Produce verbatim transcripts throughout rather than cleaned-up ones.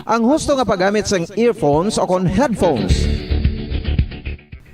Ang husto nga paggamit sang earphones o kon headphones.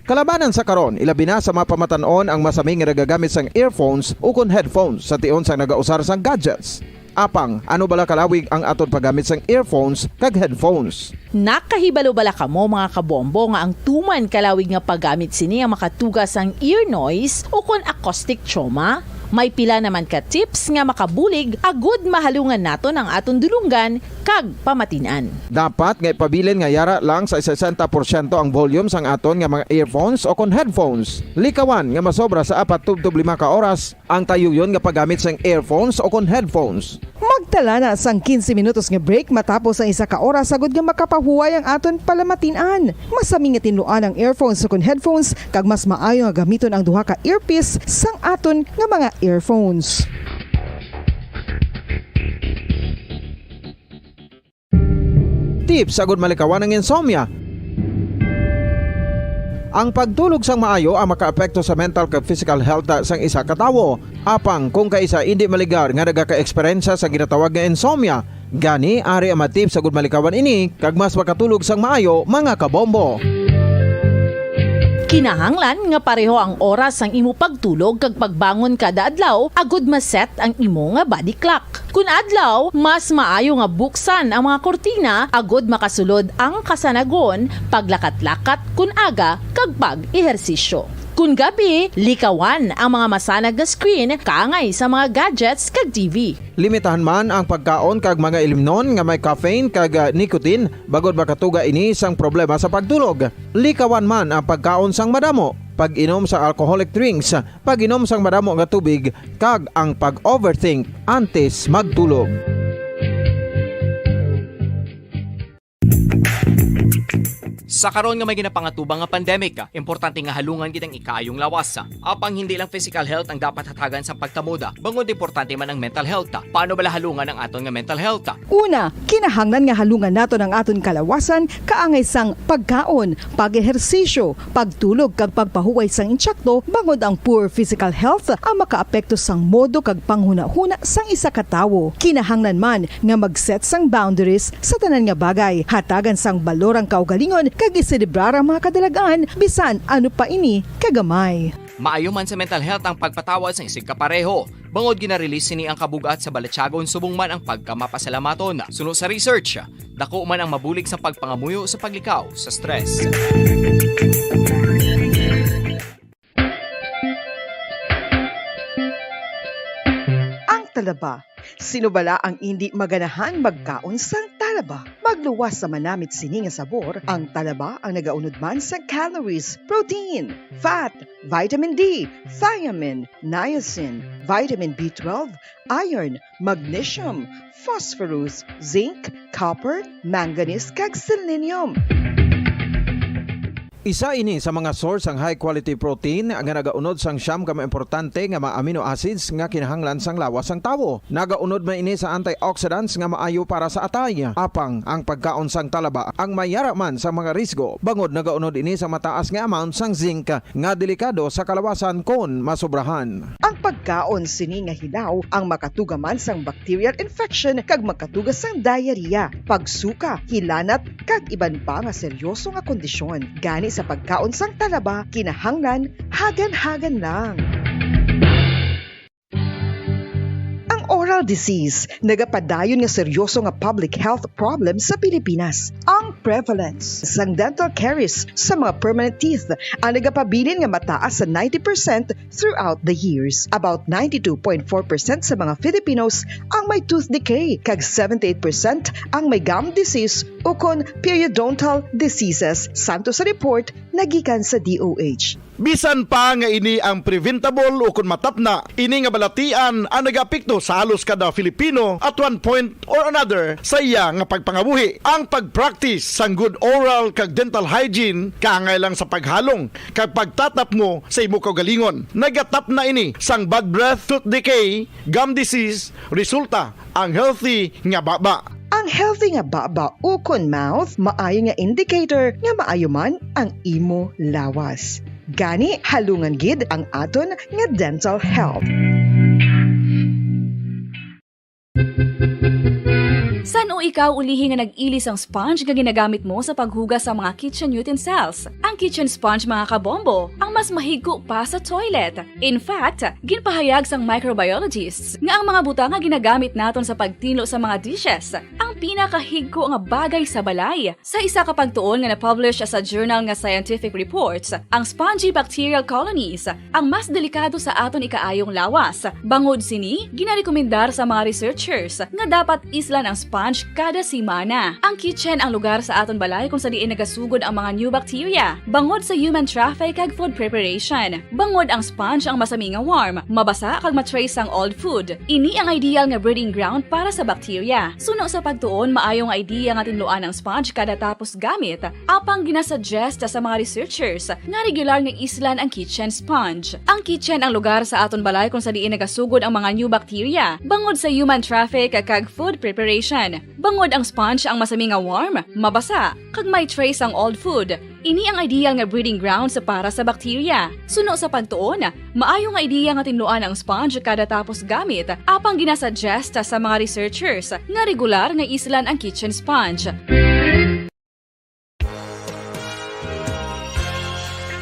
Kalabanan sa karon, ilabi na sa mga pamatan-on ang masami nga nagagamit sang earphones o kon headphones sa tion sang nagausar sang gadgets. Apang, ano bala kalawig ang aton paggamit sang earphones kag headphones? Nakahibalo bala kamo, mga kabombo, nga ang tuman kalawig nga paggamit sini ang makatuga sang ear noise o kon acoustic trauma? May pila naman ka tips nga makabulig agud mahalungan naton ang aton dulonggan kag pamatin-an. Dapat nga ipabilin nga yara lang sa sesenta porsyento ang volume sang aton nga mga earphones o kon headphones. Likawan nga masobra sa apat tubtob lima ka oras ang tayuyon nga paggamit sang earphones o kon headphones. Magtala na sang quince minutos nga break matapos ang isa ka oras agud nga makapahuway ang aton palamatin-an. Masami nga tinluan ang earphones o kon headphones, kag mas maayo nga gamiton ang duha ka earpiece sang aton nga mga earphones. Tips agud malikawan ang insomnia. Ang pagtulog sang maayo ang makaapekto sa mental kag physical health sang isa ka tawo. Apang kung kaisa indi maligar nga nagaka-eksperyensya sa ginatawag nga insomnia, gani ari ang mga tips agud malikawan ini kag mas makatulog sang maayo, mga kabombo. Kinahanglan nga pareho ang oras sang imo pagtulog kag pagbangon kada adlaw agud ma-set ang imo nga body clock. Kun adlaw, mas maayo nga buksan ang mga kurtina agud makasulod ang kasanagon, paglakat-lakat kun aga, kag pag-ehersisyo. Kun gabi, likawan ang mga masanag nga screen kaangay sa mga gadgets kag T V. Limitahan man ang pagkaon kag mga ilimnon nga may caffeine kag, ah, nicotine, bangod makatuga ini sang problema sa pagtulog. Likawan man ang pagkaon sang madamo, pag-inom sa alcoholic drinks, pag-inom sang madamo nga tubig, kag ang pag-overthink antes magtulog. Sa karon nga may ginapangatubang nga pandemic, importante nga halungan gid ang ikaayong lawas. Apang hindi lang physical health ang dapat hatagan sa pagtamod, bangod importante man ang mental health. Paano bala halungan ang aton nga mental health? Una, kinahanglan nga halungan naton ang aton kalawasan kaangay sang pagkaon, pag-ehersisyo, pagtulog kag pagpahuway sang insakto, bangod ang poor physical health ang makaapekto sang modo kag panghunahuna sang isa ka tawo. Kinahanglan man nga mag-set sang boundaries sa tanan nga bagay, hatagan sang balor ang kaugalingon kag iselebrar ang mga kadalag-an bisan ano pa ini kagamay. Maayo man sa mental health ang pagpatawad sang isigkapareho, bangod gina-release sini ang kabug-at sa balatyagon subong man ang pagkamapasalamaton. Suno sa research, dako man ang mabulig sa pagpangamuyo sa paglikaw sa stress. Ang talaba. Sino bala ang indi maganahan magkaon sang talaba? Magluwas sa manamit sini nga sabor, ang talaba ang nagaunod man sa calories, protein, fat, vitamin D, thiamine, niacin, vitamin B twelve, iron, magnesium, phosphorus, zinc, copper, manganese, kag selenium. Isa ini sa mga source sang high quality protein nga nagaunod sang siyam ka mga importante nga mga amino acids nga kinahanglan sang lawas sang tawo. Nagaunod man ini sa antioxidants nga maayo para sa atay. Apang ang pagkaon sang talaba ang may yara man sa mga risgo, bangod nagaunod ini sa mataas nga amount sang zinc nga delikado sa kalawasan kon masobrahan. Ang pagkaon sini nga hilaw ang makatuga man sang bacterial infection kag makatuga sang diarrhea, pagsuka, hilanat, kag iban pa nga seryoso nga kondisyon. Gani sa pagkaon sang talaba, kinahanglan hagan-hagan lang. Ang oral disease nagapadayon nga seryoso nga public health problem sa Pilipinas. Ang prevalence sang dental caries sa mga permanent teeth ang nagapabilin nga mataas sa ninety percent throughout the years. About ninety-two point four percent sa mga Filipinos ang may tooth decay, kag seventy-eight percent ang may gum disease ukon periodontal diseases, santo sa report nga gikan sa D O H. Bisan pa nga ini ang preventable ukon matapna, ini nga balatian ang nagaapekto sa halos kada Filipino at one point or another sa iya nga pagpangabuhi. Ang pag-practice sang good oral kag dental hygiene kaangay lang sa paghalong kag pagtatapmo sa imo kaugalingon. Nagatapna ini sang bad breath, tooth decay, gum disease, resulta ang healthy nga baba. Ang healthy nga baba ukon mouth maayo nga indicator nga maayo man ang imo lawas. Gani, halungan gid ang aton nga dental health. Ikaw ulihi nga nag-ili sang sponge nga ginagamit mo sa paghugas sa mga kitchen utensils. Ang kitchen sponge, mga kabombo, ang mas mahigko pa sa toilet. In fact, ginpahayag sang microbiologists nga ang mga butang nga ginagamit naton sa pagtinlo sa mga dishes ang pinakahigko nga bagay sa balay. Sa isa ka pagtuon nga na-publish sa journal nga Scientific Reports, ang spongy bacterial colonies ang mas delikado sa aton ikaayong lawas. Bangod sini, ginarekomendar sa mga researchers nga dapat islan ang sponge kada semana. Ang kitchen ang lugar sa aton balay kung sa diin nagasugod ang mga new bacteria, bangod sa human traffic kag food preparation. Bangod ang sponge ang masami nga warm, mabasa kag ma-trace ang old food. Ini ang ideal nga breeding ground para sa bacteria. Suno sa pagtuon, maayo nga idea nga tinluan ang sponge kada tapos gamit, apang ginasuggest sa mga researchers nga regular nga islan ang kitchen sponge. Ang kitchen ang lugar sa aton balay kung sa diin nagasugod ang mga new bacteria, bangod sa human traffic kag food preparation. Bangod ang sponge ang masami nga warm, mabasa, kag may trace ang old food. Ini ang ideal nga breeding grounds para sa bacteria. Suno sa pagtuon, maayo nga ideya nga tinluan ang sponge kada tapos gamit, apang ginasuggest sa mga researchers nga regular nga islan ang kitchen sponge.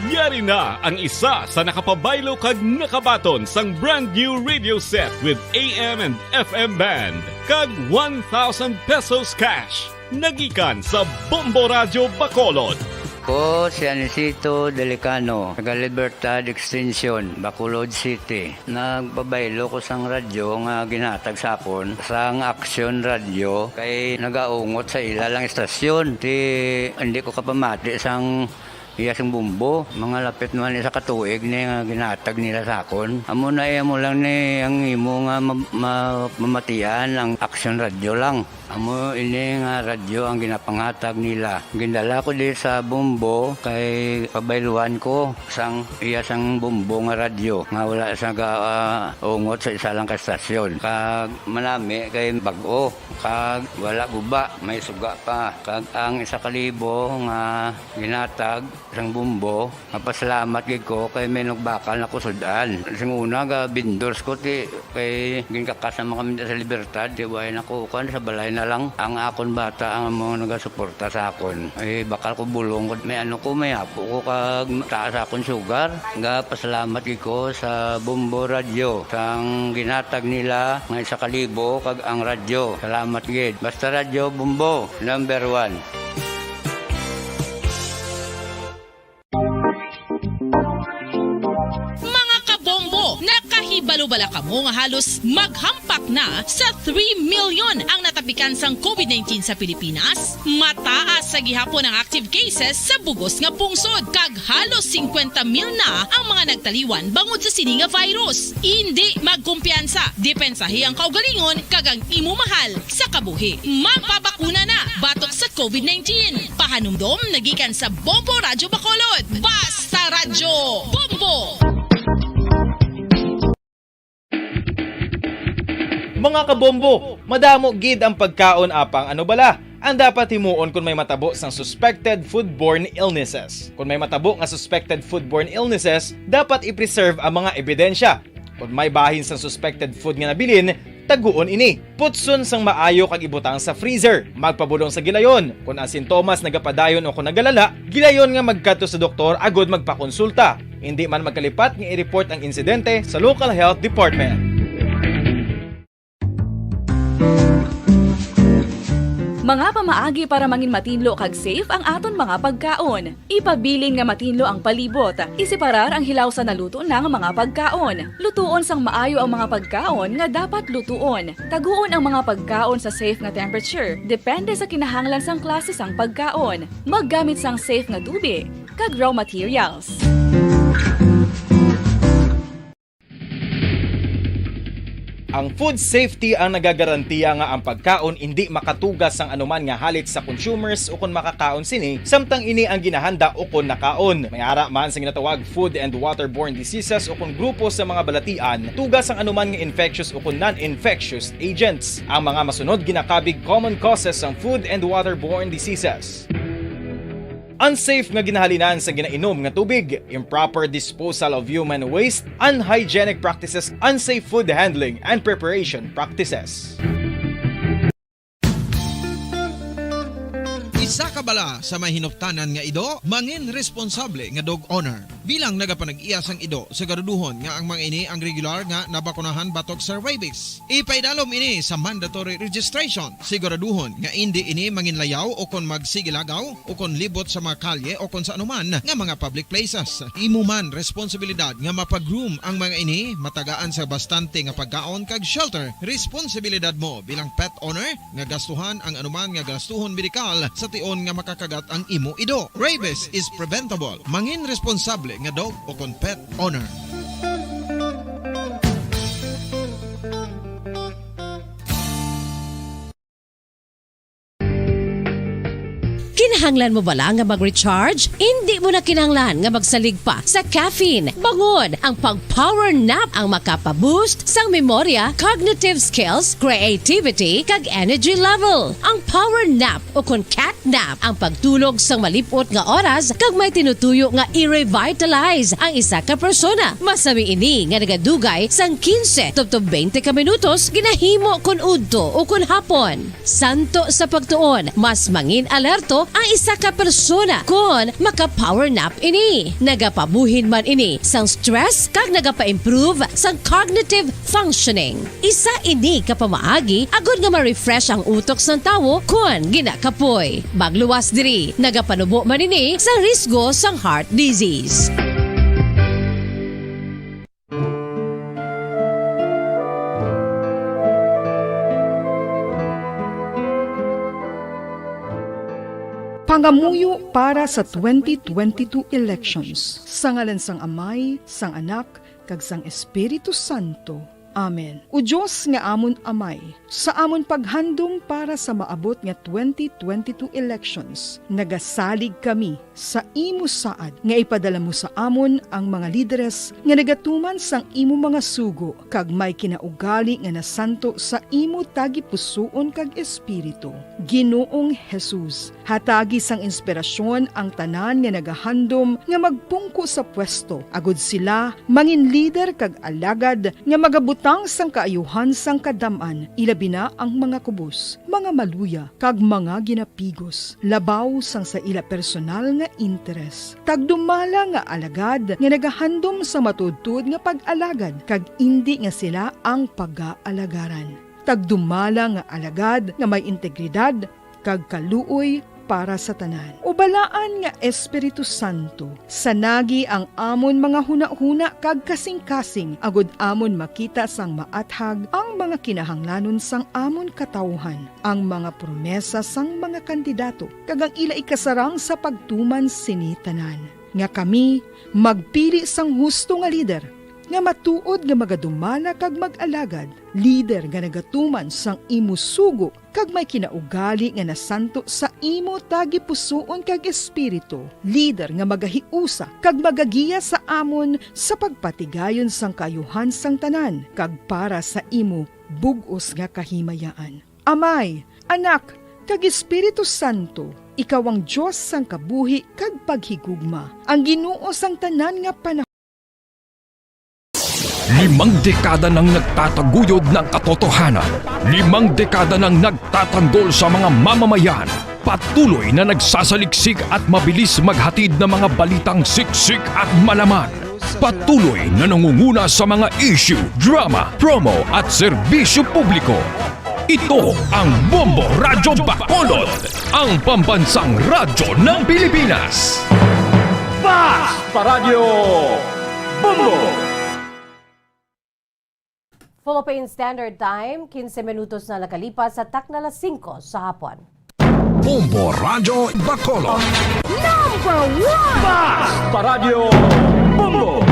Yari na ang isa sa nakapabaylo kag nakabaton sang brand new radio set with A M and F M band kag one thousand pesos cash. Nagikan sa Bombo Radyo Bacolod. Ko si Anisito Delicano, taga Libertad Extension, Bacolod City. Nagpabaylo ko sang radyo nga ginhatag sa akon sang Action Radio kay nagaungot sa ila lang istasyon. Ti hindi ko kapamati sang iya sing bumbo. Mga lapit naman isa ka tuig ni nga ginhatag nila sa akon. Amo na iya mo lang ni ang imo nga ma- ma- mamatian ang Action Radio lang. Amo ini nga radyo ang ginapanghatag nila. Gindala ko di sa Bombo kay pabayluan ko sang iya sang Bombo nga radyo nga wala sa gaungot sa isa lang ka estasyon. Kag manami kay bag-o kag wala guba, may suga pa. Kag ang isa ka libo nga ginatag sang Bombo, mapasalamat gid ko kay may nagbakal na ko sud-an. Sing una ga vendors ko ti kay ginkakas naman kami sa Libertad, ti way na ko kuan sa balay na lang. Ang akon bata ang mga nagasuporta sa akon. Ay bakal ko bulong ko may ano ko may apo ko kag taas akon sugar. Ga pasalamat gid ko sa Bombo Radio sang ginatag nila nga isa ka libo kag ang radyo. Salamat gid. Basta Radyo Bombo, number one. Mga kabombo, nakahibalo bala kamo nga halos maghampak na sa three million ang natapikan sang COVID nineteen sa Pilipinas? Mataas sa gihapon ang active cases sa bugos nga pungsod, kag halos singkwenta mil na ang mga nagtaliwan bangod sa sini nga virus. Indi magkumpiyansa, depensahi ang kaugalingon kag ang imo mahal sa kabuhi. Magpabakuna na batok sa COVID nineteen. Pahanumdom nagikan sa Bombo Radyo Bacolod. Basta Radyo Bombo! Mga kabombo, madamo gid ang pagkaon apang ano bala ang dapat himuon kon may matabo sang suspected foodborne illnesses. Kon may matabo nga suspected foodborne illnesses, dapat i-preserve ang mga ebidensya. Kon may bahin sang suspected food nga nabilin, taguon ini. Putson sang maayo kag ibutang sa freezer. Magpabulong sa gilayon. Kon ang sintomas nagapadayon o kon nagalala, gilayon nga magkadto sa doktor agud magpakonsulta. Indi man magkalipat nga i-report ang insidente sa local health department. Mga pamaagi para mangin matinlo kag safe ang aton mga pagkaon. Ipabilin nga matinlo ang palibot. Iseparar ang hilaw sa naluto na nga mga pagkaon. Lutuon sang maayo ang mga pagkaon nga dapat lutuon. Taguon ang mga pagkaon sa safe nga temperature, depende sa kinahanglan sang klase sang pagkaon. Maggamit sang safe nga tubi kag raw materials. Ang food safety ang nagagarantiya nga ang pagkaon indi makatugas sang anuman nga halit sa consumers ukon makakaon sini, samtang ini ang ginahanda ukon nakaon. May ara man sa ginatawag food and waterborne diseases ukon grupo sa mga balatian tugas sang anuman nga infectious ukon non-infectious agents. Ang mga masunod ginakabig common causes sang food and waterborne diseases. Unsafe nga ginahalinan sa ginainom nga tubig, improper disposal of human waste, unhygienic practices, unsafe food handling and preparation practices. Sa kabala sa may hinuptanan nga ido, mangin responsable nga dog owner. Bilang nagapanag-iya sang ido, siguraduhon nga ang mga ini ang regular nga nabakunahan batok sa rabies. Ipaidalom ini sa mandatory registration. Siguraduhon nga indi ini manginlayaw o kon magsigilagaw o kon libot sa mga kalye o kon sa anuman nga mga public places. Imo man responsibilidad nga mapag-groom ang mga ini, matagaan sa bastante nga pagkaon kag shelter. Responsibilidad mo bilang pet owner nga gastuhan ang anuman nga gastuhon medikal sa tion nga makakagat ang imo ido. Rabies is preventable. Mangin responsable nga dog o kon pet owner. Kinahanglan mo bala nga mag-recharge? Indi mo na kinahanglan nga magsalig pa sa caffeine. Bangod ang pag-power nap ang makapa-boost sang memorya, cognitive skills, creativity, kag energy level. Ang power nap o kon cat nap ang pagtulog sang malip-ot nga oras kag may tinutuyo nga i-revitalize ang isa ka persona. Masami ini nga nagadugay sang quince tubtob twenty ka minutos, ginahimo kon udto o kon hapon. Santo sa pagtuon, mas mangin-alerto ang isa ka persona kon maka-power nap ini. Nagapabuhin man ini sang stress kag nagapa-improve sang cognitive functioning. Isa ini ka pamaagi agod nga ma-refresh ang utok sang tawo kon ginakapoy. Magluwas diri, nagapanubo man ini sang risgo sang heart disease. Pangamuyo para sa twenty twenty-two elections. Sa ngalan sang Amay, sang Anak, kag sang Espiritu Santo. Amen. O Dios nga amon Amay, sa amon paghandom para sa maabot nga twenty twenty-two elections, nagasalig kami sa imo saad nga ipadala mo sa amon ang mga lideres nga nagatuman sang imo mga sugo kag may kinaugali nga nasanto sa imo tagipusoon kag espiritu. Ginoong Jesus, hatagi sang inspirasyon ang tanan nga nagahandom nga magpungko sa pwesto, agod sila mangin lider kag alagad nga magabutang sang kaayuhan sang kadam-an, ilabi na ang mga kubos, mga maluya, kag mga ginapigos, labaw sang sa ila personal nga interes. Tagdumala nga alagad nga nagahandom sa matuodtuod nga pag-alagad, kag indi nga sila ang pagaalagaran. Tagdumala nga alagad nga may integridad kag kaluoy para sa tanan. O Balaan nga Espiritu Santo, sanagi ang amon mga hunahuna kag kasingkasing, agod amon makita sang maathag ang mga kinahanglanon sang amon katawuhan, ang mga promesa sang mga kandidato, kag ang ila ikasarang sa pagtuman sini tanan. Nga kami magpili sang husto nga lider, nga matuod nga magadumala kag mag-alagad, lider nga nagatuman sang imo sugo kag may kinaugali nga nasanto sa imo tagipusoon kag espiritu, lider nga magahiusa kag magagiya sa amon sa pagpatigayon sang kaayuhan sang tanan kag para sa imo bug-os nga kahimayaan. Amay, Anak, kag Espiritu Santo, ikaw ang Dios sang kabuhi kag paghigugma, ang Ginoo sang tanan nga panahon. Limang dekada nang nagtataguyod ng katotohanan. Limang dekada nang nagtatanggol sa mga mamamayan. Patuloy na nagsasaliksik at mabilis maghatid ng mga balitang siksik at malaman. Patuloy na nangunguna sa mga issue, drama, promo at serbisyo publiko. Ito ang Bombo Radyo Bacolod, ang pambansang radyo ng Pilipinas. Fast Paradyo Bombo! Philippine Standard Time, quince minutos na nakalipas sa takna alas singko sa hapon. Bombo Radyo Bacolod. Number one! Fast Paradyo Bombo!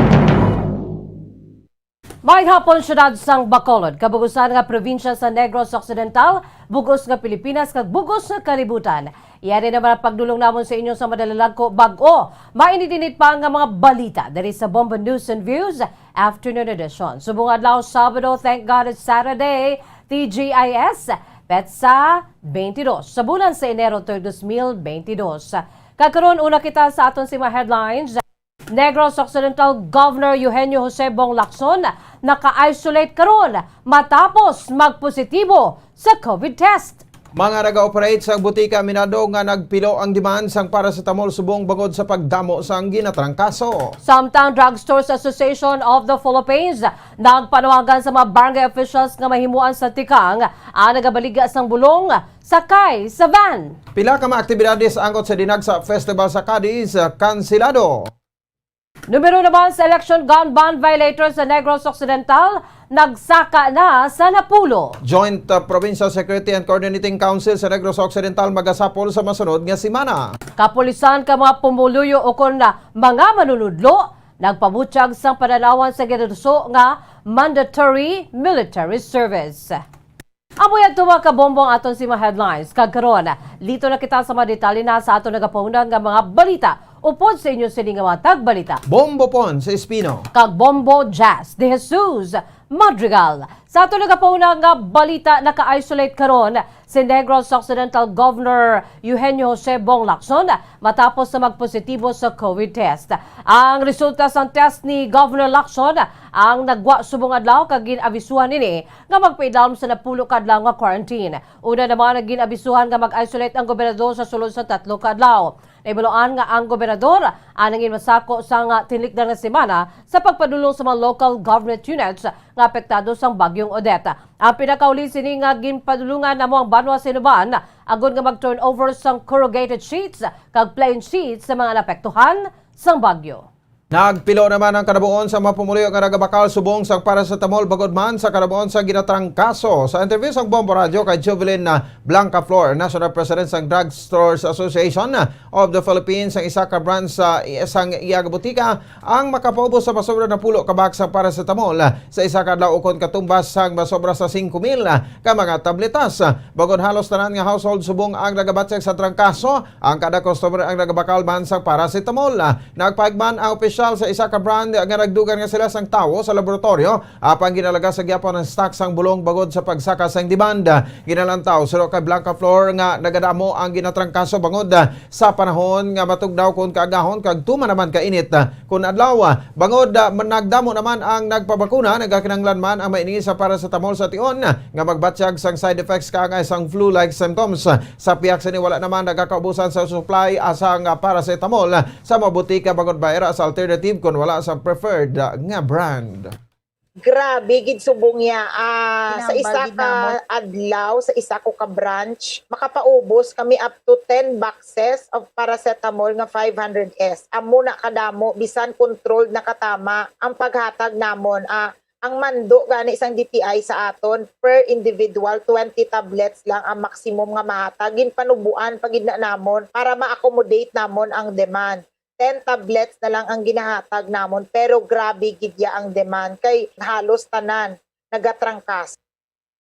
Maayong hapon, siyudad sang Bacolod, kabugusan nga probinsya sa Negros Occidental, bugos nga Pilipinas, kag bugos nga kalibutan. Iya rin naman ang pagdulong namon sa inyo sa madalagko bag-o mainit-init pa nga mga balita diri sa Bombo News and Views Afternoon Edition. Subong adlaw, Sabado, thank God it's Saturday, T G I S, petsa twenty-two sa bulan sa Enero, tuig dos mil twenty-two. Kag karon, una kita sa aton sing mga headlines. Negros Occidental Governor Eugenio Jose Bong Lacson naka-isolate karon matapos magpositibo sa COVID test. Mga nag-operate sa butika aminado nga nagpilo ang demand sang paracetamol subong bangod sa pagdamo sang ginatrangkaso. Samtang Drugstores Association of the Philippines nagpanawagan sa mga barangay officials nga mahimuan sa tikang ang nagabaligya sang bulong sakay sa van. Pila ka mga aktibidades angkot sa dinagsa festival sa Cadiz, kansilado. Numero naman sa election gun ban violators sa Negros Occidental, nagsaka na sa napulo. Joint, uh, Provincial Security and Coordinating Council sa Negros Occidental magasapol sa masunod nga semana. Kapulisan kag mga pumuluyo ukon na mga manunudlo nagpabutyag sang pananawan sa ginaduso nga mandatory military service. Amo yan, tuwa ka Bombo, ang aton sima headlines. Kag karon, lito na kita sa mga detalye na sa aton nagapaunang nga mga balita. Upod sa inyo sini nga mga tagbalita, Bombo Pon sa Espino kag Bombo Jazz de Jesus Madrigal. Sa aton nagapaunang nga balita, naka-isolate karon si Negros Occidental Governor Eugenio Jose Bong Lacson matapos na magpositibo sa COVID test. Ang resulta sang test ni Governor Lacson ang nagwa subong adlaw kag gin-abisuhan ini nga magpaidalom sa napulo ka adlaw nga quarantine. Una naman, ang gin-abisuhan nga mag-isolate ang gobernador sa sulod sa tatlo ka adlaw. Nahibaluan nga ang gobernador ang nangin masako sang, ah, tinlikdan nga semana sa pagpadulong sa mga local government units nga apektado sang Bagyong Odette. Ang pinakauli sini nga ginpadulungan namo ang banwa sa Inuban agod nga mag-turnover sang corrugated sheets kag plain sheets sa mga naapektuhan sang bagyo. Nagpilo naman ang kadabuon sa mga pumuluyo nga nagabakal subong sang paracetamol bangod man sa kadabuon sa ginatrangkaso. Sa interview sang Bombo Radyo kay Jovelyn, ah, Blancaflor, National President sang Drugstores Association of the Philippines, ang isa ka branch sa isang iya butika ang makapaubos sa masobra napulo ka box sang paracetamol sa isa ka adlaw ukon katumbas sang masobra sa singko mil ka mga tabletas. Bangod halos tanan nga household subong ang nagabatyag sa trangkaso, ang kada customer ang nagabakal man sang paracetamol. Nagpahayag man ang opisyal sa isa ka brand nga nagdugan nga sila sang tawo sa laboratorio, apang ginalaga sa gyapon ang stock sang bulong bangod sa pagsaka sang demand. Ginalantaw suno kay Blancaflor nga nagadamo ang ginatrangkaso bangod sa panahon nga matugnaw kon kaagahon kag tuman naman ka init kon adlaw. Bangod, ah, man-, nagdamo naman ang nagpabakuna, nagakinahanglan man ang mainis sa paracetamol sa tion nga magbatyag sang side effects kaangay sang flu-like symptoms. Sa pihak sini, wala naman nagakaubusan sa supply, ah, sang, ah, paracetamol sa mga butika bangod ba ira sa alternative kon wala sa preferred, ah, nga brand. Grabe gid subong niya. Ah, sa Tinambal isa gid ka namon. Adlaw, sa isa ko ka branch, makapaubos kami up to ten boxes of paracetamol nga five hundred S. Amo na kadamo, bisan controlled na katama ang paghatag namon. Ah, ang mando gani sang D T I sa aton, per individual, twenty tablets lang ang maximum nga mahatag. Ginpanubuan pa gid na namon para ma-accommodate namon ang demand. Ten tablets na lang ang ginahatag namon, pero grabe gid ya ang demand kay halos tanan nagatrangkas.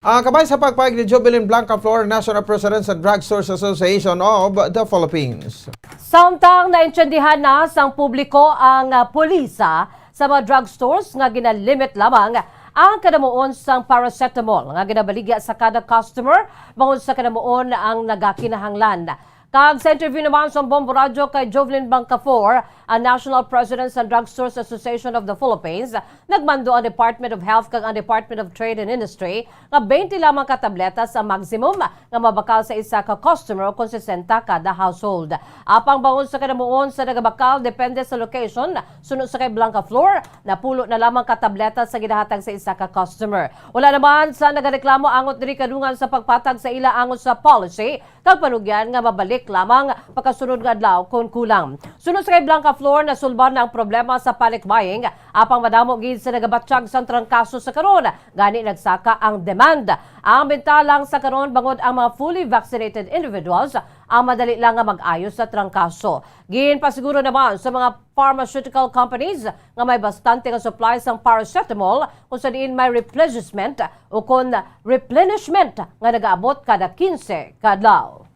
Ah, kabay sa pagpahayag ni Jovelyn Blancaflor, National President sa Drugstores Association of the Philippines. Samtang naintindihan na sang publiko ang, ah, pulisa sa mga drugstores nga ginalimit lamang ang kadamuon sang paracetamol nga ginabaligya sa kada customer bangod sa kadamuon ang nagakinahanglan. Kag sa interview naman sa Bombo Radyo kay Jovelyn Blancaflor, ang National President sa Drugstores Association of the Philippines, nagmando ang Department of Health kag ang Department of Trade and Industry nga twenty lamang ka tabletas ang maximum nga mabakal sa isa ka customer kon sesenta kada household. Apang bangod sa kadamuon sa nagabakal depende sa location, suno sa kay Blancaflor, napulo na lamang ka tabletas sa ginahatag sa isa ka customer. Wala naman sa nagareklamo angot diri kadungan sa pagpatag sa ila angot sa policy kag panugyan nga mabalik lamang pagkasunod nga adlaw kon kulang. Suno sa kay Blancaflor, nasulbar na ang problema sa panic buying, apang madamo gid sa nagabatyag sang trangkaso sa karon, gani nagsaka ang demand. Ang benta lang sa karon bangod ang mga fully vaccinated individuals ang madali lang nga mag-ayo sa trangkaso. Ginpasiguro naman sa mga pharmaceutical companies nga may bastante nga supply sang paracetamol kung sa diin may replenishment o kon replenishment nga nagaabot kada kinse ka adlaw.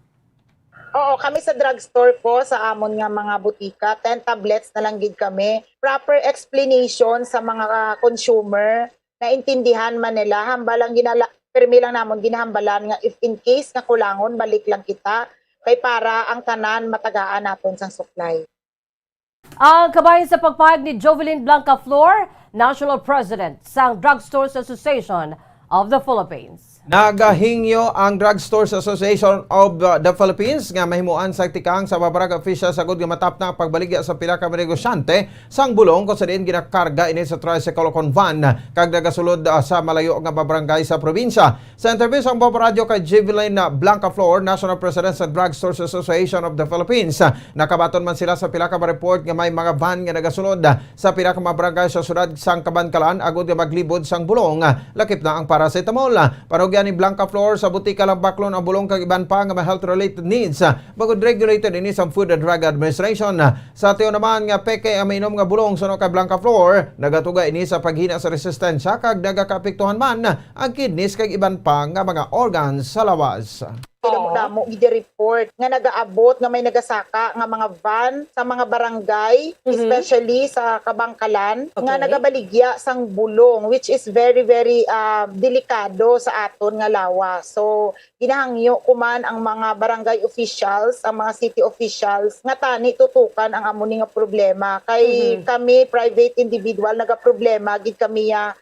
Oo, kami sa drugstore po, sa amon nga mga butika, ten tablets na lang gid kami. Proper explanation sa mga consumer, naintindihan man nila. Hambal lang ginala-, pirmi lang namon ginahambalan nga if in case nga kulangon, balik lang kita. Kay para ang tanan matagaan naton sang supply. Ang kabahin sa pagpahayag ni Jovelyn Blancaflor, National President sang Drugstores Association of the Philippines. Nagahingyo ang Drugstores Association of uh, the Philippines nga mahimuan sa tikang sa mga barangay officials agud nga matapna ang pagbaligya sa pila ka mga negosyante sang bulong, kung sa diin ginakarga ini sa tricycle o kon van kag nagasulod, ah, sa malayo nga mga barangay sa probinsya. Sa interview sang Bombo Radyo kay Jevelyn, ah, Blancaflor, National President sa Drugstores Association of the Philippines, ah, nakabaton man sila sa pila ka mga report nga may mga van nga nagasulod, ah, sa pila ka mga barangay sa siyudad sang Kabankalan agud nga maglibod sang bulong, ah, lakip na ang paracetamol. Panugyan ni Blancaflor, sa butika lang baklon ang bulong kag iban pa nga mga health-related needs, ah, bangod regulated ini sa Food and Drug Administration. Sa tion naman nga peke ang mainom nga bulong, suno kay Blancaflor, nagatuga ini sa paghina sa resistensya kag nagakaapektuhan man ang kidneys kag iban pa nga mga organs sa lawas. Sila mo Oo. damo gid report nga nagaabot nga may nagasaka nga mga van sa mga barangay, Mhm. especially sa Kabangkalan, nga Okay. nagabaligya sang bulong, which is very, very, ah, delikado sa aton nga lawas. So, ginahangyo ko man ang mga barangay officials, ang mga city officials, nga tani tutukan ang amo ni nga problema. Kay Mhm. kami, private individual, nagaproblema gid kami ya.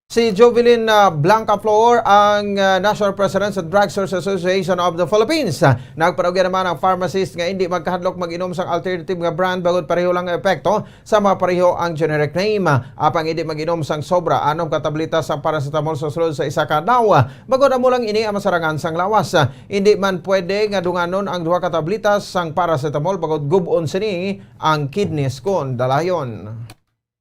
Si Jovelyn, ah, Blancaflor, ang, ah, National President sa Drugstores Association of the Philippines. Ah, nagpanugyan naman ang pharmacist nga hindi magkahadlok mag-inom sang alternative nga brand bangod pareho lang ang epekto sa mga pareho ang generic name. Apang hindi mag-inom sang sobra anom ka tableta sang paracetamol sa sulod sa isa ka adlaw. Bangod amo lang ini ang masarangan sang lawas. Hindi man pwede nga dunganon ang duha ka tableta sang paracetamol bangod gub-on sini ang kidneys kon dalayon.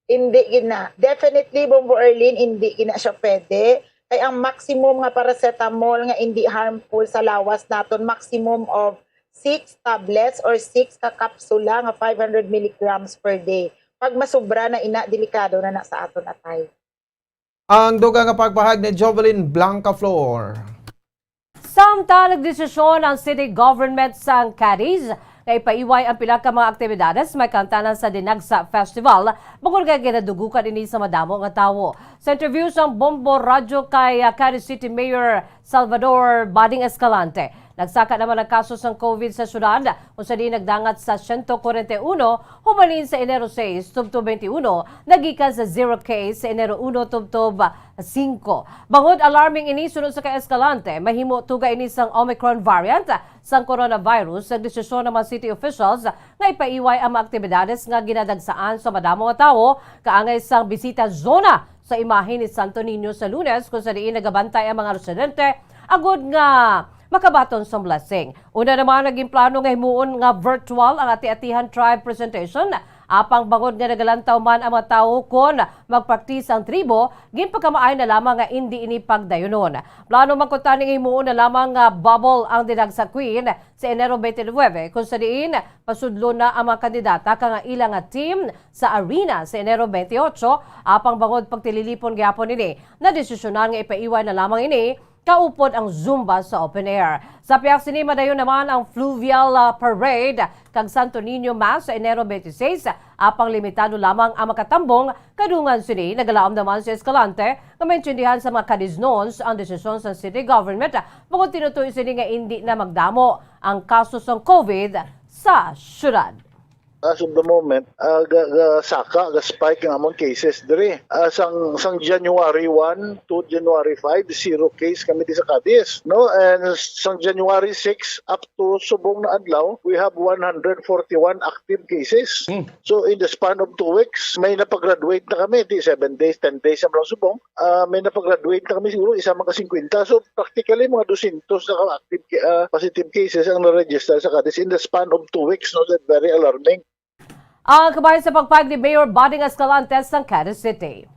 Hindi gid na. Definitely, Bombo Erlin, hindi gid na siya pwede. Kay ang maximum nga paracetamol nga hindi harmful sa lawas naton, maximum of six tablets or six ka kapsula nga five hundred milligrams per day. Pag masubra na ina, delikado na na sa aton atay. Ang dugang nga pagpahayag ni Jovelyn Blancaflor. Samtang nagdesisyon ang city government sang Cadiz nga ipaiway ang pila ka mga aktibidades may kaangtanan sa Dinagsa Festival, bangod nga ginadugukan ini sa madamo nga tawo. Sa interview sang Bombo Radyo kay, ah, Cadiz City Mayor Salvador Bading Escalante, nagsaka naman ang kaso sang COVID sa syudad, kung sa diin nagdangat sa siyento kwarenta y uno hubalin sa Enero sais tubtob twenty-one, nagikan sa zero case sa Enero uno tubtob singko. Bangod alarming ini, suno sa kay Escalante, mahimo tuga ini sang Omicron variant sang coronavirus. Nagdesisyon ang mga city officials nga ipaiway ang mga aktibidades nga ginadagsaan sa madamo nga tawo, kaangay sang bisita zona sa imahe ni Santo Niño sa Lunes, kung sa diin nagabantay ang mga residente agud nga makabaton sang blessing. Una naman, naging plano nga himuon nga virtual ang Ati-Atihan Tribe Presentation, apang bangod nga nagalantaw man ang mga tawo kon magpraktis ang tribo, ginpakamaay na lamang nga indi ini pagdayunon. Plano man kuntani nga himuon na lamang nga bubble ang Dinagsa Queen sa Enero twenty-nine, kung sa diin pasudlon na ang mga kandidata kag ang ila nga team sa arena sa Enero twenty-eight, apang bangod pagtililipon gihapon ini, nadesisyonan nga ipaiway na lamang ini kaupod ang Zumba sa open air. Sa pihak sini, madayon naman ang Fluvial, ah, Parade kag Santo Niño Mass sa Enero twenty-six, apang limitado lamang ang makatambong. Kadungan sini, nagalaom naman si Escalante nga maintindihan sa mga Cadiznons ang desisyon sa city government, bangod tinutoy sini nga indi na magdamo ang kaso sang COVID sa syudad. As of the moment, ah, ga, ga saka, ga spike ang among cases diri. Ah, sang, sang January one to January five, zero case kami di sa Cadiz, no? And sang January six up to subong na adlaw, we have one hundred forty-one active cases. Hmm. So, in the span of two weeks, may napag-graduate na kami, di seven days, ten days ang lang subong. Ah, may napag-graduate na kami siguro, isa man ka fifty. So, practically, mga dosyentos na ka active, ah, positive cases ang na-register sa Cadiz in the span of two weeks, no? So, very alarming. Ang kabahin sa pagpahayag ni Mayor Bading Escalante sang Cadiz City.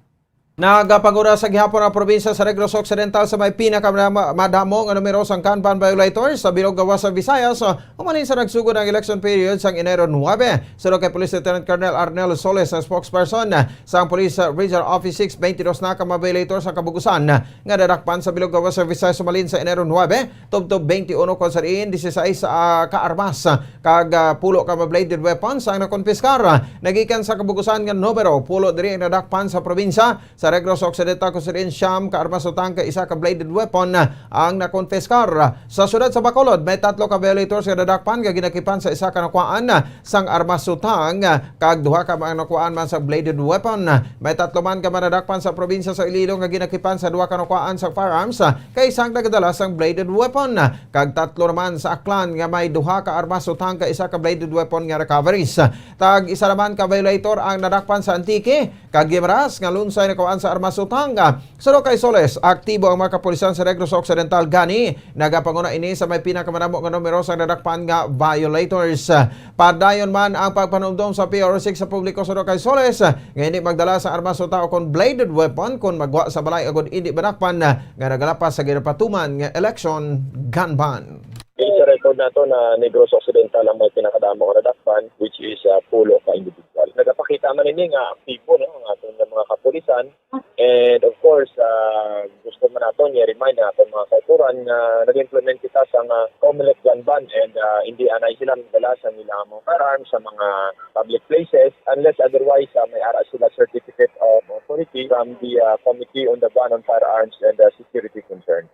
Nagapanguna sa gihapon ang probinsya sa Negros Occidental sa may pinakamadamo nga numero sang Kanban violators sa bilog nga Western Visayas, humalin sa nagsugod ang election period sang Enero nuebe. Suno kay Police Lieutenant Colonel Arnel Soles, ang spokesperson sang Police Regional Office six, twenty-dos na ka mga violators ang kabugusan nga nadakpan sa bilog nga Western Visayas humalin sa Enero nuebe tubtob twenty-uno, kung sa diin dieciséis, ah, ka armas kag, ah, pulo ka mga bladed weapons ang nakonpiskar. Nagikan sa kabugusan nga numero, pulo diri ang nadakpan sa probinsya. Sa Negros Occidental, kung saan siyam ka armas utang kag isa ka bladed weapon ang nakonpiskar. Sa siyudad sa Bacolod, may tatlo ka violators nga nadakpan nga ginakipan sa isa ka nakuhaan sang armas utang kag duha ka mga nakuhaan man sa bladed weapon. May tatlo man ka mga nadakpan sa probinsya sa Iloilo nga ginakipan sa duha ka nakuhaan sa firearms kag isa ang nagadala sang bladed weapon. Kag tatlo naman sa Aklan nga may duha ka armas utang kag isa ka bladed weapon nga recoveries. Tag isa naman ka violator ang nadakpan sa Antique kag Guimaras nga lunsay nakuhaan sa armas utang. Suno kay Soles, aktibo ang mga kapulisan sa Negros Occidental gani nagapanguna ini sa may pinakamadamo nga numero sa nadakpan nga violators. Padayon man ang pagpanumdom sa P R O six sa publiko suno kay Soles nga hindi magdala sa armas utang o kon bladed weapon kon magwa sa balay agud hindi madakpan nga nagalapas sa ginapatuman nga election gun ban. Sa record nato na Negros Occidental ang may pinakadamo nga nadakpan, which is, ah, pulo ka individual. Nagapakita man ini nga aktibo, no, ang aton nga mga kapulisan. And of course, ah, gusto man naton i-remind ang aton mga kautoran nga nag-implement kita sa nga COMELEC gun ban and, ah, hindi anay sila magdala sa ilang mga firearms sa mga public places unless otherwise, ah, may ara sila certificate of authority from the, ah, Committee on the Ban on Firearms and, ah, Security Concern.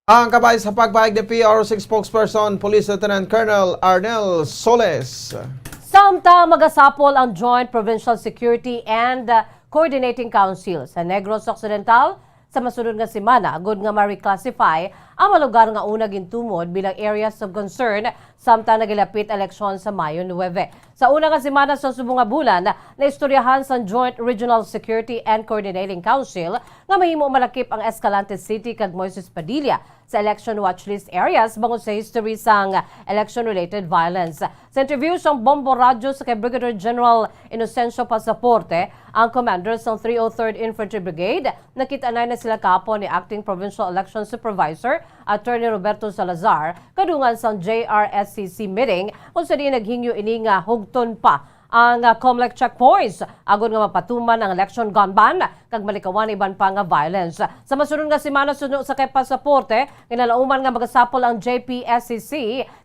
Ang kabahin sa pagpahayag ni P R O six spokesperson, Police Lieutenant Colonel Arnel Soles. Samtang magasapol ang Joint Provincial Security and, uh, Coordinating Council sa Negros Occidental sa masunod nga semana, agud nga ma-reclassify ang mga lugar nga una gintumod bilang areas of concern samtang nagilapit eleksyon sa Mayo nuebe. Sa una nga semana sa subong nga bulan, naistoryahan sang Joint Regional Security and Coordinating Council nga mahimo malakip ang Escalante City kag Moises Padilla sa election watch list areas bangod sa history sang election-related violence. Sa interview sang Bombo Radyo sa kay Brigadier General Inocencio Pasaporte, ang commander sang three oh third Infantry Brigade, nakit-anay na sila kahapon ni Acting Provincial Election Supervisor Attorney Roberto Salazar kadungan sang J R S C C meeting kung sa diin naghingyo ini nga hugton pa ang, ah, COMELEC checkpoints agud nga mapatuman ang election gun ban kag malikawan iban pa nga violence. Sa masunod nga semana, suno sa kay Pasaporte, ginalauman nga magasapol ang J P S C C,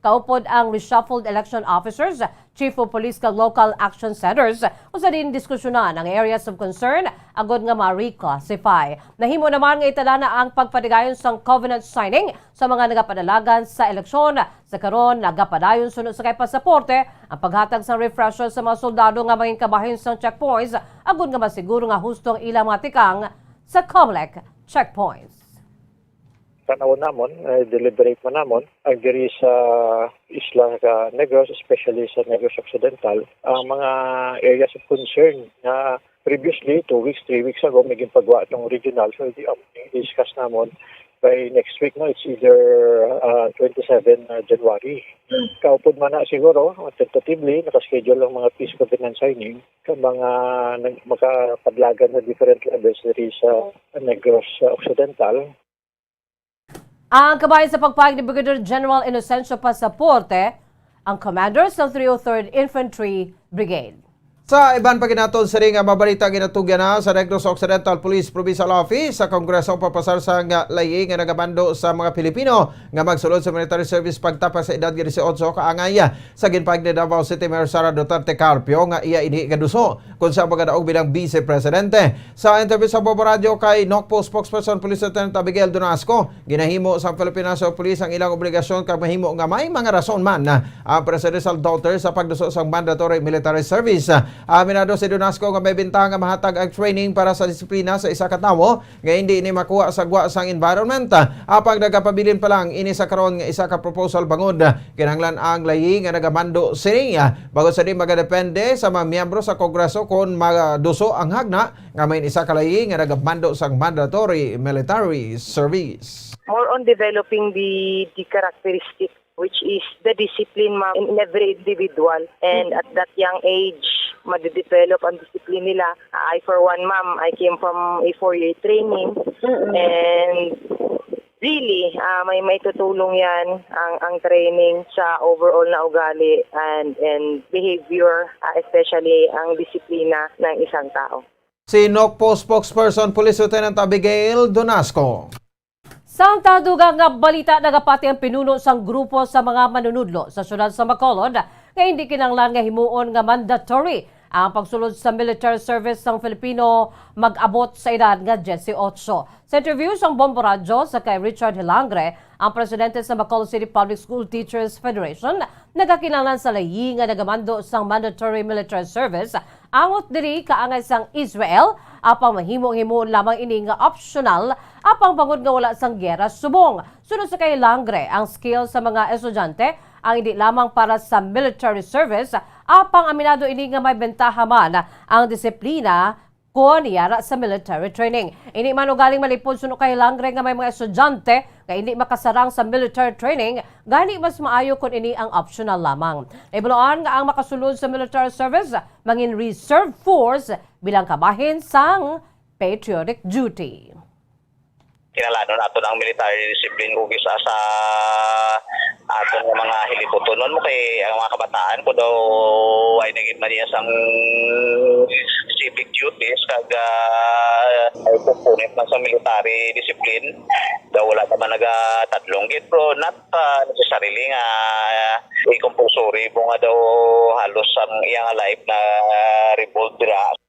kaupod ang reshuffled election officers, chief of police kag local action centers, kung sa diin diskusyonan ang areas of concern agud nga ma-reclassify. Nahimo naman nga italana ang pagpatigayon sang covenant signing sa mga nagapadalagan sa eleksyon. Sa karon, nagapadayon suno sa kay Pasaporte ang paghatag sang refresher sa mga soldado nga mangin kabahin sang checkpoints agud nga masiguro nga husto ang ilang mga tikang sa COMELEC checkpoints. Tan-awon namon, eh, deliberate man namon ang diri sa isla ka Negros, especially sa Negros Occidental, ang mga areas of concern nga previously, two weeks, three weeks ago, may ginpagwa tong regional. So, di, um, i-discuss namon by next week, no? It's either, uh, twenty-seven, uh, January. Kaupod man na siguro, tentatively, nakaschedule ang mga peace covenant signing sa mga nag-, makapadlagan sa different levels diri sa Negros, uh, Occidental. Ang kabahin sa pagpahayag ni Brigadier General Inocencio Pasaporte, ang commander sa three oh third Infantry Brigade. Sa iban pa ginaton siring nga mabalita, ginatugyan na sa Negros Occidental Police Provincial Office sa Kongreso papasar sa nga layi nga nagamando sa mga Pilipino nga magsulod sa military service pagtapos sa edad nga dieciocho ka angay. Sa ginpahayag ni Davao City Mayor Sara Duterte Carpio nga iya ini gaduso kung sa pagkadaog bilang Vice Presidente. Sa interview sa Bombo Radyo kay Nocpo spokesperson Police Lieutenant Abigail Donasco, ginahimo sang Philippine National Police ang ilang obligasyon kag mahimo nga may mga rason man ang presidential daughter sa pagduso sang mandatory military service. Aminado si Donasco nga may bintaha nga mahatag ang training para sa disiplina sa isa ka tawo nga hindi ini makuha sa gwa sang environment. Apang nagapabilin pa lang ini sa karon nga isa ka proposal bangod kinahanglan ang layi nga nagamando sini. Bangod sa di magadepende sa mga miyembro sa Kongreso kon maduso ang hagna nga may isa ka layi nga nagamando sang mandatory military service. More on developing the, the characteristic, which is the discipline, ma'am, in every individual. And at that young age, madedevelop ang discipline nila. I, for one, ma'am, I came from a four-year training. Mm-mm. And really, ah, may, may tutulong yan, ang, ang training sa overall na ugali and, and behavior, ah, especially ang disiplina ng isang tao. Si Nocpo spokesperson Police Lieutenant Abigail Donasco. Sa dugang nga balita, nagapati ang pinuno sang grupo sa mga manunudlo sa siyudad sa Bacolod nga hindi kinahanglan nga himuon nga mandatory Ang pagsulod sa military service sang Filipino mag-abot sa edad nga diyesiyotso. Sa interview sang Bombo Radyo sa kay Richard Hilangre, ang presidente sa Bacolod City Public School Teachers Federation, nagakinahanglan sa layi nga nagamando sang mandatory military service, angot diri kaangay sang Israel, apang mahimo-himo lamang ini nga optional, apang bangod nga wala sang giyera subong. Suno sa kay Hilangre, ang skill sa mga estudyante ang hindi lamang para sa military service, apang aminado ini nga may bentaha man ang disiplina kon yara sa military training. Ini man ugaling malipod suno kay Hilangre nga may mga estudyante nga hindi makasarang sa military training, gani mas maayo kon ini ang optional lamang. Naibaluan nga ang makasulod sa military service mangin reserve force bilang kabahin sang patriotic duty. Kinahanglanon nato ang military discipline kung isa sa aton nga mga hilikuton man mo kay ang mga kabataan ko daw ay naging man niya sang civic duties kag ah, ay component na sa military discipline daw wala naman nagatadlong gid pero not ah, necessarily nga i-compulsory mo nga daw halos ang iyang life na revolve dira.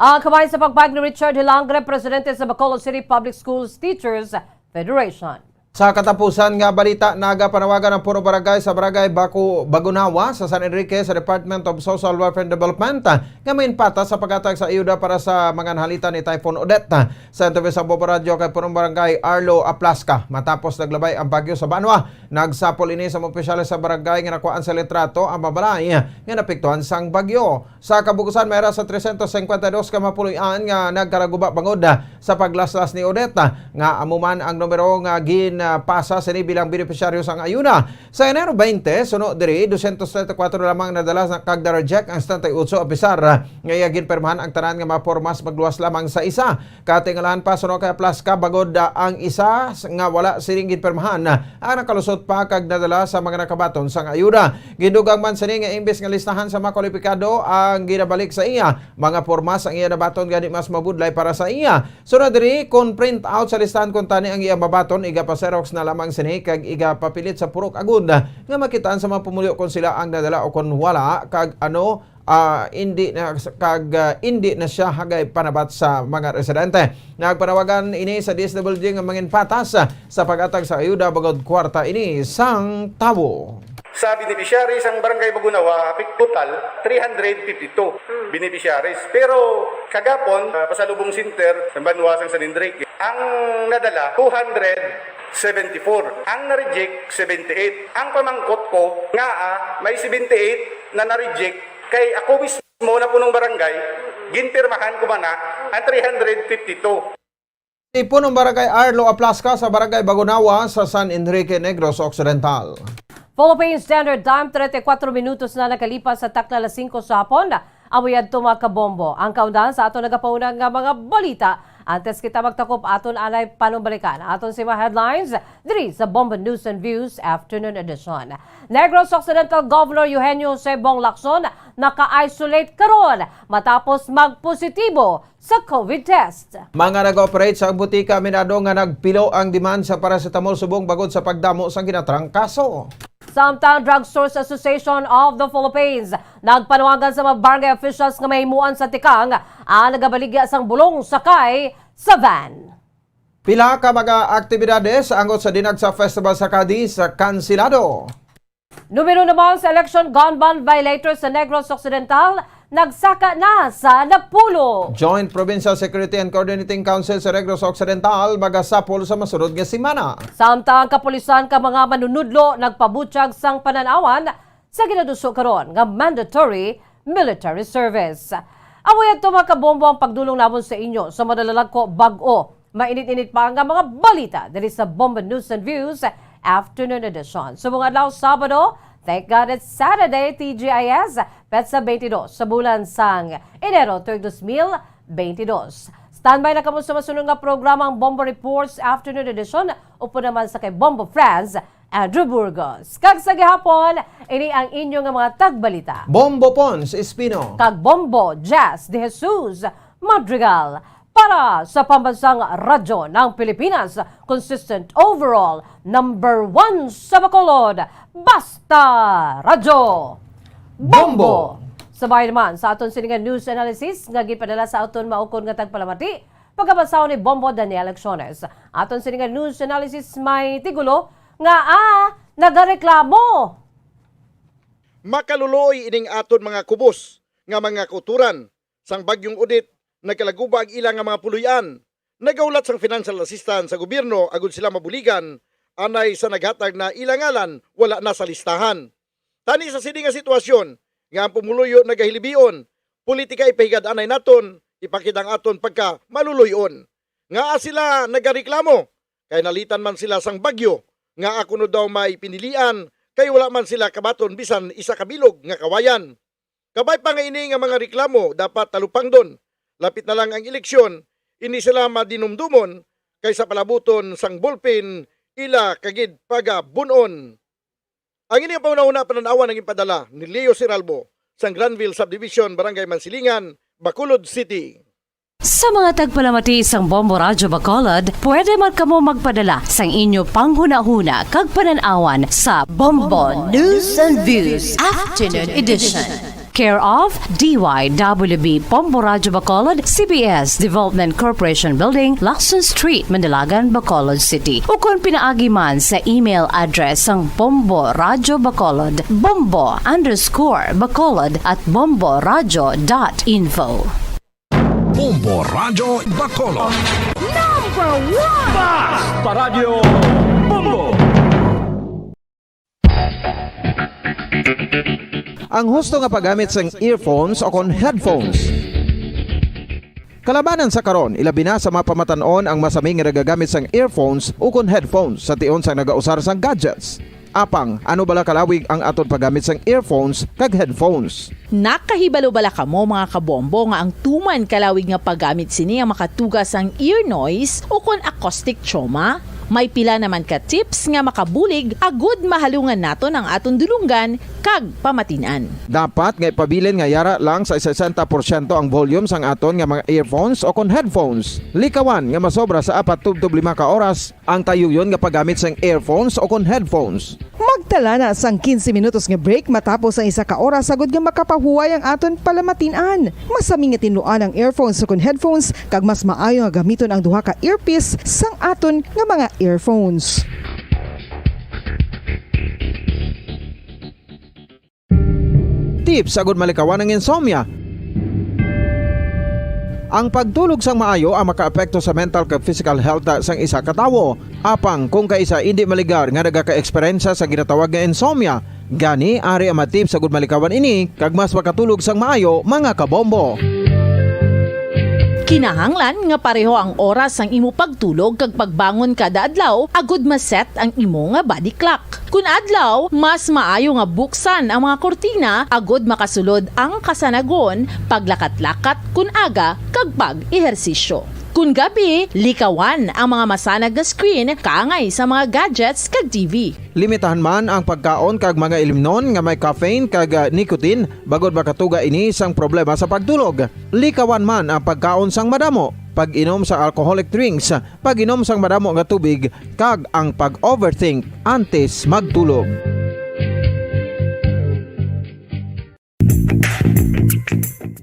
Ang kamay sa pagpag ni Richard Hilangre, presidente sa Bacolod City Public Schools Teachers Federation. Sa katapusan nga balita, nagapanawagan ang Puno Barangay sa Barangay Baco-, Bagunawa sa San Enrique sa Department of Social Welfare and Development nga mainpatas sa paghatag sa ayuda para sa mga nahalitan ni Typhoon Odette. Sa interview sa Bombo Radyo kay Punong Barangay Arlo Aplasca, matapos naglabay ang bagyo sa banwa, nagsapol ini sa mga opisyales sa barangay nga nakuhaan sa litrato ang mga balay nga napektuhan sang bagyo. Sa kabukusan, may ara sa trescientos cincuenta y dos ka mapuloy-an nga nagkaraguba bangod sa paglaslas ni Odette, nga amo man ang numero nga ginpasa sini bilang benepisyaryo sang ayuda. Sa Enero twenty, suno diri, doscientos treinta y cuatro lamang nadala sa kag na-reject ang setenta y ocho a pesar nga iya ginpirmahan ang tanan nga mga pormas magluwas lamang sa isa. Katingalahan pa suno kay Aplasca, bangod, ah, ang isa s-, nga wala sining ginpirmahan, ah, ang nakalusot pa kag nadala sa mga nakabaton sang ayuda. Gindugang man sini nga imbes nga listahan sa mga kwalipikado ang ginabalik sa iya, mga pormas ang iya nabaton gani mas mabudlay para sa iya. Sunod diri, kon print out sa listahan kuntani ang iya mabaton, iga pa-xerox na lamang sini kag iga papilit sa purok agud nga makitaan sa mga pumuluyo kon sila ang nadala o kon wala, kag ano, ah, indi na, kag, ah, indi na siya hagay panabat sa mga residente. Nagpanawagan ini sa D S W D nga mangin patas, ah, sa paghatag sa ayuda bangod kwarta ini sang tawo. Sa beneficiaries ang Barangay Bagunawa, total three hundred fifty-two beneficiaries. Pero kagapon, ah, pasalubong center sa banwa sang San Enrique, ang nadala two hundred seventy-four. Ang na-reject, seventy-eight. Ang pamangkot ko nga, ah, may seventy-eight na na-reject kay ako mismo na punong barangay, ginpirmahan ko man na ang three hundred fifty-two. Si Punong Barangay Arlo Aplasca sa Barangay Bagunawa sa San Enrique, Negros Occidental. Philippine Standard Time, treinta y cuatro minutos na nakalipas sa takna alas singko sa hapon. Amo yadto, mga kabombo, ang kaundahan sa aton nagapauna nga mga balita. Antes kita magtakop, aton anay panumbalikan aton si mga headlines diri sa Bombo News and Views Afternoon Edition. Negros Occidental Governor Eugenio Jose Bong Lacson naka-isolate karon matapos magpositibo sa COVID test. Mga nag-operate sa butika aminado nga nagpilo ang demand sa paracetamol subong bangod sa pagdamo sang ginatrangkaso. Samtang Drugstores Association of the Philippines nagpanawagan sa mga barangay officials nga mahimuan sa tikang ang nagabaligya sang bulong sakay sa van. Pila ka mga aktibidades angot sa Dinagsa Festival sa Cadiz kansilado. Numero naman sa election gunman violators sa Negros Occidental, nagsaka na sa napulo. Joint Provincial Security and Coordinating Council sa Negros Occidental magasapol sa masunod nga semana. Samtang kapulisan ka mga manunudlo nagpabutyag sang pananawan sa ginaduso karon nga mandatory military service. Amo yadto, mga kabombo, ang pagdulong namon sa inyo sa madalalag ko bag-o mainit-init pa nga mga balita diri sa Bombo News and Views Afternoon Edition. Subong adlaw, Sabado, thank God it's Saturday, T G I S, petsa twenty-dos sa bulan sang Enero, tuig dos mil twenty-dos. Standby na kamo sa masunod nga programang Bombo Reports Afternoon Edition, upod naman sa kay Bombo Franz Andrew Burgos. Kag sa gihapon, ini ang inyo nga mga tagbalita. Bombo Pons Espino. Kag Bombo Jazz de Jesus Madrigal. Para sa Pambansang Radyo ng Pilipinas, consistent overall, number one sa Bacolod, Basta Radyo. Bombo! Bombo! Sabay naman sa aton sini nga news analysis nga ginpadala sa aton maukon nga tagpalamati, pagkabasa ni Bombo Daniel Acciones. Aton sini nga news analysis may tigulo nga, ah, nagareklamo. Makaluluoy ining aton mga kubos nga mga kauturan. Sang Bagyong Odette, nagkalaguba ang ila nga mga puloy-an. Nagahulat sang financial assistance sa gobyerno agud sila mabuligan, anay sa naghatag na ila ngalan wala na sa listahan. Tani sa sini nga sitwasyon nga ang pumuluyo nagahilibion, politika ipahigad anay naton, ipakita ang aton pagka maluluy-on. Ngaa sila nagareklamo? Kay nalitan man sila sang bagyo, nga ako no daw may pinilian, kay wala man sila kabaton bisan isa ka bilog nga kawayan. Kabay pa nga ini nga mga reklamo dapat talupangdon. Lapit na lang ang eleksyon, ini sila madinumdumon kaysa palabuton sang ballpen ila kagid pagabun-on. Ang ini nga panghunahuna panan-awan ang ipadala ni Leo Siralbo sang Granville Subdivision, Barangay Mansilingan, Bacolod City. Sa mga tagpalamati sang Bombo Radyo Bacolod, pwede man kamo magpadala sang inyo panghunahuna kag panan-awan sa Bombo News and Views Afternoon Edition. Care of D Y W B Bombo Radyo Bacolod, C B S Development Corporation Building, Lacson Street, Mandalagan, Bacolod City. Ukon pinaagi man sa email address sang Bombo Radyo Bacolod, bombo underscore bacolod at bombo radyo dot info. Bombo Radyo Bacolod. Number one! Basta Radyo Bombo! Ang husto nga paggamit sang earphones o kon headphones. Kalabanan sa karon, ilabi na sa mapamatan-on ang masami nga nagagamit sang earphones o kon headphones sa tion sang nagausar sang gadgets. Apang, ano bala kalawig ang aton paggamit sang earphones kag headphones? Nakahibalo bala kamo, mga kabombo, nga ang tuman kalawig nga paggamit sini ang makatuga sang ear noise o kon acoustic trauma? May pila naman ka tips nga makabulig agud mahalungan naton ang aton dulonggan kag pamatin-an. Dapat nga ipabilin nga yara lang sa sesenta porsyento ang volume sang aton nga mga earphones o kon headphones. Likawan nga masobra sa apat tubtob lima ka oras ang tayuyon nga paggamit sang earphones o kon headphones. Magtala na sang quince minutos nga break matapos ang isa ka oras, agud nga makapahuway ang aton palamatin-an. Masami nga tinluan ang earphones o kon headphones, kag mas maayo nga gamiton ang duha ka earpiece sang aton nga mga earphones. Tips agud malikawan ang insomnia. Ang pagtulog sang maayo ang makaapekto sa mental kag physical health sang isa ka tawo. Apang kung kaisa indi maligar nga nagaka-eksperyensya sa ginatawag nga insomnia, gani ari ang mga tips agud malikawan ini kag mas makatulog sang maayo, mga kabombo. Kinahanglan nga pareho ang oras sang imo pagtulog kag pagbangon kada adlaw agud ma-set ang imo nga body clock. Kun adlaw, mas maayo nga buksan ang mga kurtina agud makasulod ang kasanagon, paglakat-lakat kun aga, kag pag-ehersisyo. Kun gabi, likawan ang mga masanag nga screen kaangay sa mga gadgets kag T V. Limitahan man ang pagkaon kag mga ilimnon nga may caffeine kag, ah, nicotine, bangod makatuga ini sang problema sa pagtulog. Likawan man ang pagkaon sang madamo, pag-inom sa alcoholic drinks, pag-inom sang madamo nga tubig, kag ang pag-overthink antes magtulog.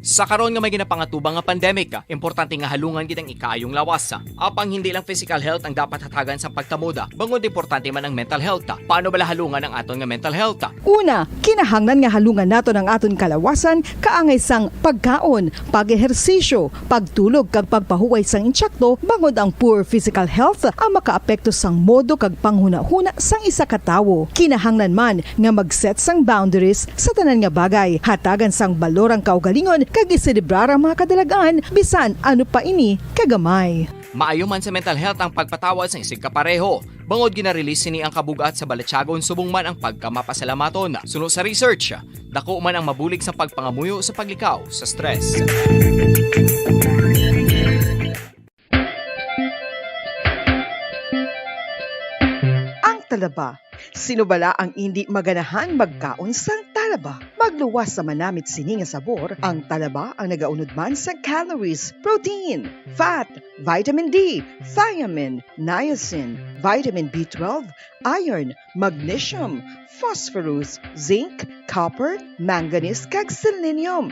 Sa karon nga may ginapangatubang nga pandemic, importante nga halungan gid ang ikaayong lawas. Apang hindi lang physical health ang dapat hatagan sa pagtamod, bangod importante man ang mental health. Paano bala halungan ang aton nga mental health? Una, kinahanglan nga halungan naton ang aton kalawasan kaangay sang pagkaon, pag-ehersisyo, pagtulog kag pagpahuway sang intsakto, bangod ang poor physical health ang makaapekto sang modo kag panghunahuna sang isa ka tawo. Kinahanglan man nga mag-set sang boundaries sa tanan nga bagay, hatagan sang balor ang kaugalingon kag iselebrar ang mga kadalag-an bisan ano pa ini kagamay. Maayo man sa mental health ang pagpatawad sang isigkapareho, bangod gina-release sini ang kabug-at sa balatyagon subong man ang pagkamapasalamaton. Suno sa research, dako man ang mabulig sa pagpangamuyo sa paglikaw sa stress. Ang talaba, sino bala ang indi maganahan magkaon sang talaba? Talaba. Magluwas sa manamit sini nga sabor, ang talaba ang nagaunod man sa calories, protein, fat, vitamin D, thiamine, niacin, vitamin B twelve, iron, magnesium, phosphorus, zinc, copper, manganese, kag selenium.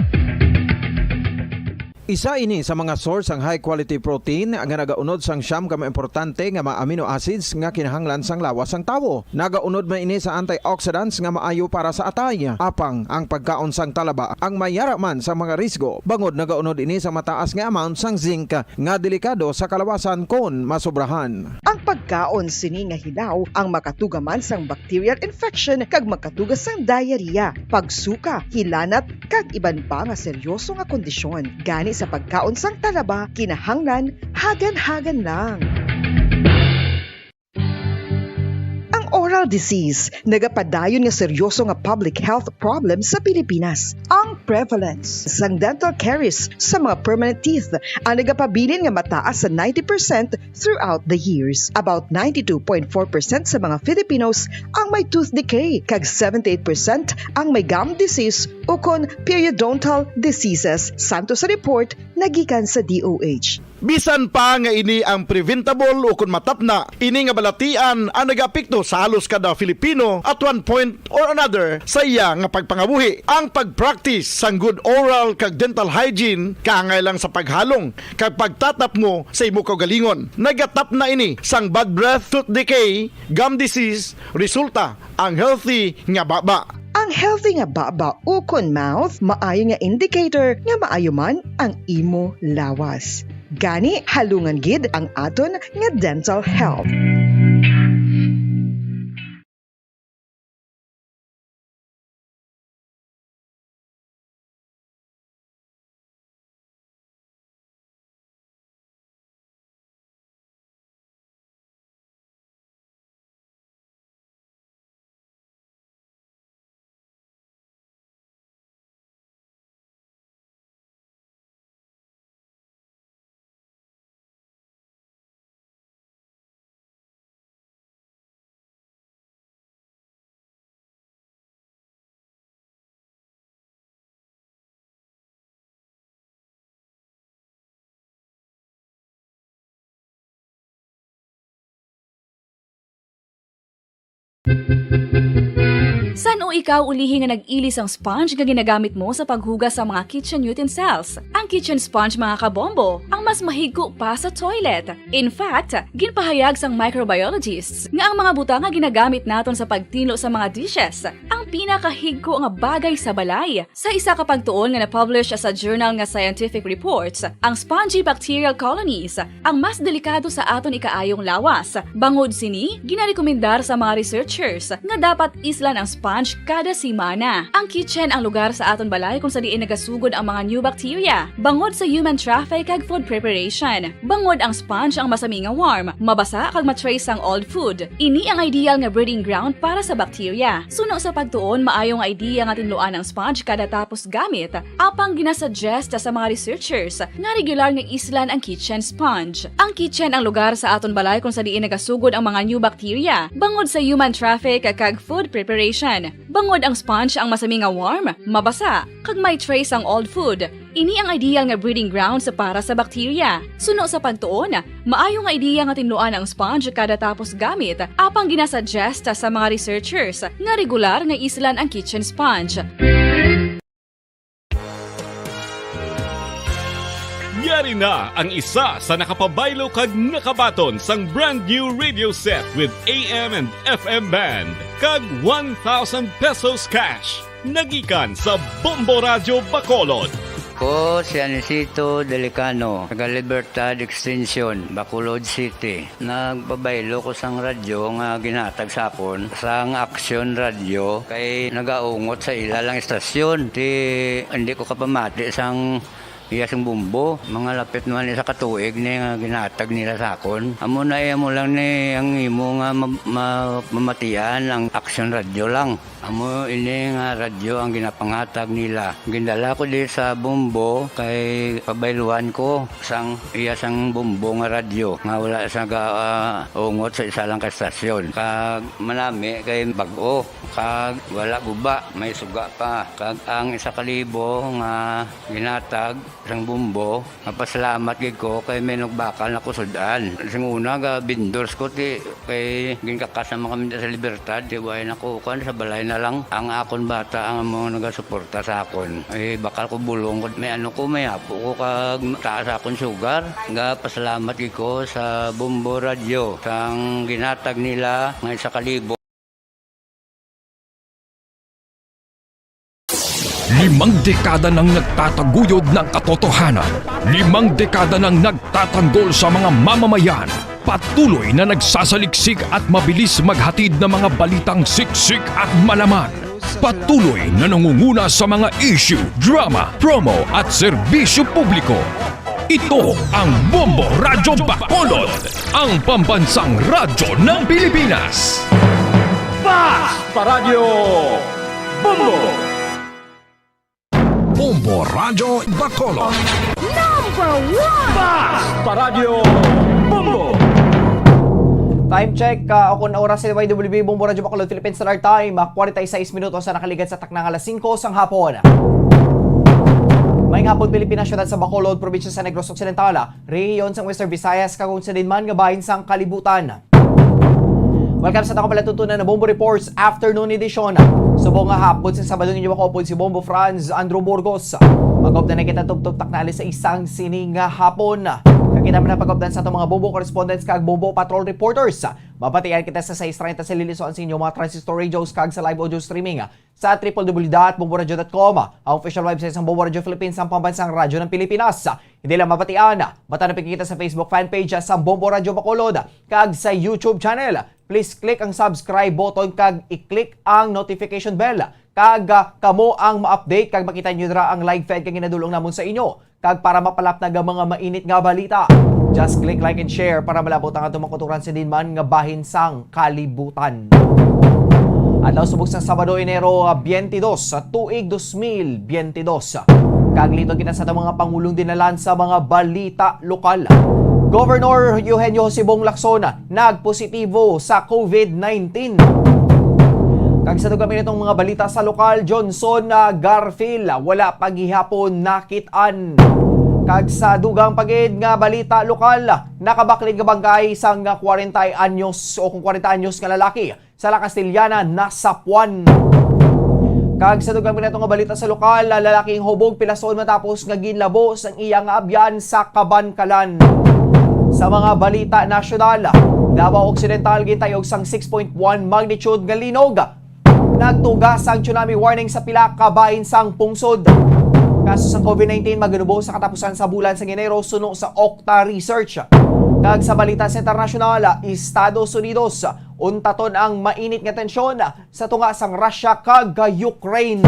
Isa ini sa mga source sang high quality protein nga nagaunod sang siyam ka mga importante nga mga amino acids nga kinahanglan sang lawas sang tawo. Nagaunod man ini sa antioxidants nga maayo para sa atay. Apang ang pagkaon sang talaba ang mayara man sa mga risgo, bangod nagaunod ini sa mataas nga amount sang zinc nga delikado sa kalawasan kon masobrahan. Ang pagkaon sini nga hilaw ang makatuga man sang bacterial infection kag makatuga sang diarrhea, pagsuka, hilanat, kag iban pa nga seryoso nga kondisyon. Gani sa pagkaon sang talaba, kinahanglan hagan-hagan lang. Ang oral disease nagapadayon nga seryoso nga public health problem sa Pilipinas. Ang prevalence sang dental caries sa mga permanent teeth ang nagapabilin nga mataas sa ninety percent throughout the years. About ninety-two point four percent sa mga Filipinos ang may tooth decay, kag seventy-eight percent ang may gum disease ukon periodontal diseases, santo sa report nagikan sa D O H. Bisan pa nga ini ang preventable ukon matapna, ini nga balatian ang nagaapekto sa halos kada Filipino at one point or another sa iya nga pagpangabuhi. Ang pag-practice sang good oral kag dental hygiene kaangay lang sa paghalong kag pagtatapngo sa imo kaugalingon. Nagatapna ini sang bad breath, tooth decay, gum disease, resulta ang healthy nga baba. Ang healthy nga baba ukon mouth maayo nga indicator nga maayo man ang imo lawas. Gani, halungan gid ang aton nga dental health. San-o ikaw ulihi nga nag-ili sang sponge nga ginagamit mo sa paghugas sa mga kitchen utensils? Ang kitchen sponge, mga kabombo, ang mas mahigko pa sa toilet. In fact, ginpahayag sang microbiologists nga ang mga butang nga ginagamit naton sa pagtinlo sa mga dishes ang pinakahigko nga bagay sa balay. Sa isa ka pagtuon nga na-publish sa journal nga Scientific Reports, ang spongy bacterial colonies ang mas delikado sa aton ikaayong lawas. Bangod sini, ginarekomendar sa mga researchers nga dapat islan ang sponge kada semana. Ang kitchen ang lugar sa aton balay kung sa diin nagasugod ang mga new bacteria. Bangod sa human traffic kag food preparation, bangod ang sponge ang masami nga warm, mabasa kag ma-trace ang old food. Ini ang ideal nga breeding ground para sa bacteria. Suno sa pagtuon, maayo nga idea nga tinluan ang sponge kada tapos gamit, apang ginasuggest sa mga researchers nga regular nga islan ang kitchen sponge. Ang kitchen ang lugar sa aton balay kung sa diin nagasugod ang mga new bacteria, bangod sa human traffic kag food preparation. Bangod ang sponge ang masami nga warm, mabasa, kag may trace ang old food, ini ang ideal nga breeding grounds para sa bacteria. Suno sa pagtuon, maayo nga idea nga tinluan ang sponge kada tapos gamit, apang ginasuggest sa mga researchers nga regular nga islan ang kitchen sponge. Yari na ang isa sa nakapabaylo kag nakabaton sang brand new radio set with A M and F M band kag one thousand pesos cash. Nagikan sa Bombo Radyo Bacolod. Ko si Anisito Delicano, taga Libertad Extension, Bacolod City. Nagpabaylo ko sang radyo nga ginhatag sa akon sang Aksyon Radyo kay nagaungot sa ila lang istasyon. Ti, hindi ko kapamati sang Iya sing Bombo, mga lapit naman isa ka tuig ni nga ginatag nila sa akon. Amo na iya mo lang ni ang imo nga ma-, ma-, mamatian ang Action Radio lang. Amo ini nga radyo ang ginapangatag nila. Gindala ko di sa Bombo kay pabayluan ko sang iya sang Bombo nga radyo nga wala sa ga-, ah, ungot sa isa lang ka estasyon. Kag manami kay bag-o, kag wala guba, may suga pa. Kag ang isa ka libo nga ginatag sang Bombo, mapasalamat gid ko kay may nagbakal na ko sud-an. Sing una, ga vendors ko, ti, kay ginkakas naman kami sa Libertad, ti, way na ko, kuwan, sa balay na lang. Ang akon bata ang mga nagasuporta sa akon. Ay, bakal ko bulong ko, may ano ko, may apo ko, kag taas akon sugar. Ga pasalamat gid ko sa Bombo Radio, sang ginatag nila nga isa ka libo. Limang dekada nang nagtataguyod ng katotohanan. Limang dekada nang nagtatanggol sa mga mamamayan. Patuloy na nagsasaliksik at mabilis maghatid ng mga balitang siksik at malaman. Patuloy na nangunguna sa mga issue, drama, promo at serbisyo publiko. Ito ang Bombo Radyo Bacolod, ang pambansang radyo ng Pilipinas. Fast Paradyo Bombo! Bombo Radyo Bacolod. Number one! Fast Paradyo Bombo! Time check, ah, o kung oras sa Y W B, Bombo Radyo Bacolod, Philippine Standard Time, ah, forty-six minutos sa nakaligad sa takna nga alas singko sang hapon. May hapon, Pilipinas, siyudad sa Bacolod, probinsya sa Negros Occidental, rehiyon sang Western Visayas, kag kung sa dinman nga bahin sang kalibutan. Welcome sa takong palatuntunan na Bombo Reports Afternoon Edition. Subong nga hapon sa Sabado, ninyo ako upod si Bombo Franz Andrew Burgos. Mag-update na kita tubtob takna alas sais sang sining nga hapon. Kag kita man ang pag-update sa atong mga Bombo correspondents kag Bombo patrol reporters. Mabatian kita sa sais treinta sa lilisuan sa inyo mga transistor radios kag sa live audio streaming sa triple W dot bombo radio dot com, ang official website sang Bombo Radio Philippines, ang pambansang radyo ng Pilipinas. Hindi lang mabatian, bata na kita sa Facebook fan page sa Bombo Radio Bacolod kag sa YouTube channel. Please click ang subscribe button kag i-click ang notification bell. Kag, ah, kamo ang ma-update kag makita nyo dira ang live feed kag ginadulong namon sa inyo. Kag para mapalapnag ang mga mainit nga balita, just click like and share para malabot ang atong mga kauturan sa dinman nga bahin sang kalibutan. Adlaw subok sa Sabado, Enero, ah, twenty-dos sa tuig dos mil twenty-dos. Kag liton kita sa atong mga pangulong dinalan sa mga balita lokal. Governor Eugenio Jose Bong Lacson nagpositibo sa COVID nineteen. Kag sa dugang pa natong mga balita sa lokal, Johnson, ah, Garfield, ah, wala pa gihapon nakit-an. Kag sa dugang pa gid nga balita lokal, nakabaklid nga bangkay sang kwarenta anyos o kung kwarenta anyos nga lalaki sa La Castellana nasapuan. Kag sa dugang pa nato nga balita sa lokal, lalaking hubog pilason matapos nga ginlabo sang iya nga abyan sa Kabankalan. Sa mga balita nasyonal, Davao Occidental gintayog sang six point one magnitude nga linog. Nagtuga sang tsunami warning sa pila ka bahin sang pungsod. Kaso sa COVID nineteen maganubo sa katapusan sa bulan sang Enero suno sa Octa Research. Kag sa balita sa internasyonal, Estados Unidos, untaton ang mainit nga tensyon sa tunga sang Russia kag Ukraine.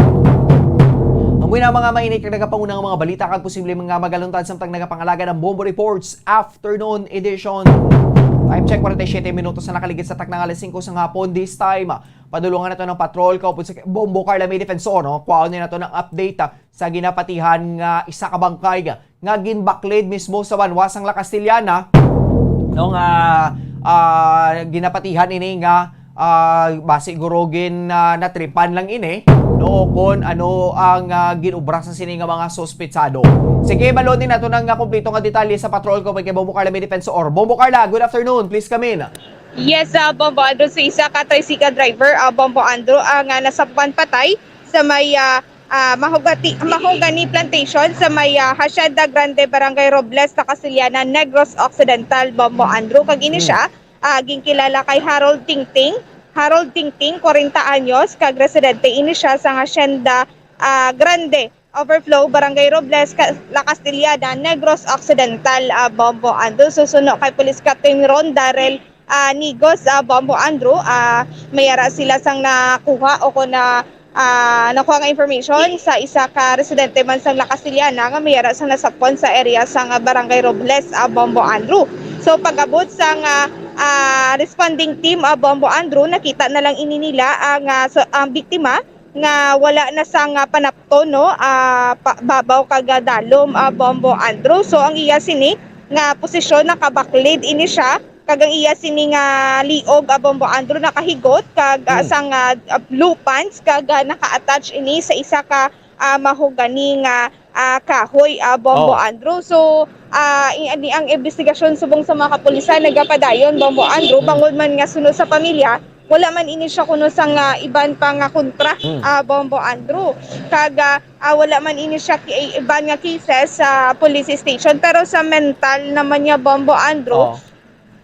Amo na ang mga mainit kag nagapangunang mga balita kag posible mga magaluntad samtang nagapangalaga ang Bombo Reports Afternoon Edition. Time check, forty-seven minutos na nakaligid sa takna nga alas singko sa hapon. This time, padulungan nato ng patrol kaupod sa Bombo Carla May Defensor, no? Kuhaon nato ng update, ah, sa ginapatihan nga isa ka bangkay nga ginbaklid mismo sa banwa sang La Castellana, no, nga, ah, ginapatihan ini nga, ah, basi guro gin, ah, natripan lang ini, no, kon ano ang, ah, ginobra sa sini nga mga suspetsado. Sige, balon din nato na nga kompleto nga detalye sa patrol ko kay Bombo Carla May Defensor. Bombo Carla, good afternoon. Please come in. Yes, ah, Bombo Andrew, sa isa ka tricycle driver, ah, Bombo Andrew, ang, ah, nasapuan patay sa may, ah, ah, mahogati-, mahogany plantation sa may, ah, Hacienda Grande, Barangay Robles, sa Castellana, Negros Occidental, Bombo Andrew. Kag ini Hmm. siya, ah, ginkilala kay Harold Tingting. Harold Tingting, kwarenta anyos, kag residente ini siya sa Hacienda, ah, Grande Overflow, Barangay Robles, Ca-, La Castellana, Negros Occidental, ah, Bombo Andrew. Susuno kay Police Captain Ron Darrell, ah, Nigos, ah, Bombo Andrew, ah, may ara sila sang nakuha o kon na ah, nakuha nga information sa isa ka residente man sang La Castellana nga may ara sang nasapwan sa area sang, ah, Barangay Robles, ah, Bombo Andrew. So, pag-abot sang, ah, ah, responding team, ah, Bombo Andrew, nakita na lang ini nila ang, ah, so, ang biktima nga wala na sang, ah, panapton, no, ah, pa-, babaw kag, ah, dalom, ah, Bombo Andrew. So, ang iya sini nga posisyon, nakabaklid ini siya, kag ang iya sini nga liog, ah, Bombo Andrew, nakahigot kag, ah, Hmm. sang, ah, ah, blue pants kag, ah, naka-attach ini sa isa ka, ah, mahogani nga, ah, kahoy, ah, Bombo Oh. Andrew. So, ah, i-, ani ang investigasyon subong sa mga kapulisan nagapadayon, Bombo Andrew, Hmm. bangod man nga sunod sa pamilya, wala man ini siya kuno sang, ah, iban pa nga kontra, Hmm. ah, Bombo Andrew. Kag, ah, ah, wala man ini siya ki-, iban nga cases sa police station. Pero sa mental naman niya, Bombo Andrew, Oh.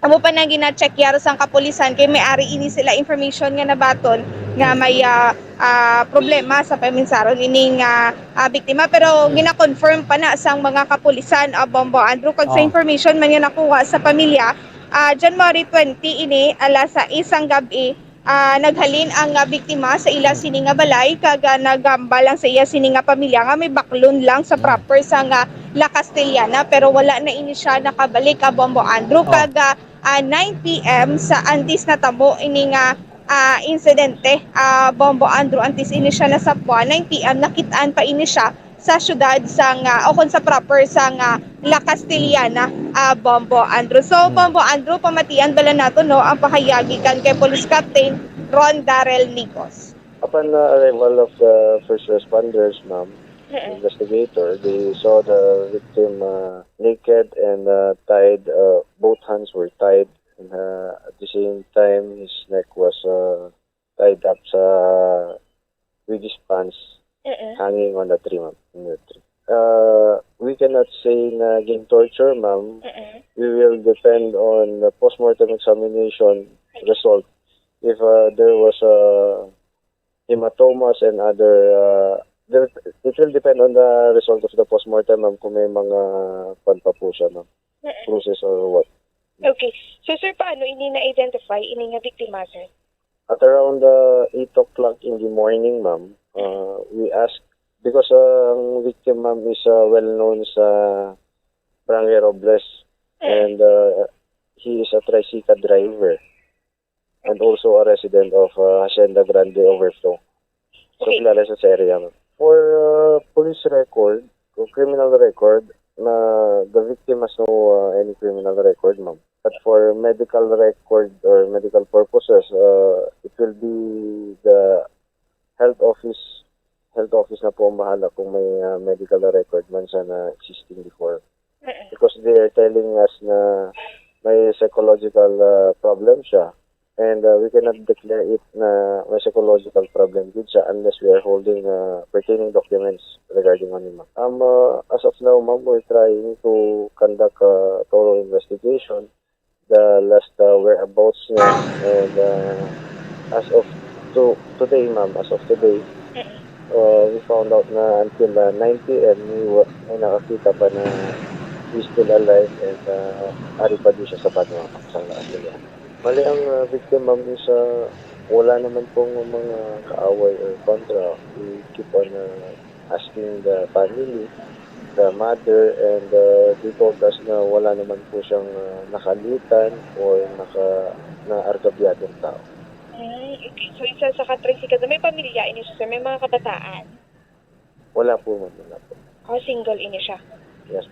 amo pa nang gina-check yaro sang kapulisan kay may ari ini sila information nga nabaton nga may, ah, ah, problema sa paminsaron ining, ah, ah, biktima. Pero Hmm. gina-confirm pa na sang mga kapulisan, ah, Bombo Andrew. Kag sa Oh. information man nga nakuha sa pamilya, ah, January twenty ini, alas sais sang gab-i, ah, naghalin ang, ah, biktima sa ila Hmm. sini nga balay kag, ah, naghambal lang sa iya sini nga pamilya nga may baklon lang sa Hmm. proper sa nga La Castellana, pero wala na ini siya nakabalik, ah, Bombo Andrew. Oh. Kag, ah, ah, nine P M sa antes natabo ini nga, ah, insidente, ah, Bombo Andrew, antes ini siya nasapwan, nine P M nakit-an pa ini siya sa siyudad sang, ah, o kon sa proper sang, ah, La Castellana, ah, Bombo Andrew. So, Hmm. Bombo Andrew, pamatian bala nato, no, ang pahayag gikan kay Police Captain Ron Darrell Nigos. Upon, uh, arrival of the first responders, ma'am, Mm-mm. investigator, they saw the victim, uh, naked and, uh, tied, uh, both hands were tied, and, uh, at the same time, his neck was, uh, tied up sa with his pants Mm-mm. hanging on the tree, ma'am, in the tree. Uh, we cannot say na gin-torture, ma'am. Mm-mm. We will depend on the postmortem examination Okay. result. If, uh, there was, uh, hematomas and other, uh, there, it will depend on the result of the postmortem, ma'am, kung may mga kwan pa po siya, ma'am. Mm-mm. Bruises or what. Okay. So, sir, paano ini na-identify ini nga biktima, sir? At around, uh, eight o'clock in the morning, ma'am, uh, we asked, because, uh, ang victim, ma'am, is, uh, well known sa Barangay Robles, Mm. and, uh, he is a tricycle driver and also a resident of, uh, Hacienda Grande Overflow. So, Okay. kilala siya sa area, ma'am. For, uh, police record, o criminal record, na the victim has no, uh, any criminal record, ma'am. But for medical record or medical purposes, uh, it will be the health office. Health office na po ang bahala kung may, uh, medical record man siya na existing before. Mm-mm. Because they are telling us na may psychological, uh, problem siya. And, uh, we cannot declare it na may psychological problem gid siya unless we are holding, uh, pertaining documents regarding on him, ma'am. Um, uh, as of now, ma'am, we're trying to conduct a thorough investigation, the last, uh, whereabouts niya. And, uh, as of to-, today, ma'am, as of today, Mm. uh, we found out na until, uh, nine P M, we wa-, may nakakita pa na he's still alive and, uh, ari pa din siya sa banwa, ma'am, sa Australia. Bali, ang, uh, victim, ma'am, is, uh, wala naman pong mga kaaway or kontra. We keep on, uh, asking the family, the mother, and, uh, they told us na wala naman po siyang, uh, nakalitan or naka-, naargabyadong tao. Mm, okay. So, isa sa ka-tricycle, may pamilya ini siya, sir? May mga kabataan? Wala po, ma'am. Wala po. Oh, single ini siya? Yes.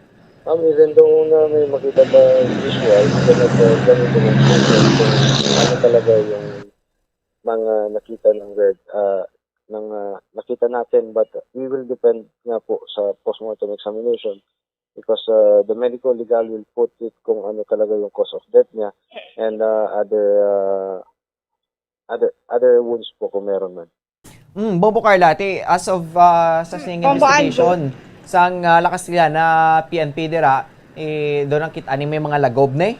Ma'am, even though na may makita pa visual, we cannot, uh, tell kung ano talaga yung mga nakita ng red, ah, ng, ah, nakita natin, but we will depend nga po sa postmortem examination because, ah, the medical legal will put it kung ano talaga yung cause of death niya and, ah, other, ah, other, other wounds po kung meron man. Mm, Bombo Carla, ti, as of, ah, sa Hmm, sining Bombo Andrew. Investigation sang, ah, La Castellana P N P dira, eh, doon ang kita ni may mga lagob ni?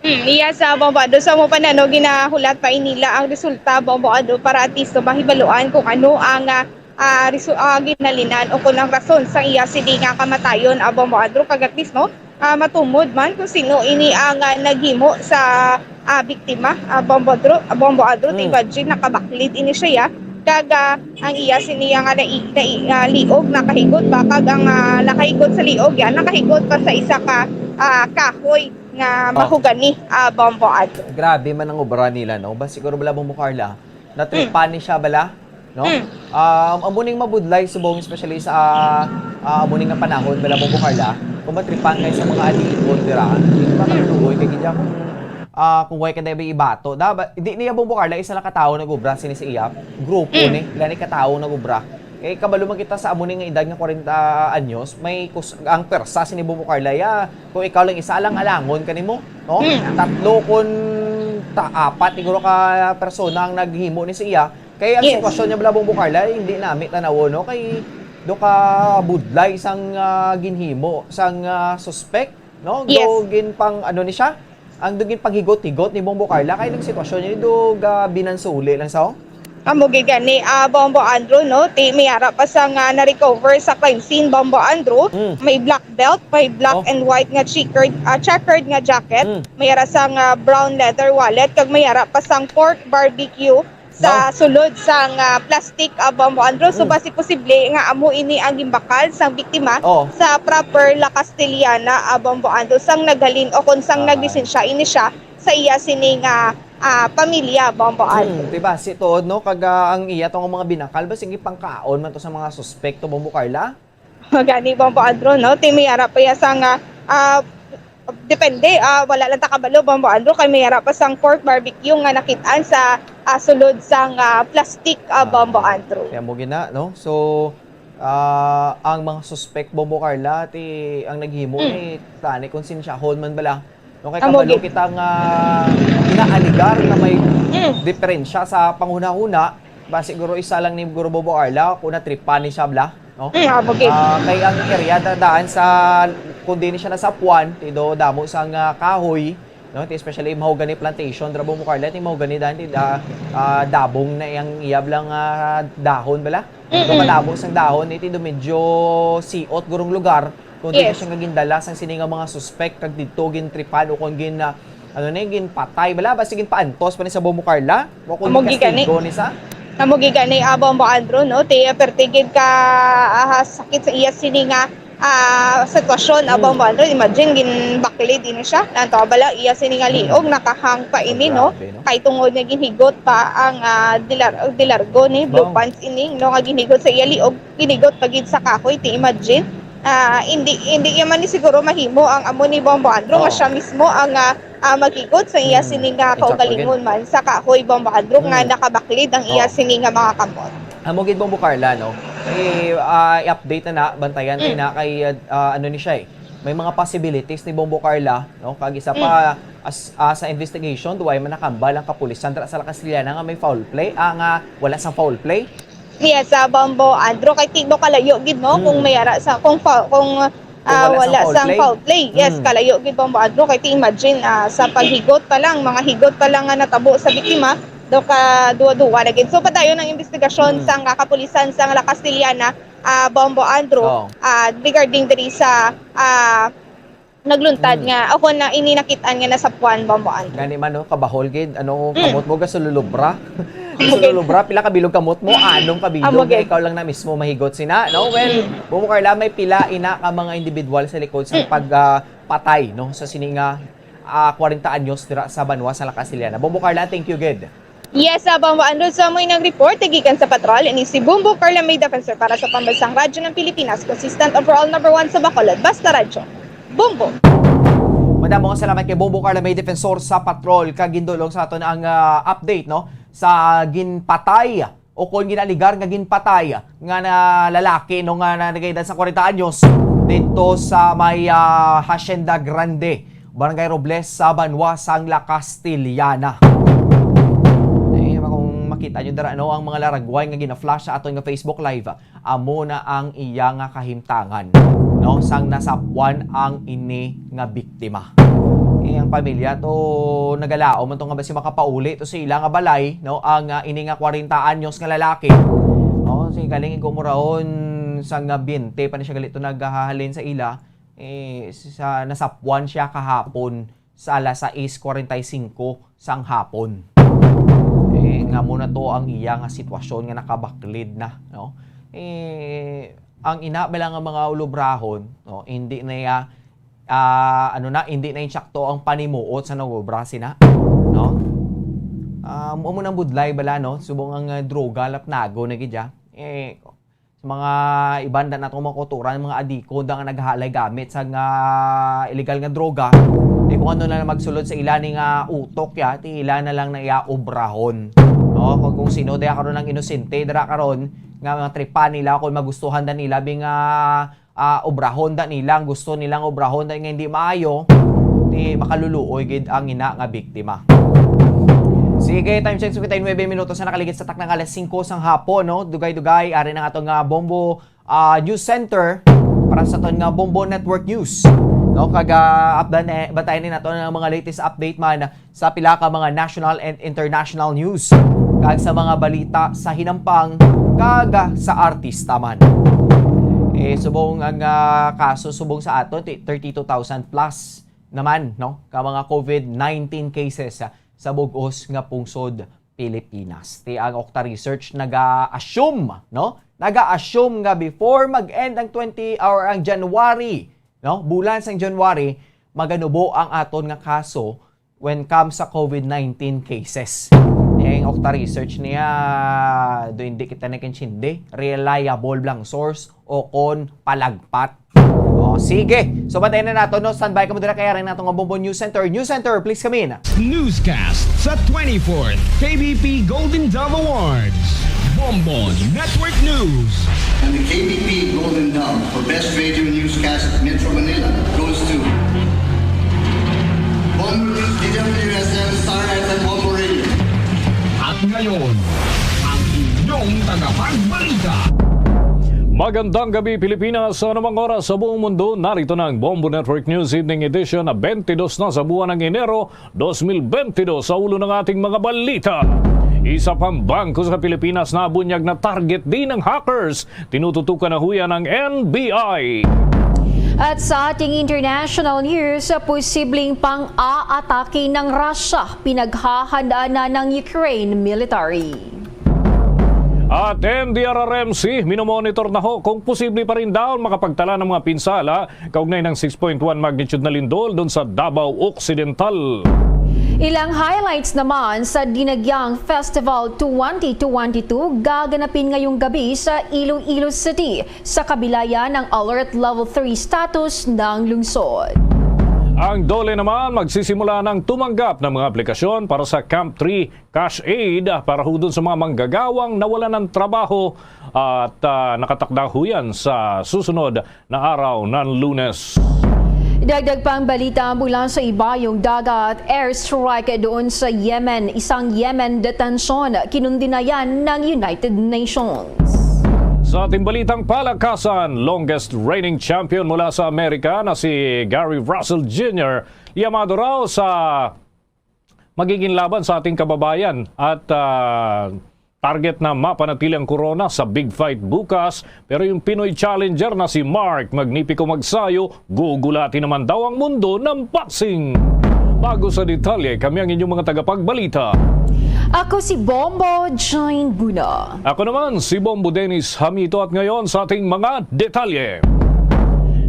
Hmm, iya sa Bombo Andrew, sa mo pa na, no, ginahulat pa inila ang resulta, Bombo Andrew, para at least, no, mahibaluan kung ano ang, ah, ah, resu-, ah, ginhalinan o kung ang rason sa iya sini nga kamatayon, ah, Bombo Andrew, kag at least, no, ah, matumod man kung sino ini ang, ah, naghimo sa, ah, biktima, ah, Bombo Andrew, ah, Bombo Andrew, Hmm. imagine, nakabaklid ini siya, ya. Kag, ah, ang iya sini nga nai-, nai-, ah, liog nakahigot ba, kag ang, ah, nakahigot sa liog yan, nakahigot pa sa isa ka, ah, kahoy nga Oh. mahogany, ah, Bombo Adro. Grabe man ang obra nila, no? Ba siguro bala, Bombo Carla, natripan ni siya bala, no? Mm. Um, amo ning mabudlay subong, especially sa, ah, amo ning nga panahon bala, Bombo Carla, kung matripan kay sa mga alipon dira, hindi ba Mm. kaluoy kay gid kung, ah, kung way ka na ibato. Da, ba, di niya, Bombo Carla, isa lang ka tawo nag-obra sini sa iya, grupo Mm. ni, lani ka tawo nag-obra. Kay kabalo man kita sa amo ni nga edad nga kwarenta anyos, may kus-, ang persa sini, Bombo Carla, ya, kung ikaw lang isa lang alangon kanimo, no? Mm. Tatlo kun ta-, apat siguro ka persona ang naghimo ni sa iya. Kay ang Yes. sitwasyon niya bala, Bombo Carla, hindi nami tan-awon, no? Kay do ka budlay sang, ah, ginhimo sang, ah, suspek, no? Yes. Do gin pang ano ni siya? Ang do gin panghigot-higot ni Bombo Carla kay ang sitwasyon niya do ga binansuli lang sa Amo gid gani, ah, Bombo Andrew, no? Ti may ara pa sang na-recover sa crime scene, Bombo Andrew. Mm. May black belt, may black Oh. and white nga checkered, ah, checkered nga jacket. Mm. May ara sang, ah, brown leather wallet, kag may ara pa sang pork barbecue sa Wow. sulod sang, ah, plastic, ah, Bombo Andrew. So, Mm. basi posible nga amo ini ang gimbakal sang biktima Oh. sa proper La Castellana, ah, Bombo Andrew, sang naghalin o kung sang Ah. naglisensya ini siya sa iya sini nga, ah, pamilya, Bombo Andrew. Hmm, diba? Si tuod, no? Kag, ah, ang iya tong mga binakal, ba, sige, pangkaon man to sa mga suspek to, Bombo Carla? Gani, Bombo Andrew, no? Ti may ara pa iya sang, ah, ah, depende, ah, wala lang ta kabalo, Bombo Andrew, kay may ara pa sang pork barbecue nga nakit-an sa, ah, sulod sang, ah, plastic, ah, Ah, Bombo Andrew. Kaya mo gina, no? So, ah, ang mga suspek, Bombo Carla, ti ang naghimo Mm. ni tani konsensyahon man bala. No, kay Amo kabalo gid. kita nga ginaaligar na may Mm. diferensya sa panghunahuna, ba siguro isa lang ni Guro Bombo Carla kung natripan ni siya bala, no? Mm, amo gid. Ah, kay ang area da-, daan sa, kung di ni siya nasapuan, ti do damo sang, ah, kahoy, no? Ti especially mahogany plantation, dira, Bombo Carla, ti mahogany daan, ti da-, ah, dabong na yang iyab lang, ah, dahon bala. Mm-mm. Do madamo sang dahon, iti do medyo siot gurong lugar, kung di Yes. siya nga gindala sang sini nga mga suspek, kag didto gintripan o kung gin, ah, ano ni, ginpatay bala, basi ginpaantos pa ni sa Bombo Carla, o kung Amo gid gani. gikastigo ni sa Amo gid gani, ah, Bombo Andrew, no? Ti, ah, perti gid ka, ah, sakit sa iya sini nga, ah, sitwasyon, ah, Hmm. Bombo Andrew. Imagine, ginbaklid ini siya. Nanto bala, iya sini nga Hmm. liog, nakahang pa ini, Oh, no? grabe, no? Kay tungod nga ginhigot pa ang, ah, dilar-, dilargo ni Blue Wow. Pants ini, no? Nga ginhigot sa iya liog, ginhigot pa gid sa kahoy, ti imagine. Ah, hindi, hindi iya man ni siguro mahimo ang amo ni Bombo Andrew, nga Oo. siya mismo ang, ah, ah, maghigot sa iya Hmm. sini nga Exactly. kaugalingon man sa kahoy, Bombo Andrew, nga Hmm. nakabaklid ang iya Oh. sini nga mga kamot. Amo gid, Bombo Carla, no? Eh, ah, i-update na na, bantayan tayo Mm. na kay, ah, ano ni siya eh. May mga possibilities ni Bombo Carla, no? Kag isa Mm. pa, as, ah, sa investigation, duway man nakambal ang kapulisan dira sa La Castellana nga may foul play, ah, nga wala sang foul play. Yes, sa Bombo Andrew, kay ti do kalayo gid, no? Mm. Kung may ara sa, kung fa-, kung, Kung ah, wala wala sang foul sang play. foul play. Yes, Mm. kalayo gid, Bombo Andrew, kay ti imagine, ah, sa paghigot pa lang, mga higot pa lang nga natabo sa biktima, do ka duwa-duwa na gid. So, padayon ang investigasyon Mm. sang, ah, kapulisan sang La Castellana, ah, Bombo Andrew, Oh. ah, regarding diri sa, ah, nagluntad Mm. nga, o kung na, ini nakit-an nga nasapuan, Bombo Andrew. Gani man, no, kabahol gid, ano, Mm. kamot mo, gasululubra. Amo gid. Gasululubra, pila ka bilog kamot mo, anong ka bilog, Amo gid. nga ikaw lang na mismo mahigot sina, no? Well, Mm. Bombo Carla, may pila ina ka mga individual sa likod sa Mm. pag, ah, patay, no, sa sini nga, ah, kwarenta anyos dira sa banwa sa La Castellana. Bombo Carla, thank you gid. Yes, ah, Bombo Andrew, sa amoy nag-report, gikan sa Patrol, ini si Bombo Carla May Defensor para sa Pambansang Radyo ng Pilipinas, consistent overall number one sa Bacolod. Basta Radyo. Bombo! Madamo nga salamat kay Bombo Carla May Defensor sa Patrol, kag gindulong sa aton ang, ah, update, no, sa ginpatay o kon ginaligar nga ginpatay nga na lalaki, no, nga na nagayedad sa kwarenta anyos dito sa may, ah, Hacienda Grande, Barangay Robles, sa banwa sang La Castellana. Eh, kung makita nyo dira, no, ang mga laragway nga gina-flash sa aton nga Facebook Live, amo na ang iya nga kahimtangan, no, sang nasapuan ang ini nga biktima. Eh, ang pamilya to nagalaom man to nga basi makapauli to sa ila nga balay, no, ang, ah, ini nga kwarenta anyos nga lalaki. No, si galing igumuraon sa nga biyente pa ni siya gali to naghahalin sa ila, eh, sa nasapuan siya kahapon sa alas sais kwarenta y singko sang hapon. Eh, Amo na to ang iya nga sitwasyon nga nakabaklid na, no? Eh, ang ina bala nga mga ulobrahon, no, hindi na iya, ah, ano na, hindi na insakto ang panimuot sa nag-obra sina, no? Ah, amo nang budlay bala, no? Subong ang, ah, droga, lapnago na gid ya. Eh, sa mga iban da natong mga kultura, mga adikon da nga naghalay gamit sa nga illegal nga droga, di kung ano na lang magsulod sa ila ni nga utok ya, ti ila na lang na iya obrahon. No? Kung, kung sino da karon ang inosente dira karon nga mga tripan nila, kung magustuhan da nila bi nga, ah, obrahon da nila, ang gusto nilang obrahon da nga hindi maayo, ti makaluluoy gid ang ina nga biktima. Sige, time check, sa kita nuebe minutos na nakaligid sa takna nga alas singko sang hapon, no? Dugay-dugay, ari na nga ato nga Bombo, ah, News Center para sa aton nga Bombo Network News. No, kag, ah, updan-, eh, bantayan ni nato ang mga latest update man sa pila ka mga national and international news, kag sa mga balita sa hinampang, kag, ah, sa artista man. Eh, subong ang, ah, kaso subong sa aton, ti-, thirty-two thousand plus naman, no, ka mga covid nineteen cases, ah, sa bug-os nga pungsod Pilipinas. Ti ang Okta Research naga-assume, no? Naga-assume nga before mag-end ang twenty or ang January, no? Bulan sang January, maganubo ang aton nga kaso when comes sa covid nineteen cases. Ang Okta Research niya, do hindi kita nakintindi. Reliable lang source o kon palagpat. O, sige. So, bantayan na nato, no? Standby kamo dira kay ari na ato nga Bombo News Center. News Center, please come in. Newscast sa twenty-fourth K B P Golden Dove Awards. Bombo Network News. And the K B P Golden Dove for Best Radio Newscast Metro Manila goes to Bombo News, D W S M, Star F M, Bombo Radio. At ngayon, ang inyong tagapagbalita. Magandang gabi, Pilipinas. Sa anumang oras sa buong mundo, narito na ang Bombo Network News Evening Edition na twenty-two na sa buwan ng Enero, dos mil bentidus. Sa ulo ng ating mga balita, isa pang bangko sa Pilipinas na bunyag na target din ng hackers. Tinututukan na ho yan ng N B I. At sa ating international news, posibleng pang-aatake ng Russia, pinaghahandaan na ng Ukraine military. At N D R R M C, minomonitor na ho kung posible pa rin daw makapagtala ng mga pinsala kaugnay ng six point one magnitude na lindol doon sa Davao Occidental. Ilang highlights naman sa Dinagyang Festival twenty twenty-two gaganapin ngayong gabi sa Iloilo City, sa kabila yan ng Alert Level three status ng lungsod. Ang DOLE naman magsisimula ng tumanggap ng mga aplikasyon para sa Camp three Cash Aid para ho dun sa mga manggagawang nawalan ng trabaho at, ah, nakatakda ho yan sa susunod na araw ng Lunes. Dagdag pang balita mula sa ibayong dagat, airstrike doon sa Yemen, isang Yemen detention, kinundinayan ng United Nations. Sa ating balitang palakasan, longest reigning champion mula sa Amerika na si Gary Russell Junior, yamado raw sa magiging laban sa ating kababayan at, ah, target na mapanatili ang korona sa big fight bukas. Pero yung Pinoy challenger na si Mark Magnifico Magsayo, gugulati naman daw ang mundo ng boxing. Bago sa detalye, kami ang inyong mga tagapagbalita. Ako si Bombo Jane Buna. Ako naman si Bombo Dennis Hamito at ngayon sa ating mga detalye.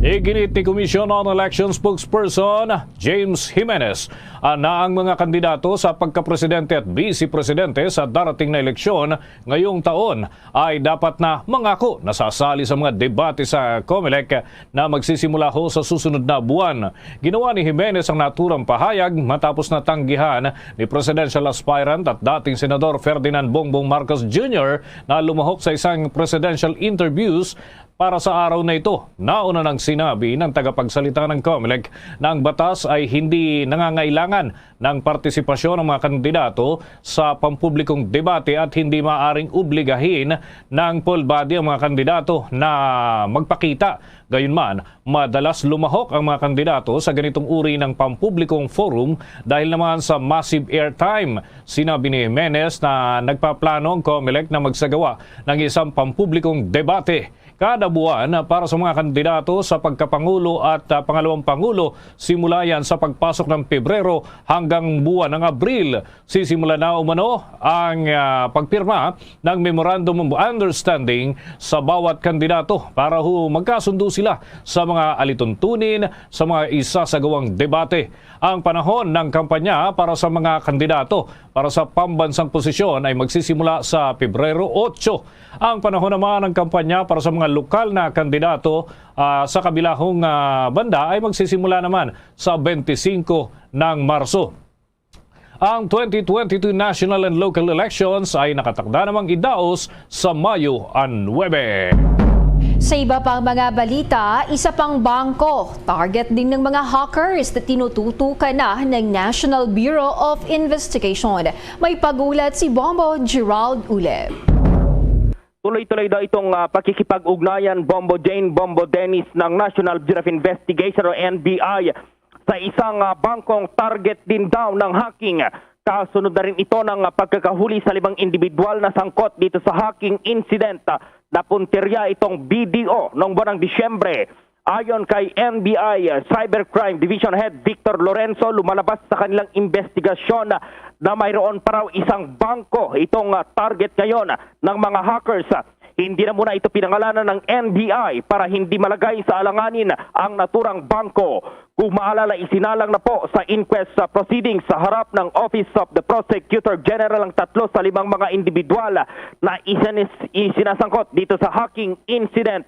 Iginit ni Commission on Election Spokesperson James Jimenez na ang mga kandidato sa pagkapresidente at bise-presidente sa darating na eleksyon ngayong taon ay dapat na mangako na sasali sa mga debate sa COMELEC na magsisimula ho sa susunod na buwan. Ginawa ni Jimenez ang naturang pahayag matapos na tanggihan ni presidential aspirant at dating Senador Ferdinand Bongbong Marcos Junior na lumahok sa isang presidential interviews para sa araw na ito. Nauna nang sinabi ng tagapagsalita ng COMELEC na ang batas ay hindi nangangailangan ng partisipasyon ng mga kandidato sa pampublikong debate at hindi maaaring obligahin ng poll body ang mga kandidato na magpakita. Gayunman, madalas lumahok ang mga kandidato sa ganitong uri ng pampublikong forum dahil naman sa massive airtime. Sinabi ni Jimenez na nagpaplano ang COMELEC na magsagawa ng isang pampublikong debate kada buwan para sa mga kandidato sa pagkapangulo at, ah, pangalawang pangulo, simula yan sa pagpasok ng Pebrero hanggang buwan ng Abril. Sisimula na umano ang, ah, pagpirma ng Memorandum of Understanding sa bawat kandidato para ho magkasundo sila sa mga alituntunin sa mga isasagawang debate. Ang panahon ng kampanya para sa mga kandidato para sa pambansang posisyon ay magsisimula sa Pebrero otso. Ang panahon naman ng kampanya para sa mga lokal na kandidato, ah, sa kabilahong, ah, banda ay magsisimula naman sa twenty-five ng Marso. Ang twenty twenty-two national and local elections ay nakatakda namang idaos sa Mayo nuebe. Sa iba pang mga balita, isa pang bangko target din ng mga hackers na tinututukan na ng National Bureau of Investigation. May pag-ulat si Bombo Gerald Ulep. Tuloy-tuloy daw itong, ah, pakikipag-ugnayan, Bombo Jane, Bombo Dennis, ng National Bureau of Investigation o N B I sa isang, ah, bangkong target din daw ng hacking. Kasunod na rin ito ng, ah, pagkakahuli sa limang individual na sangkot dito sa hacking incident, ah, na puntirya itong B D O noong buwan ng Disyembre. Ayon kay N B I Cybercrime Division Head Victor Lorenzo, lumalabas sa kanilang investigasyon na mayroon pa raw isang bangko itong, ah, target ngayon ng mga hackers. Hindi na muna ito pinangalanan ng N B I para hindi malagay sa alanganin ang naturang bangko. Kung maalala, isinalang na po sa inquest, ah, proceedings sa harap ng Office of the Prosecutor General ang tatlo sa limang mga individual na isinis-, isinasangkot dito sa hacking incident.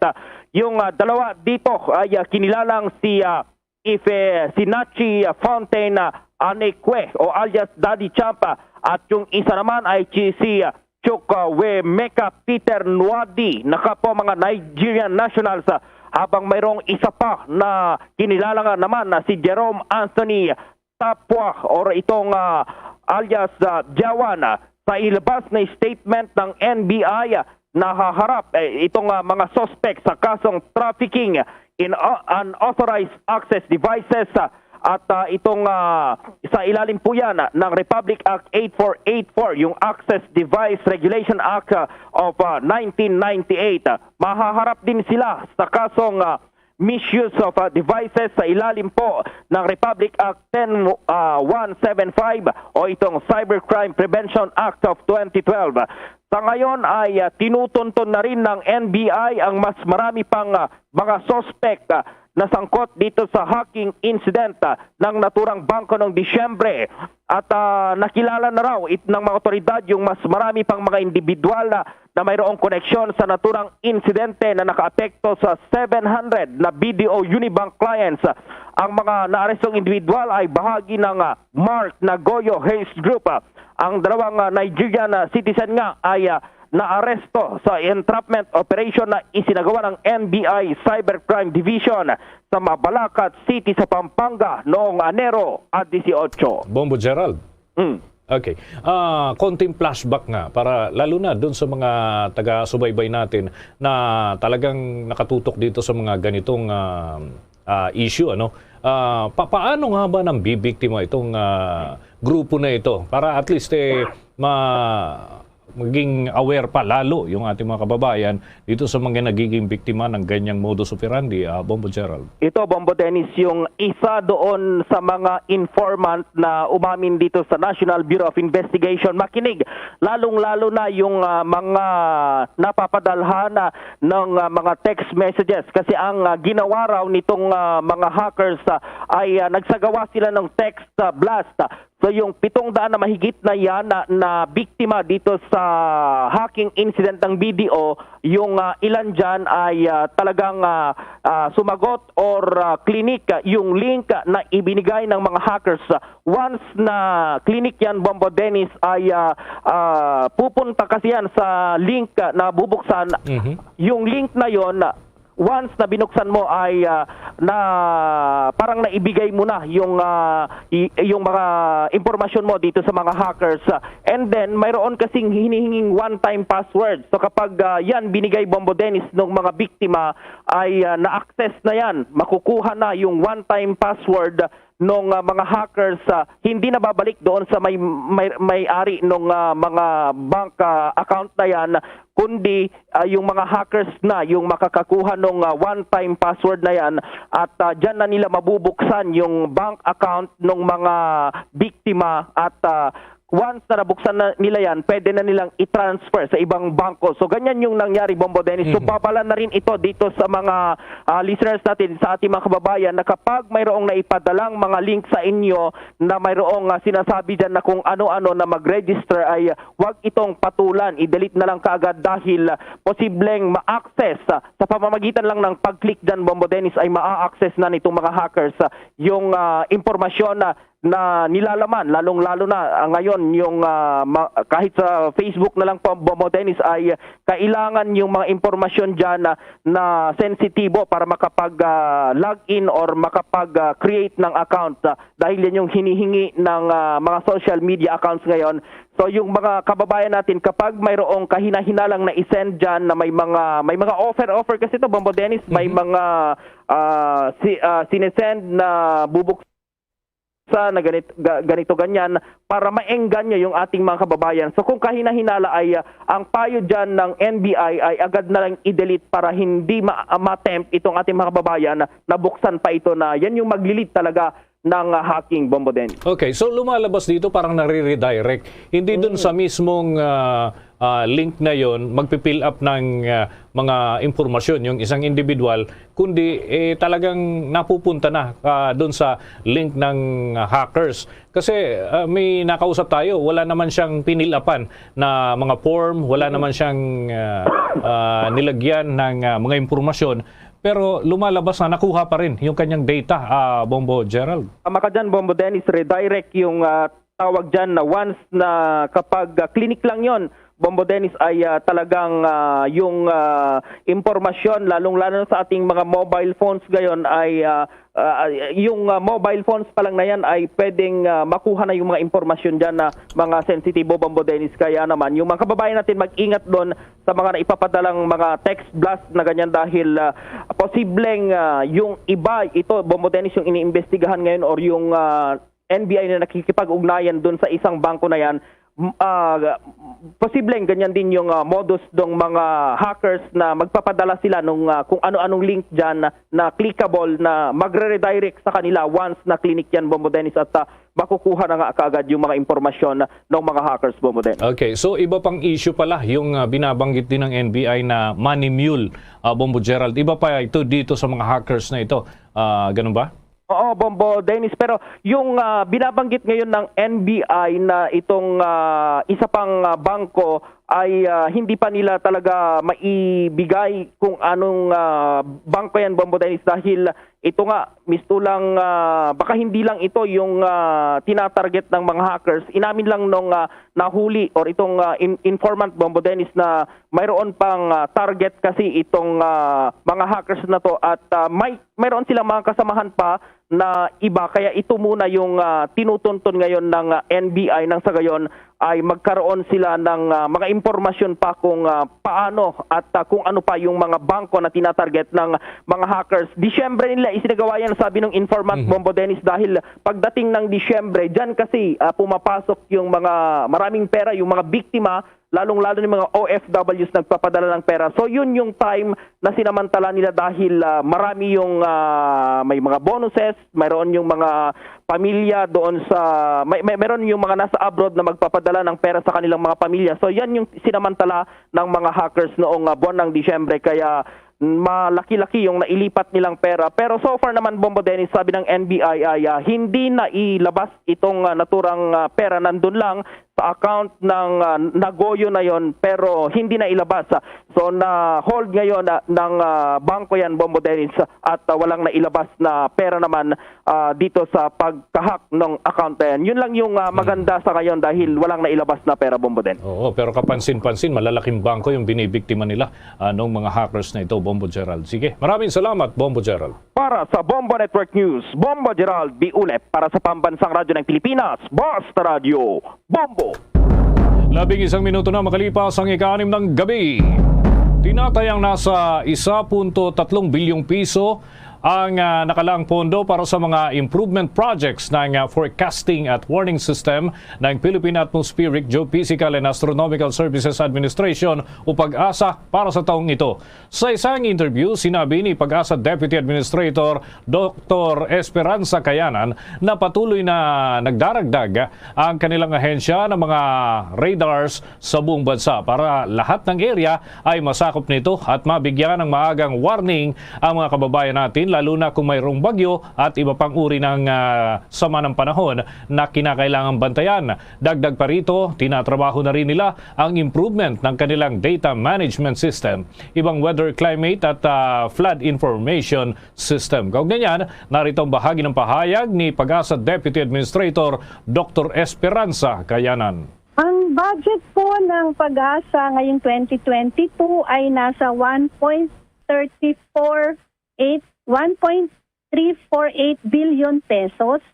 Yung, ah, dalawa dito ay, ah, kinilalang si, ah, Ife Sinachi Fountain, ah, Anekwe o alias Daddy Champ, ah, at yung isa naman ay si, si, ah, Chukwuemeka Peter Nwadi, na kapwa mga Nigerian nationals, ah, habang mayroong isa pa na kinilala nga naman na si Jerome Anthony Tapwa or itong, ah, alias, ah, Jawan, ah, sa ilabas na statement ng N B I, ah, nahaharap, eh, itong, ah, mga suspect sa kasong trafficking in, ah, unauthorized access devices, ah, at, ah, itong, ah, sa ilalim po yan, ah, ng Republic Act eight four eight four, yung Access Device Regulation Act, ah, of, ah, nineteen ninety-eight. Ah, mahaharap din sila sa kasong, ah, misuse of, ah, devices sa ilalim po ng Republic Act ten, ah, one seven five o itong Cybercrime Prevention Act of twenty twelve. Sa ngayon ay, ah, tinutunton na rin ng N B I ang mas marami pang, ah, mga suspect, ah, na sangkot dito sa hacking incident, ah, ng naturang bangko noong Disyembre. At, ah, nakilala na raw it-, ng mga otoridad yung mas marami pang mga individual na, na mayroong koneksyon sa naturang insidente na nakaapekto sa seven hundred na B D O Unibank clients. Ang mga naarestong individual ay bahagi ng, ah, Mark Nagoyo Hayes Group. Ah, ang dalawang, ah, Nigerian, ah, citizen nga ay, ah, naaresto sa entrapment operation na isinagawa ng N B I Cybercrime Division sa Mabalacat City sa Pampanga noong Enero a dieciocho. Bombo Gerald. Mm. Okay. Ah, konting flashback nga para lalo na dun sa mga taga-subaybay natin na talagang nakatutok dito sa mga ganitong, ah, ah, issue, ano? Ah, pa-, paano nga ba nang bibiktima itong, ah, grupo na ito? Para at least, eh, ma-, maging aware pa lalo yung ating mga kababayan dito sa mga nagiging biktima ng ganyang modus operandi, ah, Bombo Gerald. Ito, Bombo Dennis, yung isa doon sa mga informant na umamin dito sa National Bureau of Investigation. Makinig, lalong-lalo na yung, ah, mga napapadalhan, ah, ng, ah, mga text messages. Kasi ang, ah, ginawa raw nitong, ah, mga hackers, ah, ay, ah, nagsagawa sila ng text, ah, blast. So, yung pitong daan na mahigit na yan na, na biktima dito sa hacking incident ng B D O, yung, ah, ilan dyan ay, ah, talagang, ah, ah, sumagot or, ah, clinic, ah, yung link, ah, na ibinigay ng mga hackers. Ah, once na clinic yan, Bombo Dennis, ay, ah, ah, pupunta kasi yan sa link, ah, na bubuksan. Mhm. Yung link na yon, ah, once na binuksan mo ay, ah, na parang naibigay mo na yung, ah, i-, yung mga impormasyon mo dito sa mga hackers. Ah, and then, mayroon kasing hinihinging one-time password. So kapag, ah, yan binigay, Bombo Dennis, ng mga biktima ay, ah, na-access na yan, makukuha na yung one-time password nung, ah, mga hackers, ah, hindi na babalik doon sa may, may, may-ari nung, ah, mga bank, ah, account na yan kundi, ah, yung mga hackers na yung makakakuha ng, ah, one-time password na yan, at, ah, dyan na nila mabubuksan yung bank account ng mga biktima, at, ah, once na nabuksan na nila yan, pwede na nilang i-transfer sa ibang bangko. So, ganyan yung nangyari, Bombo Dennis. So, Mhm. babala na rin ito dito sa mga, ah, listeners natin, sa ating mga kababayan, na kapag mayroong naipadalang mga link sa inyo na mayroong, ah, sinasabi dyan na kung ano-ano na mag-register, ay, ah, wag itong patulan, i-delete na lang kaagad dahil, ah, posibleng ma-access, ah, sa pamamagitan lang ng pag-click dyan, Bombo Dennis, ay ma-access na nitong mga hackers, ah, yung, ah, impormasyon na na nilalaman, lalong-lalo na, ah, ngayon yung, ah, ma-, kahit sa Facebook na lang po, Bombo Dennis, ay kailangan yung mga impormasyon diyan na, na sensitibo para makapag, ah, log in or makapag, ah, create ng account, ah, dahil yan yung hinihingi ng, ah, mga social media accounts ngayon. So yung mga kababayan natin, kapag mayroong kahina-hinalang na i-send diyan na may mga, may mga offer, offer kasi to, Bombo Dennis, may Mhm. mga, ah, si, ah, sinesend na bubuk- sa na ganit-, ga-, ganito ganyan para maengganyo yung ating mga kababayan. So kung kahinahinala ay, ah, ang payo diyan ng N B I ay agad na lang i-delete para hindi ma-, ah, ma-tempt itong ating mga kababayan na buksan pa ito, na yan yung maglilid talaga ng, ah, hacking, Bombo Dennis. Okay, so lumalabas dito, parang nare-redirect. Hindi dun Mm. sa mismong, ah, ah, link na yon magpi-fill up ng, ah, mga impormasyon yung isang individual, kundi, eh, talagang napupunta na, ah, dun sa link ng, ah, hackers. Kasi, ah, may nakausap tayo, wala naman siyang pinilapan na mga form, wala Mm. naman siyang, ah, ah, nilagyan ng, ah, mga impormasyon, pero lumalabas na nakuha pa rin yung kanyang data, ah, Bombo Gerald. Tama ka dyan, Bombo Dennis, redirect yung, ah, tawag dyan na once na kapag, ah, clinic lang yon, Bombo Dennis, ay, ah, talagang, ah, yung, ah, impormasyon, lalong-lalo na sa ating mga mobile phones ngayon, ay, ah, ah, yung, ah, mobile phones pa lang na yan ay pwedeng, ah, makuha na yung mga impormasyon dyan na mga sensitibo, Bombo Dennis. Kaya naman, yung mga kababayan natin, mag-ingat doon sa mga naipapadalang mga text blast na ganyan dahil, ah, posibleng, ah, yung iba, ito, Bombo Dennis, yung iniimbestigahan ngayon or yung, ah, N B I na nakikipag-ugnayan dun sa isang bangko na yan, m-, ah, posibleng ganyan din yung, ah, modus ng mga hackers na magpapadala sila nung, ah, kung ano-anong link dyan na, na clickable na magre-redirect sa kanila once na clinic yan, Bombo Dennis, at, ah, makukuha na nga kaagad yung mga impormasyon ng mga hackers, Bombo Dennis. Okay, so iba pang issue pala yung, ah, binabanggit din ng N B I na money mule, ah, Bombo Gerald. Iba pa ito dito sa mga hackers na ito. Ah, ganun ba? Oo, Bombo Dennis, pero yung, ah, binabanggit ngayon ng N B I na itong, ah, isa pang, ah, bangko ay, ah, hindi pa nila talaga maibigay kung anong, ah, bangko yan, Bombo Dennis, dahil ito nga, misto lang, ah, baka hindi lang ito yung, ah, tinatarget ng mga hackers. Inamin lang nung, ah, nahuli or itong, ah, in-, informant, Bombo Dennis, na mayroon pang, ah, target kasi itong, ah, mga hackers na to, at, ah, may, mayroon silang mga kasamahan pa na iba, kaya ito muna yung, ah, tinutuntun ngayon ng, ah, N B I, nang sa gayon ay magkaroon sila ng, ah, mga impormasyon pa kung, ah, paano at, ah, kung ano pa yung mga bangko na tinatarget ng mga hackers. Disyembre nila isinagawa yan, sabi ng informant, Mhm. Bombo Dennis, dahil pagdating ng Disyembre, dyan kasi, ah, pumapasok yung mga maraming pera, yung mga biktima, lalong-lalo yung mga O F Ws nagpapadala ng pera. So, yun yung time na sinamantala nila dahil, ah, marami yung, ah, may mga bonuses, mayroon yung mga pamilya doon sa, may, may, mayroon yung mga nasa abroad na magpapadala ng pera sa kanilang mga pamilya. So, yan yung sinamantala ng mga hackers noong, ah, buwan ng Disyembre. Kaya malaki-laki yung nailipat nilang pera. Pero so far naman, Bombo Dennis, sabi ng N B I ay, ah, hindi na ilabas itong, ah, naturang, ah, pera. Nandun lang sa account ng, ah, Nagoyo na yon, pero hindi na ilabas. So, na-hold ngayon, ah, ng, ah, bangko yan, Bombo Dennis, at, ah, walang nailabas na pera naman, ah, dito sa pagkahak ng account na yan. Yun lang yung, ah, Hmm. maganda sa ngayon dahil walang nailabas na pera, Bombo Dennis. Oo, pero kapansin-pansin, malalaking bangko yung binibiktima nila, ah, ng mga hackers na ito, Bombo Gerald. Sige, maraming salamat, Bombo Gerald. Para sa Bombo Network News, Bombo Gerald Biulep, para sa Pambansang Radyo ng Pilipinas, Basta Radyo, Bombo! Labing isang minuto na makalipas ang ika-anim ng gabi. Tinatayang nasa isa punto tatlong bilyong piso Ang, ah, nakalaang pondo para sa mga improvement projects ng, ah, forecasting at warning system ng Philippine Atmospheric, Geophysical and Astronomical Services Administration o PAGASA para sa taong ito. Sa isang interview, sinabi ni PAGASA Deputy Administrator Doktor Esperanza Kayanan na patuloy na nagdaragdag ang kanilang ahensya ng mga radars sa buong bansa para lahat ng area ay masakop nito at mabigyan ng maagang warning ang mga kababayan natin, lalo na kung mayroong bagyo at iba pang uri ng, ah, sama ng panahon na kinakailangang bantayan. Dagdag pa rito, tinatrabaho na rin nila ang improvement ng kanilang data management system, ibang weather, climate at, ah, flood information system. Kaugnay niyan, narito ang bahagi ng pahayag ni PAGASA Deputy Administrator Doktor Esperanza Kayanan. Ang budget po ng PAGASA ngayong twenty twenty-two ay nasa one point three four eight, one point three four eight billion pesos.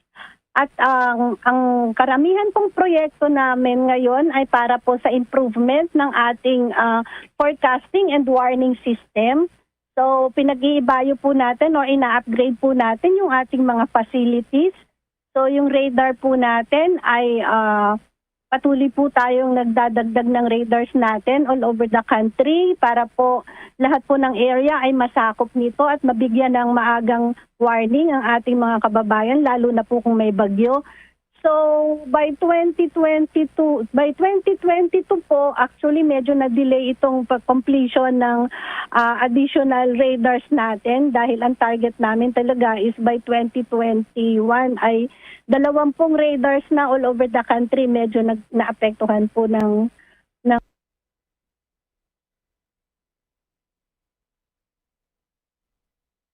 At ang, ang karamihan pong proyekto namin ngayon ay para po sa improvement ng ating, ah, forecasting and warning system. So, pinag-iibayo po natin o ina-upgrade po natin yung ating mga facilities. So, yung radar po natin ay, ah, patuloy po tayong nagdadagdag ng radars natin all over the country para po lahat po ng area ay masakop nito at mabigyan ng maagang warning ang ating mga kababayan, lalo na po kung may bagyo. So, by twenty twenty-two, by twenty twenty-two po, actually, medyo na-delay itong pag-completion ng, ah, additional radars natin dahil ang target namin talaga is by twenty twenty-one ay dalawampung radars na all over the country. Medyo nag-, naapektuhan po ng, ng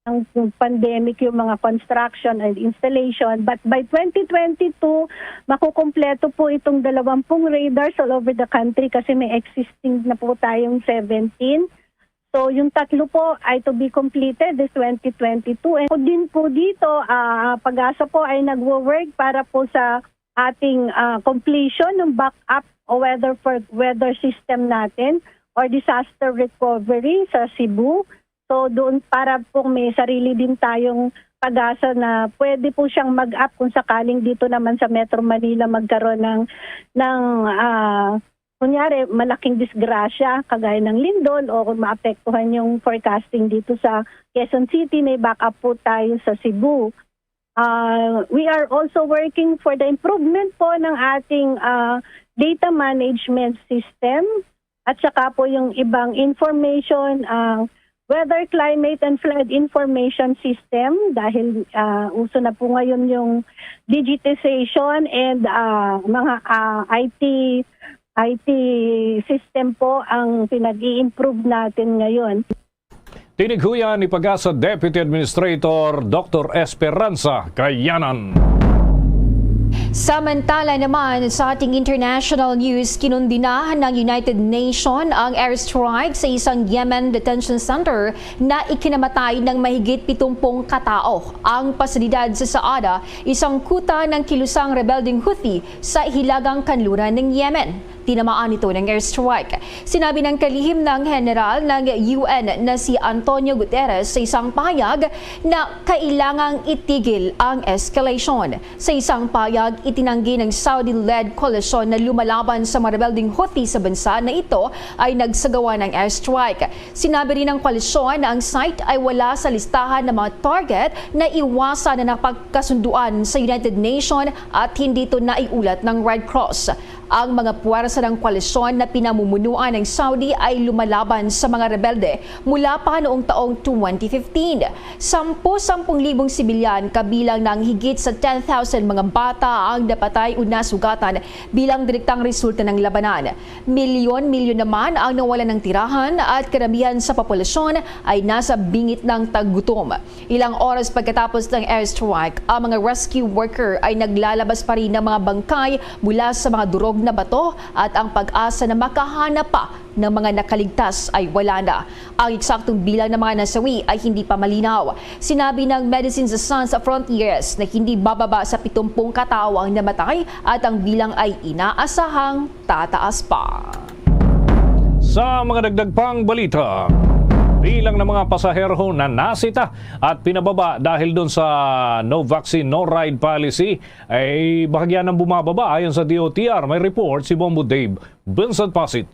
ng pandemic yung mga construction and installation. But by twenty twenty-two, makukumpleto po itong dalawampung radars all over the country kasi may existing na po tayong seventeen. So, yung tatlo po ay to be completed this twenty twenty-two. And po din po dito, ah, PAGASA po ay nagwo-work para po sa ating, ah, completion ng backup o weather for, weather system natin or disaster recovery sa Cebu. So, doon para po may sarili din tayong PAGASA na pwede po siyang mag-up kung sakaling dito naman sa Metro Manila magkaroon ng, ng, ah, kunyari, malaking disgrasya kagaya ng lindol o kung maapektuhan yung forecasting dito sa Quezon City, may backup po tayo sa Cebu. Ah, we are also working for the improvement po ng ating, ah, data management system at saka po yung ibang information, ah, weather, climate, and flood information system dahil, ah, uso na po ngayon yung digitization and, ah, mga, ah, I T, I T system po ang pinag-i-improve natin ngayon. Tinighuyan ni PAGASA Deputy Administrator Doktor Esperanza Kayanan. Samantala naman, sa ating international news, kinundina ng United Nation ang airstrike sa isang Yemen detention center na ikinamatay ng mahigit pitumpung katao. Ang pasilidad sa Saada, isang kuta ng kilusang rebeldeng Houthi sa hilagang kanluran ng Yemen, tinamaan ito ng airstrike. Sinabi ng kalihim ng general ng U N na si Antonio Guterres sa isang pahayag na kailangang itigil ang escalation. Sa isang pahayag, itinanggi ng Saudi-led koalisyon na lumalaban sa mga rebeldeng Houthi sa bansa na ito ay nagsagawa ng airstrike. Sinabi rin ng koalisyon na ang site ay wala sa listahan ng mga target na iwasan na napagkasunduan sa United Nations at hindi ito naiulat ng Red Cross. Ang mga puwersa ng koalisyon na pinamumunuan ng Saudi ay lumalaban sa mga rebelde mula pa noong taong twenty fifteen. Sampu-sampung libong sibilyan, kabilang ng higit sa ten thousand mga bata, ang napatay o nasugatan bilang direktang resulta ng labanan. Milyon-milyon naman ang nawalan ng tirahan at karamihan sa populasyon ay nasa bingit ng taggutom. Ilang oras pagkatapos ng airstrike, ang mga rescue worker ay naglalabas pa rin ng mga bangkay mula sa mga durog na bato at ang pag-asa na makahanap pa ng mga nakaligtas ay wala na. Ang eksaktong bilang ng mga nasawi ay hindi pa malinaw. Sinabi ng Medicine Sans Frontieres na hindi bababa sa pitumpung katao ang namatay at ang bilang ay inaasahang tataas pa. Sa mga dagdag pang balita, Bilang ng mga pasahero na nasita at pinababa dahil dun sa no vaccine, no ride policy, ay bahagyan ng bumababa ayon sa D O T R. May report si Bombo Dave Vincent Pasit.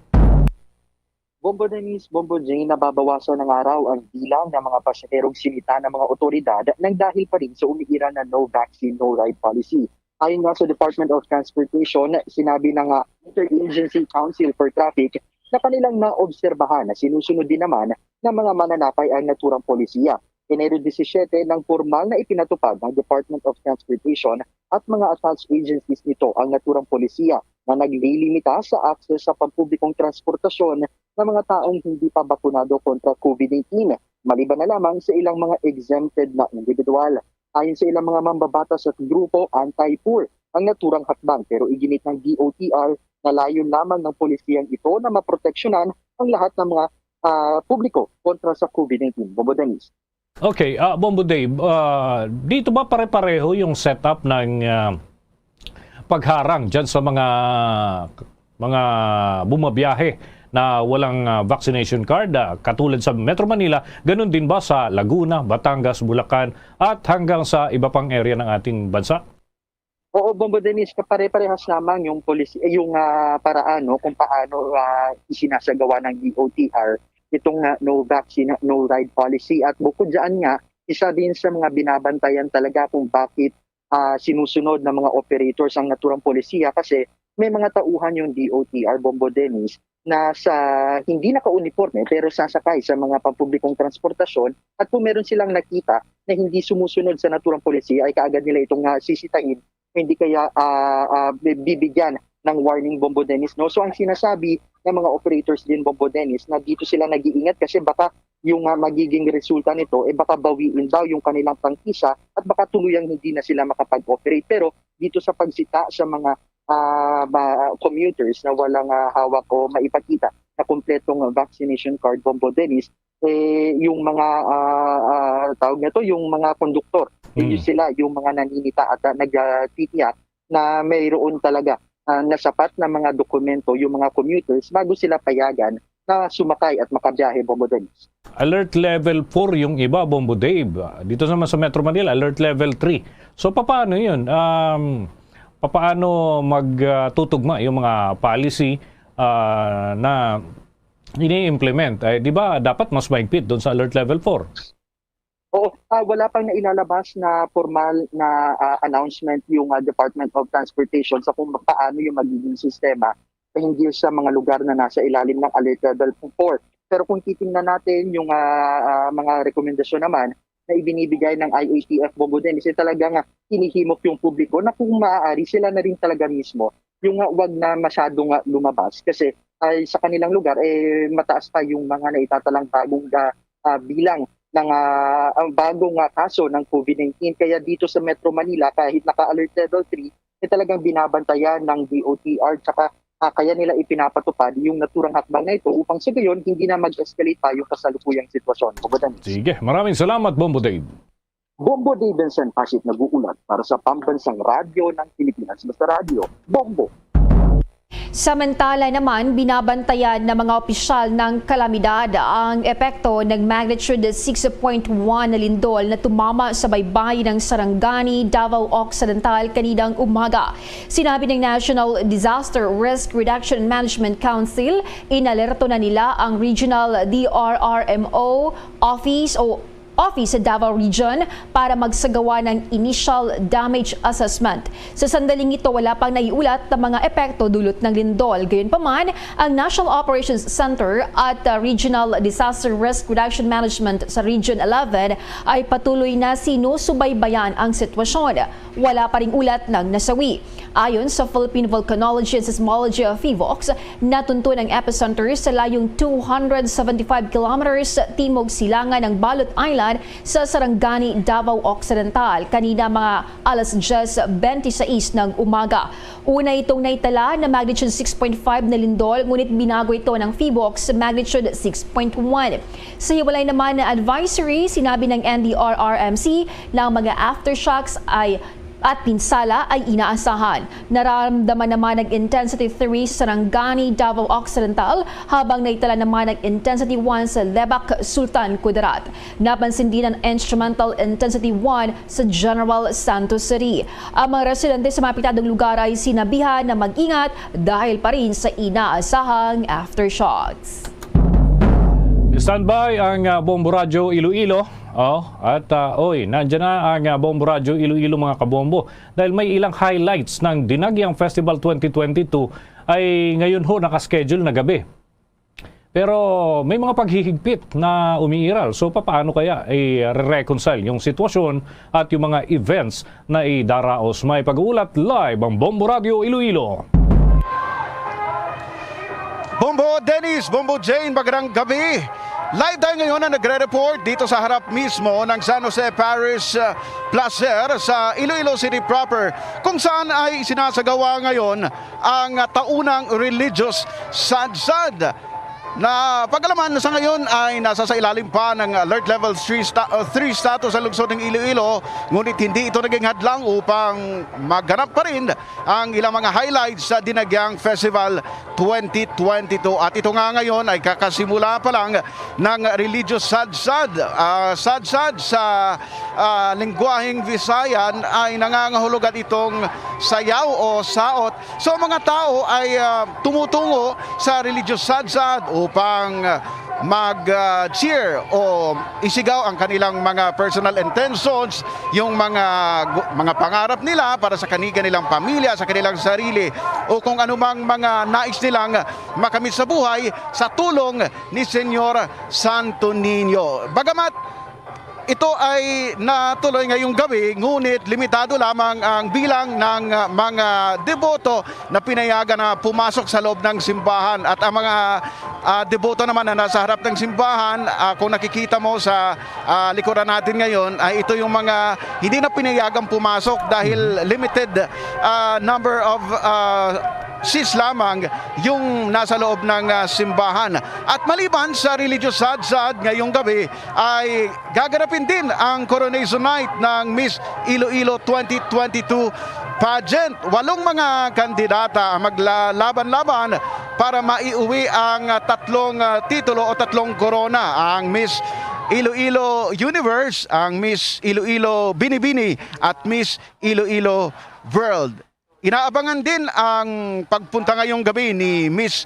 Bombo Dennis, Bombo Jane, nababawasan ng araw ang bilang ng mga pasaherong sinita ng mga otoridad nang dahil pa rin sa umiiral na no vaccine, no ride policy. Ayon nga sa Department of Transportation, sinabi na nga Interagency Council for Traffic na kanilang naobserbahan na sinusunod din naman ng mga mananakay ang naturang polisiya. Enero disisiete nang formal na ipinatupad ng Department of Transportation at mga attached agencies nito ang naturang polisiya na naglilimita sa access sa pampublikong transportasyon ng mga taong hindi pa bakunado kontra COVID nineteen, maliban na lamang sa ilang mga exempted na individual. Ayon sa ilang mga mambabatas at grupo, anti-poor ang naturang hakbang, pero iginit ng D O T R na layon lamang ng polisiyang ito na maproteksyonan ang lahat ng mga ah, publiko kontra sa COVID nineteen. Bombo Dennis. Okay, ah, Bombo Dave, ah, dito ba pare-pareho yung setup ng ah, pagharang dyan sa mga mga bumabiyahe na walang ah, vaccination card, ah, katulad sa Metro Manila, ganun din ba sa Laguna, Batangas, Bulacan, at hanggang sa iba pang area ng ating bansa? Oo, Bombo Dennis, kapare-parehas lamang yung policy, eh, yung ah, paraan, no, kung paano ah, isinasagawa ng D O T R itong ah, no vaccine, no ride policy. At bukod dyan nga, isa din sa mga binabantayan talaga kung bakit ah, sinusunod ng mga operators ang naturang polisiya kasi may mga tauhan yung D O T R, Bombo Dennis, na sa hindi naka-uniforme pero sasakay sa mga pampublikong transportasyon at kung meron silang nakita na hindi sumusunod sa naturang polisiya ay kaagad nila itong ah, sisitahin, hindi kaya ah, ah, bi- bibigyan ng warning, Bombo Dennis, no? So ang sinasabi ng mga operators din, Bombo Dennis, na dito sila nag-iingat kasi baka yung ah, magiging resulta nito eh baka bawiin daw yung kanilang prangkisa at baka tuluyang hindi na sila makapag-operate. Pero dito sa pagsita sa mga ah, ba, commuters na walang ah, hawak o maipakita na kompletong vaccination card, Bombo Dennis, eh, yung mga ah, ah, tawag nito, yung mga konduktor, hindi Mm. sila yung mga naninita at ah, nagtitiyak na mayroon talaga ah, na sapat na mga dokumento yung mga commuters bago sila payagan na sumakay at makabiyahe, Bombo Dennis. Alert level four yung iba, Bombo Dave. Dito naman sa Metro Manila, alert level three. So, papaano yun? Um, papaano magtutugma yung mga policy ah, na ini-implement? Eh, di ba dapat mas mahigpit doon sa alert level four? Oo, ah, wala pang nailalabas na formal na ah, announcement yung ah, Department of Transportation sa kung paano yung magiging sistema hinggil sa mga lugar na nasa ilalim ng Alert Level four. Pero kung titingnan natin yung ah, ah, mga rekomendasyon naman na ibinibigay ng I A T F, Bombo Dennis, eh, talaga nga hinihimok yung publiko na kung maaari sila na rin talaga mismo yung nga wag na masyado nga lumabas kasi ay sa kanilang lugar eh mataas pa yung mga naitatalang bagong ah, ah, bilang ng ah, ang bagong ah, kaso ng COVID nineteen. Kaya dito sa Metro Manila, kahit naka-alert level three, eh, talagang binabantayan ng D O T R tsaka ah, kaya nila ipinapatupad yung naturang hakbang na ito upang sa gayon hindi na mag-escalate pa yung kasalukuyang sitwasyon. Bombo Dennis. Sige, maraming salamat, Bombo Dave. Bombo Dave Vincent Pasit nag-uulat para sa Pambansang Radyo ng Pilipinas, basta Radyo, Bombo. Samantala naman, binabantayan ng mga opisyal ng kalamidad ang epekto ng magnitude six point one na lindol na tumama sa baybayin ng Sarangani, Davao Occidental kaninang umaga. Sinabi ng National Disaster Risk Reduction Management Council, inalerto na nila ang Regional D R R M O Office o Office sa Davao Region para magsagawa ng initial damage assessment. Sa sandaling ito, wala pang naiulat na mga epekto dulot ng lindol. Gayunpaman, ang National Operations Center at uh, Regional Disaster Risk Reduction Management sa Region eleven ay patuloy na sinusubaybayan ang sitwasyon. Wala pa ring ulat ng nasawi. Ayon sa Philippine Volcanology and Seismology o PHIVOLCS, natunton ang epicenter sa layong two hundred seventy-five kilometers timog silangan ng Balot Island sa Sarangani, Davao Occidental, kanina mga alas diyes bente sais ng umaga. Una itong naitala na magnitude six point five na lindol, ngunit binago ito ng PHIVOLCS sa magnitude six point one. Sa hiwalay naman na advisory, sinabi ng N D R R M C na ang mga aftershocks ay at pinsala ay inaasahan. Nararamdaman naman ang Intensity three sa Sarangani, Davao Occidental, habang naitala naman ang Intensity one sa Lebak, Sultan Kudarat. Napansin din ang Instrumental Intensity one sa General Santos City. Ang mga residente sa mga apektadong lugar ay sinabihan na mag-ingat dahil pa rin sa inaasahang aftershocks. Standby ang, ah, Bombo Radyo Iloilo. Oh, at, ah, oy, nandiyan na ang, ah, Bombo Radyo Iloilo, mga kabombo, dahil may ilang highlights ng Dinagyang Festival twenty twenty-two ay ngayon ho nakaschedule na gabi. Pero may mga paghihigpit na umiiral. So, papaano kaya i-reconcile yung sitwasyon at yung mga events na idaraos? May pag-uulat live ang Bombo Radyo Iloilo. Bombo Dennis, Bombo Jane, magandang gabi. Live tayo ngayon na nagre-report dito sa harap mismo ng San Jose Parish, uh, Placer sa Iloilo City proper, kung saan ay sinasagawa ngayon ang taunang religious sadsad na pag-alaman sa ngayon ay nasa sa ilalim pa ng Alert Level three sta-, uh, three status sa lungsod ng Iloilo, ngunit hindi ito naging hadlang upang maganap pa rin ang ilang mga highlights sa Dinagyang Festival twenty twenty-two. At ito nga ngayon ay kakasimula pa lang ng religious sadsad. Ah, sadsad sa, ah, lingwaheng Visayan ay nangangahulugan itong sayaw o saot. So, mga tao ay, ah, tumutungo sa religious sadsad upang, ah, mag, ah, cheer o isigaw ang kanilang mga personal intentions, yung mga gu-, mga pangarap nila para sa kani-, kanilang pamilya, sa kanilang sarili, o kung anumang mga nais nilang makamit sa buhay sa tulong ni Señor Santo Niño. Bagamat ito ay natuloy ngayong gabi, ngunit limitado lamang ang bilang ng, ah, mga deboto na pinayagan na pumasok sa loob ng simbahan. At ang mga, ah, deboto naman na nasa harap ng simbahan, ah, kung nakikita mo sa, ah, likuran natin ngayon, ay ito yung mga hindi na pinayagang pumasok dahil limited, ah, number of, ah, seats lamang yung nasa loob ng, ah, simbahan. At maliban sa religious sadsad ngayong gabi, ay gaganapin din ang Coronation Night ng Miss Iloilo twenty twenty-two pageant. Walong mga kandidata ang maglalaban-laban para maiuwi ang, ah, tatlong, ah, titulo o tatlong korona, ang Miss Iloilo Universe, ang Miss Iloilo Binibini, at Miss Iloilo World. Inaabangan din ang pagpunta ngayong gabi ni Miss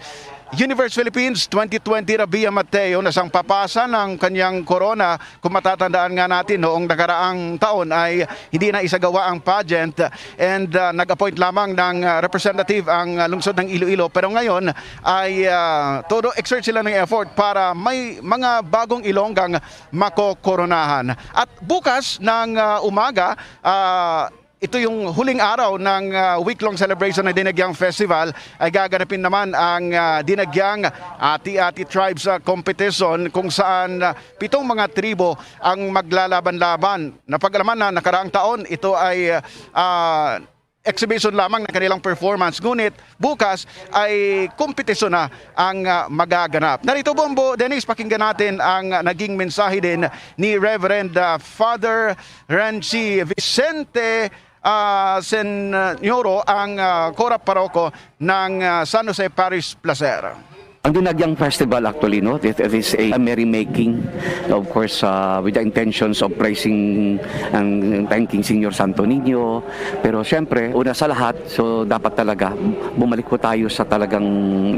Universe Philippines twenty twenty, Rabia Mateo, na sang papasa ng kanyang korona. Kung matatandaan nga natin, noong nakaraang taon ay hindi na isagawa ang pageant and, ah, nag-appoint lamang ng, ah, representative ang, ah, lungsod ng Iloilo. Pero ngayon ay, ah, todo exert sila ng effort para may mga bagong Ilonggang makokoronahan. At bukas ng, ah, umaga, ah, ito yung huling araw ng, ah, week-long celebration ng Dinagyang Festival, ay gaganapin naman ang, ah, Dinagyang Ati-Ati Tribes, ah, Competition, kung saan, ah, pitong mga tribo ang maglalaban-laban. Napag-alaman na nakaraang taon, ito ay, ah, exhibition lamang ng kanilang performance. Ngunit bukas ay kompetisyon na ang, ah, magaganap. Narito, Bombo Dennis, pakinggan natin ang, ah, naging mensahe din ni Reverend, ah, Father Renchi Vicente, ah, Senyoro, ang, ah, Korap Paroko ng, ah, San Jose Parish Placer. Ang Dinagyang Festival, actually, no, it, it is a merrymaking, of course, uh, with the intentions of praising and thanking Señor Santo Niño. Pero siyempre, una sa lahat, so dapat talaga bumalik po tayo sa talagang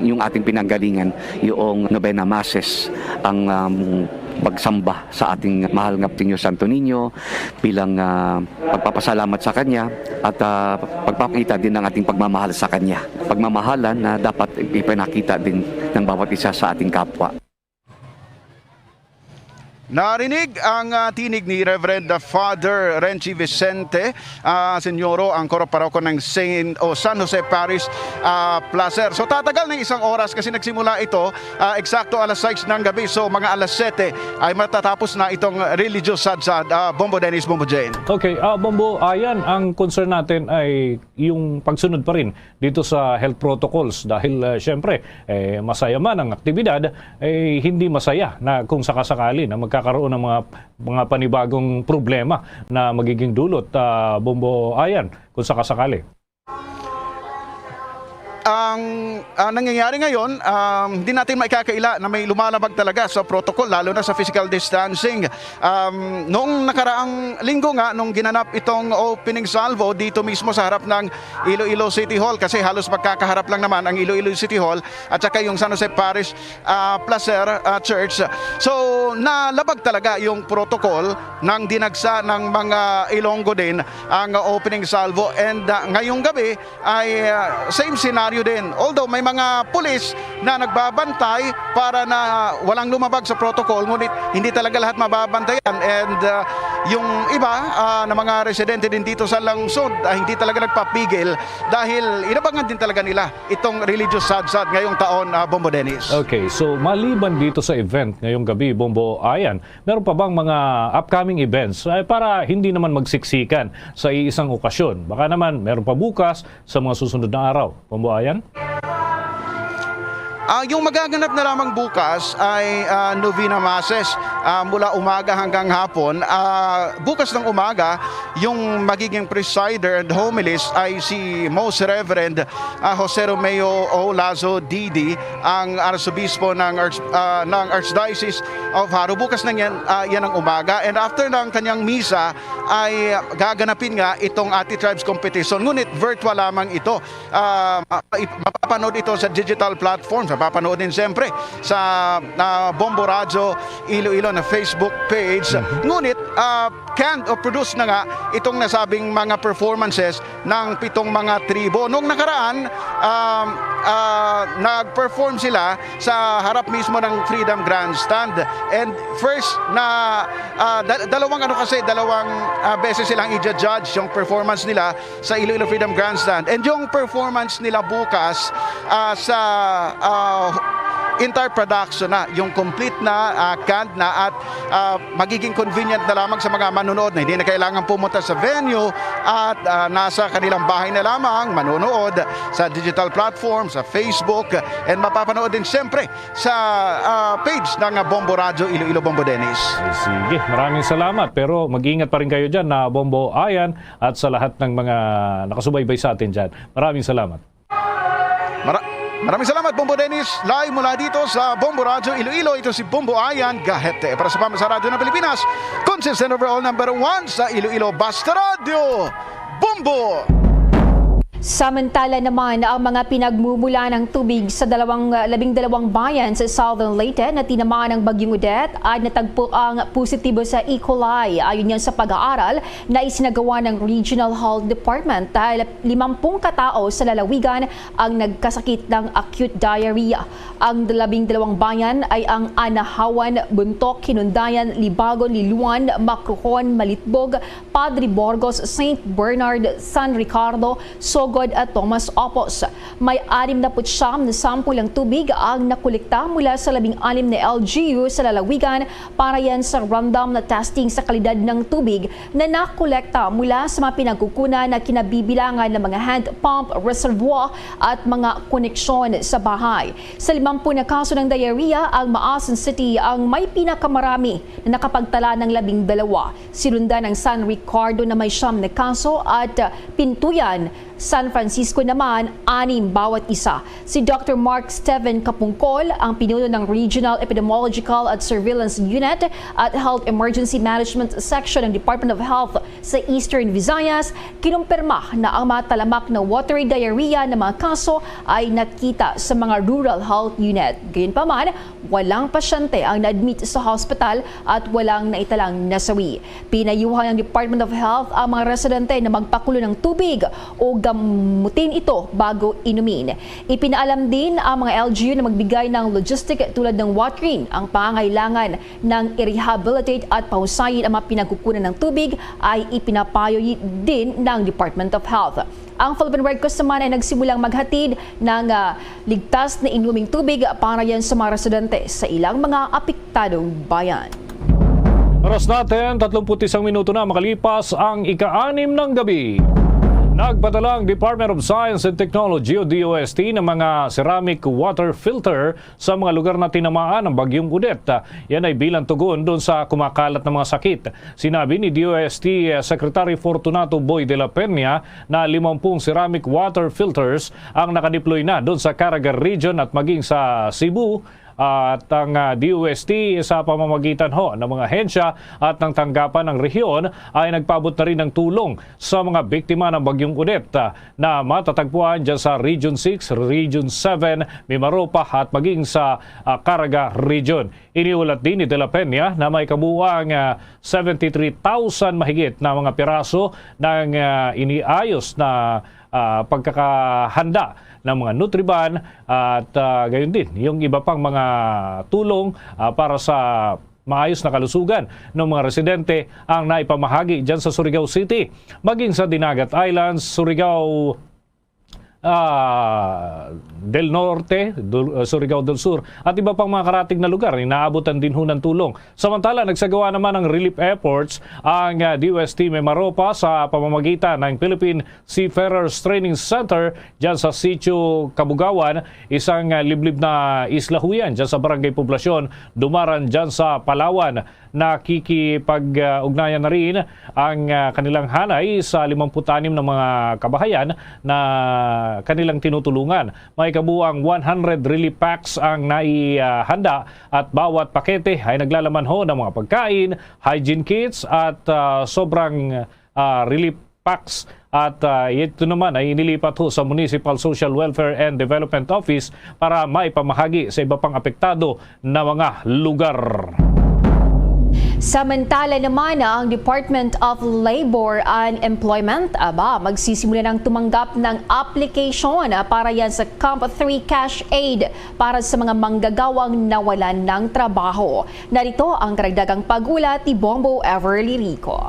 yung ating pinanggalingan, yung Novena Masses, ang, um, pagsamba sa ating mahal nga Señor Santo Niño bilang, ah, pagpapasalamat sa Kanya at, ah, pagpapakita din ng ating pagmamahal sa Kanya. Pagmamahalan na dapat ipinakita din ng bawat isa sa ating kapwa. Narinig ang, ah, tinig ni Reverend Father Renchi Vicente, ah, Senyoro, ang Korap Paroko ng Saint o San Jose Parish, ah, Placer. So, tatagal ng isang oras kasi nagsimula ito, ah, eksakto alas sais ng gabi. So, mga alas siyete ay matatapos na itong religious sadsad. Ah, Bombo Dennis, Bombo Jane. Okay, ah, Bombo, ayan, ang concern natin ay yung pagsunod pa rin dito sa health protocols dahil, ah, syempre, eh, masaya man ang aktibidad, eh, hindi masaya na kung sakasakali na magka- magkakaroon ng mga, mga panibagong problema na magiging dulot, ah, Bombo Ayan, kung sakasakali. Ang, ah, nangyayari ngayon, um, hindi natin maikakaila na may lumalabag talaga sa protocol, lalo na sa physical distancing. Um, noong nakaraang linggo nga, nung ginanap itong opening salvo dito mismo sa harap ng Iloilo City Hall, kasi halos magkakaharap lang naman ang Iloilo City Hall at saka yung San Jose Parish, ah, Placer, ah, Church. So, nalabag talaga yung protocol nang dinagsa ng mga Ilonggo din ang opening salvo. And, ah, ngayong gabi ay, ah, same scenario din. Although may mga pulis na nagbabantay para na walang lumabag sa protocol, ngunit hindi talaga lahat mababantayan. And, ah, yung iba, ah, na mga residente din dito sa lungsod, ah, hindi talaga nagpapigil dahil inabangan din talaga nila itong religious sadsad ngayong taon, ah, Bombo Dennis. Okay, so maliban dito sa event ngayong gabi, Bombo Ayan, meron pa bang mga upcoming events, eh, para hindi naman magsiksikan sa iisang okasyon? Baka naman meron pa bukas, sa mga susunod na araw, Bombo Ayan? Ah, yung magaganap na lamang bukas ay, ah, novena masses, ah, mula umaga hanggang hapon. Ah, bukas ng umaga, yung magiging presider and homilist ay si Most Reverend, ah, Jose Romeo O. Lazo D D, ang Arsobispo ng Arch-, ah, ng Archdiocese of Jaro. Bukas na yan, ah, yan ang umaga. And after ng kanyang misa, ay gaganapin nga itong Ate Tribes Competition. Ngunit virtual lamang ito. Ah, ma-, ip-, mapapanood ito sa digital platforms. Mapapanood din siyempre sa, ah, Bombo Radyo Iloilo na Facebook page. Mhm. Ngunit, ah, canned o produced na nga itong nasabing mga performances ng pitong mga tribo. Nung nakaraan, um, ah, nag-perform sila sa harap mismo ng Freedom Grandstand. And first na, ah, da-, dalawang ano kasi, dalawang, ah, beses silang i-judge yung performance nila sa Iloilo Freedom Grandstand. And yung performance nila bukas, ah, sa, ah, entire production na, yung complete na, ah, canned na at, ah, magiging convenient na lamang sa mga manonood na hindi na kailangan pumunta sa venue at, ah, nasa kanilang bahay na lamang manonood sa digital platform, sa Facebook, and mapapanood din siyempre sa, ah, page ng Bombo Radyo Iloilo, Bombo Dennis. Ay, sige, maraming salamat. Pero mag-ingat pa rin kayo dyan na Bombo Ayan at sa lahat ng mga nakasubaybay sa atin dyan. Maraming salamat. Mara-, maraming salamat, Bombo Dennis. Live mula dito sa Bombo Radyo Iloilo, ito si Bombo Ayan Gahete. Para sa Pamasa Radyo ng Pilipinas, consistent overall number one sa Iloilo, Basta Radyo, Bombo! Samantala naman, ang mga pinagmumula ng tubig sa dalawang, labing dalawang bayan sa Southern Leyte na tinamaan ng Bagyong Odette ay natagpo ang positibo sa E. coli. Ayon yan sa pag-aaral na isinagawa ng Regional Health Department, dahil limampung katao sa lalawigan ang nagkasakit ng acute diarrhea. Ang labing dalawang bayan ay ang Anahawan, Bontoc, Hinundayan, Libagon, Liloan, Macrohon, Malitbog, Padre Burgos, Saint Bernard, San Ricardo, Sogod at Tomas Oppos. May anim na put siyam na sample ng tubig ang nakolekta mula sa labing anim na L G U sa lalawigan para yan sa random na testing sa kalidad ng tubig na nakolekta mula sa mga pinagkukunan na kinabibilangan ng mga hand pump, reservoir at mga koneksyon sa bahay. Sa limampu na kaso ng diarrhea, ang Maasin City ang may pinakamarami na nakapagtala ng labing dalawa. Sinundan ang San Ricardo na may siyam na kaso at, ah, Pintuyan, San Francisco naman, anim bawat isa. Si Doctor Mark Steven Capungcol, ang pinuno ng Regional Epidemiological at Surveillance Unit at Health Emergency Management Section ng Department of Health sa Eastern Visayas, kinumpirma na ang mga talamak na watery diarrhea na mga kaso ay nakita sa mga rural health unit. Gayunpaman, walang pasyente ang na-admit sa hospital at walang naitalang nasawi. Pinayuhan ng Department of Health ang mga residente na magpakulo ng tubig o gamutin ito bago inumin. Ipinaalam din ang mga L G U na magbigay ng logistic tulad ng watering, ang pangangailangan ng i-rehabilitate at pahusayin ang mga pinagkukunan ng tubig ay ipinapayo y-, din ng Department of Health. Ang Philippine Red Cross naman ay nagsimulang maghatid ng, ah, ligtas na inuming tubig para yan sa mga residente sa ilang mga apektadong bayan. Oras natin, tatlumpu't isang minuto na makalipas ang ika-anim ng gabi. Nagpadala ang Department of Science and Technology o D O S T ng mga ceramic water filter sa mga lugar na tinamaan ng Bagyong Odette. Yan ay bilang tugon doon sa kumakalat na mga sakit. Sinabi ni D O S T Secretary Fortunato Boy de la Peña na limampung ceramic water filters ang nakadeploy na doon sa Caraga Region at maging sa Cebu. At ang, ah, D O S T sa pamamagitan ho ng mga ahensya at ng tanggapan ng rehiyon ay nagpaabot na rin ng tulong sa mga biktima ng Bagyong Odette, ah, na matatagpuan dyan sa Region six, Region seven, Mimaropa at maging sa, ah, Caraga Region. Iniulat din ni De La Peña na may kabuuang, ah, seventy-three thousand mahigit na mga piraso ng, ah, iniayos na, ah, pagkakahanda ng mga Nutriban at, ah, gayon din yung iba pang mga tulong, ah, para sa maayos na kalusugan ng mga residente ang naipamahagi dyan sa Surigao City, maging sa Dinagat Islands, Surigao, ah, del Norte, Dul-, ah, Surigao del Sur, at iba pang mga karatig na lugar, inaabutan din ho ng tulong. Samantala, nagsagawa naman ng relief efforts ang, ah, D O S T Mimaropa sa pamamagitan ng Philippine Seafarers Training Center dyan sa Sitio Kabugawan, isang, ah, liblib na isla ho yan dyan sa Barangay Poblacion, Dumaran, dyan sa Palawan. Nakikipag-ugnayan na rin ang, ah, kanilang hanay sa limampu't anim na mga kabahayan na kanilang tinutulungan. May kabuang one hundred relief packs ang naihanda at bawat pakete ay naglalaman ho ng mga pagkain, hygiene kits at, ah, sobrang, ah, relief packs. At, ah, ito naman ay inilipat ho sa Municipal Social Welfare and Development Office para maipamahagi sa iba pang apektado na mga lugar. Samantala naman, ang Department of Labor and Employment, aba, magsisimula ng tumanggap ng application para yan sa Camp three Cash Aid para sa mga manggagawang nawalan ng trabaho. Narito ang karagdagang pag-ulat ni Bombo Everly Rico.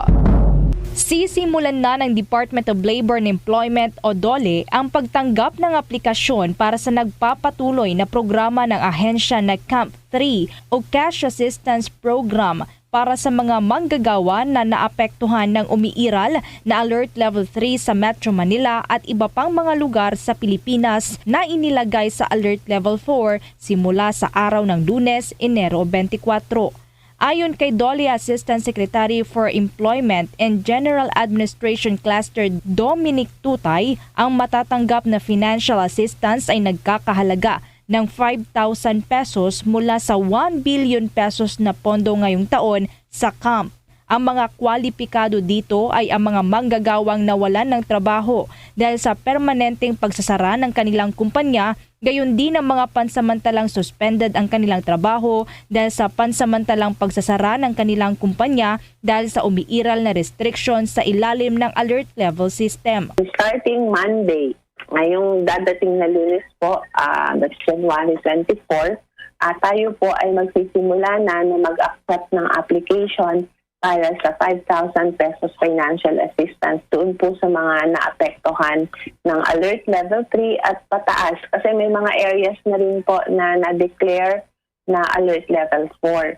Sisimulan na ng Department of Labor and Employment o DOLE ang pagtanggap ng aplikasyon para sa nagpapatuloy na programa ng ahensya na Camp three o Cash Assistance Program para sa mga manggagawa na naapektuhan ng umiiral na Alert Level three sa Metro Manila at iba pang mga lugar sa Pilipinas na inilagay sa Alert Level four simula sa araw ng Lunes, Enero twenty-four. Ayon kay DOLE Assistant Secretary for Employment and General Administration Cluster Dominic Tutay, ang matatanggap na financial assistance ay nagkakahalaga ng five thousand pesos mula sa one billion pesos na pondo ngayong taon sa camp. Ang mga kwalipikado dito ay ang mga manggagawang nawalan ng trabaho dahil sa permanenteng pagsasara ng kanilang kumpanya, gayon din ang mga pansamantalang suspended ang kanilang trabaho dahil sa pansamantalang pagsasara ng kanilang kumpanya dahil sa umiiral na restriction sa ilalim ng alert level system. Starting Monday, ngayong dadating na Lunes po, ah, that's January twenty-four, ah, tayo po ay magsisimula na na mag-accept ng application para sa five thousand pesos financial assistance doon po sa mga naapektuhan ng Alert Level three at pataas, kasi may mga areas na rin po na na-declare na Alert Level four.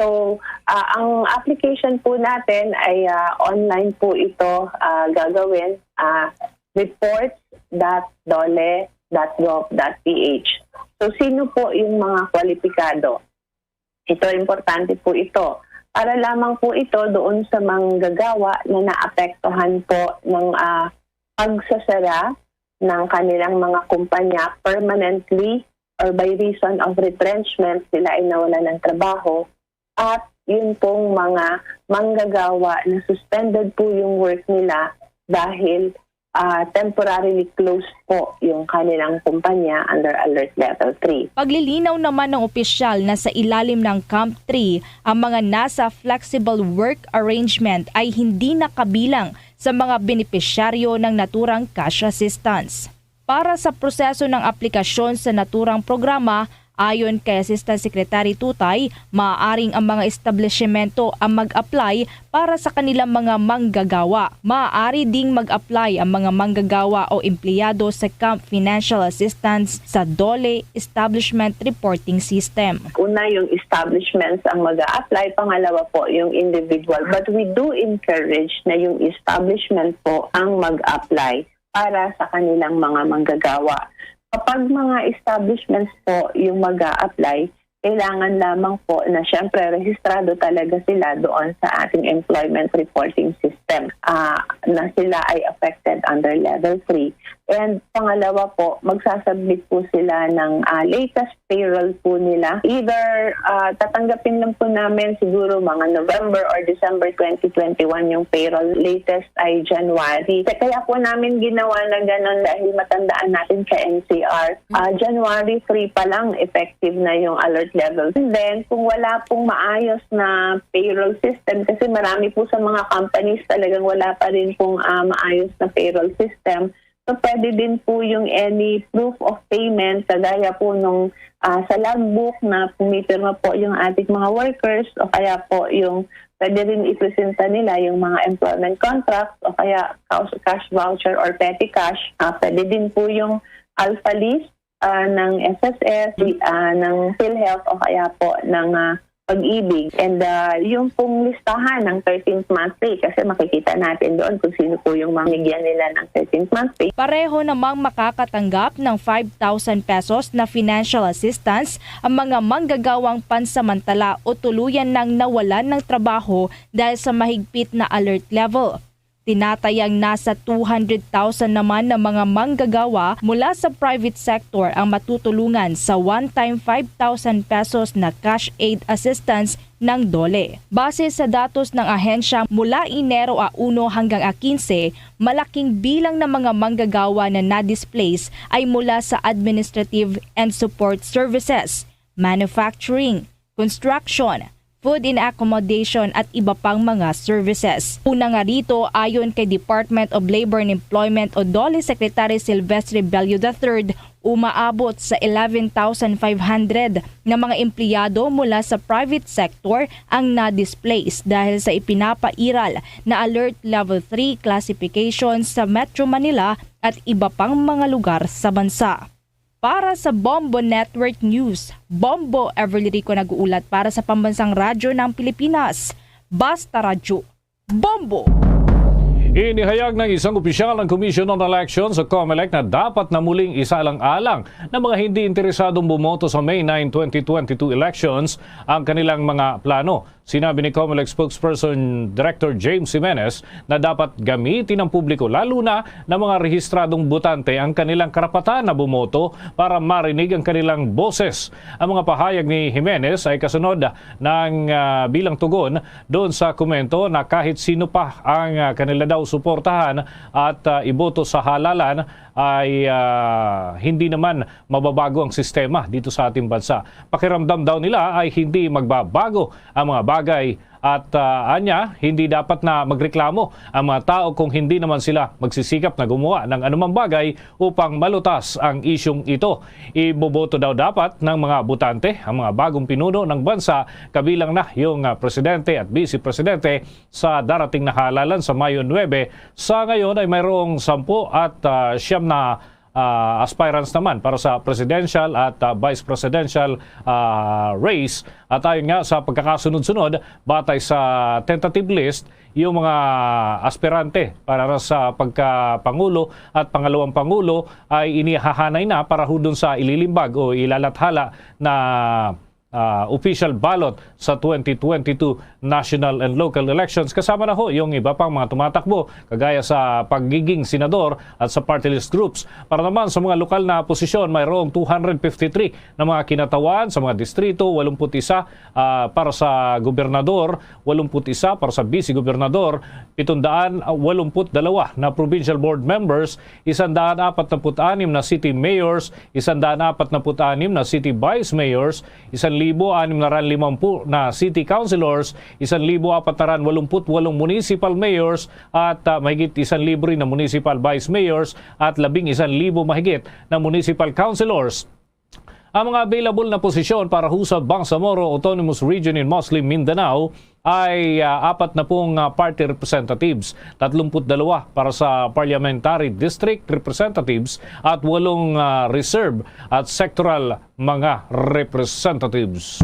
So, ah, ang application po natin ay, ah, online po ito, ah, gagawin, ah, reports dot dole dot gov dot ph. So, sino po yung mga kwalipikado? Ito, importante po ito. Para lamang po ito doon sa manggagawa na naapektuhan po ng, ah, pagsasara ng kanilang mga kumpanya permanently or by reason of retrenchment, sila ay nawalan ng trabaho, at yun pong mga manggagawa na suspended po yung work nila dahil, ah, temporarily closed po yung kanilang kumpanya under Alert Level three. Paglilinaw naman ng opisyal na sa ilalim ng Camp three, ang mga nasa flexible work arrangement ay hindi na kabilang sa mga benepisyaryo ng naturang cash assistance. Para sa proseso ng aplikasyon sa naturang programa, Ayon kay Assistant Secretary Tutay, maaaring ang mga establishmento ang mag-apply para sa kanilang mga manggagawa. Maaari ding mag-apply ang mga manggagawa o empleyado sa Camp Financial Assistance sa DOLE Establishment Reporting System. Una, yung establishments ang mag-a-apply. Pangalawa po, yung individual. But we do encourage na yung establishment po ang mag-apply para sa kanilang mga manggagawa. Kapag mga establishments po yung mag-a-apply, kailangan lamang po na siyempre rehistrado talaga sila doon sa ating employment reporting system, ah, na sila ay affected under level three. And pangalawa po, magsasubmit po sila ng, ah, latest payroll po nila. Either, ah, tatanggapin lang po namin siguro mga November or December twenty twenty-one yung payroll. Latest ay January. Kaya po namin ginawa na ganun dahil matandaan natin sa N C R, ah, January three pa lang effective na yung alert level. And then, kung wala pong maayos na payroll system, kasi marami po sa mga companies talagang wala pa rin pong, ah, maayos na payroll system, so pwede din po yung any proof of payment, kagaya po nung, ah, sa logbook na pumipirma po yung ating mga workers, o kaya po yung pwede rin ipresenta nila yung mga employment contracts o kaya cash, cash voucher or petty cash. Ah, pwede din po yung alpha list, ah, ng S S S, ah, ng PhilHealth o kaya po ng, ah, Pag-ibig. And, ah, yung pong listahan ng thirteenth month pay, kasi makikita natin doon kung sino po yung mga bigyan nila ng thirteenth month pay. Pareho namang makakatanggap ng five thousand pesos na financial assistance ang mga manggagawang pansamantala o tuluyan nang nawalan ng trabaho dahil sa mahigpit na alert level. Tinatayang nasa two hundred thousand naman na mga manggagawa mula sa private sector ang matutulungan sa one-time five thousand pesos na cash aid assistance ng DOLE. Base sa datos ng ahensya, mula Enero a uno hanggang a quince, malaking bilang ng mga manggagawa na na-displace ay mula sa administrative and support services, manufacturing, construction, food and accommodation at iba pang mga services. Una nga rito, ayon kay Department of Labor and Employment o DOLE Secretary Silvestre Bello the third, umaabot sa eleven thousand five hundred nga mga empleyado mula sa private sector ang na-displace dahil sa ipinapairal na Alert Level three classification sa Metro Manila at iba pang mga lugar sa bansa. Para sa Bombo Network News, Bombo Everly Rico nag-uulat para sa Pambansang Radyo ng Pilipinas. Basta Radyo, Bombo! Inihayag ng isang opisyal ng Commission on Elections o COMELEC na dapat na muling isalang-alang ng mga hindi interesadong bumoto sa May nine, twenty twenty-two elections ang kanilang mga plano. Sinabi ni COMELEC spokesperson Director James Jimenez na dapat gamitin ng publiko, lalo na ng mga rehistradong botante, ang kanilang karapatan na bumoto para marinig ang kanilang boses. Ang mga pahayag ni Jimenez ay kasunod ng, ah, bilang tugon doon sa komento na kahit sino pa ang, ah, kanila daw suportahan at, ah, iboto sa halalan ay, ah, hindi naman mababago ang sistema dito sa ating bansa. Pakiramdam daw nila ay hindi magbabago ang mga bagay at, ah, anya, hindi dapat na magreklamo ang mga tao kung hindi naman sila magsisikap na gumawa ng anumang bagay upang malutas ang isyung ito. Iboboto daw dapat ng mga botante ang mga bagong pinuno ng bansa, kabilang na yung, ah, presidente at vice presidente sa darating na halalan sa Mayo nuebe. Sa ngayon ay mayroong sampu at, ah, siyam na, ah, aspirants naman para sa presidential at, ah, vice presidential, ah, race. At ayon nga sa pagkakasunod-sunod, batay sa tentative list, yung mga aspirante para sa pagkapangulo at pangalawang pangulo ay inihahanay na para ho dun sa ililimbag o ilalathala na, ah, official ballot sa twenty twenty-two national and local elections, kasama na ho yung iba pang mga tumatakbo, kagaya sa pagiging senador at sa party list groups. Para naman sa mga lokal na posisyon, mayroong two hundred fifty-three na mga kinatawan sa mga distrito, walumput isa, ah, para sa gobernador, walumput isa para sa vice-gobernador, pitong daan walumput dalawa na provincial board members, isang daan apat na put anim na city mayors, isang daan apat na put anim na city vice mayors, isang libo anim na ran limampu na city councilors, isang libo apat na ran walumput walong municipal mayors, at, ah, mahigit isang libo rin na municipal vice mayors, at labing isang libo mahigit na municipal councilors. Ang mga available na posisyon para ho sa Bangsamoro Autonomous Region in Muslim Mindanao ay, ah, apat na pong, ah, party representatives, tatlumpu't dalawa para sa parliamentary district representatives at walong, ah, reserve at sectoral mga representatives.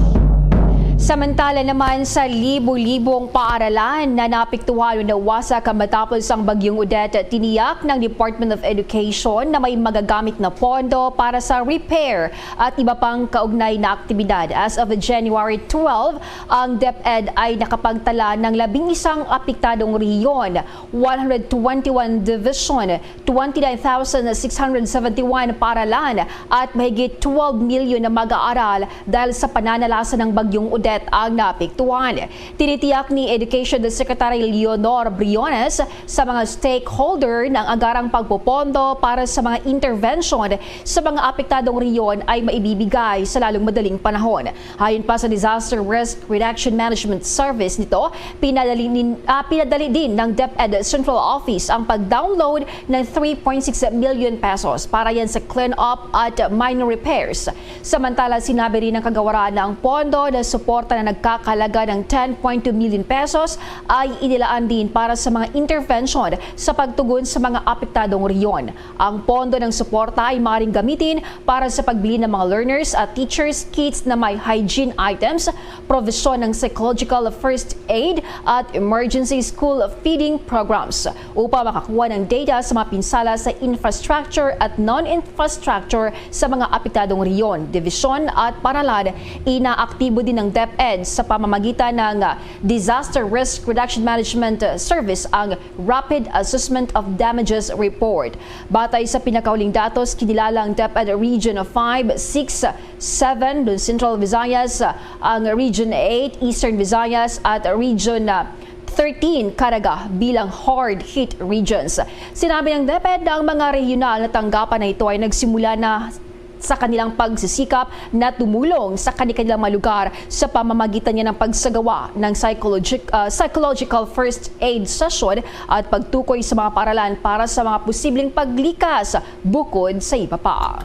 Samantala naman, sa libo-libong paaralan na naapektuhan o nawasak matapos ang Bagyong Odette, tiniyak ng Department of Education na may magagamit na pondo para sa repair at iba pang kaugnay na aktibidad. As of January twelve, ang DepEd ay nakapagtala ng labing isang apektadong rehiyon, one hundred twenty-one division, twenty-nine thousand six hundred seventy-one paaralan at mahigit twelve milyon na mag-aaral dahil sa pananalasa ng Bagyong Odette ang naapektuhan. Tinitiyak ni Education Secretary Leonor Briones sa mga stakeholder na ang agarang pagpopondo para sa mga intervention sa mga apektadong rehiyon ay maibibigay sa lalong madaling panahon. Ayon pa sa Disaster Risk Reduction Management Service nito, pinadali, nin, ah, pinadali din ng DepEd Central Office ang pag-download ng three point six million pesos para yan sa clean-up at minor repairs. Samantala, sinabi rin ng kagawaran na ang pondo na suporta na nagkakalaga ng ten point two million pesos ay inilaan din para sa mga intervention sa pagtugon sa mga apektadong rehiyon. Ang pondo ng suporta ay maaaring gamitin para sa pagbili ng mga learners at teachers kits na may hygiene items, provision ng psychological first aid at emergency school feeding programs. Upang makakuha ng data sa mga pinsala sa infrastructure at non-infrastructure sa mga apektadong rehiyon, division at paaralan, inaaktibo din ng DepEd sa pamamagitan ng Disaster Risk Reduction Management Service ang Rapid Assessment of Damages Report. Batay sa pinakauling datos, kinilala ang DepEd Region five, six, seven, Luzon Central Visayas, ang Region eight, Eastern Visayas, at Region, ah, thirteen, Caraga bilang hard hit regions. Sinabi ng DepEd na ang mga rehiyonal na tanggapan na ito ay nagsimula na sa kanilang pagsisikap na tumulong sa kanilang mga lugar sa pamamagitan niya ng pagsagawa ng psychologic-, ah, psychological first aid session at pagtukoy sa mga paaralan para sa mga posibleng paglikas bukod sa iba pa.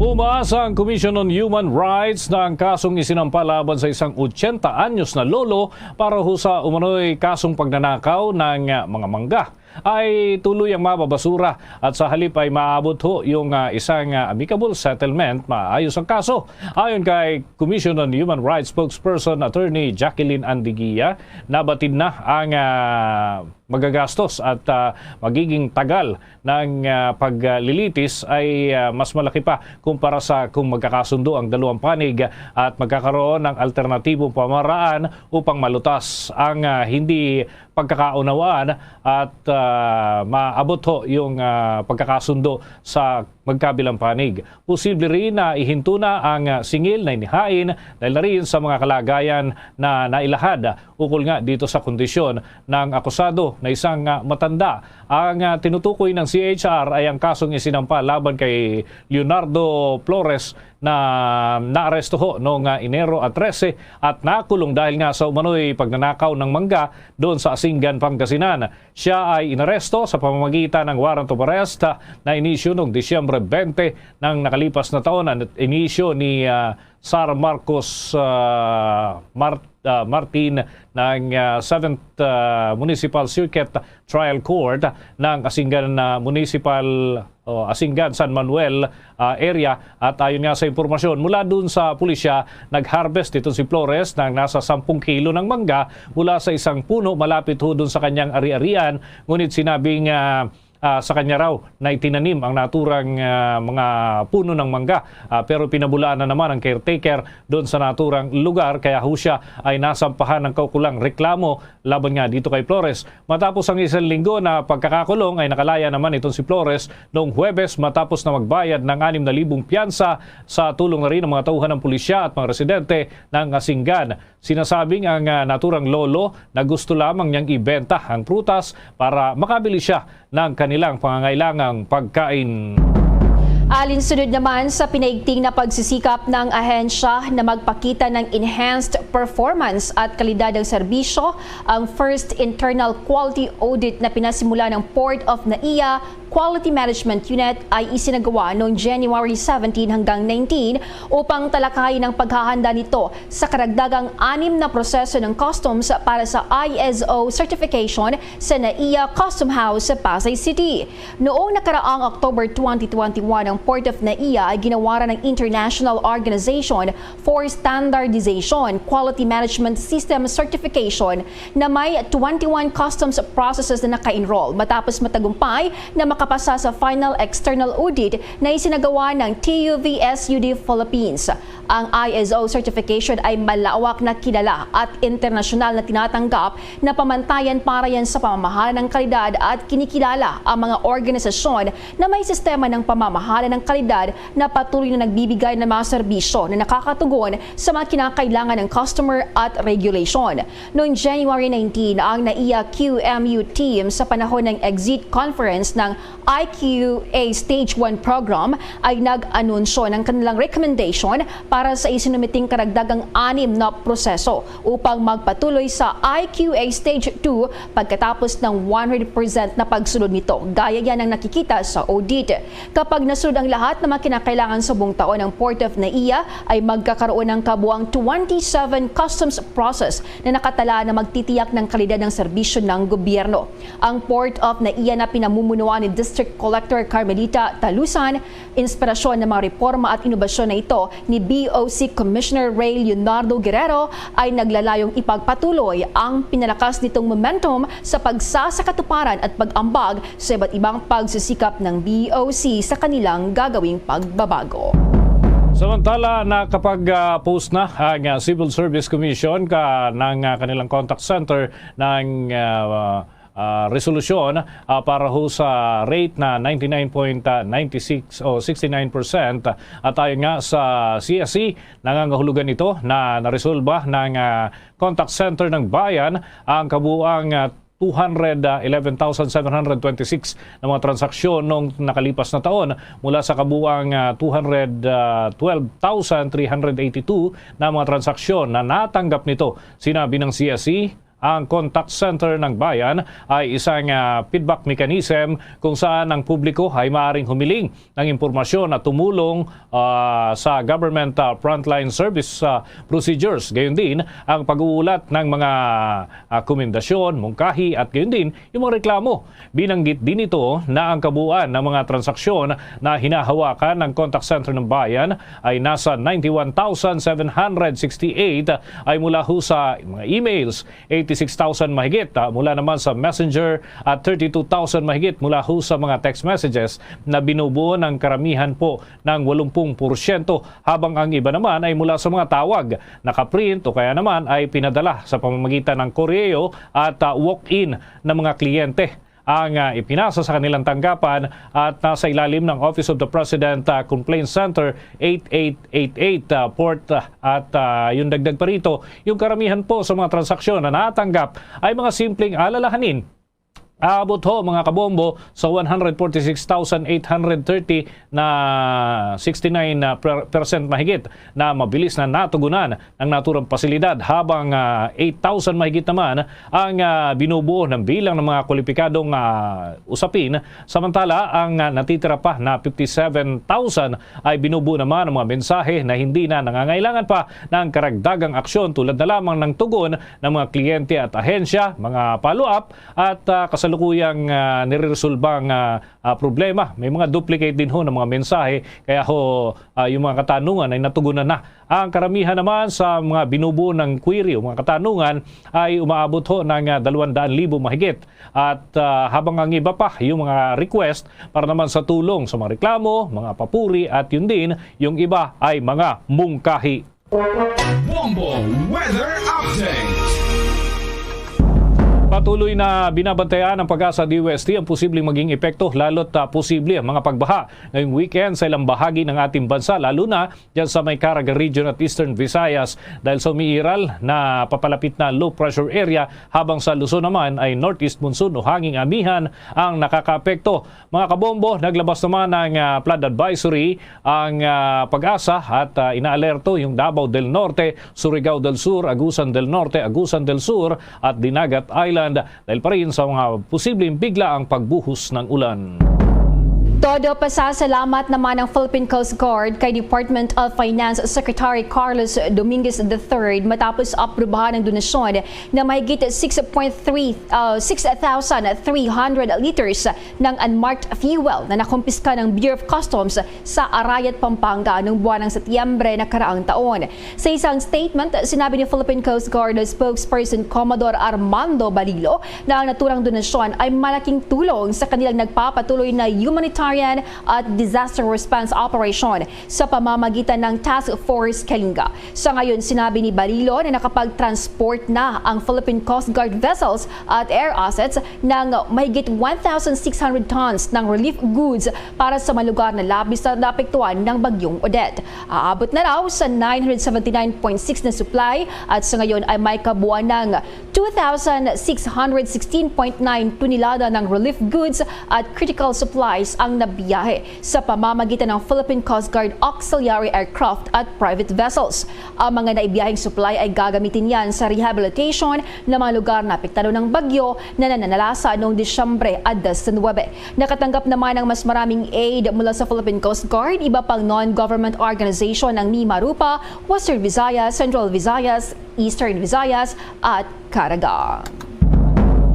Umaasa ang Commission on Human Rights na ang kasong isinampa laban sa isang ochenta anyos na lolo para ho sa umano'y kasong pagnanakaw ng, ah, mga mangga ay tuloy ang mababasura at sa halip ay maabot ho yung, ah, isang, ah, amicable settlement, maayos ang kaso. Ayon kay Commission on Human Rights spokesperson Attorney Jacqueline Andigia, nabatid na ang, ah, magagastos at, ah, magiging tagal ng, ah, paglilitis ay, ah, mas malaki pa kumpara sa kung magkakasundo ang dalawang panig at magkakaroon ng alternatibong pamamaraan upang malutas ang, ah, hindi pagkakaunawaan at, ah, maabot ho yung, ah, pagkakasundo sa magkabilang panig. Posible rin na ihinto na ang, ah, singil na inihain dahil na rin sa mga kalagayan na nailahad ukol nga dito sa kondisyon ng akusado na isang, ah, matanda. Ang, ah, tinutukoy ng C H R ay ang kasong isinampa laban kay Leonardo Flores na naaresto ho noong, ah, Enero at trese at nakulong dahil nga sa umano'y pagnanakaw ng mangga doon sa Asingan, Pangasinan. Siya ay inaresto sa pamamagitan ng warrant of arrest, ah, na inisyu noong Disyembre bente ng nakalipas na taon. Ang inisyu ni, ah, Sar Marcos, ah, Mar-, ah, Martin ng, ah, Seventh, ah, Municipal Circuit Trial Court ng Asingan, ah, Municipal o Asingan, San Manuel, ah, area. At ayon nga sa impormasyon mula dun sa pulisya, nag-harvest itong si Flores ng nasa sampung kilo ng mangga mula sa isang puno malapit ho dun sa kanyang ari-arian. Ngunit sinabing, ah, ah, sa kanya raw na itinanim ang naturang, ah, mga puno ng mangga. Ah, pero pinabulaan na naman ang caretaker doon sa naturang lugar, kaya ho siya ay nasampahan ng kaukulang reklamo laban nga dito kay Flores. Matapos ang isang linggo na pagkakakulong ay nakalaya naman itong si Flores noong Huwebes matapos na magbayad ng anim na libong piyansa sa tulong na rin ng mga tauhan ng pulisya at mga residente ng Asingan. Sinasabing ang, ah, naturang lolo na gusto lamang niyang ibenta ang prutas para makabili siya ng kanilang pangangailangang pagkain. Alinsunod naman sa pinaigting na pagsisikap ng ahensya na magpakita ng enhanced performance at kalidad ng serbisyo, ang first internal quality audit na pinasimula ng Port of Naiya Quality Management Unit ay isinagawa noong January seventeen hanggang nineteen upang talakayin ang paghahanda nito sa karagdagang anim na proseso ng customs para sa I S O certification sa NAIA Custom House sa Pasay City. Noong nakaraang October twenty twenty-one, ang Port of NAIA ay ginawaran ng International Organization for Standardization Quality Management System Certification na may twenty-one customs processes na naka-enroll matapos matagumpay na makapasa sa final external audit na isinagawa ng T U V S U D Philippines. Ang I S O certification ay malawak na kilala at internasyonal na tinatanggap na pamantayan para yan sa pamamahala ng kalidad at kinikilala ang mga organisasyon na may sistema ng pamamahala ng kalidad na patuloy na nagbibigay ng mga serbisyo na nakakatugon sa mga kinakailangan ng customer at regulation. Noong January nineteen, ang NAIA Q M U team sa panahon ng exit conference ng I Q A Stage one program ay nag-anunsyo ng kanilang recommendation para sa isinumiting karagdagang anim na proseso upang magpatuloy sa I Q A Stage two pagkatapos ng one hundred percent na pagsulod nito, gaya yan ang nakikita sa audit. Kapag nasunod ang lahat ng mga kinakailangan sa buong taon, ang Port of NAIA ay magkakaroon ng kabuang twenty-seven customs process na nakatala na magtitiyak ng kalidad ng serbisyo ng gobyerno. Ang Port of NAIA na pinamumunuan ni District Collector Carmelita Talusan, inspirasyon ng mga reforma at inobasyon na ito ni B O C Commissioner Ray Leonardo Guerrero ay naglalayong ipagpatuloy ang pinalakas nitong momentum sa pagsasakatuparan at pag-ambag sa iba't ibang pagsisikap ng B O C sa kanilang gagawing pagbabago. Samantala, nakapag-post na ang, ah, Civil Service Commission ka, ng, ah, kanilang contact center ng, ah, ah, resolusyon, ah, para ho sa rate na ninety-nine point nine six o sixty-nine percent. At ayon nga sa C S C, nangangahulugan ito na naresolba ng, ah, contact center ng bayan ang kabuang, ah, two hundred eleven thousand seven hundred twenty-six na mga transaksyon noong nakalipas na taon, mula sa kabuang, ah, two hundred twelve thousand three hundred eighty-two na mga transaksyon na natanggap nito. Sinabi ng C S C, ang contact center ng bayan ay isang, ah, feedback mechanism kung saan ang publiko ay maaaring humiling ng impormasyon at tumulong, ah, sa government, ah, frontline service, ah, procedures. Gayon din ang pag-uulat ng mga, ah, komendasyon, mungkahi, at gayon din yung mga reklamo. Binanggit din ito na ang kabuuan ng mga transaksyon na hinahawakan ng contact center ng bayan ay nasa ninety-one thousand seven hundred sixty-eight ay mula ho sa mga emails, eighty-six thousand mahigit, ah, mula naman sa messenger at thirty-two thousand mahigit mula ho sa mga text messages na binubuo ng karamihan po ng walumpung porsyento, habang ang iba naman ay mula sa mga tawag, nakaprint o kaya naman ay pinadala sa pamamagitan ng koreo at, ah, walk-in ng mga kliyente ang, ah, ipinasa sa kanilang tanggapan at nasa ilalim ng Office of the President, ah, Complaint Center eight eight eight eight, ah, port, ah, at, ah, yung dagdag pa rito, yung karamihan po sa mga transaksyon na natanggap ay mga simpleng alalahanin. Aabot ho, mga kabombo, sa one hundred forty-six thousand eight hundred thirty na sixty-nine percent mahigit na mabilis na natugunan ang naturang pasilidad, habang, ah, eight thousand mahigit naman ang, ah, binubuo ng bilang ng mga kwalipikadong, ah, usapin. Samantala, ang, ah, natitira pa na fifty-seven thousand ay binubuo naman ng mga mensahe na hindi na nangangailangan pa ng karagdagang aksyon, tulad na lamang ng tugon ng mga kliyente at ahensya, mga follow-up, at, ah, kasalukuyang, ah, nireresolbang, ah, ah, problema. May mga duplicate din ho ng mga mensahe, kaya ho, ah, yung mga katanungan ay natugunan na. Ang karamihan naman sa mga binubuo ng query o mga katanungan ay umaabot ho ng, ah, dalawang daan libo mahigit. At, ah, habang ang iba pa, yung mga request para naman sa tulong sa mga reklamo, mga papuri, at yun din, yung iba ay mga mungkahi. Bombo Weather Update. Patuloy na binabantayan ng PAGASA DOST ang posibleng maging epekto, lalo't, ah, posible ang mga pagbaha ngayong weekend sa ilang bahagi ng ating bansa, lalo na dyan sa may Caraga Region at Eastern Visayas, dahil sa umiiral na papalapit na low pressure area, habang sa Luzon naman ay northeast monsoon o hanging amihan ang nakakaapekto. Mga kabombo, naglabas naman ng, ah, flood advisory ang, ah, PAGASA at, ah, inaalerto yung Davao del Norte, Surigao del Sur, Agusan del Norte, Agusan del Sur at Dinagat Island dahil pa rin sa mga posibleng biglaang pagbuhos ng ulan. Todo pasasalamat naman ang Philippine Coast Guard kay Department of Finance Secretary Carlos Dominguez the third matapos aprubahan ang donasyon na mahigit six point three, ah, six thousand three hundred liters ng unmarked fuel na nakumpiska ng Bureau of Customs sa Arayat, Pampanga noong buwan ng Setyembre nakaraang taon. Sa isang statement, sinabi ni Philippine Coast Guard spokesperson Commodore Armando Balilo na ang naturang donasyon ay malaking tulong sa kanilang nagpapatuloy na humanitarian at disaster response operation sa pamamagitan ng Task Force Kalinga. Sa ngayon, sinabi ni Balilo na nakapag-transport na ang Philippine Coast Guard vessels at air assets ng mahigit one thousand six hundred tons ng relief goods para sa mga lugar na labis na naapektuhan ng Bagyong Odette. Aabot na raw sa nine hundred seventy-nine point six na supply at sa ngayon ay may kabuuan ng two thousand six hundred sixteen point nine tonelada ng relief goods at critical supplies ang nabiyahe sa pamamagitan ng Philippine Coast Guard auxiliary aircraft at private vessels. Ang mga naibiyaheng supply ay gagamitin yan sa rehabilitation ng mga lugar na apektado ng bagyo na nananalasa noong Disyembre labing-nuebe. Nakatanggap naman ng mas maraming aid mula sa Philippine Coast Guard, iba pang non-government organization ng Mimarupa, Western Visayas, Central Visayas, Eastern Visayas, at Caraga.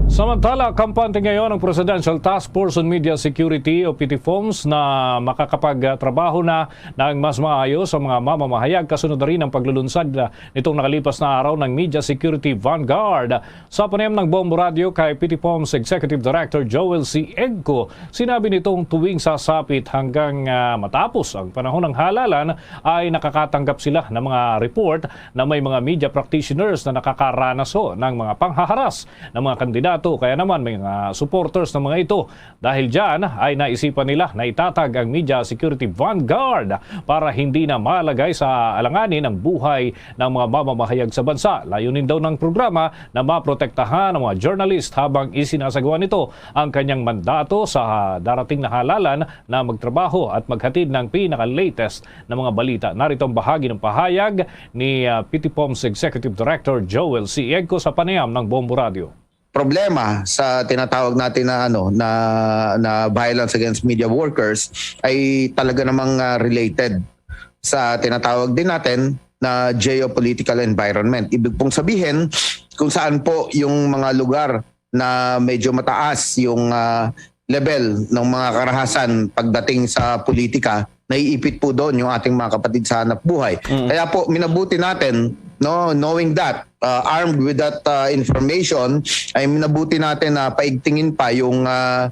Samantala, kampante ngayon ang Presidential Task Force on Media Security o PTFOMS na makakapagtrabaho na ng mas maayo sa mga mamamahayag kasunod na rin ang paglulunsad nitong nakalipas na araw ng Media Security Vanguard. Sa panayam ng Bombo Radio kay PTFOMS Executive Director Joel C. Egco, sinabi nitong tuwing sasapit hanggang, ah, matapos ang panahon ng halalan ay nakakatanggap sila ng mga report na may mga media practitioners na nakakaranas ho ng mga panghaharas ng mga kandidato, kaya naman may mga supporters ng mga ito. Dahil dyan ay naisipan nila na itatag ang Media Security Vanguard para hindi na malagay sa alanganin ang buhay ng mga mamamahayag sa bansa. Layunin daw ng programa na maprotektahan ang mga journalist habang isinasagawa nito ang kanyang mandato sa darating na halalan na magtrabaho at maghatid ng pinaka-latest na mga balita. Narito ang bahagi ng pahayag ni, ah, PTFOMS Executive Director Joel C. Egco sa panayam ng Bombo Radio. Problema sa tinatawag natin na, ano, na, na violence against media workers ay talaga namang, ah, related sa tinatawag din natin na geopolitical environment. Ibig pong sabihin, kung saan po yung mga lugar na medyo mataas yung, ah, level ng mga karahasan pagdating sa politika, naiipit po doon yung ating mga kapatid sa hanap buhay. Mm. Kaya po, minabuti natin, no, knowing that, uh, armed with that, uh, information, ay minabuti natin na paigtingin pa yung, uh,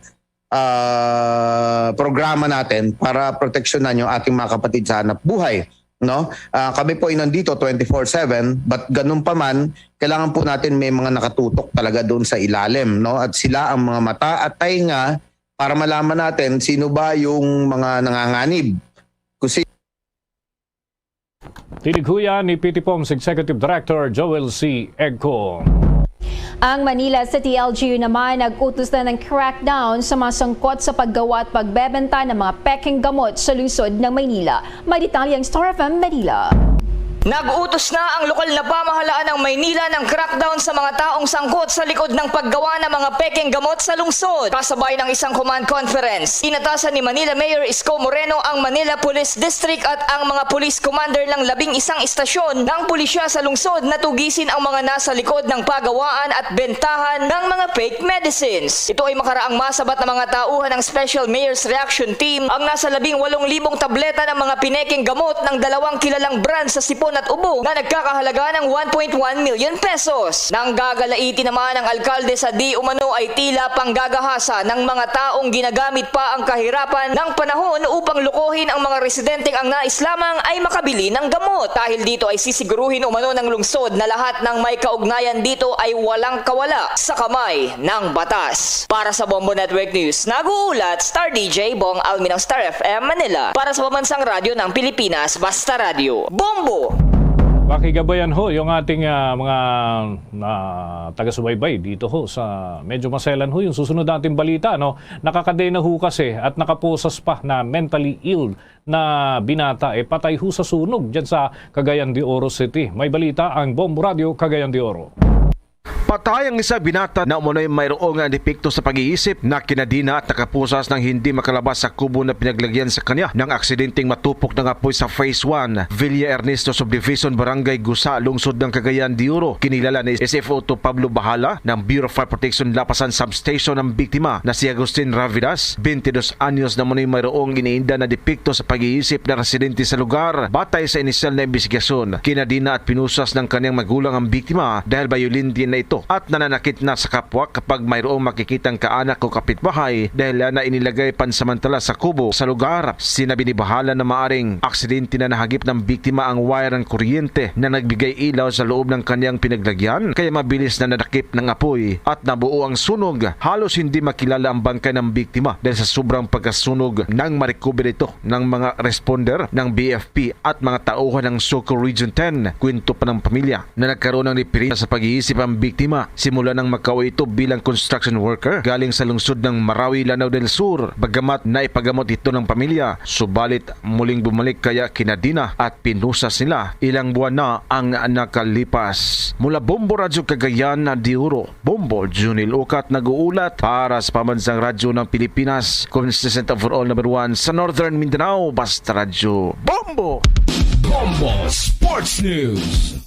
uh, programa natin para proteksyonan yung ating mga kapatid sa hanap buhay. No? Uh, kami po ay nandito twenty-four seven, but ganun pa man, kailangan po natin may mga nakatutok talaga doon sa ilalim, no? At sila ang mga mata at tainga para malaman natin sino ba yung mga nanganganib. Kasi Tilighuyan ni PTFOMS Executive Director Joel C. Egco. Ang Manila City L G U naman nag-utos na ng crackdown sa mga sangkot sa paggawa at pagbebenta ng mga pekeng gamot sa lungsod ng Maynila. May detalye ang Star F M Manila. Nag-utos na ang lokal na pamahalaan ng Maynila ng crackdown sa mga taong sangkot sa likod ng paggawa ng mga pekeng gamot sa lungsod. Kasabay ng isang command conference, inatasan ni Manila Mayor Isko Moreno ang Manila Police District at ang mga police commander ng labing isang istasyon ng pulisya sa lungsod na tugisin ang mga nasa likod ng pagawaan at bentahan ng mga fake medicines. Ito ay makaraang masabat na mga tauhan ng Special Mayor's Reaction Team ang nasa labing walong libong tableta ng mga pinekeng gamot ng dalawang kilalang brand sa sipon at ubo na nagkakahalaga ng one point one million pesos. Nanggagalaiti naman ang alkalde sa di umano ay tila panggagahasa ng mga taong ginagamit pa ang kahirapan ng panahon upang lokohin ang mga residenteng ang nais lamang ay makabili ng gamot. Dahil dito ay sisiguruhin umano ng lungsod na lahat ng may kaugnayan dito ay walang kawala sa kamay ng batas. Para sa Bombo Network News, nag-uulat Star D J Bong Almi ng Star F M Manila. Para sa Pambansang Radyo ng Pilipinas, Basta Radyo, Bombo! Pakigabayan ho yung ating, ah, mga, ah, taga-subaybay dito ho sa medyo maselan ho yung susunod nating balita, no? Nakakadena ho kasi at nakaposas pa na mentally ill na binata, eh, patay ho sa sunog dyan sa Cagayan de Oro City. May balita ang Bombo Radio Cagayan de Oro. Patay ang isa binata na umano'y mayroong depekto sa pag-iisip na kinadina at nakapusas ng hindi makalabas sa kubo na pinaglagyan sa kanya ng aksidenteng matupok ng apoy sa Phase one, Villa Ernesto Subdivision, Barangay Gusa, Lungsod ng Cagayan de Oro. Kinilala ni S F O two Pablo Bahala ng Bureau of Fire Protection Lapasan Substation ang biktima na si Agustin Ravidas, twenty-two anyos, na umano'y mayroong iniinda na depekto sa pag-iisip na residente sa lugar. Batay sa inisyal na imbestigasyon, kinadina at pinusas ng kanyang magulang ang biktima dahil bayolente na ito at nananakit na sa kapwa kapag mayroong makikitang kaanak o kapitbahay dahil na inilagay pansamantala sa kubo sa lugar. Sinabi ni Bahala na maaring aksidente na nahagip ng biktima ang wire ng kuryente na nagbigay ilaw sa loob ng kanyang pinaglagyan, kaya mabilis na nadakip ng apoy at nabuo ang sunog. Halos hindi makilala ang bangkay ng biktima dahil sa sobrang pagkasunog. Nang ma-recover ito ng mga responder ng B F P at mga tauhan ng SOCO Region ten, kwento pa ng pamilya na nagkaroon ng diferensya sa pag-iisip ang biktima simula nang makauwi ito bilang construction worker galing sa lungsod ng Marawi, Lanao del Sur. Bagamat naipagamot ito ng pamilya, subalit muling bumalik kaya kinadina at pinusas nila. Ilang buwan na ang nakalipas. Mula Bombo Radyo Cagayan de Oro, Bombo Junil Ukat nag-uulat para sa Pambansang Radyo ng Pilipinas, consistent overall number one sa Northern Mindanao, Basta Radyo Bombo! Bombo Sports News.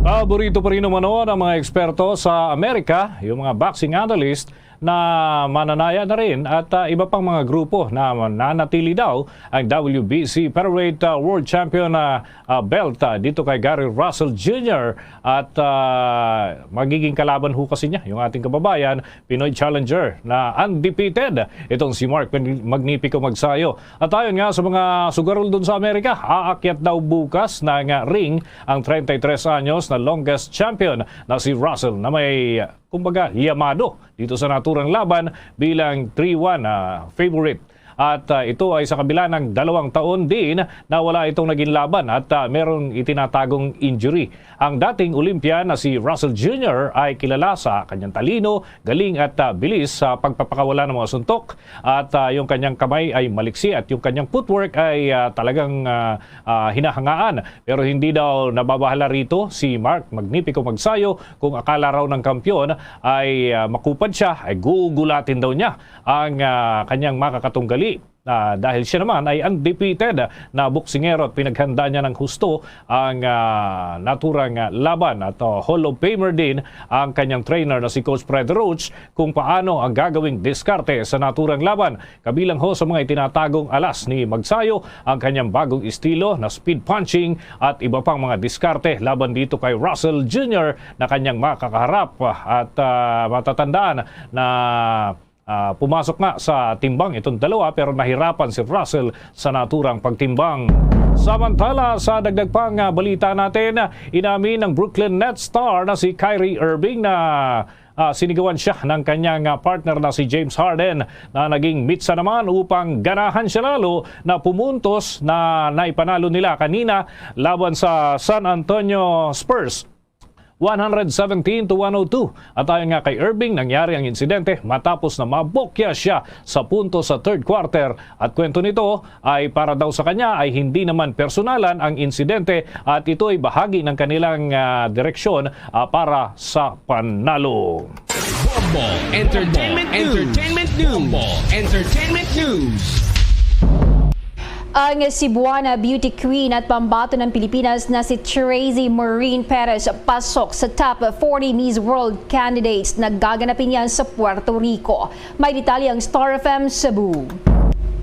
Paborito pa rin umano ng mga eksperto sa Amerika, yung mga boxing analyst na mananaya na rin at, ah, iba pang mga grupo na nanatili daw ang W B C Featherweight, ah, World Champion, ah, ah, belt, ah, dito kay Gary Russell Junior at, ah, magiging kalaban ho kasi niya yung ating kababayan, Pinoy challenger na undefeated, itong si Mark Magnifico Magsayo. At ayon nga sa mga sugarol dun sa Amerika, aakyat daw bukas ng ring ang treinta y tres anyos na longest champion na si Russell, na may, kumbaga, yamado dito sa naturang laban bilang three one, ah, favorite. At, ah, ito ay sa kabila ng dalawang taon din na wala itong naging laban at, ah, merong itinatagong injury. Ang dating Olympian na si Russell Junior ay kilala sa kanyang talino, galing at, ah, bilis sa pagpapakawala ng mga suntok. At, ah, yung kanyang kamay ay maliksi at yung kanyang footwork ay, ah, talagang, ah, ah, hinahangaan. Pero hindi daw nababahala rito si Mark Magnifico Magsayo. Kung akala raw ng kampiyon ay, ah, makupad siya, ay gugulatin daw niya ang, ah, kanyang makakatunggali. Ah, dahil siya naman ay undefeated na boksingero at pinaghanda niya ng husto ang, ah, naturang, ah, laban. At, ah, Hall of Famer din ang kanyang trainer na si Coach Fred Roach kung paano ang gagawing diskarte sa naturang laban. Kabilang ho sa mga itinatagong alas ni Magsayo ang kanyang bagong estilo na speed punching at iba pang mga diskarte laban dito kay Russell Junior na kanyang makakaharap. At, ah, matatandaan na, ah, pumasok nga sa timbang itong dalawa, pero nahirapan si Russell sa naturang pagtimbang. Samantala, sa dagdag pang, ah, balita natin, inamin ng Brooklyn Nets star na si Kyrie Irving na, ah, sinigawan siya ng kanyang, ah, partner na si James Harden na naging mitsa naman upang ganahan siya lalo na pumuntos na naipanalo nila kanina laban sa San Antonio Spurs, one hundred seventeen to one oh two. At ayon nga kay Irving, nangyari ang insidente matapos na mabokya siya sa punto sa third quarter, at kwento nito ay para daw sa kanya ay hindi naman personalan ang insidente at ito ay bahagi ng kanilang, ah, direksyon, ah, para sa panalo. Bombo Entertainment News. Entertainment News. Bombo Entertainment News. Ang Cebuana beauty queen at pambato ng Pilipinas na si Tracy Maureen Perez pasok sa top forty Miss World candidates na gaganapin yan sa Puerto Rico. May detalye ang Star F M Cebu.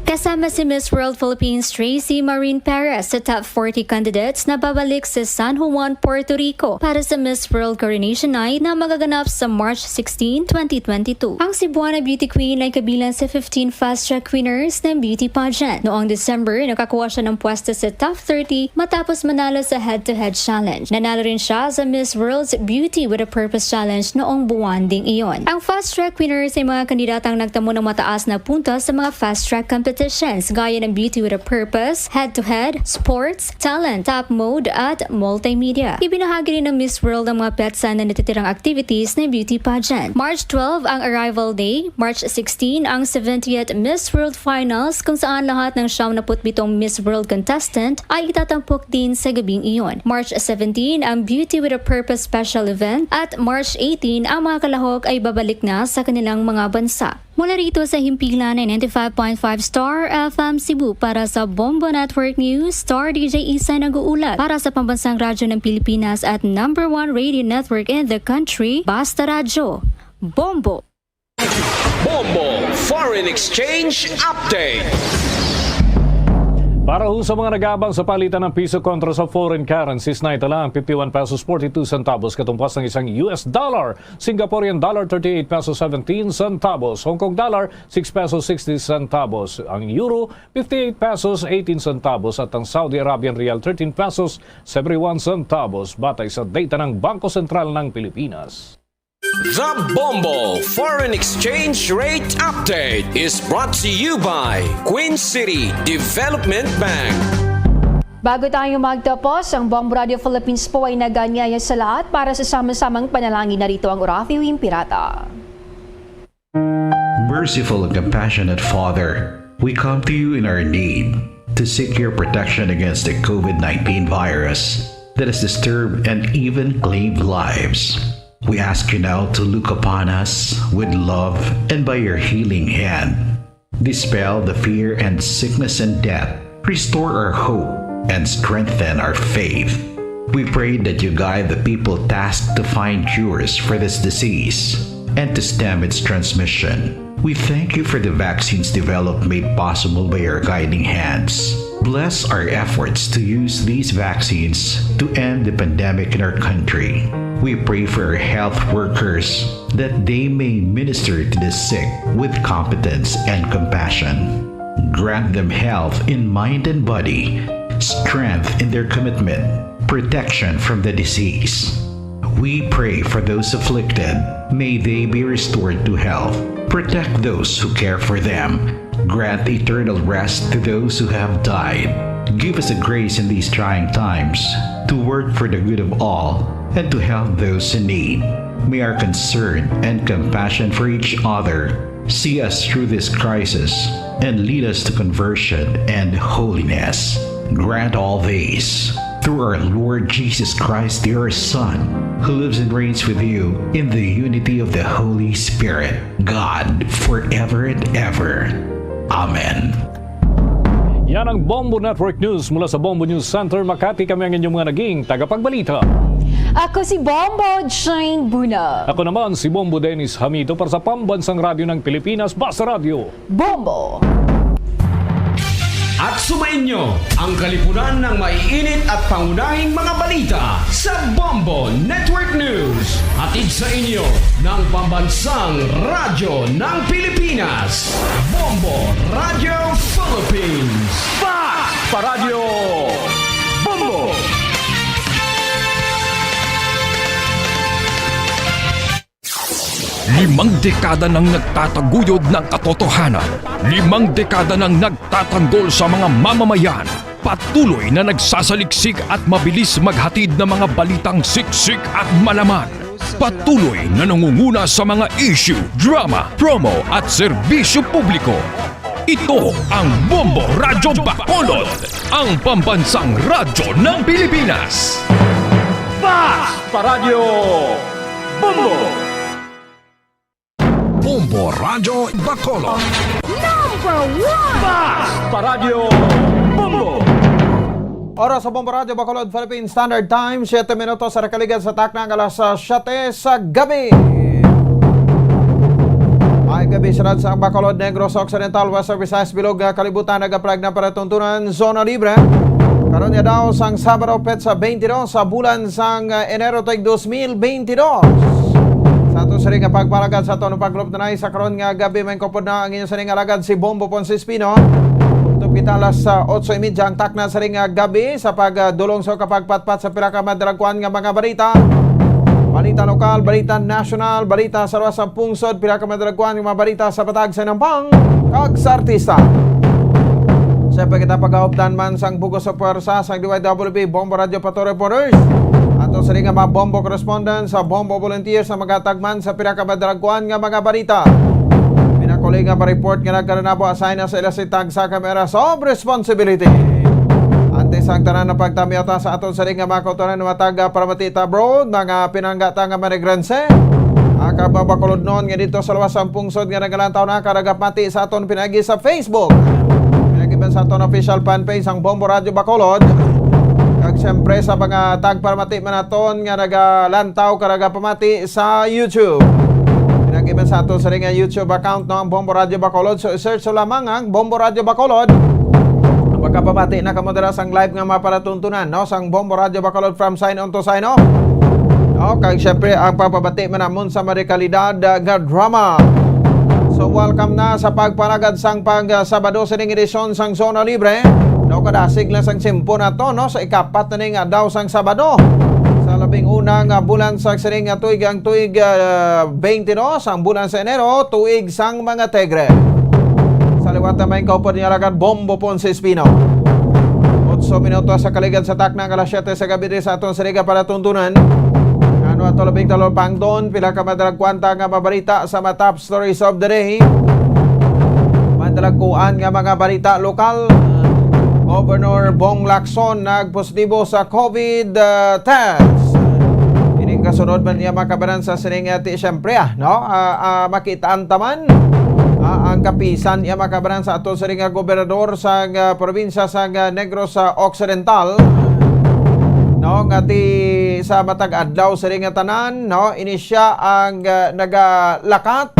Kasama si Miss World Philippines Tracy Maureen Perez sa top forty candidates na babalik sa San Juan, Puerto Rico para sa Miss World Coronation Night na magaganap sa March sixteen, twenty twenty-two. Ang Cebuana Beauty Queen ay kabilang sa fifteen fast track winners ng beauty pageant. Noong December, nakakuha siya ng pwesto sa top thirty matapos manalo sa head-to-head challenge. Nanalo rin siya sa Miss World's Beauty with a Purpose Challenge noong buwan ding iyon. Ang fast track winners ay mga kandidatang nagtamo ng mataas na puntos sa mga fast track competition. competitions gaya ng Beauty with a Purpose, Head to Head, Sports, Talent, Top Mode, at Multimedia. Ibinahagi rin ng Miss World ang mga petsa na natitirang activities ng beauty pageant. March twelve ang arrival day, March sixteen ang seventieth Miss World Finals, kung saan lahat ng siyam na put bitong Miss World contestant ay itatampok din sa gabing iyon. March seventeen ang Beauty with a Purpose special event, at March eighteen ang mga kalahok ay babalik na sa kanilang mga bansa. Mula rito sa himpilan ng ninety-five point five Star F M Cebu, para sa Bombo Network News, Star D J Isa nag-uulat. Para sa pambansang radyo ng Pilipinas at number one radio network in the country, Basta Radyo, Bombo. Bombo Foreign Exchange Update. Para ho sa mga nag-aabang sa palitan ng piso kontra sa foreign currencies, naitala ang fifty-one pesos forty-two centavos, katumpas ng isang U S dollar, Singaporean dollar, thirty-eight pesos seventeen centavos, Hong Kong dollar, six pesos sixty centavos, ang euro, fifty-eight pesos eighteen centavos, at ang Saudi Arabian rial, thirteen pesos seventy-one centavos, batay sa data ng Bangko Sentral ng Pilipinas. The Bombo Foreign Exchange Rate Update is brought to you by Queen City Development Bank. Bago tayo magtapos ang Bombo Radio Philippines po ay nag-aanyaya sa lahat para sa sama-samang panalangin. Narito ang Oratio Impirata. Merciful and compassionate Father, we come to you in our need to seek your protection against the COVID nineteen virus that has disturbed and even claimed lives. We ask you now to look upon us with love and by your healing hand, dispel the fear and sickness and death, restore our hope, and strengthen our faith. We pray that you guide the people tasked to find cures for this disease and to stem its transmission. We thank you for the vaccines developed made possible by your guiding hands. Bless our efforts to use these vaccines to end the pandemic in our country. We pray for our health workers that they may minister to the sick with competence and compassion. Grant them health in mind and body, strength in their commitment, protection from the disease. We pray for those afflicted. May they be restored to health. Protect those who care for them. Grant eternal rest to those who have died. Give us the grace in these trying times to work for the good of all and to help those in need. May our concern and compassion for each other see us through this crisis and lead us to conversion and holiness. Grant all this through our Lord Jesus Christ, your Son, who lives and reigns with you in the unity of the Holy Spirit, God, forever and ever. Amen. Yan ang Bombo Network News mula sa Bombo News Center, Makati. Kami ang inyong mga naging tagapagbalita. Ako si Bombo Jane Buna. Ako naman si Bombo Dennis Hamito para sa Pambansang Radyo ng Pilipinas, Basta Radyo. Bombo! At sumainyo ang kalipunan ng maiinit at pangunahing mga balita sa Bombo Network News. Hatid sa inyo ng Pambansang Radyo ng Pilipinas, Bombo Radio Philippines. Fast Paradyo Bombo! Limang dekada nang nagtataguyod ng katotohanan. Limang dekada nang nagtatanggol sa mga mamamayan. Patuloy na nagsasaliksik at mabilis maghatid ng mga balitang siksik at malaman. Patuloy na nangunguna sa mga issue, drama, promo at serbisyo publiko. Ito ang Bombo Radyo Bacolod, ang pambansang radyo ng Pilipinas. Fast Paradyo Bombo! Bombo Radyo Bacolod. Number one! Fast Paradyo Bombo! Oras sa Bombo Radyo Bacolod, Philippine Standard Time, siyete minutos sa nakaligad sa takna nga alas siyete sa gabi. May gabi sa sa Bacolod, Negros Occidental, Western Visayas, Bilog, ah, Kalibutan, nagaplag na para tuntunan, Zona Libre. Karon nga daw sang Sabado, petsa twenty-two sa bulan sang, ah, Enero, tuig dos mil twenty-two. Sa ato sini nga pagpalagad sa aton paglup na sa karon nga gabi, may kupod na ang inyo sini nga alagad si Bombo Ponce Espino. Tubtob kita alas, ah, otso y media ang takna sini nga gabi sa pagdulong sa kapagpatpat sa pila ka madalagkuan nga mga balita. Balita lokal, balita nasyonal, balita sa luwas sa pungsod, pila ka madalagkuan nga mga balita sa patag sa nampang kag sa artista. Siyempre, kita pagaupdan man sang bug-os sa pwersa sang D Y W B Bombo Radio Pato Reporters. Ato sini nga mga Bombo correspondent sa Bombo Volunteers sa magatag man sa pinakamadalagkuan nga mga balita. Pinakuli nga ma-report nga nagkaranabo, assign na sa ila si tagsa ka may areas of responsibility. Antes ang tanan na pagtamyota sa aton sini nga mga kautoran nga matag, ah, paramati ta abroad, mga pinanggata nga manigrense. Ang kababakulod noon nga dito sa lawas ang pungsod nga nagalantaw na karagap mati sa aton pinagi sa Facebook. Pinagi man sa aton official fan page ang Bombo Radio Bacolod. Kag siyempre sa mga tagparamati man naton nga nagalantaw karagap mati sa YouTube. Pinagi man sa aton sa ring YouTube account no ang Bombo Radio Bacolod. So search so lamang ang Bombo Radio Bacolod. Makapamati na kamo dira sang live nga mapalatuntunan no sang Bombo Radio Bacolod from sign on to sign off. No, kag syempre ang pagpabati man namon sa mga kalidad, ah, nga drama. So welcome na sa pagpanagad sang pag, ah, Sabado sining edisyon sang Zona Libre. No, kadasig lang sang tiyempo nato no sa ikapat na ning adlaw sang Sabado. Sa labing una nga bulan sa sining nga tuig ang tuig, ah, twenty-two ang bulan sa Enero, tuig sang mga Tigre. Sa liwat na may kaupod nga alagad Bombo Ponce Espino. Otso minuto sa kaligad sa takna nga alas siyete sa gabi sa aton siniga para tuntunan. Ano ato labing talupangdon, pila ka madalagkuan ta nga mabalita sa mga top stories of the day. Madalagkuan nga mga balita lokal. Governor Bong Lacson nagpositibo sa COVID, ah, test. Ining kasunod man niya makabanan sa sining, ah, ti, siyempre, ah, no? Ah, ah, makitaan taman, ah, ang kapisan iya makabanan sa ato sining, ah, gobernador sa, ah, probinsya sa, ah, Negros Occidental. No, nga ti sa matag adlaw sining nga tanan, no, ini siya ang, ah, nagalakat.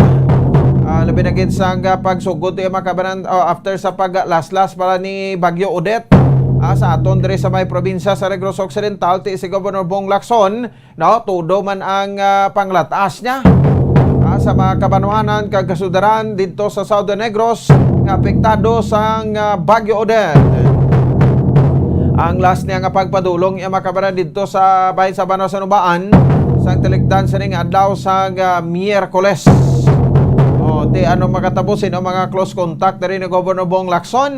Ah, labi na gid sang, ah, pagsugod ti makabanan, oh, after sa paglaslas para ni Bagyo Odette, ah, sa aton diri sa may probinsya sa Negros Occidental, ti si Governor Bong Lacson, no, tudo man ang, ah, panglatas niya, ah, sa mga kabanwanan kag kasudaran didto sa Southern Negros nga apektado sang, ah, Bagyo Odette. Ang last niya nga pagpadulong iya makabanan didto sa bahin sa Banwa sa Nubaan sang talikdan sining adlaw sang, ah, Miyerkules. O, ti ano makatabo sino mga close contact diri ni Governor Bong Lacson?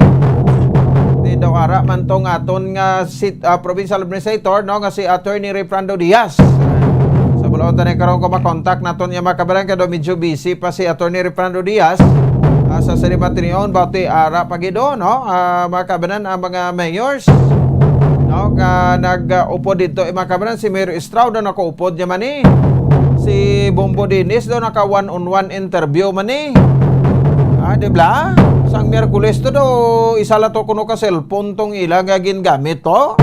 Ti daw ara man tong aton nga sit-, ah, provincial administrator, no, nga si Attorney Refrando Diaz. Sa bulaon tani karon ko makontak naton iya makabanan kay daw medyo busy pa si Attorney Refrando Diaz. Ah, sa sini matinion, bati ara pa gid, no? Ah, makabanan ang mga mayors, no, nga nag-upod dito, eh, makabanan si Mayor Estrada nakaupod niya man, eh. Si Bombo Dennis daw naka one-on-one interview man, eh. Ah, di ba? Sang Miyerkules to daw, isa la to kuno ka cellphone tong ila nga gingamit to.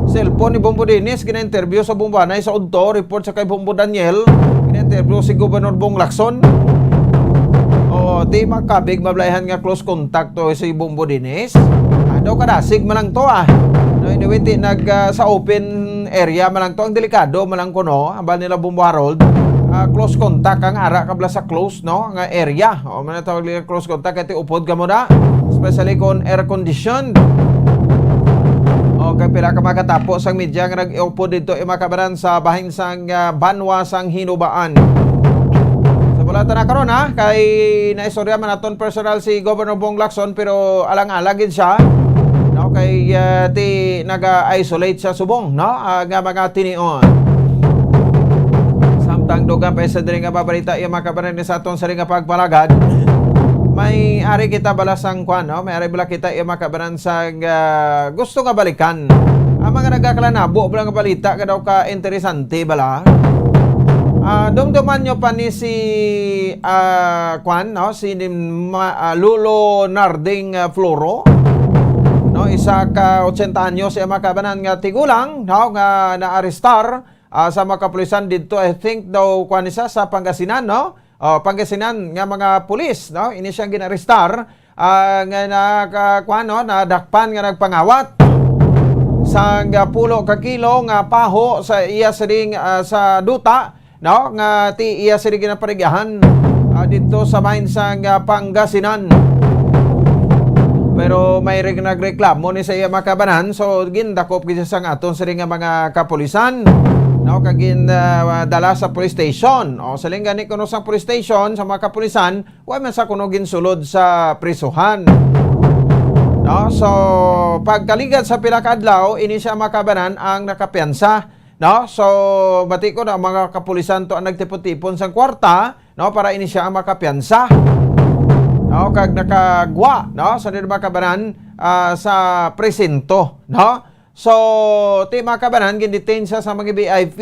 Cellphone ni Bombo Dennis, gina-interview sa Bombo Anay sa udto, report sa kay Bombo Daniel, gina-interview si Gobernador Bong Lacson. O, ti makabig mablayhan nga close contact to si Bombo Dennis. Ano ka dasig man lang to, ah. No, anyway, ti nag, ah, sa open area man lang to, ang delikado man lang kuno, ang ba nila Bombo Harold. Ah, close contact ang ara kabla sa close, no, nga area. O, man tawag nila close contact, kay ti upod ka mo na, especially kung air conditioned. O, kay pila ka makatapo sang media nga nag-upod dito, eh, makabanan sa bahin sang, ah, banwa sang Hinubaan. Sa bulatan na karon, ha, kay naistorya man naton personal si Governor Bong Lacson, pero alang-alang gid siya, no, kay, ah, ti naga-isolate sa subong, no, ah, nga mga tinion. Samtang dugang pa sa diri nga babalita, iya makabanan ni sa aton sari nga pagpalagad. May ari kita bala sang kwan, no? May ari bala kita iya makabanan sa, ah, gusto nga balikan. Ang mga nagakalanabo bala nga balita nga daw ka interesante bala. Ah, dumduman nyo pa ni si, ah, kwan, no? Si ni Ma-, ah, Lolo Narding, ah, Floro. No, isa ka ochenta anyos iya makabanan nga tigulang, no, nga naarestar, ah, sa mga kapulisan didto, I think daw, kuwan, isa sa Pangasinan, no? Oh, Pangasinan nga mga pulis, no? Ini siyang ginarestar, ah, nga naka-, kuwan, no? Nadakpan nga nagpangawat sang, ah, pulo ka kilo nga paho sa iya sining, ah, sa duta, no? Nga ti iya sining ginapaligyahan, ah, didto sa bahin sang, ah, Pangasinan. Pero may reg-, nagreklamo ni sa iya makabanan, so gindakop gid siya sang aton sining nga mga kapulisan, no, kag gin, ah, dala sa police station. O, siling gani kuno sa police station, sa mga kapulisan, wa man sa kuno ginsulod sa prisuhan. No, No? So, pagkaligat sa pila ka adlaw, ini siya, mga kabanan, ang nakapiyansa, no? So, bati ko na mga kapulisan to ang nagtipon-tipon sang kwarta, no, para ini siya ang makapiyansa, no, kag nakagwa, no, sa, mga kabanan, ah, sa presinto, no? So, ti, mga kabanan, gindetain siya sa mga V I P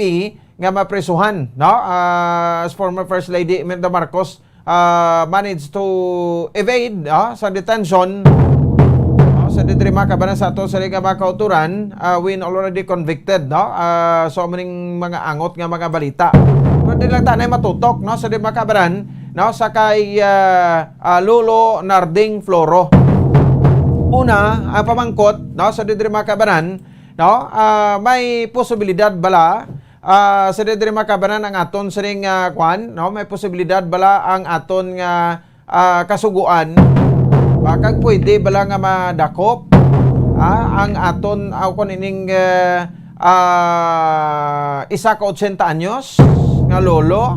nga maprisuhan, no? Ah, as former First Lady Imelda Marcos, ah, managed to evade, ah, sa detention, no? Sa diri, mga kabanan, sa ato sa mga kauturan, ah, Win, already convicted, no? Ah, so, amo ning mga angot nga mga balita. Pero di lang tanay matutok, no? Sa diri, mga kabanan, no? Sa kay, ah, ah, Lolo Narding Floro. Una, ang pamangkot, no? Sa diri, mga kabanan, no? Ah, may posibilidad bala, ah, sa diri, mga kabanan, ang aton sining, ah, kwan, no? May posibilidad bala ang aton nga, ah, kasugoan? Ba, kag pwede bala nga madakop, ah, ang aton, ah, kung ining, eh, ah, isa ka otsenta anyos nga lolo,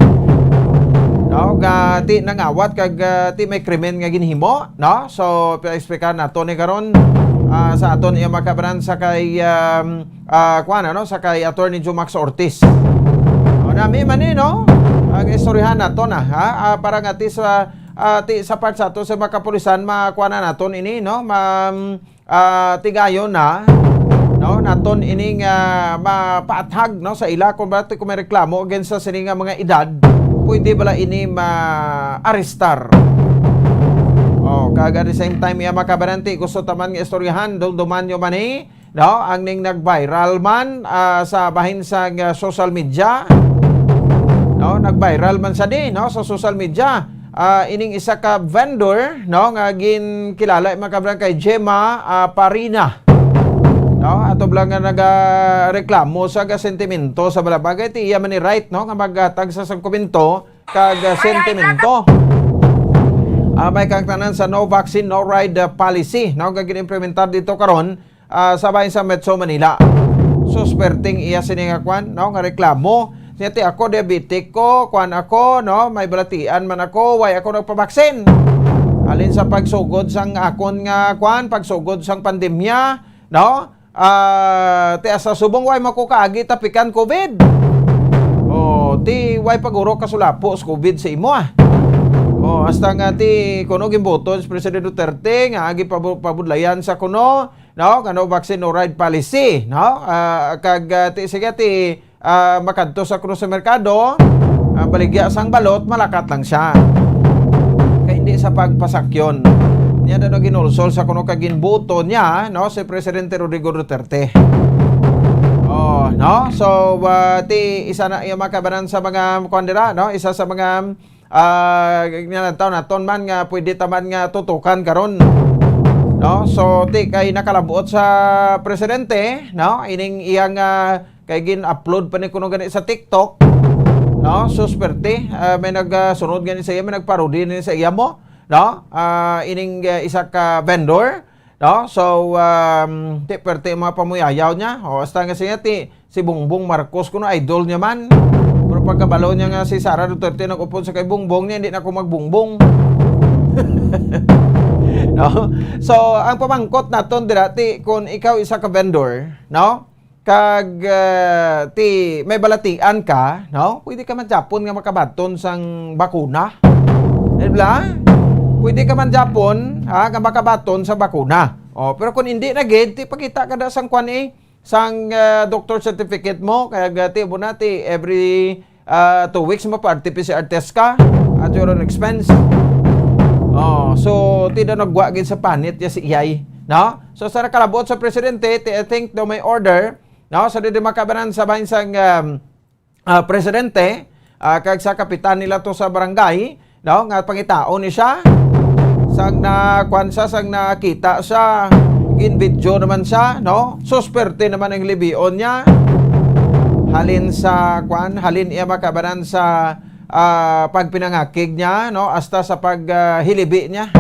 no, nga ti nangawat kag, ah, ti may krimen nga ginhimo, no? So, pa-explicar nato ni karon, ah, sa aton iya, mga kabanan, sa kay, um, ah, kuan, ano, sa kay Attorney Jomax Ortiz. O, nami man ni, no? Ang istoryahan nato na, ha? Ah, para nga ti sa, ah, ti sa part sa ato sa mga kapulisan, makuha na naton ini, no? Ma, ah, tigayon na, no? Naton ining, ah, mapaathag, no, sa ila kung ba ti, kung may reklamo against sa sini nga mga edad, pwede bala ini ma-arrestar? Oh, kag at the same time, iya, mga kabanan, ti gusto ta man nga istoryahan, dumduman nyo man ni, no? Ang ning nag-viral man, ah, sa bahin sa, ah, social media, no? Nag-viral man sa di, no, sa social media. Ah, ining isa ka vendor, no, nga ginkilala, mga kabanan, kay Gemma, ah, Parina. No, ato lang nga nagareklamo sa gasentimento sa balabagay, ti iya man ni right, no, nga maghatag sa sangkomento kag, ah, sentimento. Ah, may kang tanan sa no vaccine, no ride, ah, policy, no, nga ginimplementar dito karon, ah, sa bahin sa Metro Manila. Susperte ang iya sini nga kwan, no, nga reklamo. Siya ti, "Ako diabetic ko, kwan ako, no, may balatian man ako, why ako nagpabaksin?" Halin sa pagsugod sang akon nga kwan, pagsugod sang pandemya, no? Ah, ti, sa subong why mako kaagi tapikan COVID? Oh, ti why paguro kasulapo sa COVID sa imo, ah? Oh, hasta nga ti kuno gimbuton si President Duterte nga agi pabu-, pabudlayan sa kuno, no? Kano vaccine no ride policy, no? Ah, kag, ah, ti, sige, ti, ah, makadto sa kuno sa merkado, ah, baligya sang balot, malakat lang siya. Kay hindi sa pagpasakyon. Niya na ginulsol sa kuno kag ginbuto niya, no, si Presidente Rodrigo Duterte. Oh, no? So, ah, ti, isa na yung mga kabanan sa mga kuwan dira, no? Isa sa mga, ah, nga taon naton man nga pwede ta man nga tutukan karon. No? So, ti kay nakalabuot sa presidente, no? Ining iyang, ah, kay gin-upload pa ni kuno gani sa TikTok, no? Susperte, ah, may nagsunod gani sa iya, may nagparody ni sa iya mo, no? Ah, ining, ah, isa ka vendor, no? So, um, ti perte ang mga pamuyayaw niya. O, hasta nga siya ti si Bongbong Marcos kuno idol niya man. Pero pagkabalo niya nga si Sara Duterte nag-upod sa kay Bongbong niya, hindi na ako magbongbong. No? So, ang pamangkot naton dira, ti, kung ikaw isa ka vendor, no? Kag, ah, ti, may balatian ka, no? Pwede ka man japon nga makabaton sang bakuna. Di ba? Pwede ka man japon, ha, nga makabaton sa bakuna. Oh, pero kung hindi na gid, ti pakita ka da sang kwan, eh, sang, ah, doctor certificate mo, kaya gati mo na, ti every, ah, two weeks mo pa R T P C R test ka at your own expense. Oh, so, ti daw nagwa gid sa panit ya si iyay, no? So, sa nakalabot sa presidente, ti, I think daw may order, no? Sa didi makabanan sa bahin sang, um, ah, presidente, ah, kag sa kapitan nila to sa barangay, no, nga pangitaon ni siya. Sang na, kwan siya, sang nakita siya, gin-video naman siya, no? Susperte naman ang libion niya. Halin sa, kwan, halin iya makabanan sa, ah, pagpinangakig niya, no? Hasta sa pag, ah, hilibi niya.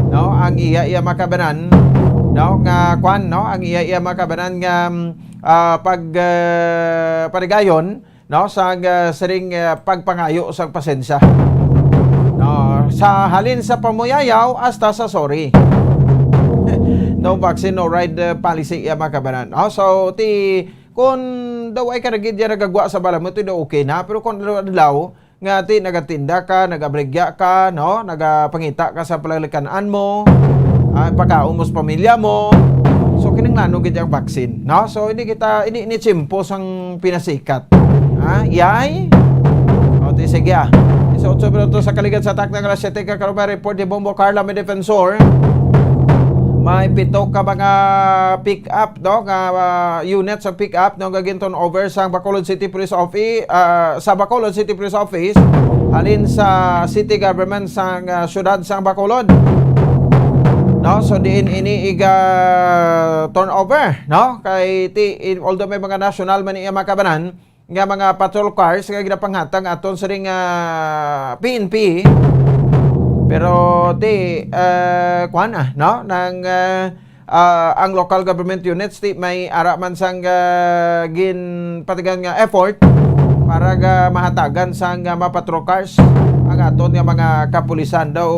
No, ang iya, iya makabanan, no, nga, kwan, no, ang iya, iya makabanan nga, mm, ah, pag, ah, parigayon, no, sa, ah, siring, ah, pagpangayo sa pasensya. No, sa halin sa pamuyayaw hasta sa sorry. No vaccine, no ride, uh, policy, ya, mga kabanan. Oh, so, ti, kung daw ay karagid yan nagagwa sa bala mo, ti daw okay na. Pero kung adlaw-adlaw, nga ti nagatinda ka, nagabrigya ka, no? Nagapangita ka sa palalikan-an mo, ah, pakaon mo sa pamilya mo. So, kinahanglanon gid ang vaccine, no? So, hindi kita, hindi, hindi tsimpo sang pinasikat. Ha? Yay? O, ti, sige, ah. Sa otso minutos sa kaligad sa atak ng alas siyete ka karong report ni Bombo Carla, may defensor. May pito ka mga pick-up, no? Nga, ah, unit sa pick-up, no? Nga gin-turn over sa Bacolod City Police Office, ah, sa Bacolod City Police Office, halin sa city government sa, ah, siyudad sa Bacolod. No? So, diin ini iga turnover, no? Kay ti, in, although may mga national man iya mga kabanan, nga mga patrol cars nga ginapanghatag aton sa ring, ah, P N P. Pero ti, ah, kuwan, ah, no? Nang, ah, ah, ang local government units ti may ara man sang, ah, ginpatigan nga effort para ga mahatagan sang, ah, mga patrol cars ang aton nga mga kapulisan. Daw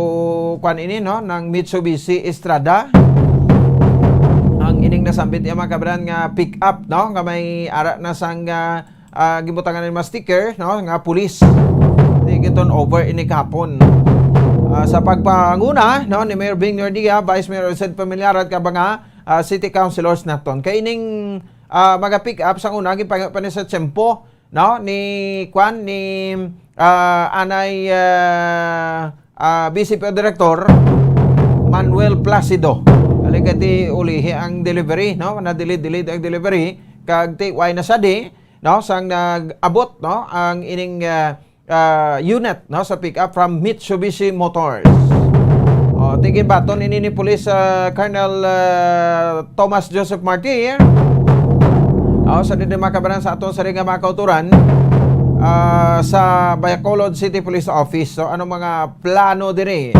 kuwan ini, no? Nang Mitsubishi Estrada. Ang ining nasambit niya, mga kabran, nga pick up, no? Nga may ara na sang, ah, ah, gibutangan ng mga sticker, no, nga pulis. Di giton over ini kahapon. Ah, sa pagpanguna, no, ni Mayor Bing Nordia, Vice Mayor Sid Familiar, at ka mga, ah, city councilors naton. Kay ining, ah, mga pick-up sang una, gipangyo pa ni sa tiyempo, no, ni, kwan, ni, ah, anay, ah, ah, B C P O Director Manuel Placido. Kali kay ti ulihi ang delivery, no, na-delay-delay ang delivery, kag ti way na sa di, no, sang nag-abot, no, ang ining, ah, ah, unit, no, sa pick-up from Mitsubishi Motors. O, ti ginbaton ini ni Police, ah, Colonel, ah, Thomas Joseph Martir. O, sa didi makabaran sa aton sa ring nga mga kauturan, ah, sa Bacolod City Police Office. So, ano mga plano diri?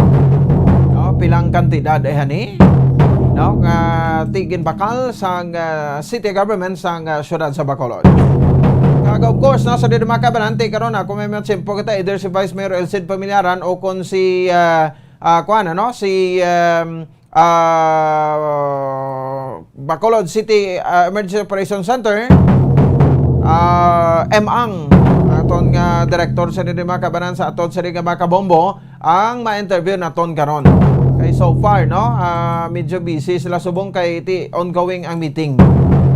No, pilang kantidad, eh, hani? No, nga ti ginbakal sang, ah, city government sang, ah, siyudad sa Bacolod. Kag of course, no, sa didi mga kabanan, ti karon, ah, kung may mga tiyempo kita, either si Vice Mayor Elcid Pamilaran o kung si, ah, ah, kuwan, ano, si, um, ah, Bacolod City, ah, Emergency Operation Center, ah, M Ang, aton nga direktor sa didi mga kabanan sa aton sa didi nga mga kabombo, ang ma-interview naton karon. Kay so far, no, ah, medyo busy sila subong kay ti ongoing ang meeting.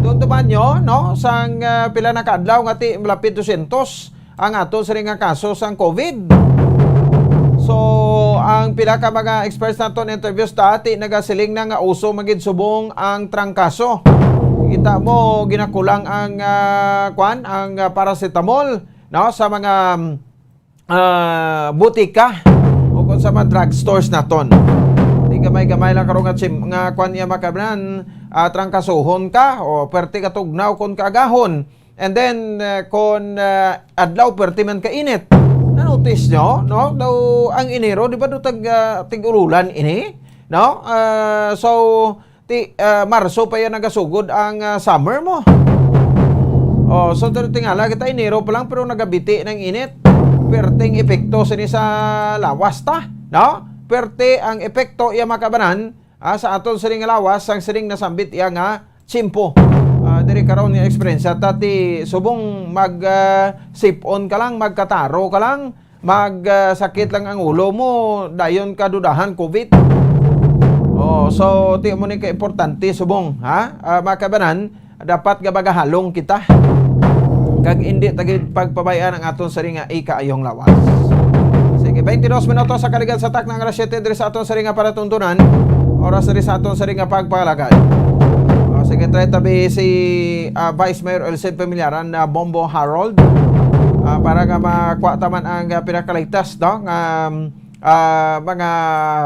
Doon to ba nyo, no, sang, ah, pila na ka adlaw nga ti malapit dosyentos ang aton sa nga kaso sang COVID. So, ang pila ka mga experts naton interviews dati nagasiling na nga uso magid subong ang trangkaso. Kita mo, ginakulang ang, ah, kwan, ang, ah, paracetamol, no, sa mga, ah, butika o kung sa mga drugstores naton. Di gamay-gamay lang karon nga chim-, nga kwan niya makabanan, ah, trangkasohon ka o perte ka tugnaw kon kaagahon. And then, ah, kon, ah, adlaw perte man ka init. Na-notice nyo, no? Daw ang Enero, di ba, do tag, ah, tig-ululan ini? No? Ah, so, ti, ah, Marso pa yan nagasugod ang, ah, summer mo. Oh, so, pero tingala kita, Enero pa lang, pero nagabiti ng init. Perting epekto sini sa lawas ta, no? Perte ang epekto iya makabanan, ah, sa aton sining lawas, ang sining nasambit iya nga tiyempo. Ah, diri karon nga eksperyensya ta ti subong mag, ah, sipon ka lang, magkataro ka lang, mag, ah, sakit lang ang ulo mo, dayon ka dudahan COVID. Oh, so ti mo ni ka importante subong, ha? Ah, mga kabanan, dapat nga magahalong kita. Kag indi ta gid pagpabayaan ang aton sari nga ikaayong lawas. Sige, twenty-dos minutos sa kaligan sa takna nga alas siyete diri sa aton sari nga palatuntunan. Oras diri sa aton sari nga pagpalagad. O, sige, try tabi si, ah, Vice Mayor Elcid Pamilyaran na Bombo Harold. Ah, para nga makuha taman ang, ah, pinakaligtas, no, nga, ah, mga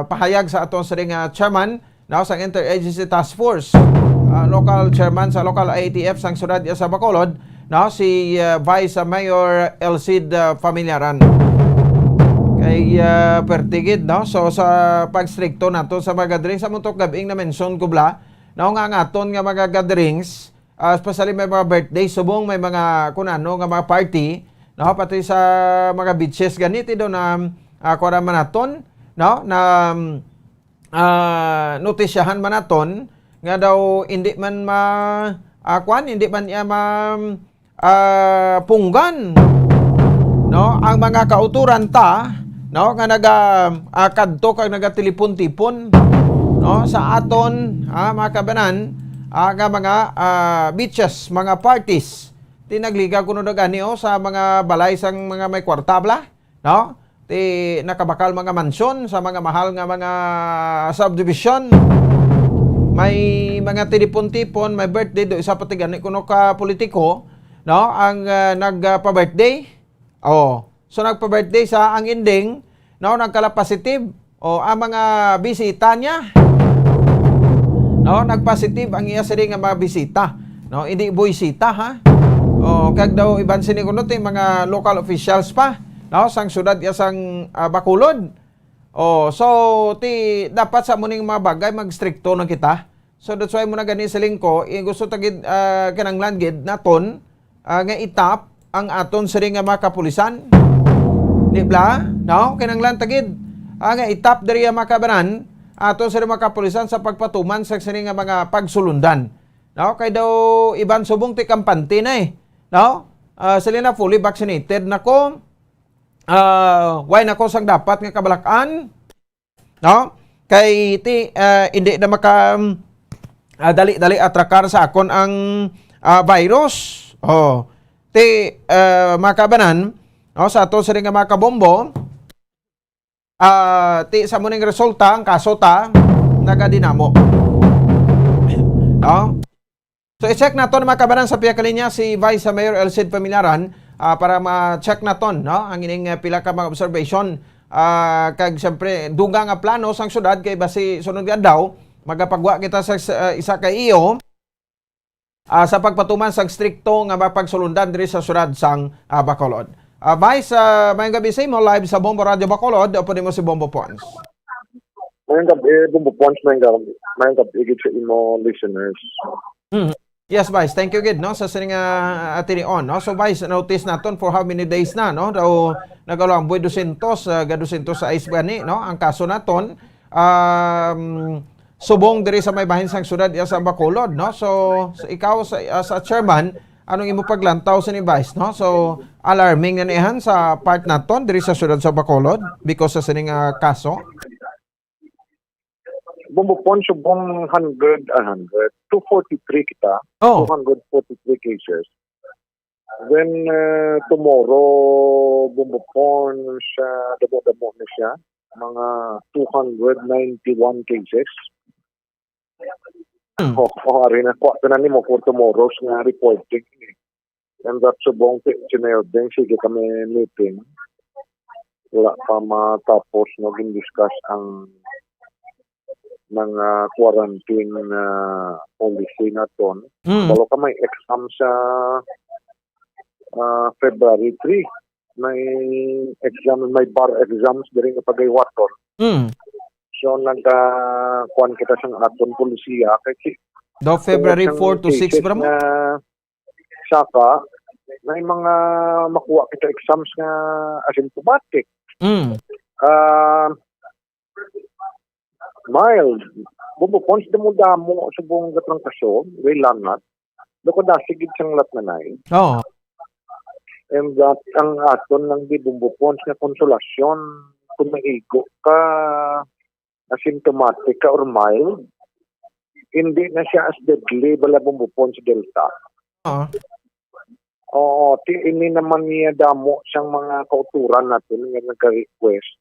pahayag sa aton sari nga chairman, no, sang Interagency Task Force, ah, local chairman sa local I A T F sang siyudad sa Bacolod, no, si, ah, Vice Mayor Elcid, ah, Familiaran. Kay, ah, pertigid, no? So, sa pagstrikto nato sa mga gatherings, sa muntok gabing na-mention ko bla, no, nga ang aton nga mga gatherings, ah, especially may mga birthday, subong may mga kun ano nga mga party, no, pati sa mga beaches, ganiti daw na, ah, kuwan man naton, no, na, um, ah, notisyahan man naton nga daw hindi man ma-, ah, kwan, hindi man iya ma-, ah, punggan, no, ang mga kauturan ta, no, nga naga, ah, kadto kag nagatelepon-tipon, no, sa aton, ah, mga kabanan, ah, nga mga, ah, beaches, mga parties. Ti nagligaw kuno na gani, oh, sa mga balay sang mga may kwarta bala, no? Ti nakabakal mga mansyon sa mga mahal nga mga subdivision. May mga tilipon-tipon, may birthday, do isa pa ti gani kuno ka politiko, no? Ang, ah, nagpa-birthday. Oh, so nagpa-birthday sa ang ending, no, nagkala positive. Oh, ang mga bisita niya, no, nagpositive ang iya sini nga mga bisita, no, hindi buwisita, ha. Oh, kag daw iban sini kuno ti mga local officials pa, no, sang syudad iya sang, ah, Bacolod. Oh, so ti dapat sa muning mga bagay magstrikto na kita. So that's why mo na gani siling ko, eh, gusto ta gid, ah, kinahanglan gid naton, ah, nga itap ang aton sini nga mga kapulisan. Di bala? No? Kinahanglan ta gid, ah, nga itap diri ang mga kabanan, aton sini mga kapulisan sa pagpatuman sa sini nga mga pagsulundan. No? Kay daw iban subong ti kampante na eh. No? Ah, sila na fully vaccinated na ko. Ah, why na ko sang dapat nga kabalak-an? No? Kay ti, ah, hindi na maka, ah, dali-dali atrakar sa akon ang, ah, virus. Oh. Ti, ah, mga kabanan, no, sa ato sini nga mga kabombo, ah, ti sa muning resulta, ang kaso ta, nagadinamo. No? So, i-check naton, mga kabanan, sa pihak linya si Vice Mayor Elcid Pamilaran, ah, para ma-check naton, no, ang ining, ah, pila ka mga observation. Ah, kag siyempre, dugang nga plano sang syudad kay basi sunod nga adlaw magapagwa kita sa, sa, ah, isa ka E O, ah, sa pagpatuman sang strikto nga mapagsulundan diri sa syudad sang, ah, Bacolod. Ah, Vice, ah, mayong gabi sa imo, live sa Bombo Radio Bacolod, upod nimo si Bombo Pons. Mayong gabi, Bombo Pons, mayong gabi, mayong gabi gid sa imo listeners. Mm. Yes, Vice. Thank you gid, no, sa sini nga, ah, atinion, no. So, Vice, notice naton for how many days na, no? Daw nagalamboy dosyentos, ah, ga dosyentos sais gani, no, ang kaso naton. Um, subong diri sa may bahin sang syudad iya sa Bacolod, no. So, so ikaw sa, ah, sa chairman, anong imo paglantaw sini, Vice, no? So, alarming na nihan sa part naton diri sa syudad sa Bacolod because sa sining, ah, kaso. Bombo Pons, subong hundred, ah, hundred, two forty-three kita, Oh. Two hundred forty-three cases. Then, uh, tomorrow, Bombo Pons, uh, damo-damo na siya, mga two hundred ninety-one cases. Hmm. Oh, oh, ari na, kuha na nimo for tomorrow's nga reporting. And that subong ti-, si Mayor Deng, sige kami meeting. Wala pa matapos, no, gin-discuss ang mga quarantine, ah, policy naton. Mm. Balo ka may exam sa, ah, February three. May exam, may bar exams diri nga pagaywaton. Mm. So, nag, ah, kuwan kita sa aton polisiya kay si-, Daw February four to six, cases bro? Nga saka, may mga makuha kita exams nga asymptomatic. Mm. Ah, mild. Bombo Pons, damo-damo subong nga trangkaso, way lanat. Daw kadasig gid sang lat nanay. Oo. And that, ang aton lang di, Bombo Pons, nga konsolasyon, kung maigo ka asymptomatic ka or mild, hindi na siya as deadly bala, Bombo Pons, sa Delta. Oo. Oo, ti-, ini naman niya damo sang mga kauturan natin nga nagka-request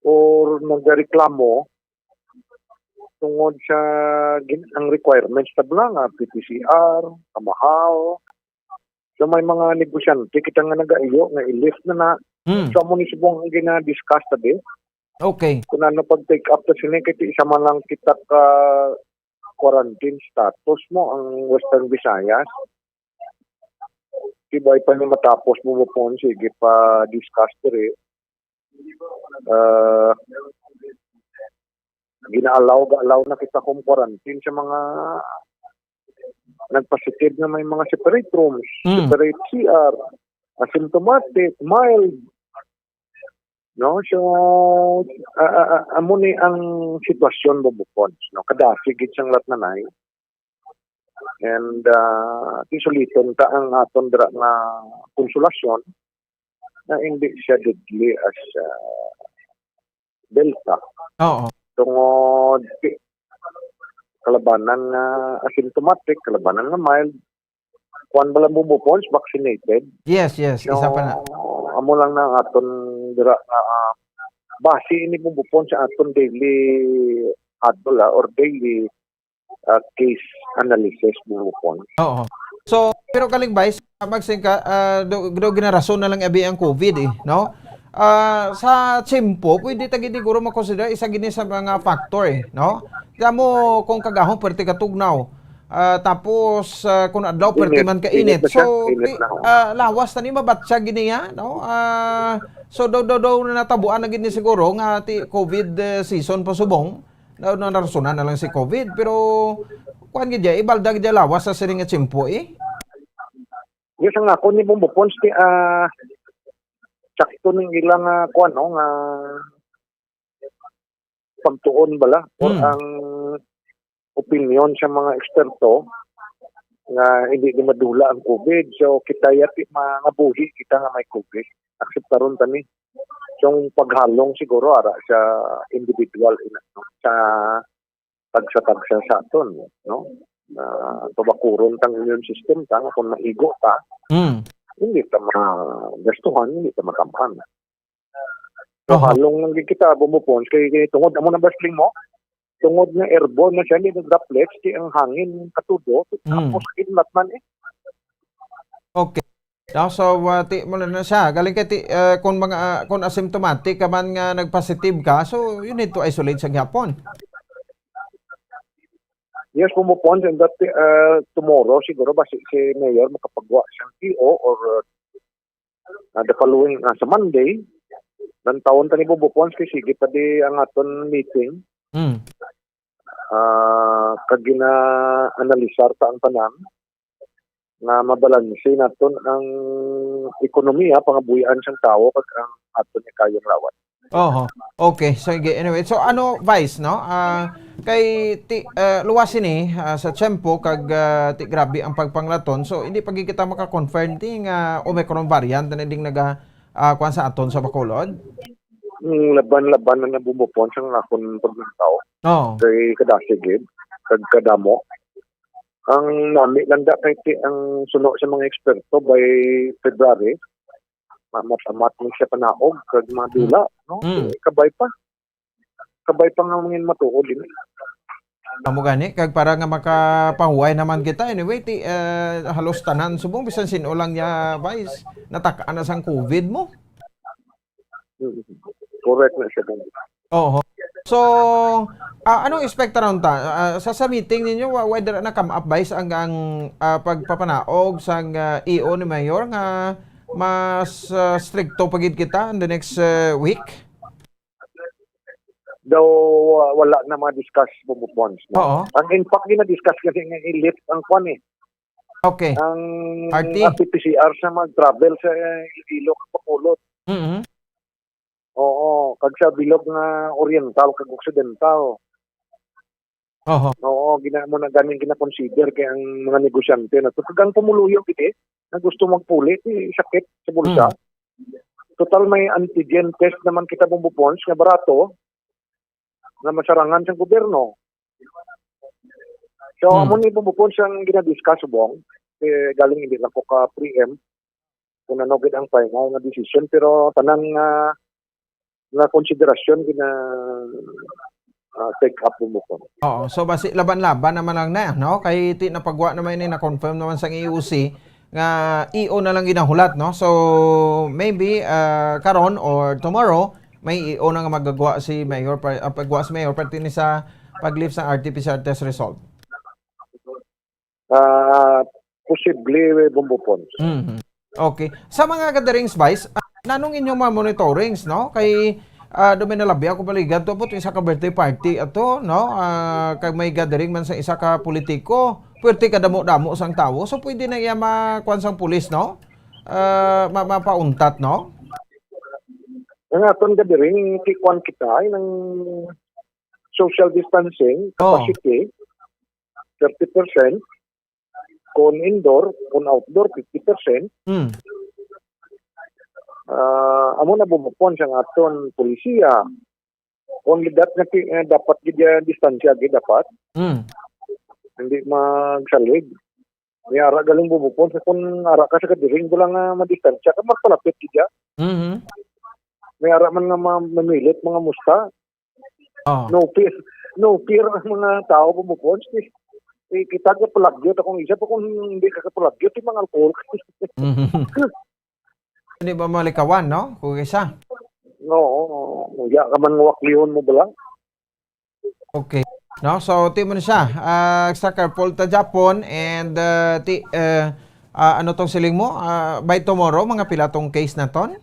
or nagreklamo tungod sa gin-, ang requirements ta bala nga P T C R, kamahal. So, may mga negosyante kita nga nagaiyo nga i-lift na na. Hmm. So, amo ni subong ang gina-discuss ta di. Okay. Kung ano pag-take up ta sini, kay ti isa man lang kita ka quarantine status mo ang Western Visayas. Di ba, pa ni matapos mo mo po, sige pa discuss diri. Ah, gina-allow, ga-allow na kita home quarantine sa mga nagpositive na may mga separate rooms, Mm. separate C R, asymptomatic, mild. No? So, ah, ah, ah, amo ni ang sitwasyon, Bombo Pons, no? Kadasig gid sang latnanay. And, ah, isuliton ta ang aton dira nga konsolasyon na hindi siya deadly as, ah, Delta. Oo. Tungod ti-, kalabanan nga asymptomatic, kalabanan nga mild, kuwan ba lang, Bombo Pons, vaccinated? Yes, yes, isa pa na. So, amo lang na ang aton dira nga, ah, base ini, Bombo Pons, sa aton daily huddle, ah, or daily, ah, case analysis, Bombo Pons. Oo. So, pero kaling, Vice, ah, magsing ka, ah, do, do ginarason na lang abi ang COVID, eh, no? Ah, sa tiyempo, pwede ta gid siguro makonsidera isa gini sa mga factor, eh, no? Tamo kung kagahom, pwerte ka tugnaw. Ah, tapos, ah, kung adlaw, pwerte Init, man ka init init. na siya, So, init ti-, na, oh. ah, lawas na ni mabatsa gini, ha, no? Ah, so, daw, daw, daw na natabuan na gid ni siguro nga ti COVID, eh, season pa subong. Na, na, narasunan na lang si COVID, pero kuan gid ya, ibalda gid ya lawas sa sining nga tiyempo, eh. Yes, ang ako ni Bombo Pons, ti, ah, sakto ning ilang, ah, kuan, no, nga pagtuon bala, or Hmm. ang opinyon sa mga eksperto nga hindi ni madula ang COVID. So, kita yati mga buhi kita nga may COVID. Akseptaron ta ni. So, ang paghalong siguro ara sa individual, ina, no? Sa tagsa-tagsa sa aton, no? Na tubakuron tang immune system ta, nga kung maigo ta, Hmm. hindi ta magastuhan, hindi ta makamhan. So, Aha. halong lang gid kita, Bombo Pons, kay, kay tungod amo na ba siling mo? Tungod nga airborne na siya, hindi na droplets, di ang hangin katudo, Mm. tapos inlat man eh. Okay. Now, so, uh, ti, mo na siya. Galing kay ti, uh, kung mga, uh, kung asymptomatic ka man nga nagpositive ka, so you need to isolate sa gihapon. Yes, Bombo Pons, and that, uh, tomorrow siguro ba si, si Mayor makapagwa siyang P O or, uh, the following, uh, sa Monday, nang taon ta ni Bombo Pons kay sige pa di ang aton meeting. Mm. Ah, kag gina-analisar ta ang tanan nga mabalanse naton ang ekonomiya, pangabuhian sang tawo, kag ang aton ikayang lawat. Oho. Okay, sige. Anyway, so ano, Vice, no? Ah, kay ti, ah, luwas ini, ah, sa tiyempo kag, ah, ti grabe ang pagpanglaton. So hindi pa gid kita maka-confirm ti nga Omicron variant na ding naga, ah, kuwan sa aton sa Bacolod. Mm, laban-laban na nabumupon sang akon paglantaw. Oo. Kay kadasig gid, kag kadamo. Ang nami lang da kay ti ang suno sa mga eksperto, by February, ma-, masamat man siya panaog kag madula, no? Mm. Kabay pa. Kabay pa nga mangin matuod ini. Amo gani, kag para nga makapahuway naman kita, anyway, ti, eh, halos tanan subong, bisan sin-o lang niya, Vice, natak-an na sang COVID mo. Mm. Correct na siya. Oho. So, ah, anong expect ron ta? Ah, sa, sa meeting ninyo, wa-, whether na come up ba ang, ang, ah, pagpapanaog sang, ah, E O ni Mayor nga mas, ah, stricto pa gid kita in the next, ah, week? Daw, ah, wala na ma-discuss, Bombo Pons, no? Oo. Ang in fact, gina-discuss kasi nga i-lift ang kwan eh. Okay. Ang R T. R T P C R sa mag-travel sa, eh, Iloilo kag Bacolod. Mhm. Oo, kag sa bilog nga oriental kag occidental. Oho. Oo, gina-, mo na ganing gina-consider kay ang mga negosyante na to. Kag ang pumuluyo gid eh, na gusto magpuli, eh, sakit sa bulsa. Mm. Total may antigen test naman kita, Bombo Pons, nga barato, nga masarangan sa gobyerno. So, Hmm. amo ni, Bombo Pons, ang gina-discuss, Bong. Eh, galing hindi lang ko ka-preempt kung ano gid ang final nga decision, pero tanan nga, nga konsiderasyon gina, ah, take up, Bombo Pons. Oo, so basi laban-laban naman lang na, no? Kay ti napagwa naman ni, na-confirm naman sa E O C nga E O na lang ginahulat, no? So maybe, ah, karon or tomorrow, may E O na nga magagwa si Mayor, pa-, ah, pagwa si Mayor, parte ni sa pag-lift sa R T P C R test result. Ah, posible, Bombo Pons. Mhm. Okay. Sa mga gatherings, Vice, ah, nanong inyong mga monitorings, no? Kay, ah, do may nalabi ako balikan to, but isa ka birthday party ato, no? Ah, kag may gathering man sa isa ka politiko, pwerte ka damo-damo sang tawo. So, pwede na iya ma-, kuwan sang pulis, no? Ah, ma-, mapauntat, no? Ang aton gadiring, kikuan kita, ay, ng social distancing, Oh. capacity, thirty percent. Kung indoor, kung outdoor, fifty percent. Hmm. Ah, amo na bumupon sa aton polisiya. Only that nga ti-, eh, dapat gid, eh, distansya gid dapat. Hmm. Hindi magsalig. May ara galing bumupon sa kung ara ka sa kadiring, wala nga madistansya ka, magpalapit gid ya. Mhm. May ara man nga ma-, mamilit mga musta. Oh. No fear. No fear ang mga tao bumupon. Eh, kita ka palagyot akong isa pa kung hindi ka kapalagyot, yung mga alcohol. Mhm. Hindi ba malikawan, no? Kung isa. Oo. Uya ka man waklihon mo bala. Okay. No? So, ti mo na siya. Ah, sa Carpol ta Japon and, ah, ti, eh, ah, ano tong siling mo? Ah, by tomorrow, mga pila tong case naton?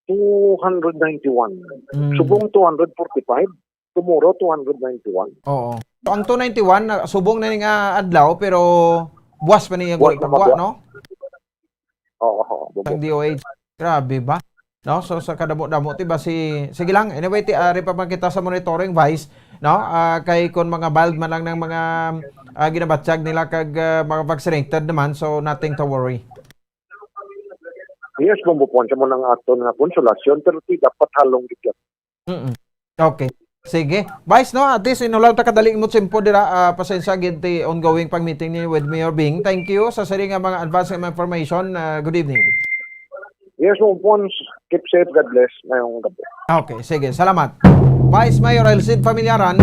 Two hundred ninety-one. Mm. Subong two hundred forty-five. Tomorrow, two hundred ninety-one. Oo. So, ang two ninety-one, na-, subong na ni nga adlaw, pero buwas pa niya Buwas guli na pagwa, mabwa. No? Oo, oo, bubo. Ang D O H. Grabe ba? No? So, sa kadamo-damo, ti ba si, sige lang. Anyway, ti, ari pa man kita sa monitoring, Vice. No? Ah, kay kung mga mild man lang ng mga, ah, ginabatyag nila kag, ah, mga vaccinated naman, so nothing to worry. Yes, bumupon sa mo ng aton nga konsolasyon, pero ti dapat halong gid. Mm-mm. Okay. Sige. Vice, no? At least, inulaw ta kadali mo tsimpo dira. Ah, pasensya gid ti ongoing pag-meeting ni with Mayor Bing. Thank you sa sari nga mga advance nga mga information. Ah, good evening. Yes, Mong Pons. Keep safe. God bless. Ngayong gabi. Okay, sige. Salamat. Vice Mayor Elcid Familiaran,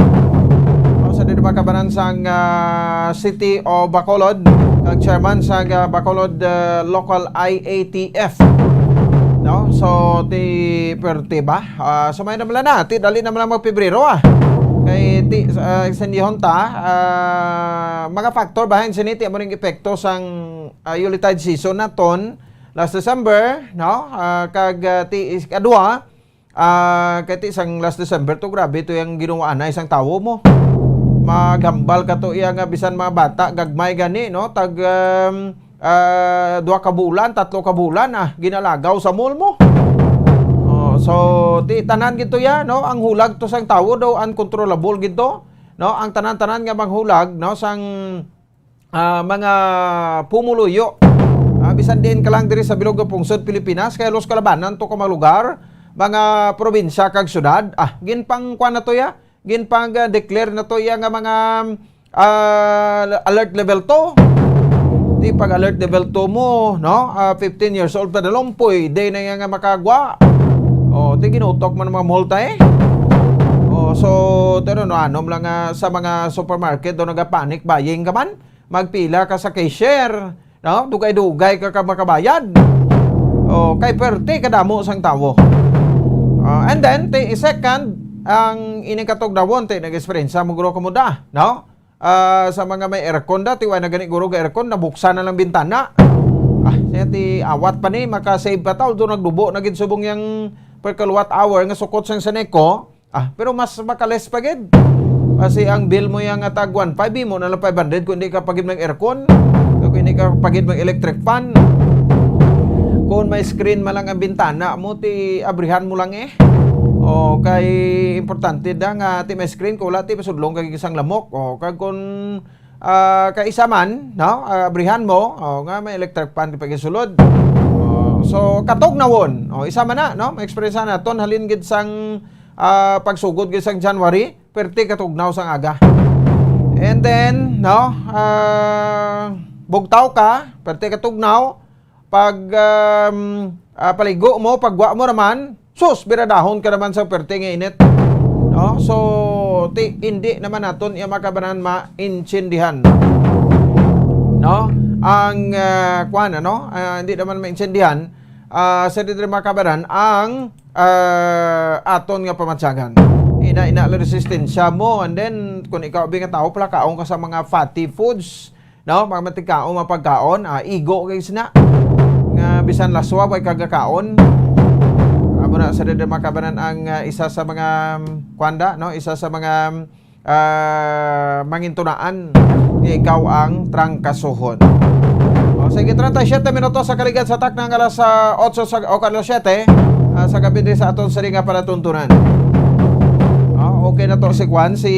o sa dito ba kabanan sang, ah, City of Bacolod, kag chairman sang, ah, Bacolod, ah, Local I A T F. No? So, ti, pero ti ba? Ah, so, may naman na. Ti, dali naman lang mag-Pebrero, ah. Kay ti, ah, sa inihon ta, ah, mga factor behind sini, ti, amo ning epekto sang, ah, Yuletide season naton last December, no? Ah, kag, ah, ti, is-, kadua, ah, kay ti sang last December to, grabe to yung ginuwaan na isang tawo mo. Maghambal ka to iya nga bisan mga bata, gagmay gani, no? Tag, um, ah, duha ka bulan, tatlo ka bulan, ah, ginalagaw sa mall mo. Oh, so, ti, tanan gid to ya, no? Ang hulag to sang tawo daw uncontrollable gid to, no? Ang tanan-tanan nga manghulag, no, sang, ah, mga pumuluyo. Ah, bisan diin ka lang diri sa bilog nga pungsod Pilipinas, kay halos kalabanan to ka mga lugar, mga probinsya kag syudad. Ah, ginpangkuan na to ya, ginpang-declare na to iya nga mga, ah, alert level two. Di pag alert level two mo, no? Ah, fifteen years old pa dalom, pwede na iya nga makagwa. Oh, ti ginutok man ang mga multa, eh. Oh, so, pero no, anom lang, ah, sa mga supermarket do nagapanic buying ka man. Magpila ka sa cashier, no? Dugay-dugay ka, ka makabayad. Oh, kay perte kadamo sang tawo. Ah, and then, ti, second, ang ining katugnawon, ti, nag-eksperyensya mo guro kamo da, no? Ah, sa mga may aircon da, ti, wa na gani guro ga aircon, nabuksan na lang bintana. Ah, siya ti, awat pa ni, makasave pa ta, although nagdubo na gid subong yang per kilowatt hour nga sukot sang Seneco. Ah, pero mas makalis pa gid. Kasi ang bill mo yang nga tag one five, imo na lang five hundred kung di ka pa gid mag-aircon. Kung di ka pa gid mag-electric fan. Kung may screen man lang ang bintana mo, ti abrihan mo lang, eh. O, kay importante da nga ti may screen, kung wala, ti pasudlong ka gid sang lamok. O, kag kung, ah, kay isa man, no? Ah, abrihan mo, o, nga may electric fan ti pagisulod. O, so, katugnawon. O, isa man na, no? May eksperyensya naton, halin gid sang, ah, pagsugod gid sang January, perte katugnaw sang aga. And then, no, ah, bugtaw ka, perte katugnaw, pag, um, ah, paligo mo, pagwa mo naman, sus, biradahon ka naman sa perte nga init. No? So, ti, hindi naman naton iya makabanan maintindihan. No? Ang, ah, kuwan, ano? Ah, hindi naman maintindihan, ah, sa diri makabanan ang, ah, aton nga pamatyagan. Ina, ina lang resistensya mo, and then, kung ikaw, bi nga tao, palakaon ka sa mga fatty foods, no? Mga mantika o mga pagkaon, ah, igo kay sina. Nga bisan laswa, way kagakaon. Amo na sa diri makabanan ang, ah, isa sa mga, um, kwanda, no? Isa sa mga, um, ah, mangintunaan nga ikaw ang trangkasuhon. O, Sige, treinta y siete minutos sa kaligad sa takna nga alas, ah, otso sa, o alas siyete, ah, sa gabi diri sa aton sini nga palatuntunan. Ah, okay na to si Kwan, si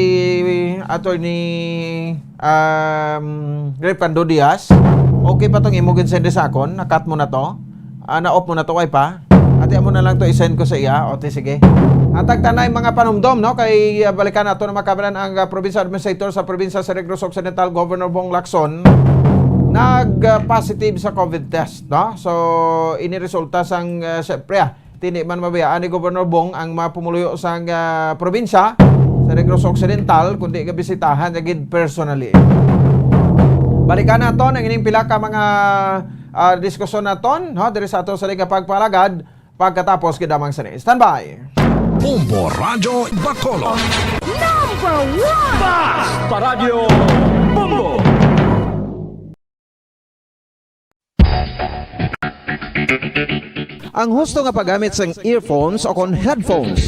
Attorney, um, Rifando Diaz. Okay pa tong imo ginsende sa akon? Na-cut mo na to? Ah, na-off mo na to, ay pa? Ati, amo na lang to, i-send ko sa iya. O, ti, sige. Ang tagtanay mga panumdom, no? Kay, ah, balikan nato na makabalan ang, ah, provincial administrator sa probinsya sa Negros Occidental, Governor Bong Lacson, nag, ah, positive sa COVID test, no? So, ini resulta sang, ah, syempre, ah, tini man mabiyaan ni Governor Bong ang mga pumuluyo sang, ah, probinsya sa Negros Occidental, kundi gabisitahan niya gid personally. Balikan naton ang ining pila ka mga, ah, diskusyon naton, no? Diri sa ato sa Liga Pagpalagad, pagkatapos gid lamang sini. Standby. Bombo Radyo Bacolod. Number one! Basta Radyo Bombo! Ang husto nga paggamit sang earphones o kon headphones.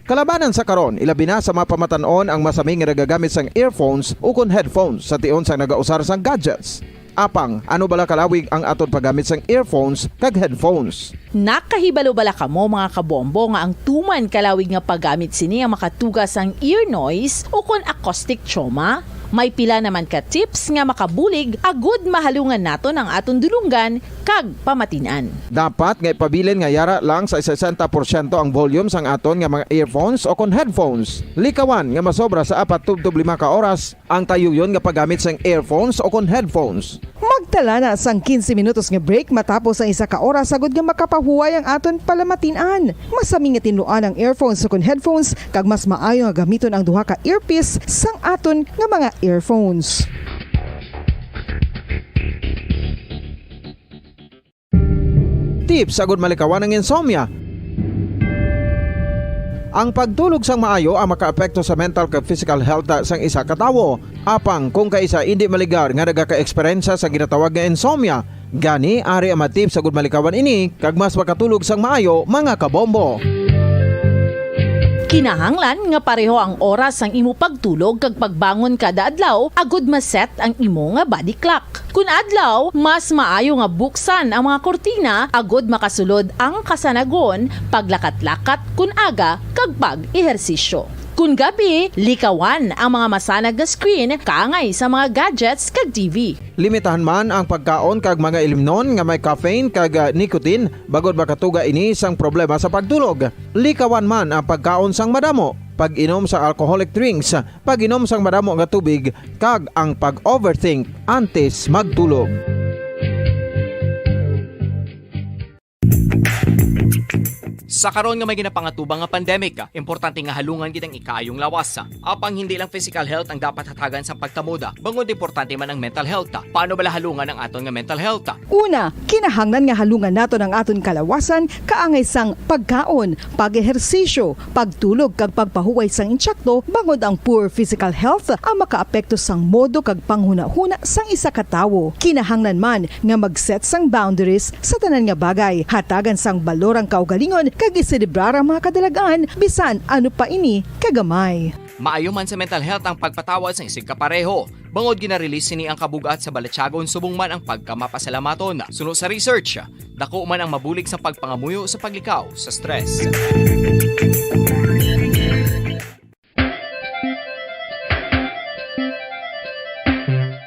Kalabanan sa karon, ilabi na sa mga pamatan-on ang masami nga nagagamit sang earphones ukon headphones sa tion sang nagausar sang gadgets. Apang, ano bala kalawig ang aton paggamit sang earphones kag headphones? Nakahibalo bala kamo, mga kabombo, nga ang tuman kalawig nga paggamit sini ang makatuga sang ear noise ukon acoustic trauma? May pila naman ka tips nga makabulig agud mahalungan naton ang aton dulonggan kag pamatin-an. Dapat nga ipabilin nga yara lang sa sesenta porsyento ang volume sang aton nga mga earphones o kon headphones. Likawan nga masobra sa apat tubtob lima ka oras ang tayuyon nga paggamit sang earphones o kon headphones. Magtala na sang quince minutos nga break matapos ang isa ka oras agud nga makapahuway ang aton palamatin-an. Masami nga tinluan ang earphones o kon headphones, kag mas maayo nga gamiton ang duha ka earpiece sang aton nga mga earphones. Tips agud malikawan ang insomnia. Ang pagtulog sang maayo ang makaapekto sa mental kag physical health sang isa ka tawo. Apang kung kaisa indi maligar nga nagaka-eksperyensya sa ginatawag nga insomnia, gani ari ang mga tips agud malikawan ini kag mas makatulog sang maayo, mga kabombo. Kinahanglan nga pareho ang oras sang imo pagtulog kag pagbangon kada adlaw agud ma-set ang imo nga body clock. Kun adlaw, mas maayo nga buksan ang mga kurtina agud makasulod ang kasanagon, paglakat-lakat kun aga, kag pag-ehersisyo. Kun gabi, likawan ang mga masanag nga screen kaangay sa mga gadgets kag T V. Limitahan man ang pagkaon kag mga ilimnon nga may caffeine kag, ah, nicotine, bangod makatuga ini sang problema sa pagtulog. Likawan man ang pagkaon sang madamo, pag-inom sa alcoholic drinks, pag-inom sang madamo nga tubig, kag ang pag-overthink antes magtulog. Sa karon nga may ginapangatubang nga pandemic, importante nga halungan gid ang ikaayong lawas. Apang hindi lang physical health ang dapat hatagan sa pagkamoda, bangod importante man ang mental health. Paano bala halungan ang aton nga mental health? Una, kinahanglan nga halungan naton ang aton kalawasan kaangay sang pagkaon, pag-ehersisyo, pagtulog kag pagpahuway sang insakto, bangod ang poor physical health ang makaapekto sang modo kag panghunahuna sang isa ka tawo. Kinahanglan man nga mag-set sang boundaries sa tanan nga bagay, hatagan sang balor ang kaugalingon kag iselebrar ang mga kadalag-an bisan ano pa ini kagamay. Maayo man sa mental health ang pagpatawad sang isigkapareho, bangod gina-release sini ang kabug-at sa balatyagon subong man ang pagkamapasalamaton. Suno sa research, dako man ang mabulig sa pagpangamuyo sa paglikaw sa stress.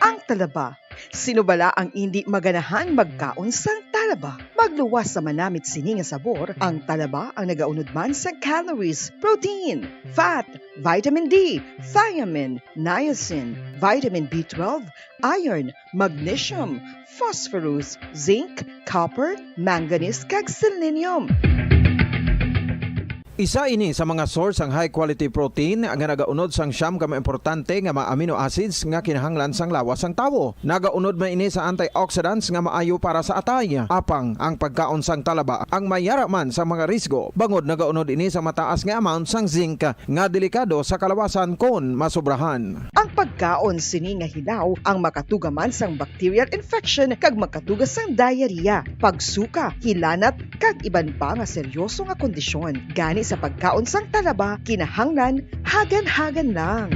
Ang talaba. Sino bala ang indi maganahan magkaon sang talaba? Magluwas sa manamit sini nga sabor, ang talaba ang nagaunod man sa calories, protein, fat, vitamin D, thiamine, niacin, vitamin B twelve, iron, magnesium, phosphorus, zinc, copper, manganese, kag selenium. Isa ini sa mga source sang high quality protein nga nagaunod sang siyam ka mga importante nga mga amino acids nga kinahanglan sang lawas sang tawo. Nagaunod man ini sa antioxidants nga maayo para sa atay. Apang ang pagkaon sang talaba ang mayara man sa mga risgo, bangod nagaunod ini sa mataas nga amount sang zinc nga delikado sa kalawasan kon masobrahan. Ang pagkaon sini nga hilaw ang makatuga man sang bacterial infection kag makatuga sang diarrhea, pagsuka, hilanat, kag iban pa nga seryoso nga kondisyon. Gani sa pagkaon sang talaba, kinahanglan hagan-hagan lang.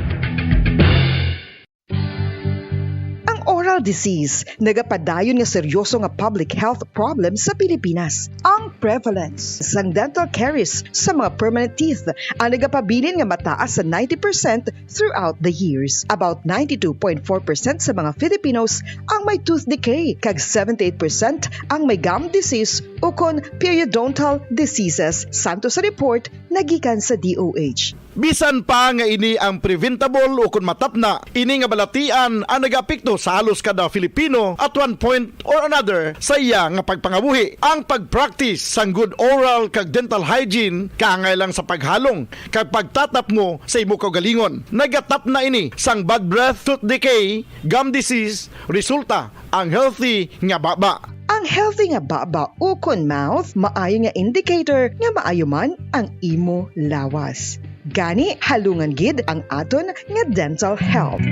Ang oras Disease, nagapadayon nga seryoso nga public health problem sa Pilipinas. Ang prevalence sang dental caries sa mga permanent teeth ang nagapabilin nga mataas sa ninety percent throughout the years. About ninety-two point four percent sa mga Filipinos ang may tooth decay, kag seventy-eight percent ang may gum disease ukon periodontal diseases, santo sa report nagikan sa D O H. Bisan pa nga ini ang preventable ukon matapna, ini nga balatian ang nagaapekto sa halos kada Filipino at one point or another sa iya nga pagpangabuhi. Ang pag-practice sang good oral kag dental hygiene kaangay lang sa paghalong kag pagtatapngo sa imo kaugalingon. Nagatapna ini sang bad breath, tooth decay, gum disease, resulta ang healthy nga baba. Ang healthy nga baba ukon mouth maayo nga indicator nga maayo man ang imo lawas. Gani, halungan gid ang aton nga dental health.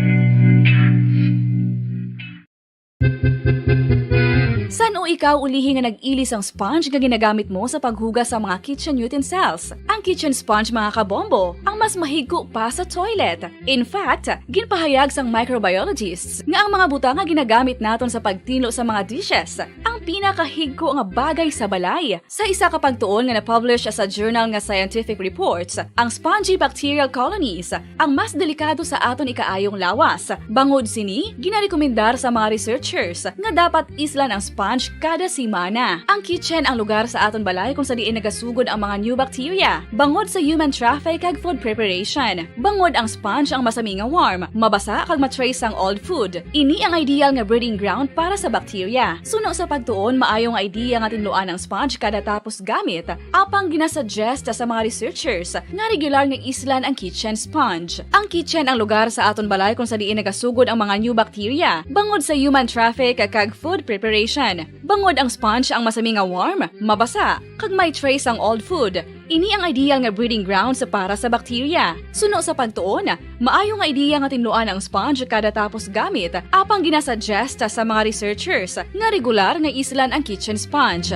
San-o ikaw ulihi nga nag-ili sang sponge nga ginagamit mo sa paghugas sa mga kitchen utensils? Ang kitchen sponge, mga kabombo, ang mas mahigko pa sa toilet. In fact, ginpahayag sang microbiologists nga ang mga butang nga ginagamit naton sa pagtinlo sa mga dishes ang pinakahigko nga bagay sa balay. Sa isa ka pagtuon nga na-publish sa journal nga Scientific Reports, ang spongy bacterial colonies ang mas delikado sa aton ikaayong lawas. Bangod sini, ginarekomendar sa mga researchers nga dapat islan ang sponge kada semana. Ang kitchen ang lugar sa aton balay kung sa diin nagasugod ang mga new bacteria bangod sa human traffic kag food preparation. Bangod ang sponge ang masami nga warm, mabasa kag ma-trace ang old food. Ini ang ideal nga breeding ground para sa bacteria. Suno sa pagtuon, maayo nga idea nga tinluan ang sponge kada tapos gamit, apang ginasuggest sa mga researchers nga regular nga islan ang kitchen sponge. Ang kitchen ang lugar sa aton balay kung sa diin nagasugod ang mga new bacteria bangod sa human traffic kag food preparation. Bangod ang sponge ang masami nga warm, mabasa, kag may trace ang old food, ini ang ideal nga breeding grounds para sa bacteria. Suno sa pagtuon, maayo nga ideya nga tinluan ang sponge kada tapos gamit, apang ginasuggest sa mga researchers nga regular nga islan ang kitchen sponge.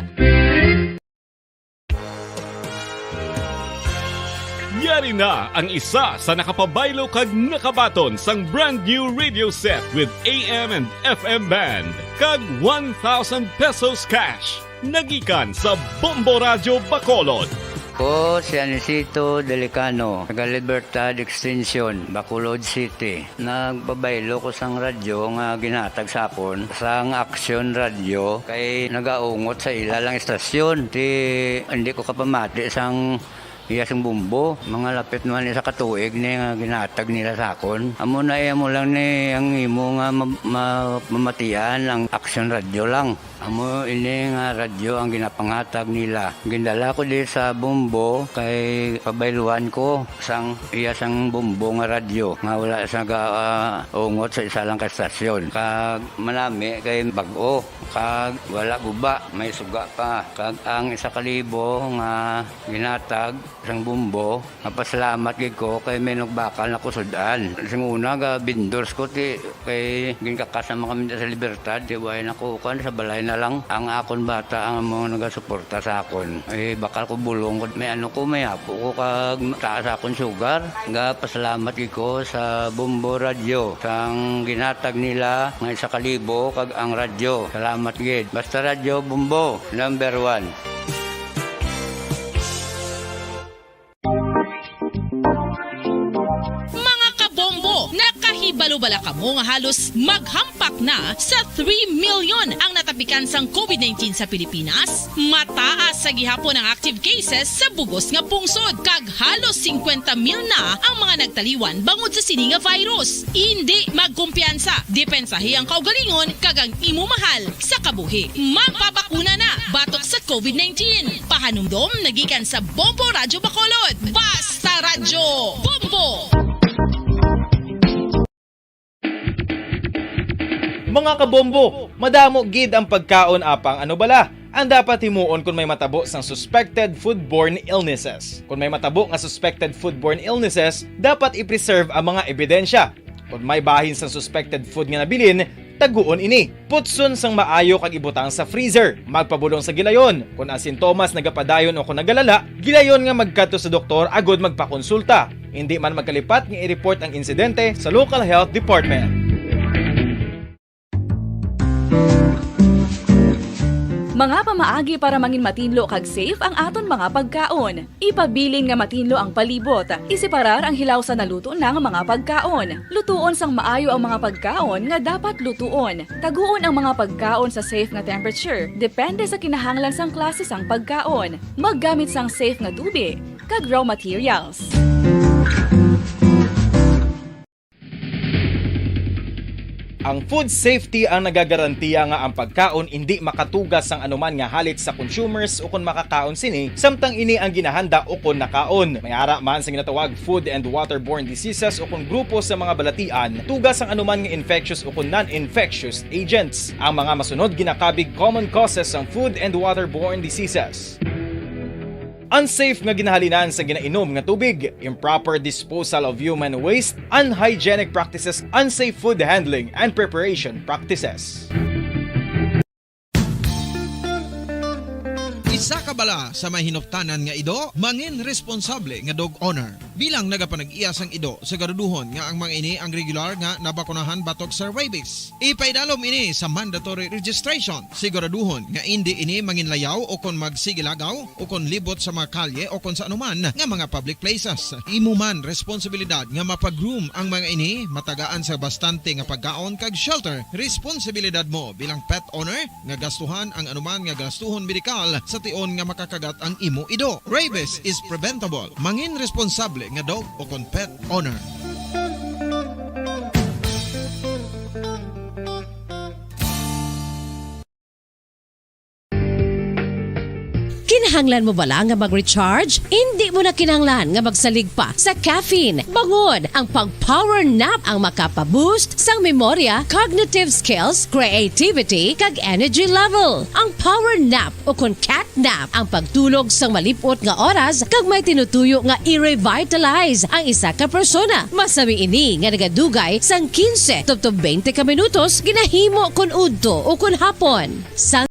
Yari na ang isa sa nakapabaylo kag nakabaton sang brand new radio set with A M and F M band kag one thousand pesos cash. Nagikan sa Bombo Radyo Bacolod. Ko si Anisito Delicano, taga Libertad Extension, Bacolod City. Nagpabaylo ko sang radyo nga ginhatag sa akon sang Action Radio kay nagaungot sa ila lang istasyon. Ti, hindi ko kapamati sang iya sing bumbo. Mga lapit naman isa ka tuig ni nga ginhatag nila sa akon. Amo na iya mo lang ni ang imo nga ma-, ma-, mamatian ang Action Radio lang. Amo ini nga radyo ang ginapanghatag nila. Gindala ko di sa Bombo kay pabayluan ko sang iya sang Bombo nga radyo nga wala sa ga, ah, ungot sa isa lang ka estasyon. Kag manami kay bag-o, kag wala guba, may suga pa. Kag ang isa ka libo nga ginatag sang Bombo, mapasalamat gid ko kay may nagbakal na ko sud-an. Sing una, ga vendors ko ti kay ginkakasama kami sa Libertad, ti way na ko kuan, sa balay na lang. Ang akon bata ang mga nagasuporta sa akon. Eh, bakal ko bulong ko, may ano ko, may apo ko kag taas akon sugar. Ga pasalamat gid ko sa Bombo Radyo sang ginatag nila nga isa ka libo kag ang radyo. Salamat gid. Basta Radyo Bombo, number one. Mga kabombo, nakahibalo bala kamo nga halos maghampak na sa three million ang natapikan sang COVID nineteen sa Pilipinas? Mataas sa gihapon ang active cases sa bugos nga pungsod, kag halos singkwenta mil na ang mga nagtaliwan bangod sa sini nga virus. Indi magkumpiyansa, depensahi ang kaugalingon kag ang imo mahal sa kabuhi. Magpabakuna na batok sa COVID nineteen. Pahanumdom nagikan sa Bombo Radyo Bacolod. Basta Radyo, Bombo! Mga kabombo, madamo gid ang pagkaon, apang ano bala ang dapat himuon kon may matabo sang suspected foodborne illnesses? Kon may matabo nga suspected foodborne illnesses, dapat i-preserve ang mga ebidensya. Kon may bahin sang suspected food nga nabilin, taguon ini. Putson sang maayo kag ibutang sa freezer. Magpabulong sa gilayon. Kon ang sintomas nagapadayon o kon nagalala, gilayon nga magkadto sa doktor agud magpakonsulta. Indi man magkalipat nga i-report ang insidente sa local health department. Mga pamaagi para mangin matinlo kag safe ang aton mga pagkaon. Ipabilin nga matinlo ang palibot. Iseparar ang hilaw sa naluto na nga mga pagkaon. Lutuon sang maayo ang mga pagkaon nga dapat lutuon. Taguon ang mga pagkaon sa safe nga temperature, depende sa kinahanglan sang klase sang pagkaon. Maggamit sang safe nga tubig kag raw materials. Ang food safety ang nagagarantiya nga ang pagkaon indi makatuga sang anuman nga halit sa consumers ukon makakaon sini, samtang ini ang ginahanda ukon nakaon. May ara man sa ginatawag food and waterborne diseases ukon grupo sa mga balatian, tuga sang anuman nga infectious ukon non-infectious agents. Ang mga masunod ginakabig common causes sang food and waterborne diseases. Unsafe nga ginahalinan sa ginainom nga tubig, improper disposal of human waste, unhygienic practices, unsafe food handling and preparation practices. Isa ka bala sa may hinuptanan nga ido, mangin responsable nga dog owner. Bilang nagapanag-iya sang ido, siguraduhon nga ang mga ini ang regular nga nabakunahan batok sa rabies. Ipaidalom ini sa mandatory registration. Siguraduhon nga indi ini manginlayaw o kon magsigilagaw o kon libot sa mga kalye o kon sa anuman nga mga public places. Imo man responsibilidad nga mapag-groom ang mga ini, matagaan sa bastante nga pagkaon kag shelter. Responsibilidad mo bilang pet owner nga gastuhan ang anuman nga gastuhon medikal sa tion nga makakagat ang imo ido. Rabies is preventable. Mangin responsable nga dog o kon pet owner. Kinahanglan mo bala nga mag-recharge? Indi mo na kinahanglan nga magsalig pa sa caffeine. Bangod ang pag-power nap ang makapa-boost sang memorya, cognitive skills, creativity, kag energy level. Ang power nap o kon cat nap ang pagtulog sang malip-ot nga oras kag may tinutuyo nga i-revitalize ang isa ka persona. Masami ini nga nagadugay sang quince tubtob twenty ka minutos ginahimo kon udto o kon hapon. Sang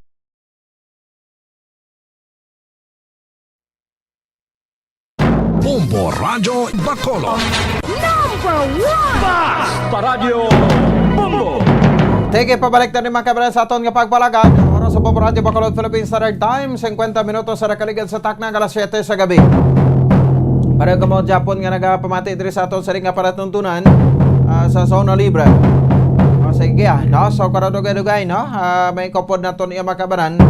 Bombo Radyo Bacolod. Number one! Bas! Paradyo Bombo! Sige, pabalik na ni mga kabayan sa aton nga pagpalagad. Oras sa Bombo Radyo Bacolod Philippine Standard Time, fifty minutos sa nakaligad sa takna nga alas siyete sa gabi. Pareho kamo Japon nga nagapamati diri sa aton sa ring nga palatuntunan, ah, sa Zona Libre. O, sige, ah, no? So, para dugay-dugay, no? Ah, may kopod naton iya makabanan,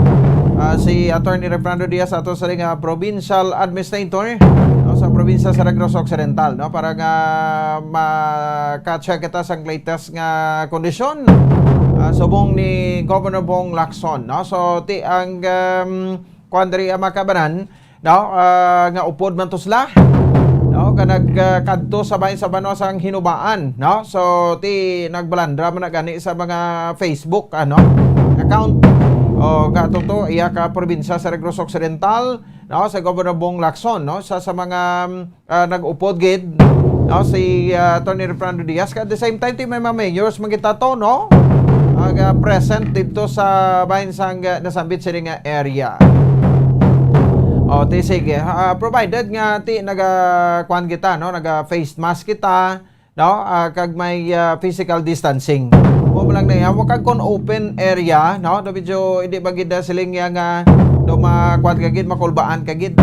ah, si Attorney Refrando Diaz, ato sa ring nga provincial administrator, no, sa probinsya sa Negros Occidental, no, para nga maka-check kita sa latest nga kondisyon, ah, subong ni Governor Bong Lacson, no. So, ti ang, um, kuwan diri ang makabanan, no, ah, nga upod man to sila, no, nga nagkadto sa bahin sa banwa sang Hinubaan, no. So, ti nagbalandra man na gani sa mga Facebook, ano, account, o nga ato to iya ka probinsya sa Negros Occidental, no, sa Governor Bong Lacson, no, sa, sa mga, um, ah, nag-upod gid, no, si, ah, Attorney Refrando Diaz. At the same time, ti may mga mayors man kita to, no, nga present dito sa bahin sang, ah, nasambit sini nga area. O, ti sige, ah, provided nga ti naga, kuwan kita, no, naga face mask kita, no, ah, kag may, ah, physical distancing. Wa mo lang na iya, wa kag kon open area, no, do medyo hindi ba gid na siling iya nga do makuwan ka gid, makulbaan ka gid.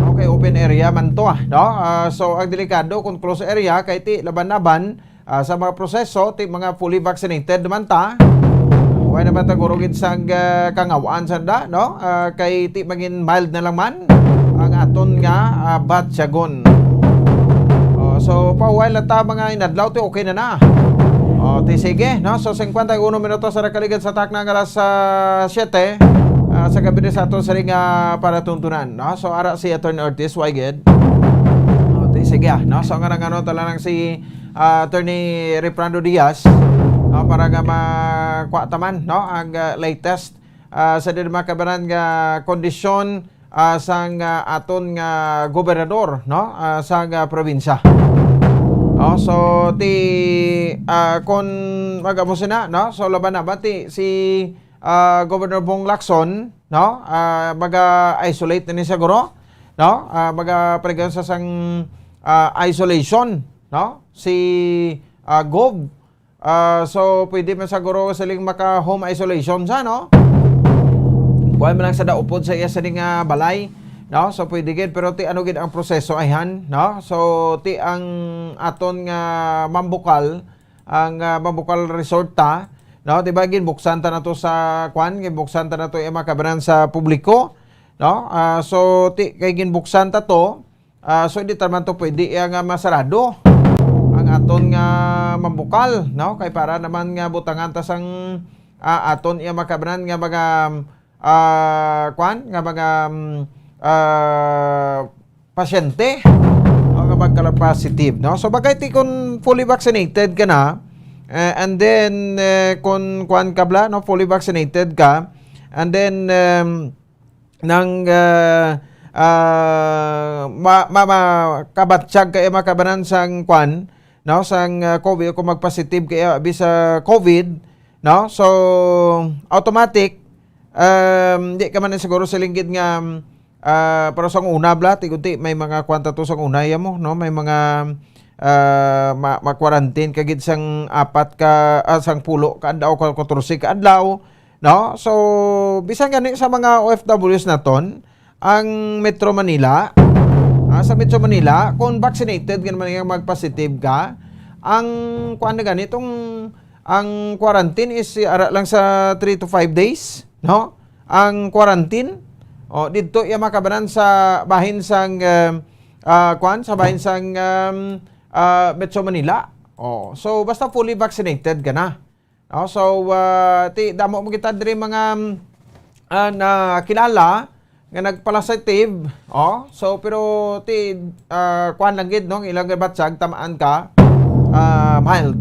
Okay, open area man to, ah, no. Ah, so ang delikado kung close area kay ti laban-laban, ah, sa mga proseso, ti mga fully vaccinated naman ta. Wala naman ta gurugid sang, ah, kangawaan sanda, no? Ah, kay ti mangin mild na lang man ang aton nga, ah, batyagon. Oh, so, pahuway lang ta mga inadlaw, ti okay na na. Oh, ti sige, no? So, cincuenta y uno minutos sa nakaligad sa takna nga alas, ah, siyete, ah, sa gabi sa aton sa ring, ah, palatuntunan, no? So, ara si Attorney Ortiz, why gid? Oh, ti sige, ah, no? So, nga nang ano, talanang si ah, Attorney Refrando Diaz, no, para nga makuha ta man, no, ang, ah, latest, ah, sa diri makabanan nga kondisyon, ah, sang, ah, aton nga gobernador, no, ah, sang, ah, probinsya. No, so ti, ah, kon mag-amo sina, no, so laban na ba ti si, ah, Governor Bong Lacson, no, ah, maga-isolate na ni siguro, no, ah, maga-, paligan sa sang, ah, isolation, no, si, ah, Gov. Ah, so, pwede man siguro siling maka-home isolation sa, no? Kuan man lang sa daupod sa iya sini nga balay, no? So, pwede gid, pero ti ano gid ang proseso, ayhan, no? So, ti ang aton nga mambukal, ang, ah, mambukal resort ta, no? Di ba, ginbuksan ta na to sa, kuan, ginbuksan ta na to, eh, mga kabanan, sa publiko, no? Ah, so, ti, kay ginbuksan ta to, ah, so, di ta man to pwede iya nga masarado ang aton nga mambukal, no? Kay para naman nga butangan ta sang, ah, aton iya mga kabanan nga mga, ah, kwan, nga mga, mm, ah, pasyente, no, nga magkala-positive, no? So, bagay ti kung fully vaccinated ka na, eh, and then, eh, kung kwan ka bla, no, fully vaccinated ka, and then, um, nang, ah, ah, ma-, ma-, makabatyag ka, eh, makabanan sang kwan, no, sang, ah, COVID, kung magpositive ka, eh, abi sa COVID, no? So, automatic, um, di ka man siguro silinggit nga, ah, pero sang una, bla, ti kunti, may mga kwan ta to sang una, ya mo, no? May mga, ah, ma-, ma-quarantine ka gid sang apat ka, ah, sang pulo ka adlaw, ka-, katorse ka adlaw, no? So, bisan gani sa mga O F Ws naton, ang Metro Manila, ah, sa Metro Manila, kung vaccinated ka naman nga mag-positive ka, ang kuan na gani, tong, ang quarantine is, eh, ara lang sa three to five days, no? Ang quarantine, o, didto iya makabanan sa bahin sang, eh, ah, kuan, sa bahin sang, um, ah, Metro Manila. O, so, basta fully vaccinated ka na. O, so, ah, ti, damo mo kita diri mga, ah, nakilala nga nagpalasative. O, so, pero ti, ah, kuan lang gid, no? Ang ilang batyag, tamaan ka, ah, mild.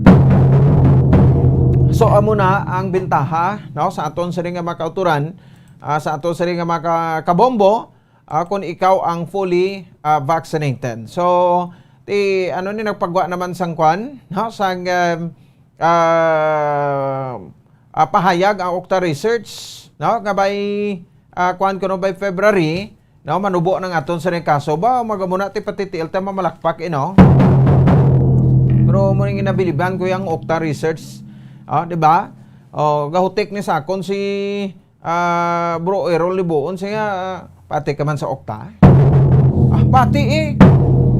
So, amo na ang bentaha, no, sa aton sini nga mga kauturan, ah, sa aton sini nga mga ka-, kabombo, ah, kung ikaw ang fully, ah, vaccinated. So, ti, ano ni, nagpagwa naman sang kwan, no? Sang, um, ah, ah, pahayag ang Okta Research, no? Nga by, ah, kwan kuno, by February, no? Manubo nang aton sa ring kaso. Ba, magamuna ti pati ti L T mamalakpak, eh, no? Pero mo ning ginabiliban ko yung Okta Research, ah, di ba? O, gahutik ni sa akon si ah, Bro Errol Libuon, siya, ah, pati ka man sa Okta? Ah, pati eh.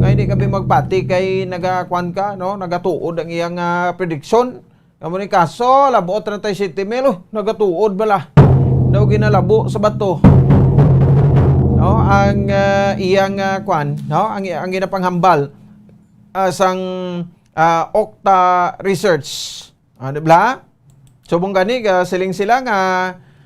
Nga hindi kami magpati kay nagakuan ka, no? Nagatuod ang iyang, ah, prediction. Amo ni kaso, labo treinta y siete mil, oh, nagatuod bala. Daw ginalabo sa bato. No, ang, ah, iyang, ah, kuan, no? Ang, ang ginapanghambal, ah, sang, ah, Okta Research. Ah, di ba? Subong gani, ah, siling sila nga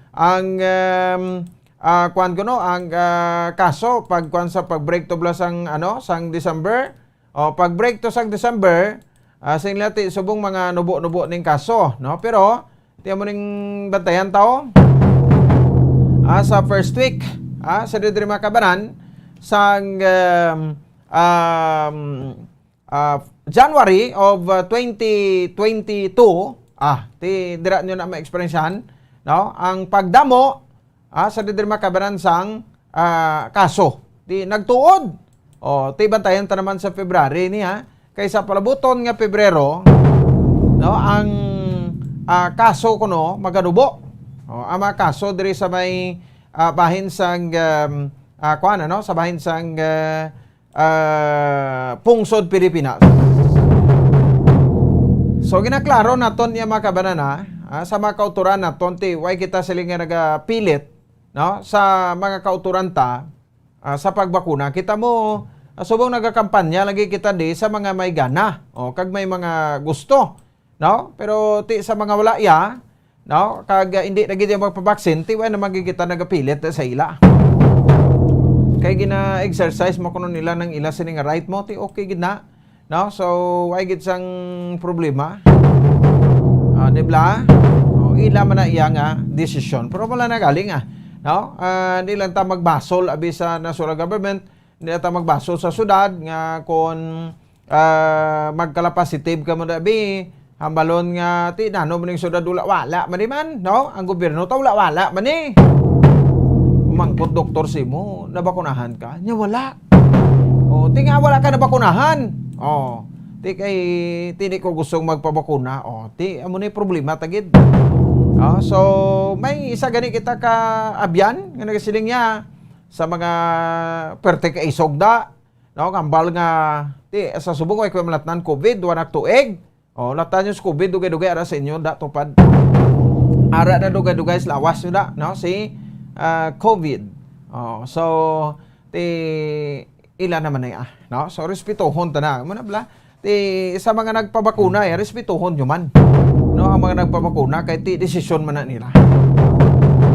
ang, um, ah, kuwan kuno, ang, ah, kaso, pag kuwan sa pag-break to bala sang, ano, sang December, o pag-break to sang December, ah, siling nila ti subong mga nubo-nubo ning kaso, no? Pero, ti amo ning bantayan ta, o. Ah, sa first week, ah, sa diri mga kabanan, sang, um, um, ah, January of, ah, twenty twenty-two, ah, ti dira nyo na ma-experiencehan, no? Ang pagdamo, ah, sa diri makabanan sang, ah, kaso. Ti nagtuod. O, ti bantayan ta naman sa February niya. Kaysa palabuton nga Pebrero, no, ang, ah, kaso kuno maganubo. O, ang mga kaso diri sa may, ah, bahin sang, um, ah, kuwan, ano, sa bahin sang, ah, ah, pungsod Pilipinas. So, ginaklaro naton niya, mga kabanana, ah, sa mga kauturan naton, ti, way kita sila nga nagapilit, no, sa mga kauturan ta, ah, sa pagbakuna. Kita mo, ah, subong nagakampanya lagi kita di sa mga may gana, o, kag may mga gusto. No? Pero ti sa mga wala iya, no? Kag, ah, hindi na gid magpabaksin, ti way naman gid kita nagapilit sa ila. Kay gina-exercise mo kuno nila nang ila sini nga right mo, ti okay gid na. No? So, way gid sang problema. Ah, di bla? O, ila man na iya nga desisyon. Pero wala na galing, ah. No? Ah, di lang ta magbasol abi sa national government, hindi na ta magbasol sa syudad nga kung, ah, magkala-positive ka mo, dabi, hambalon nga, ti, nano mo ning syudad, wala, wala man di man, no? Ang gobyerno ta, wala, wala man ni. Umangkot doktor sa imo, nabakunahan ka? Nya wala. O, ti nga wala ka nabakunahan. O, ti kay, ti di ko gustong magpabakuna. O, ti, amo ni problema, tagid. No? So, may isa gani kita ka abyan nga nagasiling niya sa mga perte ka isog da, no? Kambal nga, ti, sa subong way ko malatnan COVID, wala tuig. Oh, latan yung COVID, dugay-dugay, ara sa inyo, da, tupad. Ara na dugay-dugay sa lawas nyo, da, no? Si, ah, COVID. Oh, so, ti, ila naman na, ah, no? So, respetuhon ta na. Muna, bla? Ti, sa mga nagpabakuna, eh, respetuhon nyo man. No, ang mga nagpabakuna, kay ti, desisyon man na nila.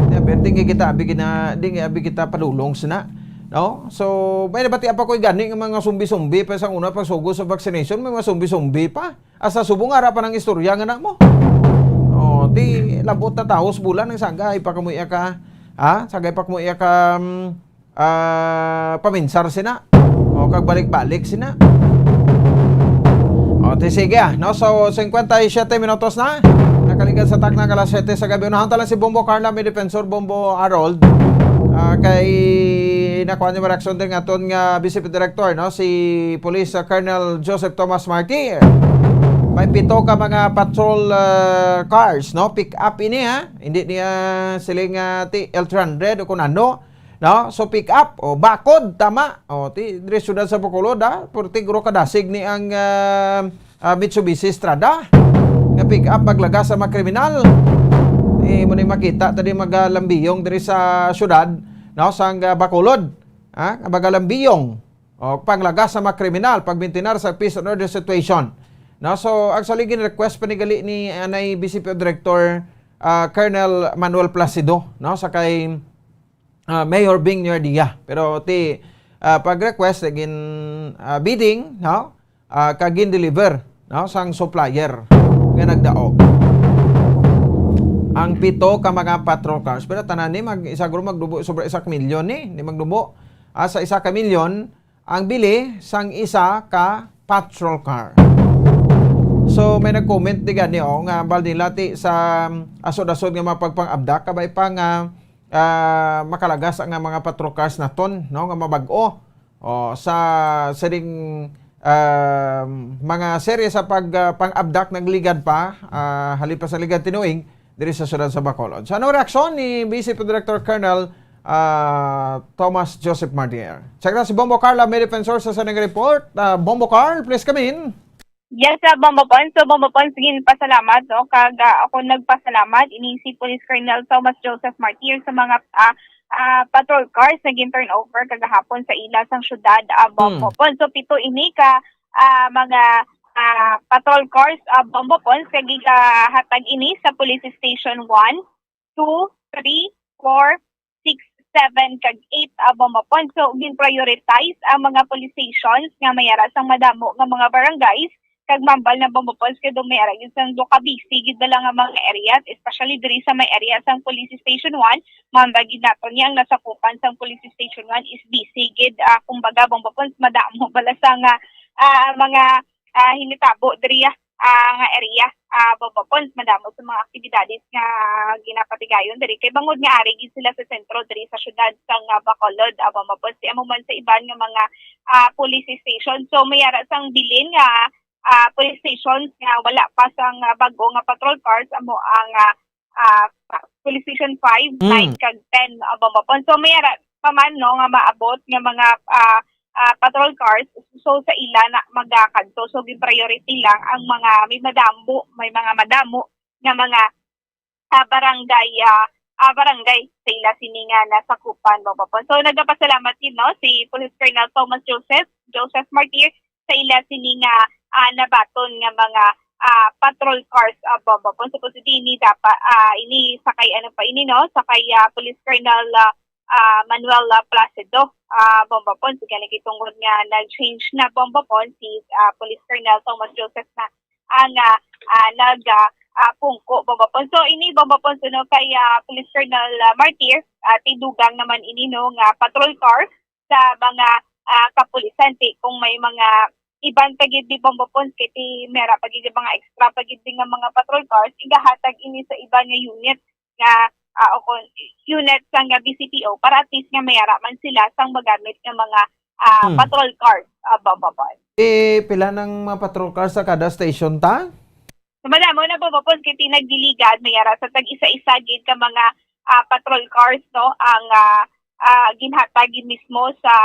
Ti, abi, di nga kita, abi gina-, di nga abi kita padulong sina. No? So, may nabati pa ko gani nga mga sumbi-sumbi pa sa una pagsugo sa vaccination, may mga sumbi-sumbi pa. Asa subong ara pa ng istorya nga na mo. Oh, ti, labot na taos bulan ang sagay pa kamo iya ka, ha? Sagay pa kamo iya ka, mm, ah, paminsar sina. O, kag balik-balik sina. O, ti sige, ah, no? So, cincuenta y siete minutos na. Nakaligad sa takna nga alas siyete sa gabi. Unahan ta lang si Bombo Carla, may defensor, Bombo Harold. Ah, kay nakuha niyo reaksyon din nga aton nga Vice Director, no? Si Police, ah, Colonel Joseph Thomas Martir. May pito ka mga patrol, ah, cars, no? Pick up ini, ha? Hindi niya siling, ah, ti L three hundred o kung ano. No? So, pick up, o, bakod, tama. O, ti, diri siyudad sa Bacolod, ha? Purti guro kadasig ni ang, ah, ah, Mitsubishi Strada. Nga pick up, maglagas sa mga kriminal. Eh, mo ni makita, tadi magalambiyong diri sa siyudad, no? Sang, ah, Bacolod. Ha? Nga magalambiyong. O, panglagas sa mga kriminal, pagmintinar sa peace and order situation. No? So, actually, gin-request pa ni gali ni anay B C P O Director, ah, Colonel Manuel Placido, no? Sa kay ah, Mayor Bing Nuerdia. Pero ti, ah, pag-request, naging, ah, bidding, no? Ah, kag gin-deliver, no? Sang supplier nga nagdaog. Ang pito ka mga patrol cars. Pero tanan ni, mag, isa guro magdubo, sobra isa ka milyon ni. Di magdubo. Ah, sa isa ka milyon, ang bili sang isa ka patrol car. So, may nag-comment di gani, oh, nga bal nila ti sa, um, asod-asod nga mga pagpang-abdak, kabay pa nga, ah, makalagas ang mga patrol cars naton, no, nga mabag-o. Oh, sa sining, um, mga serye sa pag, ah, pang-abdak nagligad pa, ah, halin pa sa ligad tinuig, diri sa siyudad sa Bacolod. So, anong reaksyon ni Vice Director Colonel, ah, Thomas Joseph Martir? Check na si Bombo Carl, may defensor sa sining report. Ah, Bombo Carl, please come in. Yes, ah, Bombo Pons. So, Bombo Pons, gin pasalamat, no? Kag, ah, ako nagpasalamat, ini si Police Colonel Thomas Joseph Martir sa mga, ah, ah, patrol cars na gin-turn over kagahapon sa ila sang syudad, ah, Bombo Hmm. Pons. So, pito ini ka, ah, mga, ah, patrol cars, ah, Bombo Pons, kag gigahatag ini sa Police Station one, two, three, four, six, seven, kag eight, ah, Bombo Pons. So, gin-prioritize ang mga police stations nga may ara sang madamo nga mga barangays, kag mambal na, Bombo Pons, kay daw may ara gyud sang do ka busy gid na lang nga mga areas, especially diri sa may area sang Police Station one, mambal gid naton niya ang nasakupan sang Police Station one is busy gid, ah, kumbaga, Bombo Pons, madamo bala sa nga, ah, mga, ah, hinitabo diri, ah, nga area, ah, Bombo Pons, madamo sa mga aktibidades nga ginapatigayon diri. Kay bangod nga ari gid sila sa sentro diri sa syudad sang, ah, Bacolod, ah, Bombo Pons, di amo man sa iban nga mga, ah, police station. So, may ara sang bilin nga, ah, police stations nga wala pa sang, ah, bag-o nga patrol cars, amo ang, ah, ah, Police Station five, Mm. nine, kag ten, ah, Bombo Pons. So, may ara pa man, no, nga maabot nga mga, ah, ah, patrol cars. So, sa ila na magakadto. So, gin-priority lang ang mga may madamo, may mga madamo nga mga, ah, barangay, ah, ah, barangay sa ila sini nga nasakupan, Bombo Pons. So, nagapasalamat gid, no, si Police Colonel Thomas Joseph, Joseph Martir, sa ila sini nga, ah, nabaton nga mga, ah, patrol cars, ah, Bombo Pons. So, kung sa ini dapat, ah, ini sakay, ano pa ini, no? Sakay, ah, Police Colonel, ah, ah, Manuel, ah, Placido, ah, Bombo Pons. Gani kay tungod nga nag-change na, Bombo Pons, si, ah, Police Colonel Thomas Joseph na ang, ah, ah, nag, ah, ah, pungko, Bombo Pons. So, ini, Bombo Pons, no, kay, ah, Police Colonel, ah, Martir, ah, ti dugang naman ini, no, nga patrol car sa mga, ah, kapulisan. Ti, kung may mga iban pa gid, di, Bombo Pons, kay ti may ara pa gid mga extra pa gid nga mga patrol cars, igahatag ini sa iban nga unit nga, ah, o kon unit sang, ah, B C P O para at least nga may ara man sila sang magamit nga mga, ah, Hmm. patrol cars, ah, Bombo Pons. Eh, pila nang mga patrol cars sa kada station ta? So, madamo na, Bombo Pons, kay ti nagdiligan, may ara sa tag-isa-isa gid ka mga, ah, patrol cars, no, ang, ah, ah, ginhatag gid mismo sa,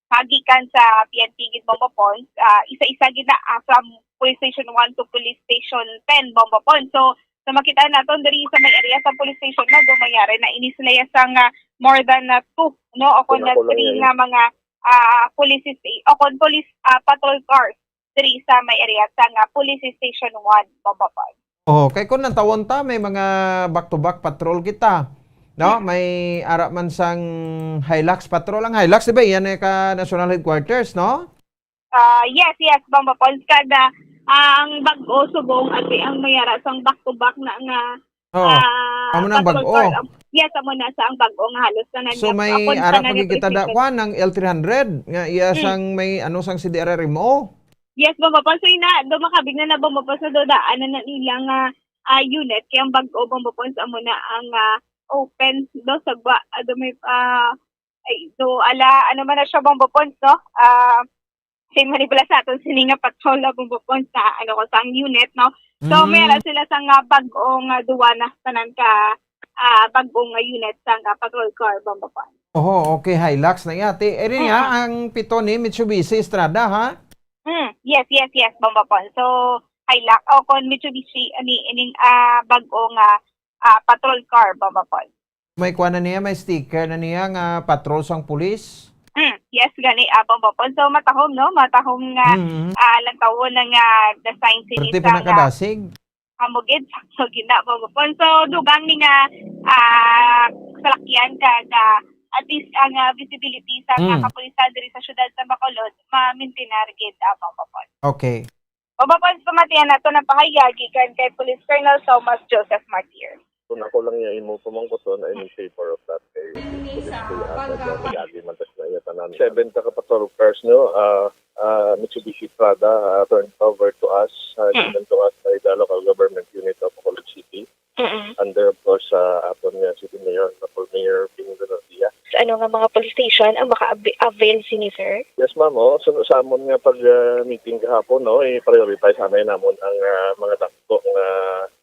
ah, gikan sa P N P gid, Bombo Pons. Ah, isa-isa gid na, ah, from Police Station one to Police Station ten, Bombo Pons. So, sa makita naton diri sa may area sa Police Station na, do may ara na ini sila ya sang, ah, more than, ah, two, no, o kon Kung na ako lang three yan. nga mga, ah, police sta-, o kon police, ah, patrol cars diri sa may area sang, ah, Police Station one, Bombo Pons. Oh, kay kung nantawon ta, may mga back-to-back patrol kita. No? Mm. May ara man sang Hilux patrol. Ang Hilux, di ba, yan ay ka National Headquarters, no? Ah, yes, yes, Bombo Pons. Kada, ah, ang bag-o subong, ati ang may ara sang back-to-back na nga, Oh, ah, amo na ang patrol bag-o. car. Am-, yes, amo na sa ang bag-o nga halos na So, nag-, may ako na ara nag-, pagkikita da, nag-, kwan, ang L three hundred, nga iya Mm. sang may, ano, sang C D R R M O. Yes, Bombo Pons. So, ina, do makabig na na, Bombo Pons, sa dodaan na, na nila nga, ah, unit. Kaya ang bag-o, Bombo Pons, amo na ang, ah, open, do, sa gwa, ah, do may, ah, ay, do, ala, ano man na siya, Bombo Pons, no? Ah, same man ni pala sa aton, sini nga patrol, ah, Bombo Pons, sa, ano ko, sa ang unit, no? So, may Mm. ara sila sa nga bag-o nga duwa na, tanan ka, ah, bag-o nga unit sa nga patrol car, Bombo Pons. Oho, okay, Hilux na iya. Ti, eri nga, Mm-mm. ang pito ni Mitsubishi Strada, ha? Mm, yes, yes, yes, Bombo Pons. So, Hilux, o kon Mitsubishi, ani, ining, ah, bag-o nga, ah, patrol car, Bombo Pons. May kuwan na niya, may sticker na niya nga patrol sang pulis? Mm, yes, gani, ah, Bombo Pons. So, matahom, no? Matahom nga, Mm. ah, lantawon na nga design sini Perte sa pa nga nakadasig. Amo gid, sakto gid na, Bombo Pons. So, dugang ni nga, ah, salakyan kag, ah, at least ang, ah, visibility sa Mm. mga kapulisan diri sa siyudad sa Bacolod, ma-maintain gid, ah, Bombo Pons. Okay. Bombo Pons, pamatian nato ang pahayag gikan kay Police Colonel Thomas Joseph Martir. Kung ako lang yung imo pamangkuton, I'm in favor of that. Kay Hindi police sa ko yan, pagka- kaya lagi man tas na iya tanan. Seven ka patrol cars, no? Ah, ah, Mitsubishi Strada, ah, turned over to us, ah, Mm. given to us by the local government unit of Bacolod City. Mm-mm. Under, of course, ah, aton nga City Mayor, Honorable Mayor Benny Dodod Dia. Sa ano nga mga police station ang maka-avail sini, sir? Yes, ma'am. Oh, sa, sa amon nga pag, ah, meeting kahapon, no, i-prioritize anay namon ang, ah, mga dako nga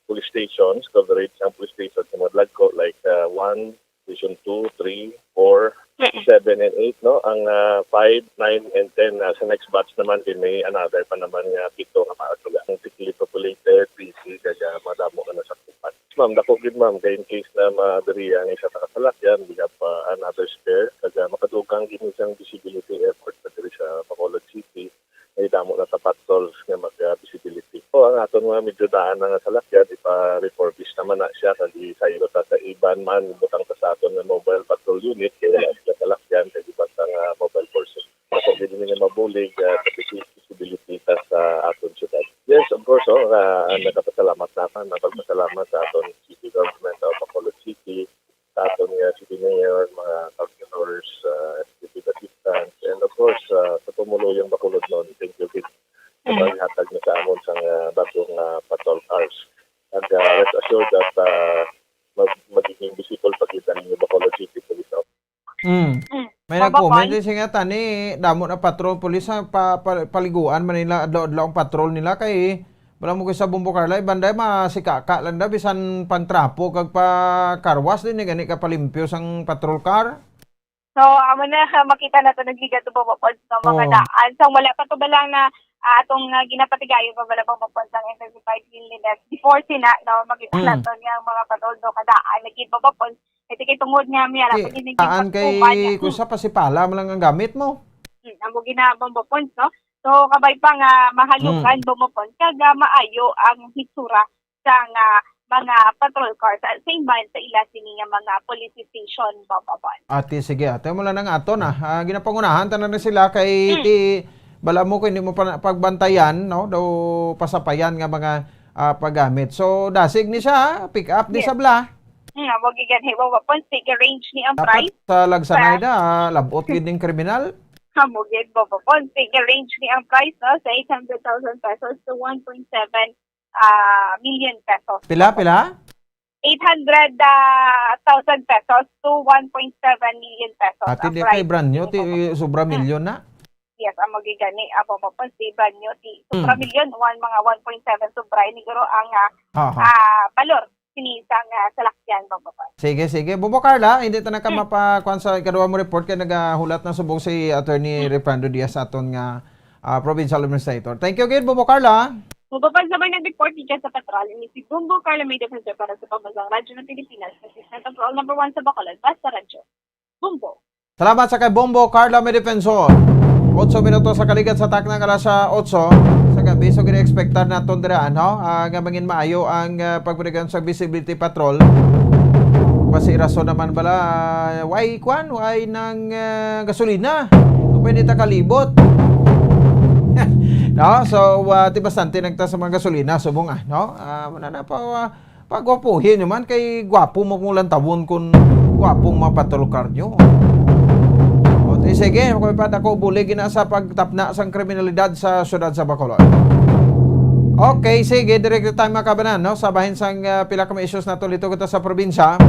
police stations, coverage ang police station sa mga dagko, like, ah, one, Station two, three, four, Mm. seven, and eight, no? Ang, ah, five, nine, and ten, ah, sa next batch naman, din may another pa naman nga pito nga maaga. Ang thickly populated, busy, kaya madamo nga nasakupan. Ma'am, dako gid, ma'am, kay in case na madiri ang isa ka kasalakyan, we have, ah, another spare. Kaya makadugang gid siyang visibility effort na diri sa Bacolod City. May damo na ta patrols nga mag, ah, visibility. O, ang aton mga medyo daan na nga salakyan, ipa-refurbish naman na siya, kag isaylo ta sa iban man, butang ta sa aton nga mobile patrol unit, kay wala sila salakyan, kay iban ta nga mobile forces. Ako din nga mabulig, ah, sa visibility ta sa aton syudad. Yes, of course, oh, ah, nagapasalamat naman, nagpasalamat sa aton city government of Bacolod City, sa aton nga city mayor, mga councilors, ah, executive assistants, and of course, ah, sa pumuluyong Bacolodnon, thank you gid sa Mm. paghatag na sa amon sang, ah, bagong, ah, patrol cars. And, ah, rest assured that, ah, mag-, magiging visible pa gid ang Bacolod City Police Office. Mm. Mm. May Baba nag-comment Paul? Din siya nga, tani, damo na patrol, police, ha, pa-, pa-, paliguan man nila, adlaw-adlaw ang patrol nila, kay Wala mo kay sa Bombo Carla, iban day masikaka lang da, bisan pang trapo kag pa car wash din, eh, gani ka palimpyo sang patrol car. So, amo na, makita nato nagligat to, Bombo Pods, no, mga Oo. daan. So, wala pa to ba lang na, ah, atong, ah, ginapatigayon pa ba lang, Bombo Pods, ang intensified cleanliness? Before sina, no, makita Mm. nato nga mga patrol, no, kadaan, naging, Bombo Pods. Ito kay tungod nga, may ara Ti, pa din naging taan kay pagtuman niya. Kusa, pasipala mo lang ang gamit mo. Hmm, amo gina, Bombo Pods, no? So, kabay pa nga mahalukan, Mm. Bombo Pods, kag, ah, maayo ang hitsura sa nga mga patrol cars, ah, same man sa ila sini nga mga police station, Bombo Pods. Ate, sige, ate, mo lang ang aton, ah. Ah, ginapangunahan, tanan na sila kay Mm. ti, bala mo kung hindi mo pa, pagbantayan, no? Daw pasapayan nga mga, ah, paggamit. So, dasig ni siya, ah. Pick up ni Yes. sabla. Hmm, amo gid gani, Bombo Pods, sige, range ni ang Dapat price. Sa lagsanay Sa na, ah, labot gid ning kriminal. Amo gid, Bombo Pods, sige, range ni ang price, no, sa eight hundred thousand pesos to one point seven, ah, million pesos. Pila, pila? Eight hundred, ah, thousand pesos to one point seven million pesos Ate, ang di kay price brand new, ni ti, Bombo Pods. sobra Hmm. milyon na. Yes, amo gid gani, ah, Bombo Pons, di ba nyo, di sobra Mm. milyon, one, mga one point seven sobra ini guro ang, ah, Aha. ah, balor sini sang, ah, salakyan, Bombo Pons. Sige, sige. Bombo Carla, hindi ta na ka Mm. mapakuan sa ikaduha mo report kay nagahulat na subong si Attorney Mm. Refrando Diaz sa aton nga, ah, provincial administrator. Thank you again, Bombo Carla. Bombo Pons, sabay nag-report dyan sa Patrol, ini si Bombo Carla May Defensor para sa Pambansang Radyo ng Pilipinas, consistent of all number one sa Bacolod, basta radyo. Bombo. Salamat sa kay Bombo Carla May Defensor. Otso minutos sa kaligat sa takna nga alas, ah, otso sa gabi. So, gini-expectar naton dira, no? Ah, nga mangin maayo ang, ah, pagpadayon sa visibility patrol. Basi rason naman bala, ah, way kwan, way nang, ah, gasolina. Ano pa ini ta kalibot? No? So, ah, ti bastante nagtaas ang mga gasolina, subong, ah, no? Ah, muna na pa, ah, Pagwapuhi nyo man, kay gwapo mo kung lantawon kung gwapong mga patrol car nyo. O, di sige, kung pa dako bulig na sa pagtapna sang kriminalidad sa siyudad sa Bacolod. Okay, sige, direct time, mga kabanan, no? Sa bahin sang, ah, pila ka mga issues nato dito kita sa probinsya.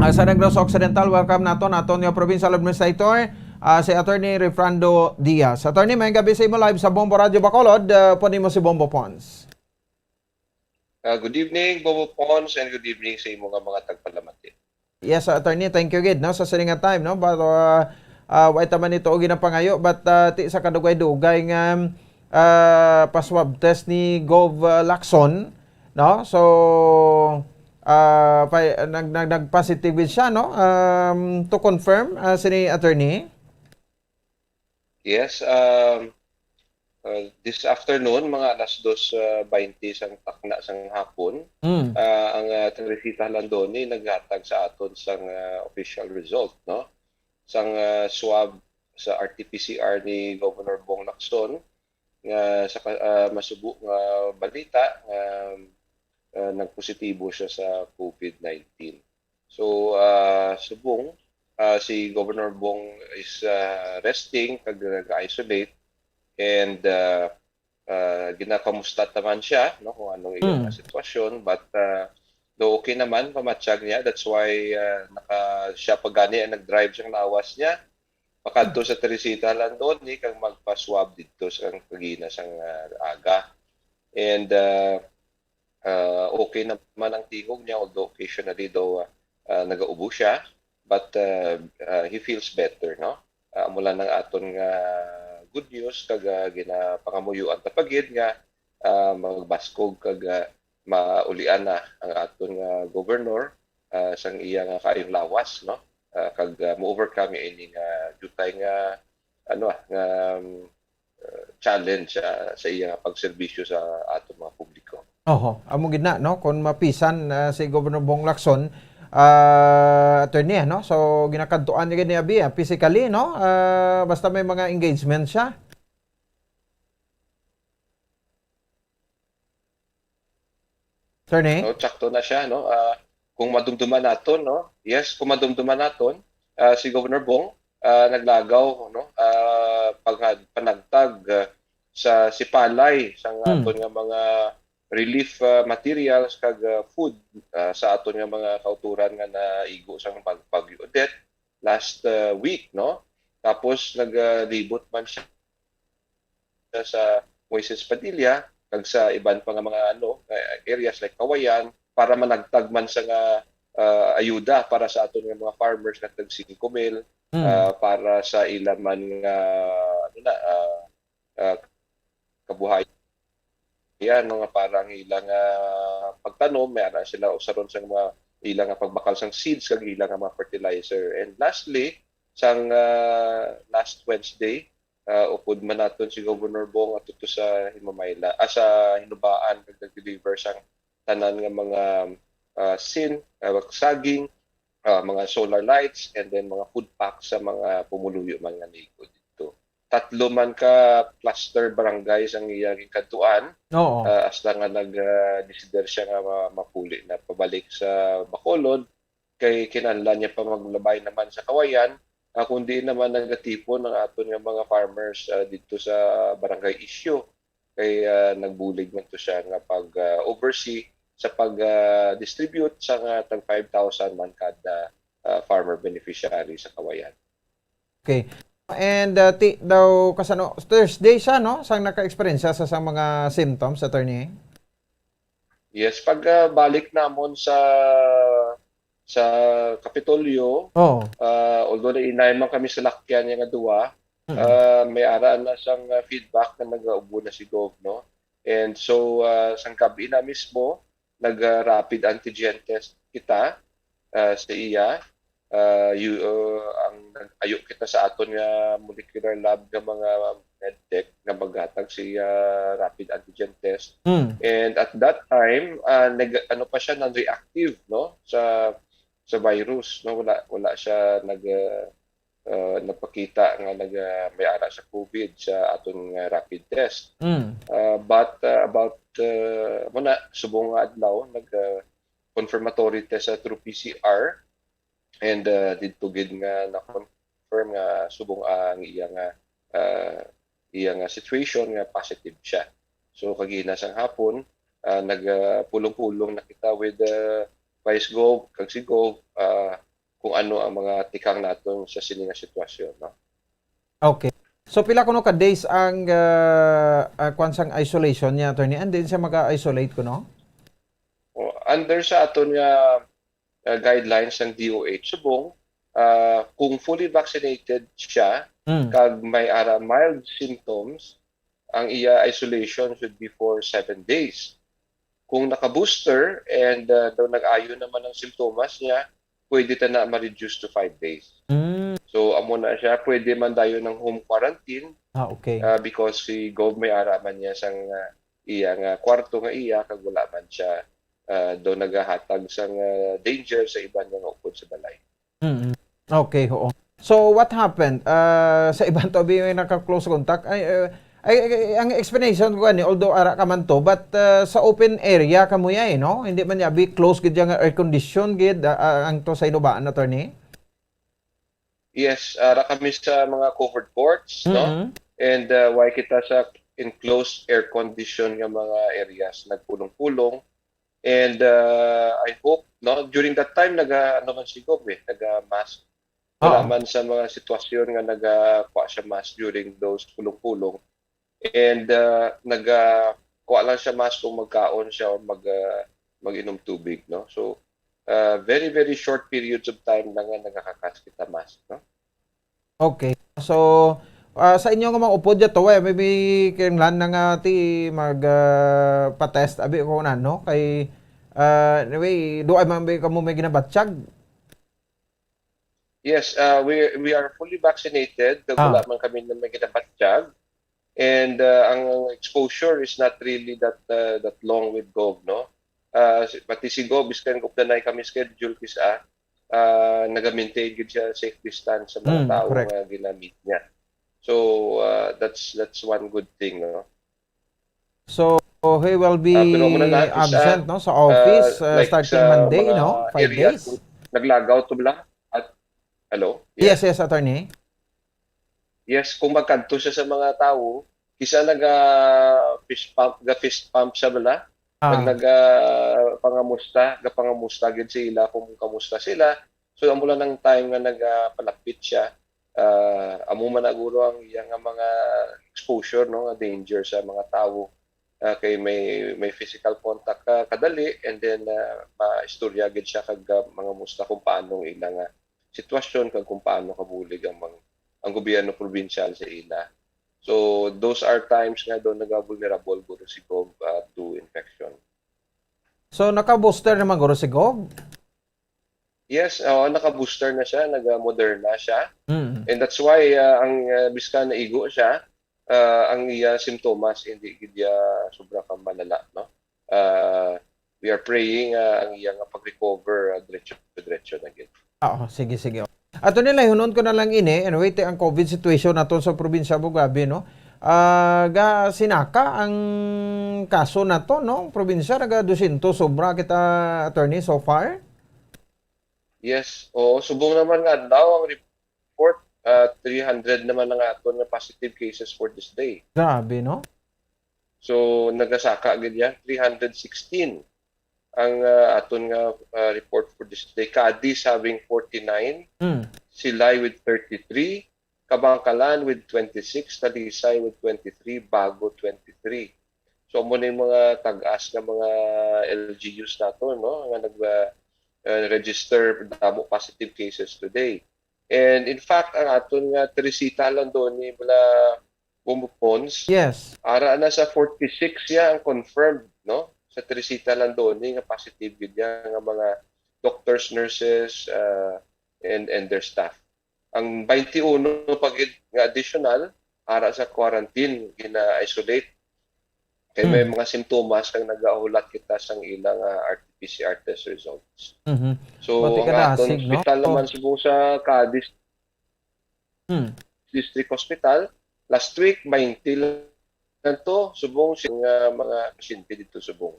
Ah, sa Negros Occidental, welcome nato, nato niyo provincial administrator, ah, si Attorney Refrando Diaz. Attorney, may gabi sa imo live sa Bombo Radio Bacolod. Ah, pwede mo si Bombo Pons. Ah, good evening, Bobo Pons, and good evening sa imo nga mga tagpalamati. Yes, Attorney, thank you gid, no, sa sining nga time, no. But, uh, uh, wa ita man ito og ginapangayo, but, uh, ti sa kadugay-dugay nga, uh, pa-swab test ni Gov, uh, Lacson, no. So, uh, pa, nag, nag, nag-positive gid siya, no. Um, to confirm, uh, sini, Attorney. Yes, um, uh, this afternoon, mga alas dos, uh, baynte sang takna sang hapon, Mm. uh, ang, uh, Teresita Halandoni naghatag sa aton sang, uh, official result, no? Sang, uh, swab sa R T P C R ni Governor Bong Lacson, nga sa ka, uh, masubo nga balita nga, uh, nagpositibo siya sa COVID nineteen. So, ah, subong, ah, si Governor Bong is, ah, resting kag nag-isolate, and, ah, ah, ginakamusta naman siya, no, kung anong iyang Mm. sitwasyon, but, ah, do okay naman, pamatsyag niya. That's why, ah, naka, siya pa gani ang nag-drive sang lawas niya pakadto sa Teresita Halandoni kag magpa-swab didto sa kagina sang, ah, aga. And, ah, ah, okay naman ang tingog niya, although occasionally daw, ah, nagaubo siya, but, ah, ah, he feels better, no? Ah, amo lang ang aton nga good news, kag, ah, ginapangamuyoan ta pa gid nga, ah, magbaskog kag, ah, maulian na ang aton nga governor, ah, sang iya nga kaayong lawas, no? Ah, kag, ah, mo-overcome niya ini nga diutay nga, ano, ah, nga, um, uh, challenge, ah, sa iya nga pagserbisyo sa ato mga publiko. Oho, amo gid na, no? Kung mapisan, ah, si Governor Bong Lacson, ah, attorney, no? So, ginakadtuan niya gid ni abi, ah, physically, no? Ah, basta may mga engagement siya. Attorney? No, tsakto na siya, no? Ah, kung madumduman naton, no? Yes, kung madumduman naton, ah, si Governor Bong, ah, naglagaw, no? Ah, pagha-, panagtag, ah, sa sipalay sang Hmm. aton nga mga relief, ah, materials kag, ah, food, ah, sa aton nga mga kauturan nga naigo sang bag-, Bagyo Odette last, ah, week, no? Tapos naglibot man siya sa Moises Padilla kag sa iban pa nga mga, ano, nga areas like Cauayan para managtag man sa nga, ah, ayuda para sa aton nga mga farmers nga tag singko mil, Mm. ah, para sa ila man nga, ano na, ah, ah, kabuhayan, no, nga para ang ila nga pagtanom, may ara sila usaron sa mga ila nga pagbakal sang seeds kag ila nga mga fertilizer. And lastly, sang, ah, last Wednesday, ah, upod man naton si Governor Bong ato to sa Himamayla, ah, sa Hinubaan, kag nag-deliver sang tanan nga mga, ah, sin, ah, saging, ah, mga solar lights, and then mga food packs sa mga pumuluyo man nga naigo dito. Tatlo man ka cluster barangays ang iya ginkadtuan, Oo. ah, hasta nga nag, ah, desider siya nga ma-, mapuli na pabalik sa Bacolod, kay kinahanglan niya pa maglabay naman sa Cauayan, ah, kundi naman nagatipon ang aton nga mga farmers, ah, didto sa Barangay Isyo. Kay, ah, nagbulig man to siya nga pag, ah, oversee sa pag, ah, distribute sa nga tag five thousand man kada, ah, farmer beneficiary sa Cauayan. Okay. And, ah, ti daw kasano, Thursday siya, no? Sang naka-eksperyensya sa, sa mga symptoms, attorney? Yes, pag, ah, balik namon sa, sa Kapitolyo, Oh. ah, although nainay man kami sa lakyan niya nga duwa, Mm. ah, may ara na sang, ah, feedback na nag-aubo na si Gov, no? And so, ah, sang gabi na mismo, nag, ah, rapid antigen test kita, ah, sa iya. Ah, yu-, ah, ang nag-ayo kita sa aton nga molecular lab nga mga medtech nga maghatag sa iya rapid antigen test. Mm. And at that time, ah, nag-, ano pa siya, non-reactive, no? Sa, sa virus, no? Wala, wala siya nag, ah, ah, nagpakita nga nag, ah, may ara sa COVID sa aton nga rapid test. Mm. Ah, but, ah, about, ah, muna, subong nga adlaw, nag, ah, confirmatory test sa through P C R. And, ah, didto gid nga na-confirm nga subong ang iya nga, ah, iya nga situation nga positive siya. So, kagina sang hapon, ah, nag, ah, pulong-pulong na kita with, ah, Vice Gov, kag si Gov, ah, kung ano ang mga tikang naton sa sini nga sitwasyon, no? Okay. So, pila kuno ka days ang, ah, ah, kwan sang isolation niya, attorney? And then siya mag-isolate kuno? O, under sa aton nga, ah, guidelines ng D O H, subong, ah, kung fully vaccinated siya, Mm. kag may ara mild symptoms, ang iya isolation should be for seven days. Kung naka-booster and, ah, daw nag-ayo naman ang simptomas niya, pwede ta na ma-reduce to five days. Mm. So, amo na siya, pwede man dayon ng home quarantine, Ah, okay. ah, because si Gov may ara man niya sang, ah, iya nga kwarto nga iya, kag wala man siya, ah, daw nagahatag sang, ah, danger sa iban nga upod sa balay. Mm. Okay, oo. So, what happened? Ah, sa iban to, abi, may naka-close contact? Ay, eh, ay, ay, ang explanation ko ani, although ara ka man to, but, ah, sa open area ka mo ya, eh, no? Hindi man ya, abi, close gid ya nga air condition gid, ah, ah, ang to sa Inubaan, attorney? Yes, ara kami sa mga covered courts, no? Mm. And, ah, why kita sa enclosed air condition nga mga areas, nagpulong-pulong. And, ah, I hope, no, during that time, naga, ano man si Gov, eh, naga-mask. Wala Oo. man sa mga sitwasyon nga nagakuha siya mask during those pulong-pulong. And, ah, naga-, kuha lang siya mask kung magkaon siya or mag, ah, mag-inom tubig, no? So, ah, very, very short periods of time lang nga nagakakas kita mask, no? Okay. So, ah, sa inyo nga mga upod dito, eh, maybe kinahanglan na nga ti mag, ah, pa-test, abi, ko na, no? Kay, ah, anyway, do ay man ba kamo may ginabatyag? Yes, uh, we, we are fully vaccinated. Kag Ah. wala man kami na may ginabatyag. And, uh, ang exposure is not really that, uh, that long with Gov, no? Uh, si, pati si Gov, biskan gupdanay kami schedule, kis-a, uh, naga-maintain gid siya safe distance sa mga Mm, tao correct. nga ginamit niya. So, uh, that's, that's one good thing, no? So, he will be Ah, pero muna na, absent, ah, no, sa office, ah, uh, like starting sa Monday, mga no? Five area days. Kung naglagaw to bala. At, hello? Yes, Yes. yes, attorney. Yes, kung magkadto siya sa mga tao, kisa naga fist pump, ga fist pump siya bala. Ah. Pag naga pangamusta, ga pangamusta gid sa ila kung kamusta sila. So, amo lang ang time nga nagapalapit siya, ah, amo man na guro ang iya nga mga exposure, no, nga danger sa mga tawo. Ah, kay may, may physical contact ka kadali, and then, ah, maistorya gid siya kag, ah, mangamusta kung paano ang ila nga sitwasyon kag kung paano kabulig ang mga, ang gobyerno probinsyal sa ila. So, those are times nga daw naga-vulnerable guro si Gov, ah, to infection. So, naka-booster naman guro si Gov? Yes, oo, naka-booster na siya, naga-Moderna siya. Mm. And that's why, ah, ang, ah, biskan naigo siya, ah, ang iya simptomas hindi gid ya sobra ka malala, no? Ah, we are praying, ah, ang iya nga pag-recover, ah, diretso-diretso na gid. Oo, sige, sige. Ato nila, hinuon ko na lang ini. Anyway, ti ang COVID situation nato sa probinsya, bo, grabe, no? Ah, ga sinaka ang kaso nato, no? Probinsya, naga dosyentos sobra kita, attorney, so far. Yes. Oo, subong naman nga adlaw ang report, ah, three hundred naman ang aton nga positive cases for this day. Grabe, no? So, nagasaka gid yan, three hundred sixteen ang, ah, aton nga, ah, report for this day. Cadiz having forty-nine, Mm. Silay with thirty-three, Kabankalan with twenty-six, Talisay with twenty-three, Bago twenty-three. So, amo na yung mga tag-as nga mga L G Us nato, no, nga nag, uh, uh, register damo positive cases today. And in fact, ang aton nga Teresita Landoni, mula Bumbo Pons, Yes. ara na sa forty-six ya ang confirmed, no? Sa Teresita Landoni nga positive gid ya nga mga doctors, nurses, uh, and and their staff. Ang twenty-one pa gid nga additional ara sa quarantine, gina-isolate. Kay may Hmm. mga simptomas kag nagahulat kita sang ilang, ah, R T P C R test results. Mhm. So, Pati ang ka aton dasig, no? Hospital naman subong sa Cadiz Hmm. District Hospital, last week, twenty lang to, subong sa mga, mga pasyente dito subong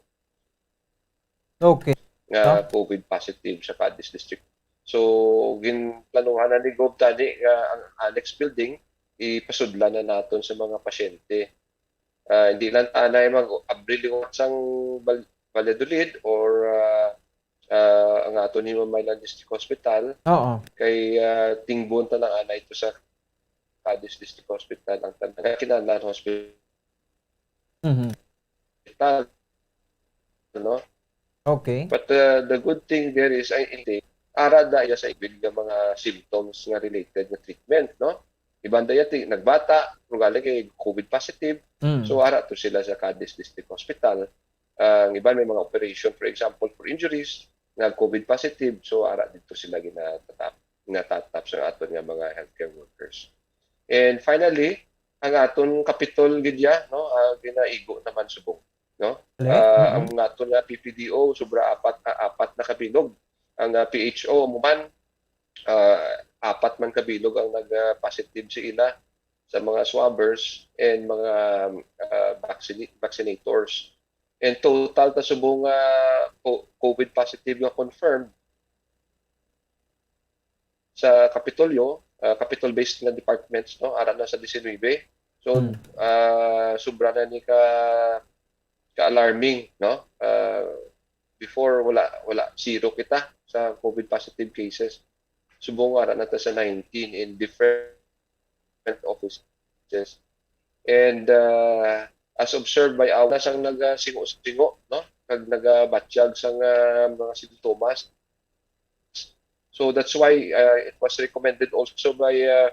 Okay. nga No? COVID positive sa Cadiz District. So, ginplanuhan na ni Gov tani nga ang annex building ipasudlan na naton sa mga pasyente. Ah, hindi lang tanay mag-abri liwat sang Val-, Valladolid or, ah, ah, ang aton Himamaylan District Hospital, Oo. kay, ah, tingbon ta lang anay ito sa Cadiz District Hospital, ang tanan kinahanglan hospital, Mhm. no? Okay. But, uh, the good thing there is, ay, hindi, ara da iya sa ibil nga mga symptoms nga related nga treatment, no? Iban da iya, ti-, nagbata, pero gali kay COVID positive, Mm. so ara to sila sa Cadiz District Hospital. Ang iban may mga operation, for example, for injuries, nga COVID positive, so ara dito sila ginatatap, ginatatap sa aton nga mga healthcare workers. And finally, ang aton Kapitol gid ya, no, ah, ginaigo naman subong, no? Correct. Ah, Mhm. ang aton nga P P D O, sobra apat, ah, apat na kabilog. Ang, ah, P H O, amo man, ah, apat man kabilog ang nag-positive sa ila sa mga swabbers and mga, ah, vaccini-, vaccinators. And total ta subong nga co-, COVID positive nga confirmed sa Kapitolyo, ah, Kapitol-based nga departments, no, ara na sa diecinuebe. So, Hmm. ah, sobra na ni ka, ka-alarming, no? Ah, before, wala, wala, zero kita sa COVID positive cases. Subong ara na ta sa nineteen in different offices. And, ah, as observed by our, na sang nagasingo-singo, no? Kag nagabatyag sang, ah, mga sintomas. So that's why, uh, it was recommended also by, uh,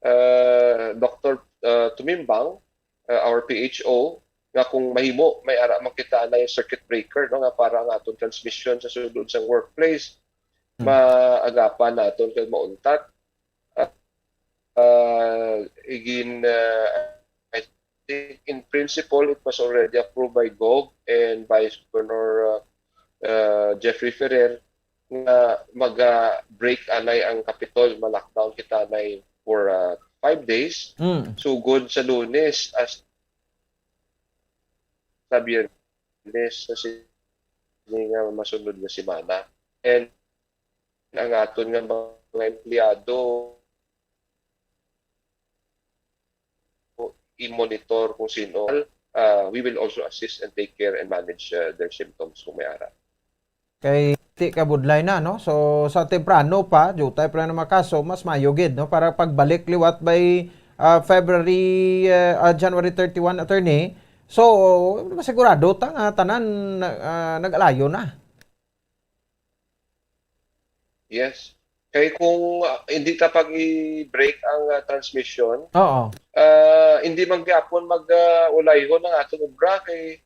uh, Doctor, uh, Tumimbang, uh, our P H O, nga kung mahimo, may ara man kita na yung circuit breaker, no, nga para ang aton transmission sa sulod sang workplace, Hmm. maagapan naton kag mauntat. Uh, uh, igin, uh, I think in principle, it was already approved by Gov and Vice Governor, uh, uh, Jeffrey Ferrer nga maga-break anay ang Kapitol, ma-lockdown kita anay for, uh, five days. Mm. Sugod sa Lunes as sa Biyernes sa sini nga masunod nga semana. And ang aton nga mga empleyado i-monitor kung sino, uh, we will also assist and take care and manage, uh, their symptoms kung may ara. Kay ti kabudlay na, no? So, sa temprano pa, jutay pa na mga kaso, mas mayo gid, no? Para pagbalik liwat by, ah, February, ah, ah, January thirty-one, attorney. So, masigurado ta nga tanan, ah, nag-alayo na. Yes. Kay kung, ah, hindi ta pag i-break ang, ah, transmission, Oo. ah, hindi man gyapon mag, ah, ulayhon ang atong obra kay,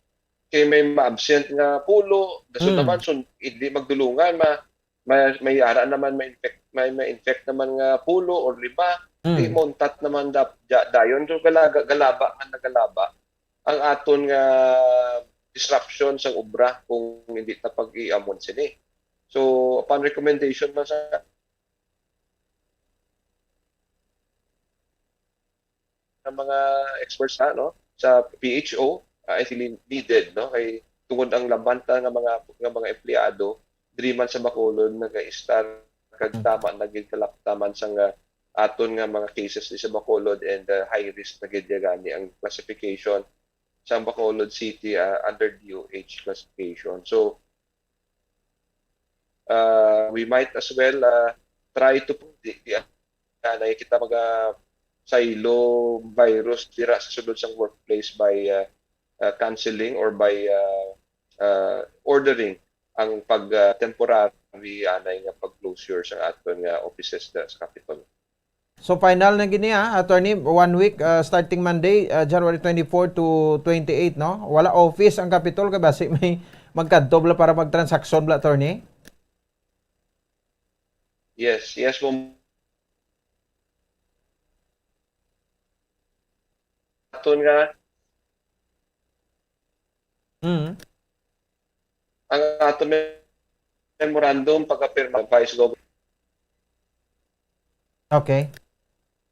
kay may ma-absent nga pulo, dason Mm. naman sun-, hindi magdulungan, ma-, may, may ara naman, may infect, may, may infect naman nga pulo or lima, Mm. di mauntat naman da-, da-, dayon. So, galaga-, galaba man nagalaba ang aton nga disruption sang obra kung hindi ta pag-iamon sini. So, upon recommendation man sa ng mga experts na, no, sa P H O, ah, I think needed, no, kay tungod ang labanta nga mga, nga mga empleyado diri man sa Bacolod nagaistar kag tama na gid kalaptaman sang, ah, aton nga mga cases di sa Bacolod and, ah, high risk na gid ya gani ang classification sa Bacolod City, ah, under D O H classification. So, uh, we might as well, uh, try to, di, di, uh, na kita maga, saylo virus dira sa sulod sang workplace by, uh, uh, canceling or by, uh, uh, ordering ang pag, uh, temporary anay nga pag-closure sa aton nga offices da sa Capitol. So, final na gini, ah, attorney, one week, ah, starting Monday, ah, January twenty-four to twenty-eight, no? Wala office ang Capitol, kay basi may magkadto bala para magtransaksyon bala, attorney? Yes, yes, ma'am. Aton nga Mm. Ang aton memorandum pagkapirma, Vice Gov. Okay.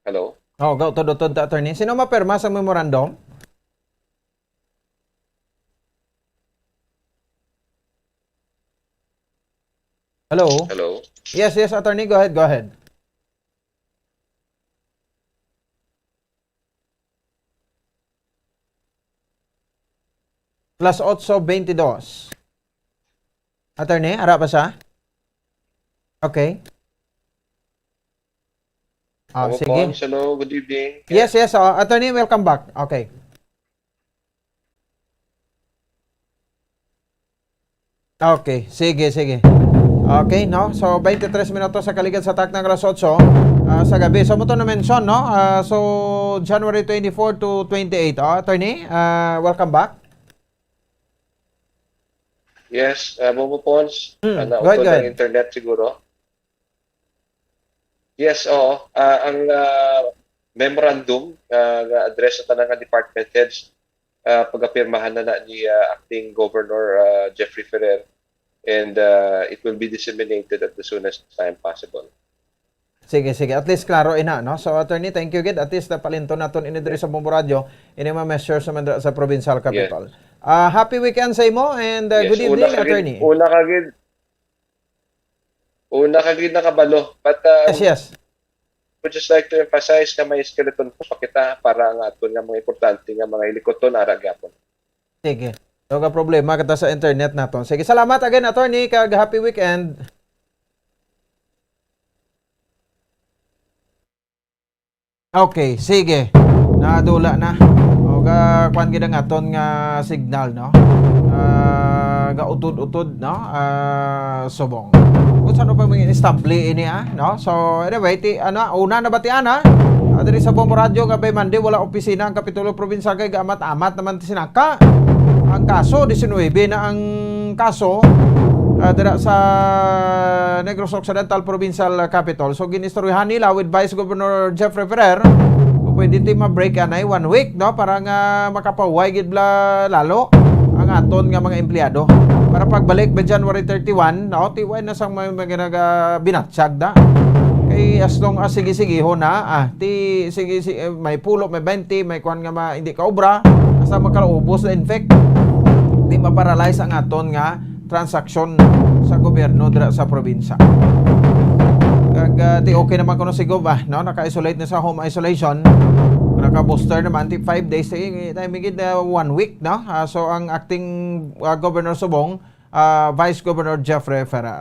Hello? Oh, go, utod-utod ta, attorney. Sino mapirma sa memorandum? Hello? Hello? Yes, yes, attorney. Go ahead, go ahead. Plus otso, veintidós. Attorney, ara pa sa? Okay. Ah, Opo, sige. Hello, good evening. Yes, yes. Oh, attorney, welcome back. Okay. Okay, sige, sige. Okay, no? So, twenty-three minutos sa kaligad sa taknang alas otso, ah, sa gabi. So, mo to na-mention, no? Ah, so, January twenty-four to twenty-eight. Oh, attorney, ah, welcome back. Yes, uh, Momo Pons, Mm, uh, go ahead, nautod go ang ahead. Internet siguro. Yes, oo. Ah, ang, ah, memorandum, ah, nga address sa tanan nga department heads, ah, pagapirmahan na na ni, ah, Acting Governor, ah, Jeffrey Ferrer, and, ah, it will be disseminated at the soonest time possible. Sige, sige. At least klaro ina, no? So, attorney, thank you gid. At least napalinton naton ini diri sa Bombo Radio, ini mga measures naman dira sa provincial Yes. capital. Ah, happy weekend sa imo and, uh, Yes, good una evening, ka gid, attorney. Una ka gid, una ka gid nakabalo. But, uh, Yes, yes. would just like to emphasize nga may skeleton pa kita para ang aton nga mga importante nga mga hilikoton ara gyapon. Sige. So, ka problema kita sa internet naton. Sige, salamat again, attorney, kag happy weekend. Okay, sige. Nadula na. O, ga, kwan gid ang aton nga signal, no? Ah, gautod-utod, no? Ah, subong. Kung saan pa mga instable ini, ah, no? So, anyway, ti, ano, una na batian, ah. Ah, diri sa Bombo Radio, nga by Monday, wala opisina ang Kapitulo Provincial kay gaamat-amat naman sinaka. Ang kaso, diecinuebe na ang kaso, ah, dira sa Negros Occidental Provincial Capitol. So, ginistoryahan nila with Vice Governor Jeffrey Ferrer, kung pwede ti ma-break anay one week, no? Para nga makapahuway gid bla lalo ang aton nga mga empleyado. Para pagbalik by January thirty-one, no? Ti way na sang may, may ginaga-, binatsyag da. Kay as long as sige-sigihon na, ah, ti sige, si-, eh, may pulo, may twenty, may kuwan nga ma-, hindi ka obra, hasta makalaubos na infect. Di ma-paralyze ang aton nga transaksyon sa gobyerno dira sa probinsya. Kag, ah, ti okay naman kuno si Gov, ah, no? Naka-isolate na sa home isolation. Naka-booster naman, ti five days, eh, time gid na one week, no? Ah, so, ang acting, ah, Governor Subong, ah, Vice Governor Jeffrey Ferrer.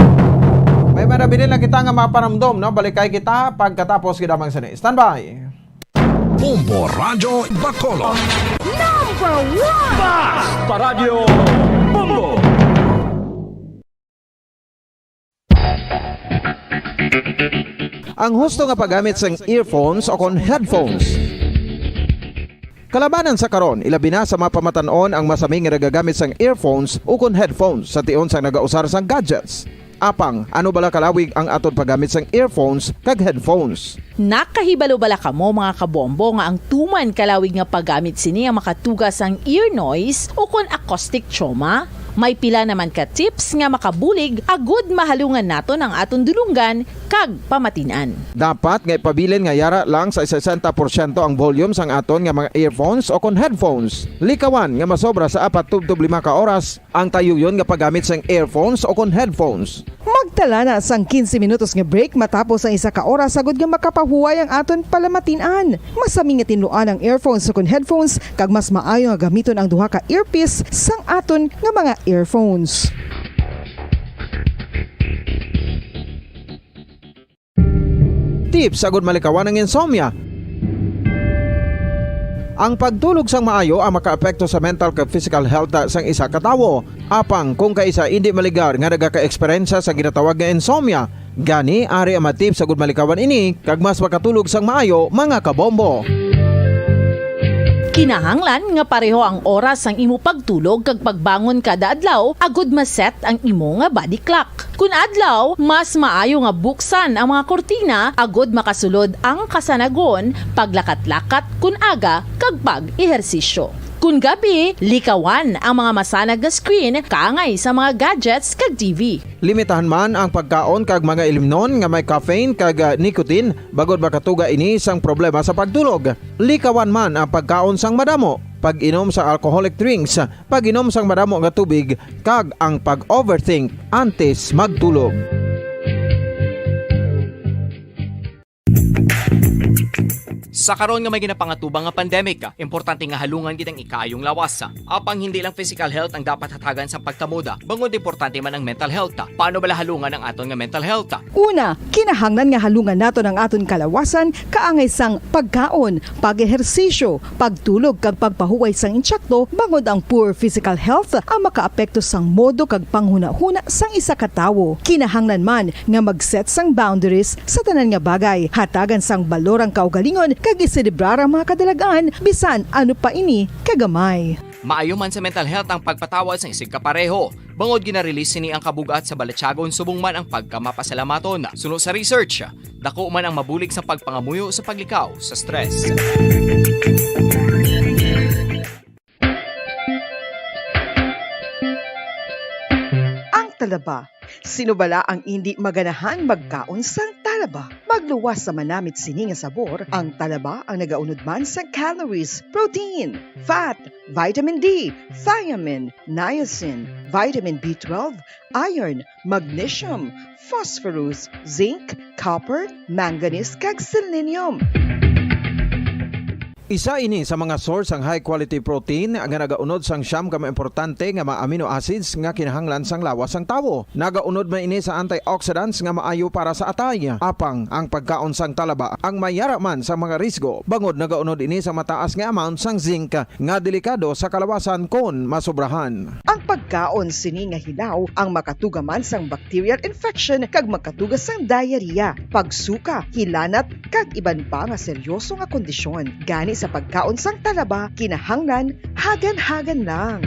May manabilin lang kita nga mapanumdom, no? Balikay kita pagkatapos gid lamang sini. Standby! Bombo Radyo Bacolod. Number one! Basta Radyo Bombo! Ang husto nga paggamit sang earphones o kon headphones. Kalabanan sa karon, ilabi na sa mga pamatan-on ang masami nga nagagamit sang earphones o kon headphones sa tion sang nagausar sang gadgets. Apang, ano bala kalawig ang aton paggamit sang earphones kag headphones? Nakahibalo bala kamo, mga kabombo, nga ang tuman kalawig nga paggamit sini ang makatuga sang ear noise o kon acoustic trauma? May pila naman ka tips nga makabulig agud mahalungan naton ang aton dulonggan kag pamatin-an. Dapat nga ipabilin nga yara lang sa sesenta porsyento ang volume sang aton nga mga earphones o kon headphones. Likawan nga masobra sa apat tubtob lima ka oras ang tayuyon nga paggamit sang earphones o kon headphones. Magtala na sang quince minutos nga break matapos ang isa ka oras, agud nga makapahuway ang aton palamatin-an. Masami nga tinluan ang earphones o kon headphones, kag mas maayo nga gamiton ang duha ka earpiece sang aton nga mga earphones. Tips agud malikawan ang insomnia. Ang pagtulog sang maayo ang makaapekto sa mental kag physical health sang isa ka tawo. Apang kung kaisa indi maligar nga nagakaeksperyensya sa ginatawag nga insomnia, gani ari ang mga tips agud malikawan ini kag mas makatulog sang maayo, mga kabombo. Kinahanglan nga pareho ang oras sang imo pagtulog kag pagbangon kada adlaw agud ma-set ang imo nga body clock. Kun adlaw, mas maayo nga buksan ang mga kurtina agud makasulod ang kasanagon, paglakat-lakat kun aga, kag pag-ehersisyo. Kun gabi, likawan ang mga masanag nga screen kaangay sa mga gadgets kag T V. Limitahan man ang pagkaon kag mga ilimnon nga may caffeine kag, ah, nicotine, bangod makatuga ini sang problema sa pagtulog. Likawan man ang pagkaon sang madamo, pag-inom sa alcoholic drinks, pag-inom sang madamo nga tubig, kag ang pag-overthink antes magtulog. Sa karon nga may ginapangatubang nga pandemic, importante nga halungan gid ang ikaayong lawas. Apang hindi lang physical health ang dapat hatagan sa pagkamoda, bangod importante man ang mental health. Paano bala halungan ang aton nga mental health? Una, kinahanglan nga halungan naton ang aton kalawasan kaangay sang pagkaon, pag-ehersisyo, pagtulog kag pagpahuway sang insakto, bangod ang poor physical health ang makaapekto sang modo kag panghunahuna sang isa ka tawo. Kinahanglan man nga mag-set sang boundaries sa tanan nga bagay, hatagan sang balor ang kaugalingon kag iselebrar ang mga kadalag-an, bisan ano pa ini kagamay. Maayo man sa mental health ang pagpatawad sang isigkapareho, bangod gina-release sini ang kabug-at sa balatyagon subong man ang pagkamapasalamaton. Suno sa research, dako man ang mabulig sa pagpangamuyo sa paglikaw sa stress. Ang talaba. Sino bala ang indi maganahan magkaon sang talaba? Magluwas sa manamit sini nga sabor, ang talaba ang nagaunod man sang calories, protein, fat, vitamin D, thiamine, niacin, vitamin B twelve, iron, magnesium, phosphorus, zinc, copper, manganese, kag selenium. Isa ini sa mga source sang high quality protein nga nagaunod sang siyam ka mga importante nga mga amino acids nga kinahanglan sang lawas sang tawo. Nagaunod man ini sa antioxidants nga maayo para sa atay. Apang ang pagkaon sang talaba ang may yara man sa mga risgo, bangod nagaunod ini sa mataas nga amount sang zinc nga delikado sa kalawasan kon masobrahan. Ang pagkaon sini nga hilaw ang makatuga man sang bacterial infection kag makatuga sang diarrhea, pagsuka, hilanat, kag iban pa nga seryoso nga kondisyon. Gani sa pagkaon sang talaba, kinahanglan hagan-hagan lang.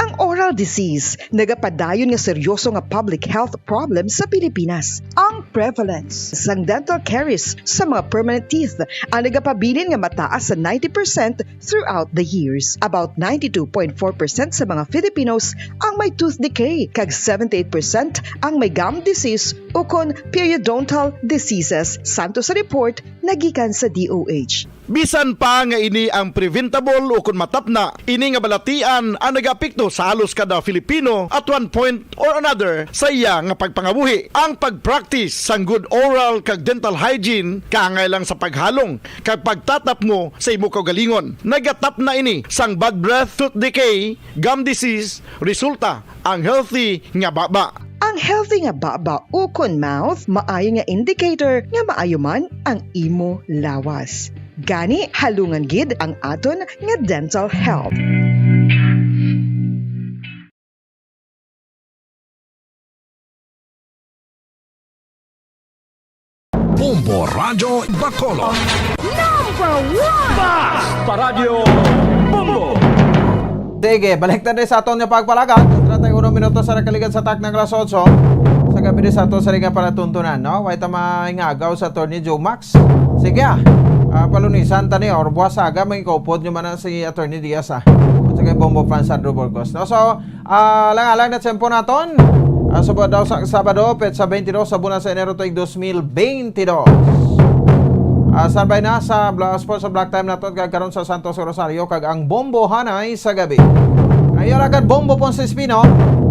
Ang oral disease nagapadayon nga seryoso nga public health problem sa Pilipinas. Ang prevalence sang dental caries sa mga permanent teeth ang nagapabilin nga mataas sa ninety percent throughout the years. About ninety-two point four percent sa mga Filipinos ang may tooth decay, kag seventy-eight percent ang may gum disease ukon periodontal diseases, santo sa report nga gikan sa D O H. Bisan pa nga ini ang preventable ukon matapna, ini nga balatian ang nagaapekto sa halos kada Filipino at one point or another sa iya nga pagpangabuhi. Ang pag-practice sang good oral kag dental hygiene kaangay lang sa paghalong kag pagtatapmo sa imo kaugalingon. Nagatapna ini sang bad breath, tooth decay, gum disease, resulta ang healthy nga baba. Ang healthy nga baba ukon mouth maayo nga indicator nga maayo man ang imo lawas. Gani, halungan gid ang aton nga dental health. Bombo Radyo Bacolod. Number one! Basta Radyo Bombo! Sige, balik na sa aton nga pagpalagak. Treinta y uno minutos sa nakaligad sa takna nga alas otso. Sa gabi ni sa aton sa liga palatuntunan, no? Way ta maingagaw sa Attorney Joe Max. Sige, ah. Ah, palunisan ta ni, or buwas aga, may kaupod nyo man na si Attorney Diaz, ah. At saka Bombo Franz Sandro Burgos, no? So, ah, alang-alang na tiyempo naton. Ah, subad daw sa Sabado, petsa twenty-two sa bulan sa Enero tuig dos mil twenty-two. Ah, standby na sa Bla-, Sports Block Time naton kag karon sa Santos Rosario kag ang Bombo Hanay sa gabi. Ayo ra gad Bombo Ponce Espino,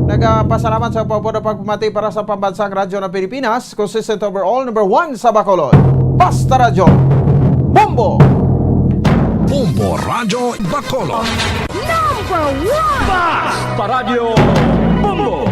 nagapasalamat sa pagpudo pagpamati para sa pambansang radyo ng Pilipinas, consistent overall, number one sa Bacolod. Basta Radyo, Bombo! Bombo Radyo Bacolod. Number one! Basta Radyo Bombo!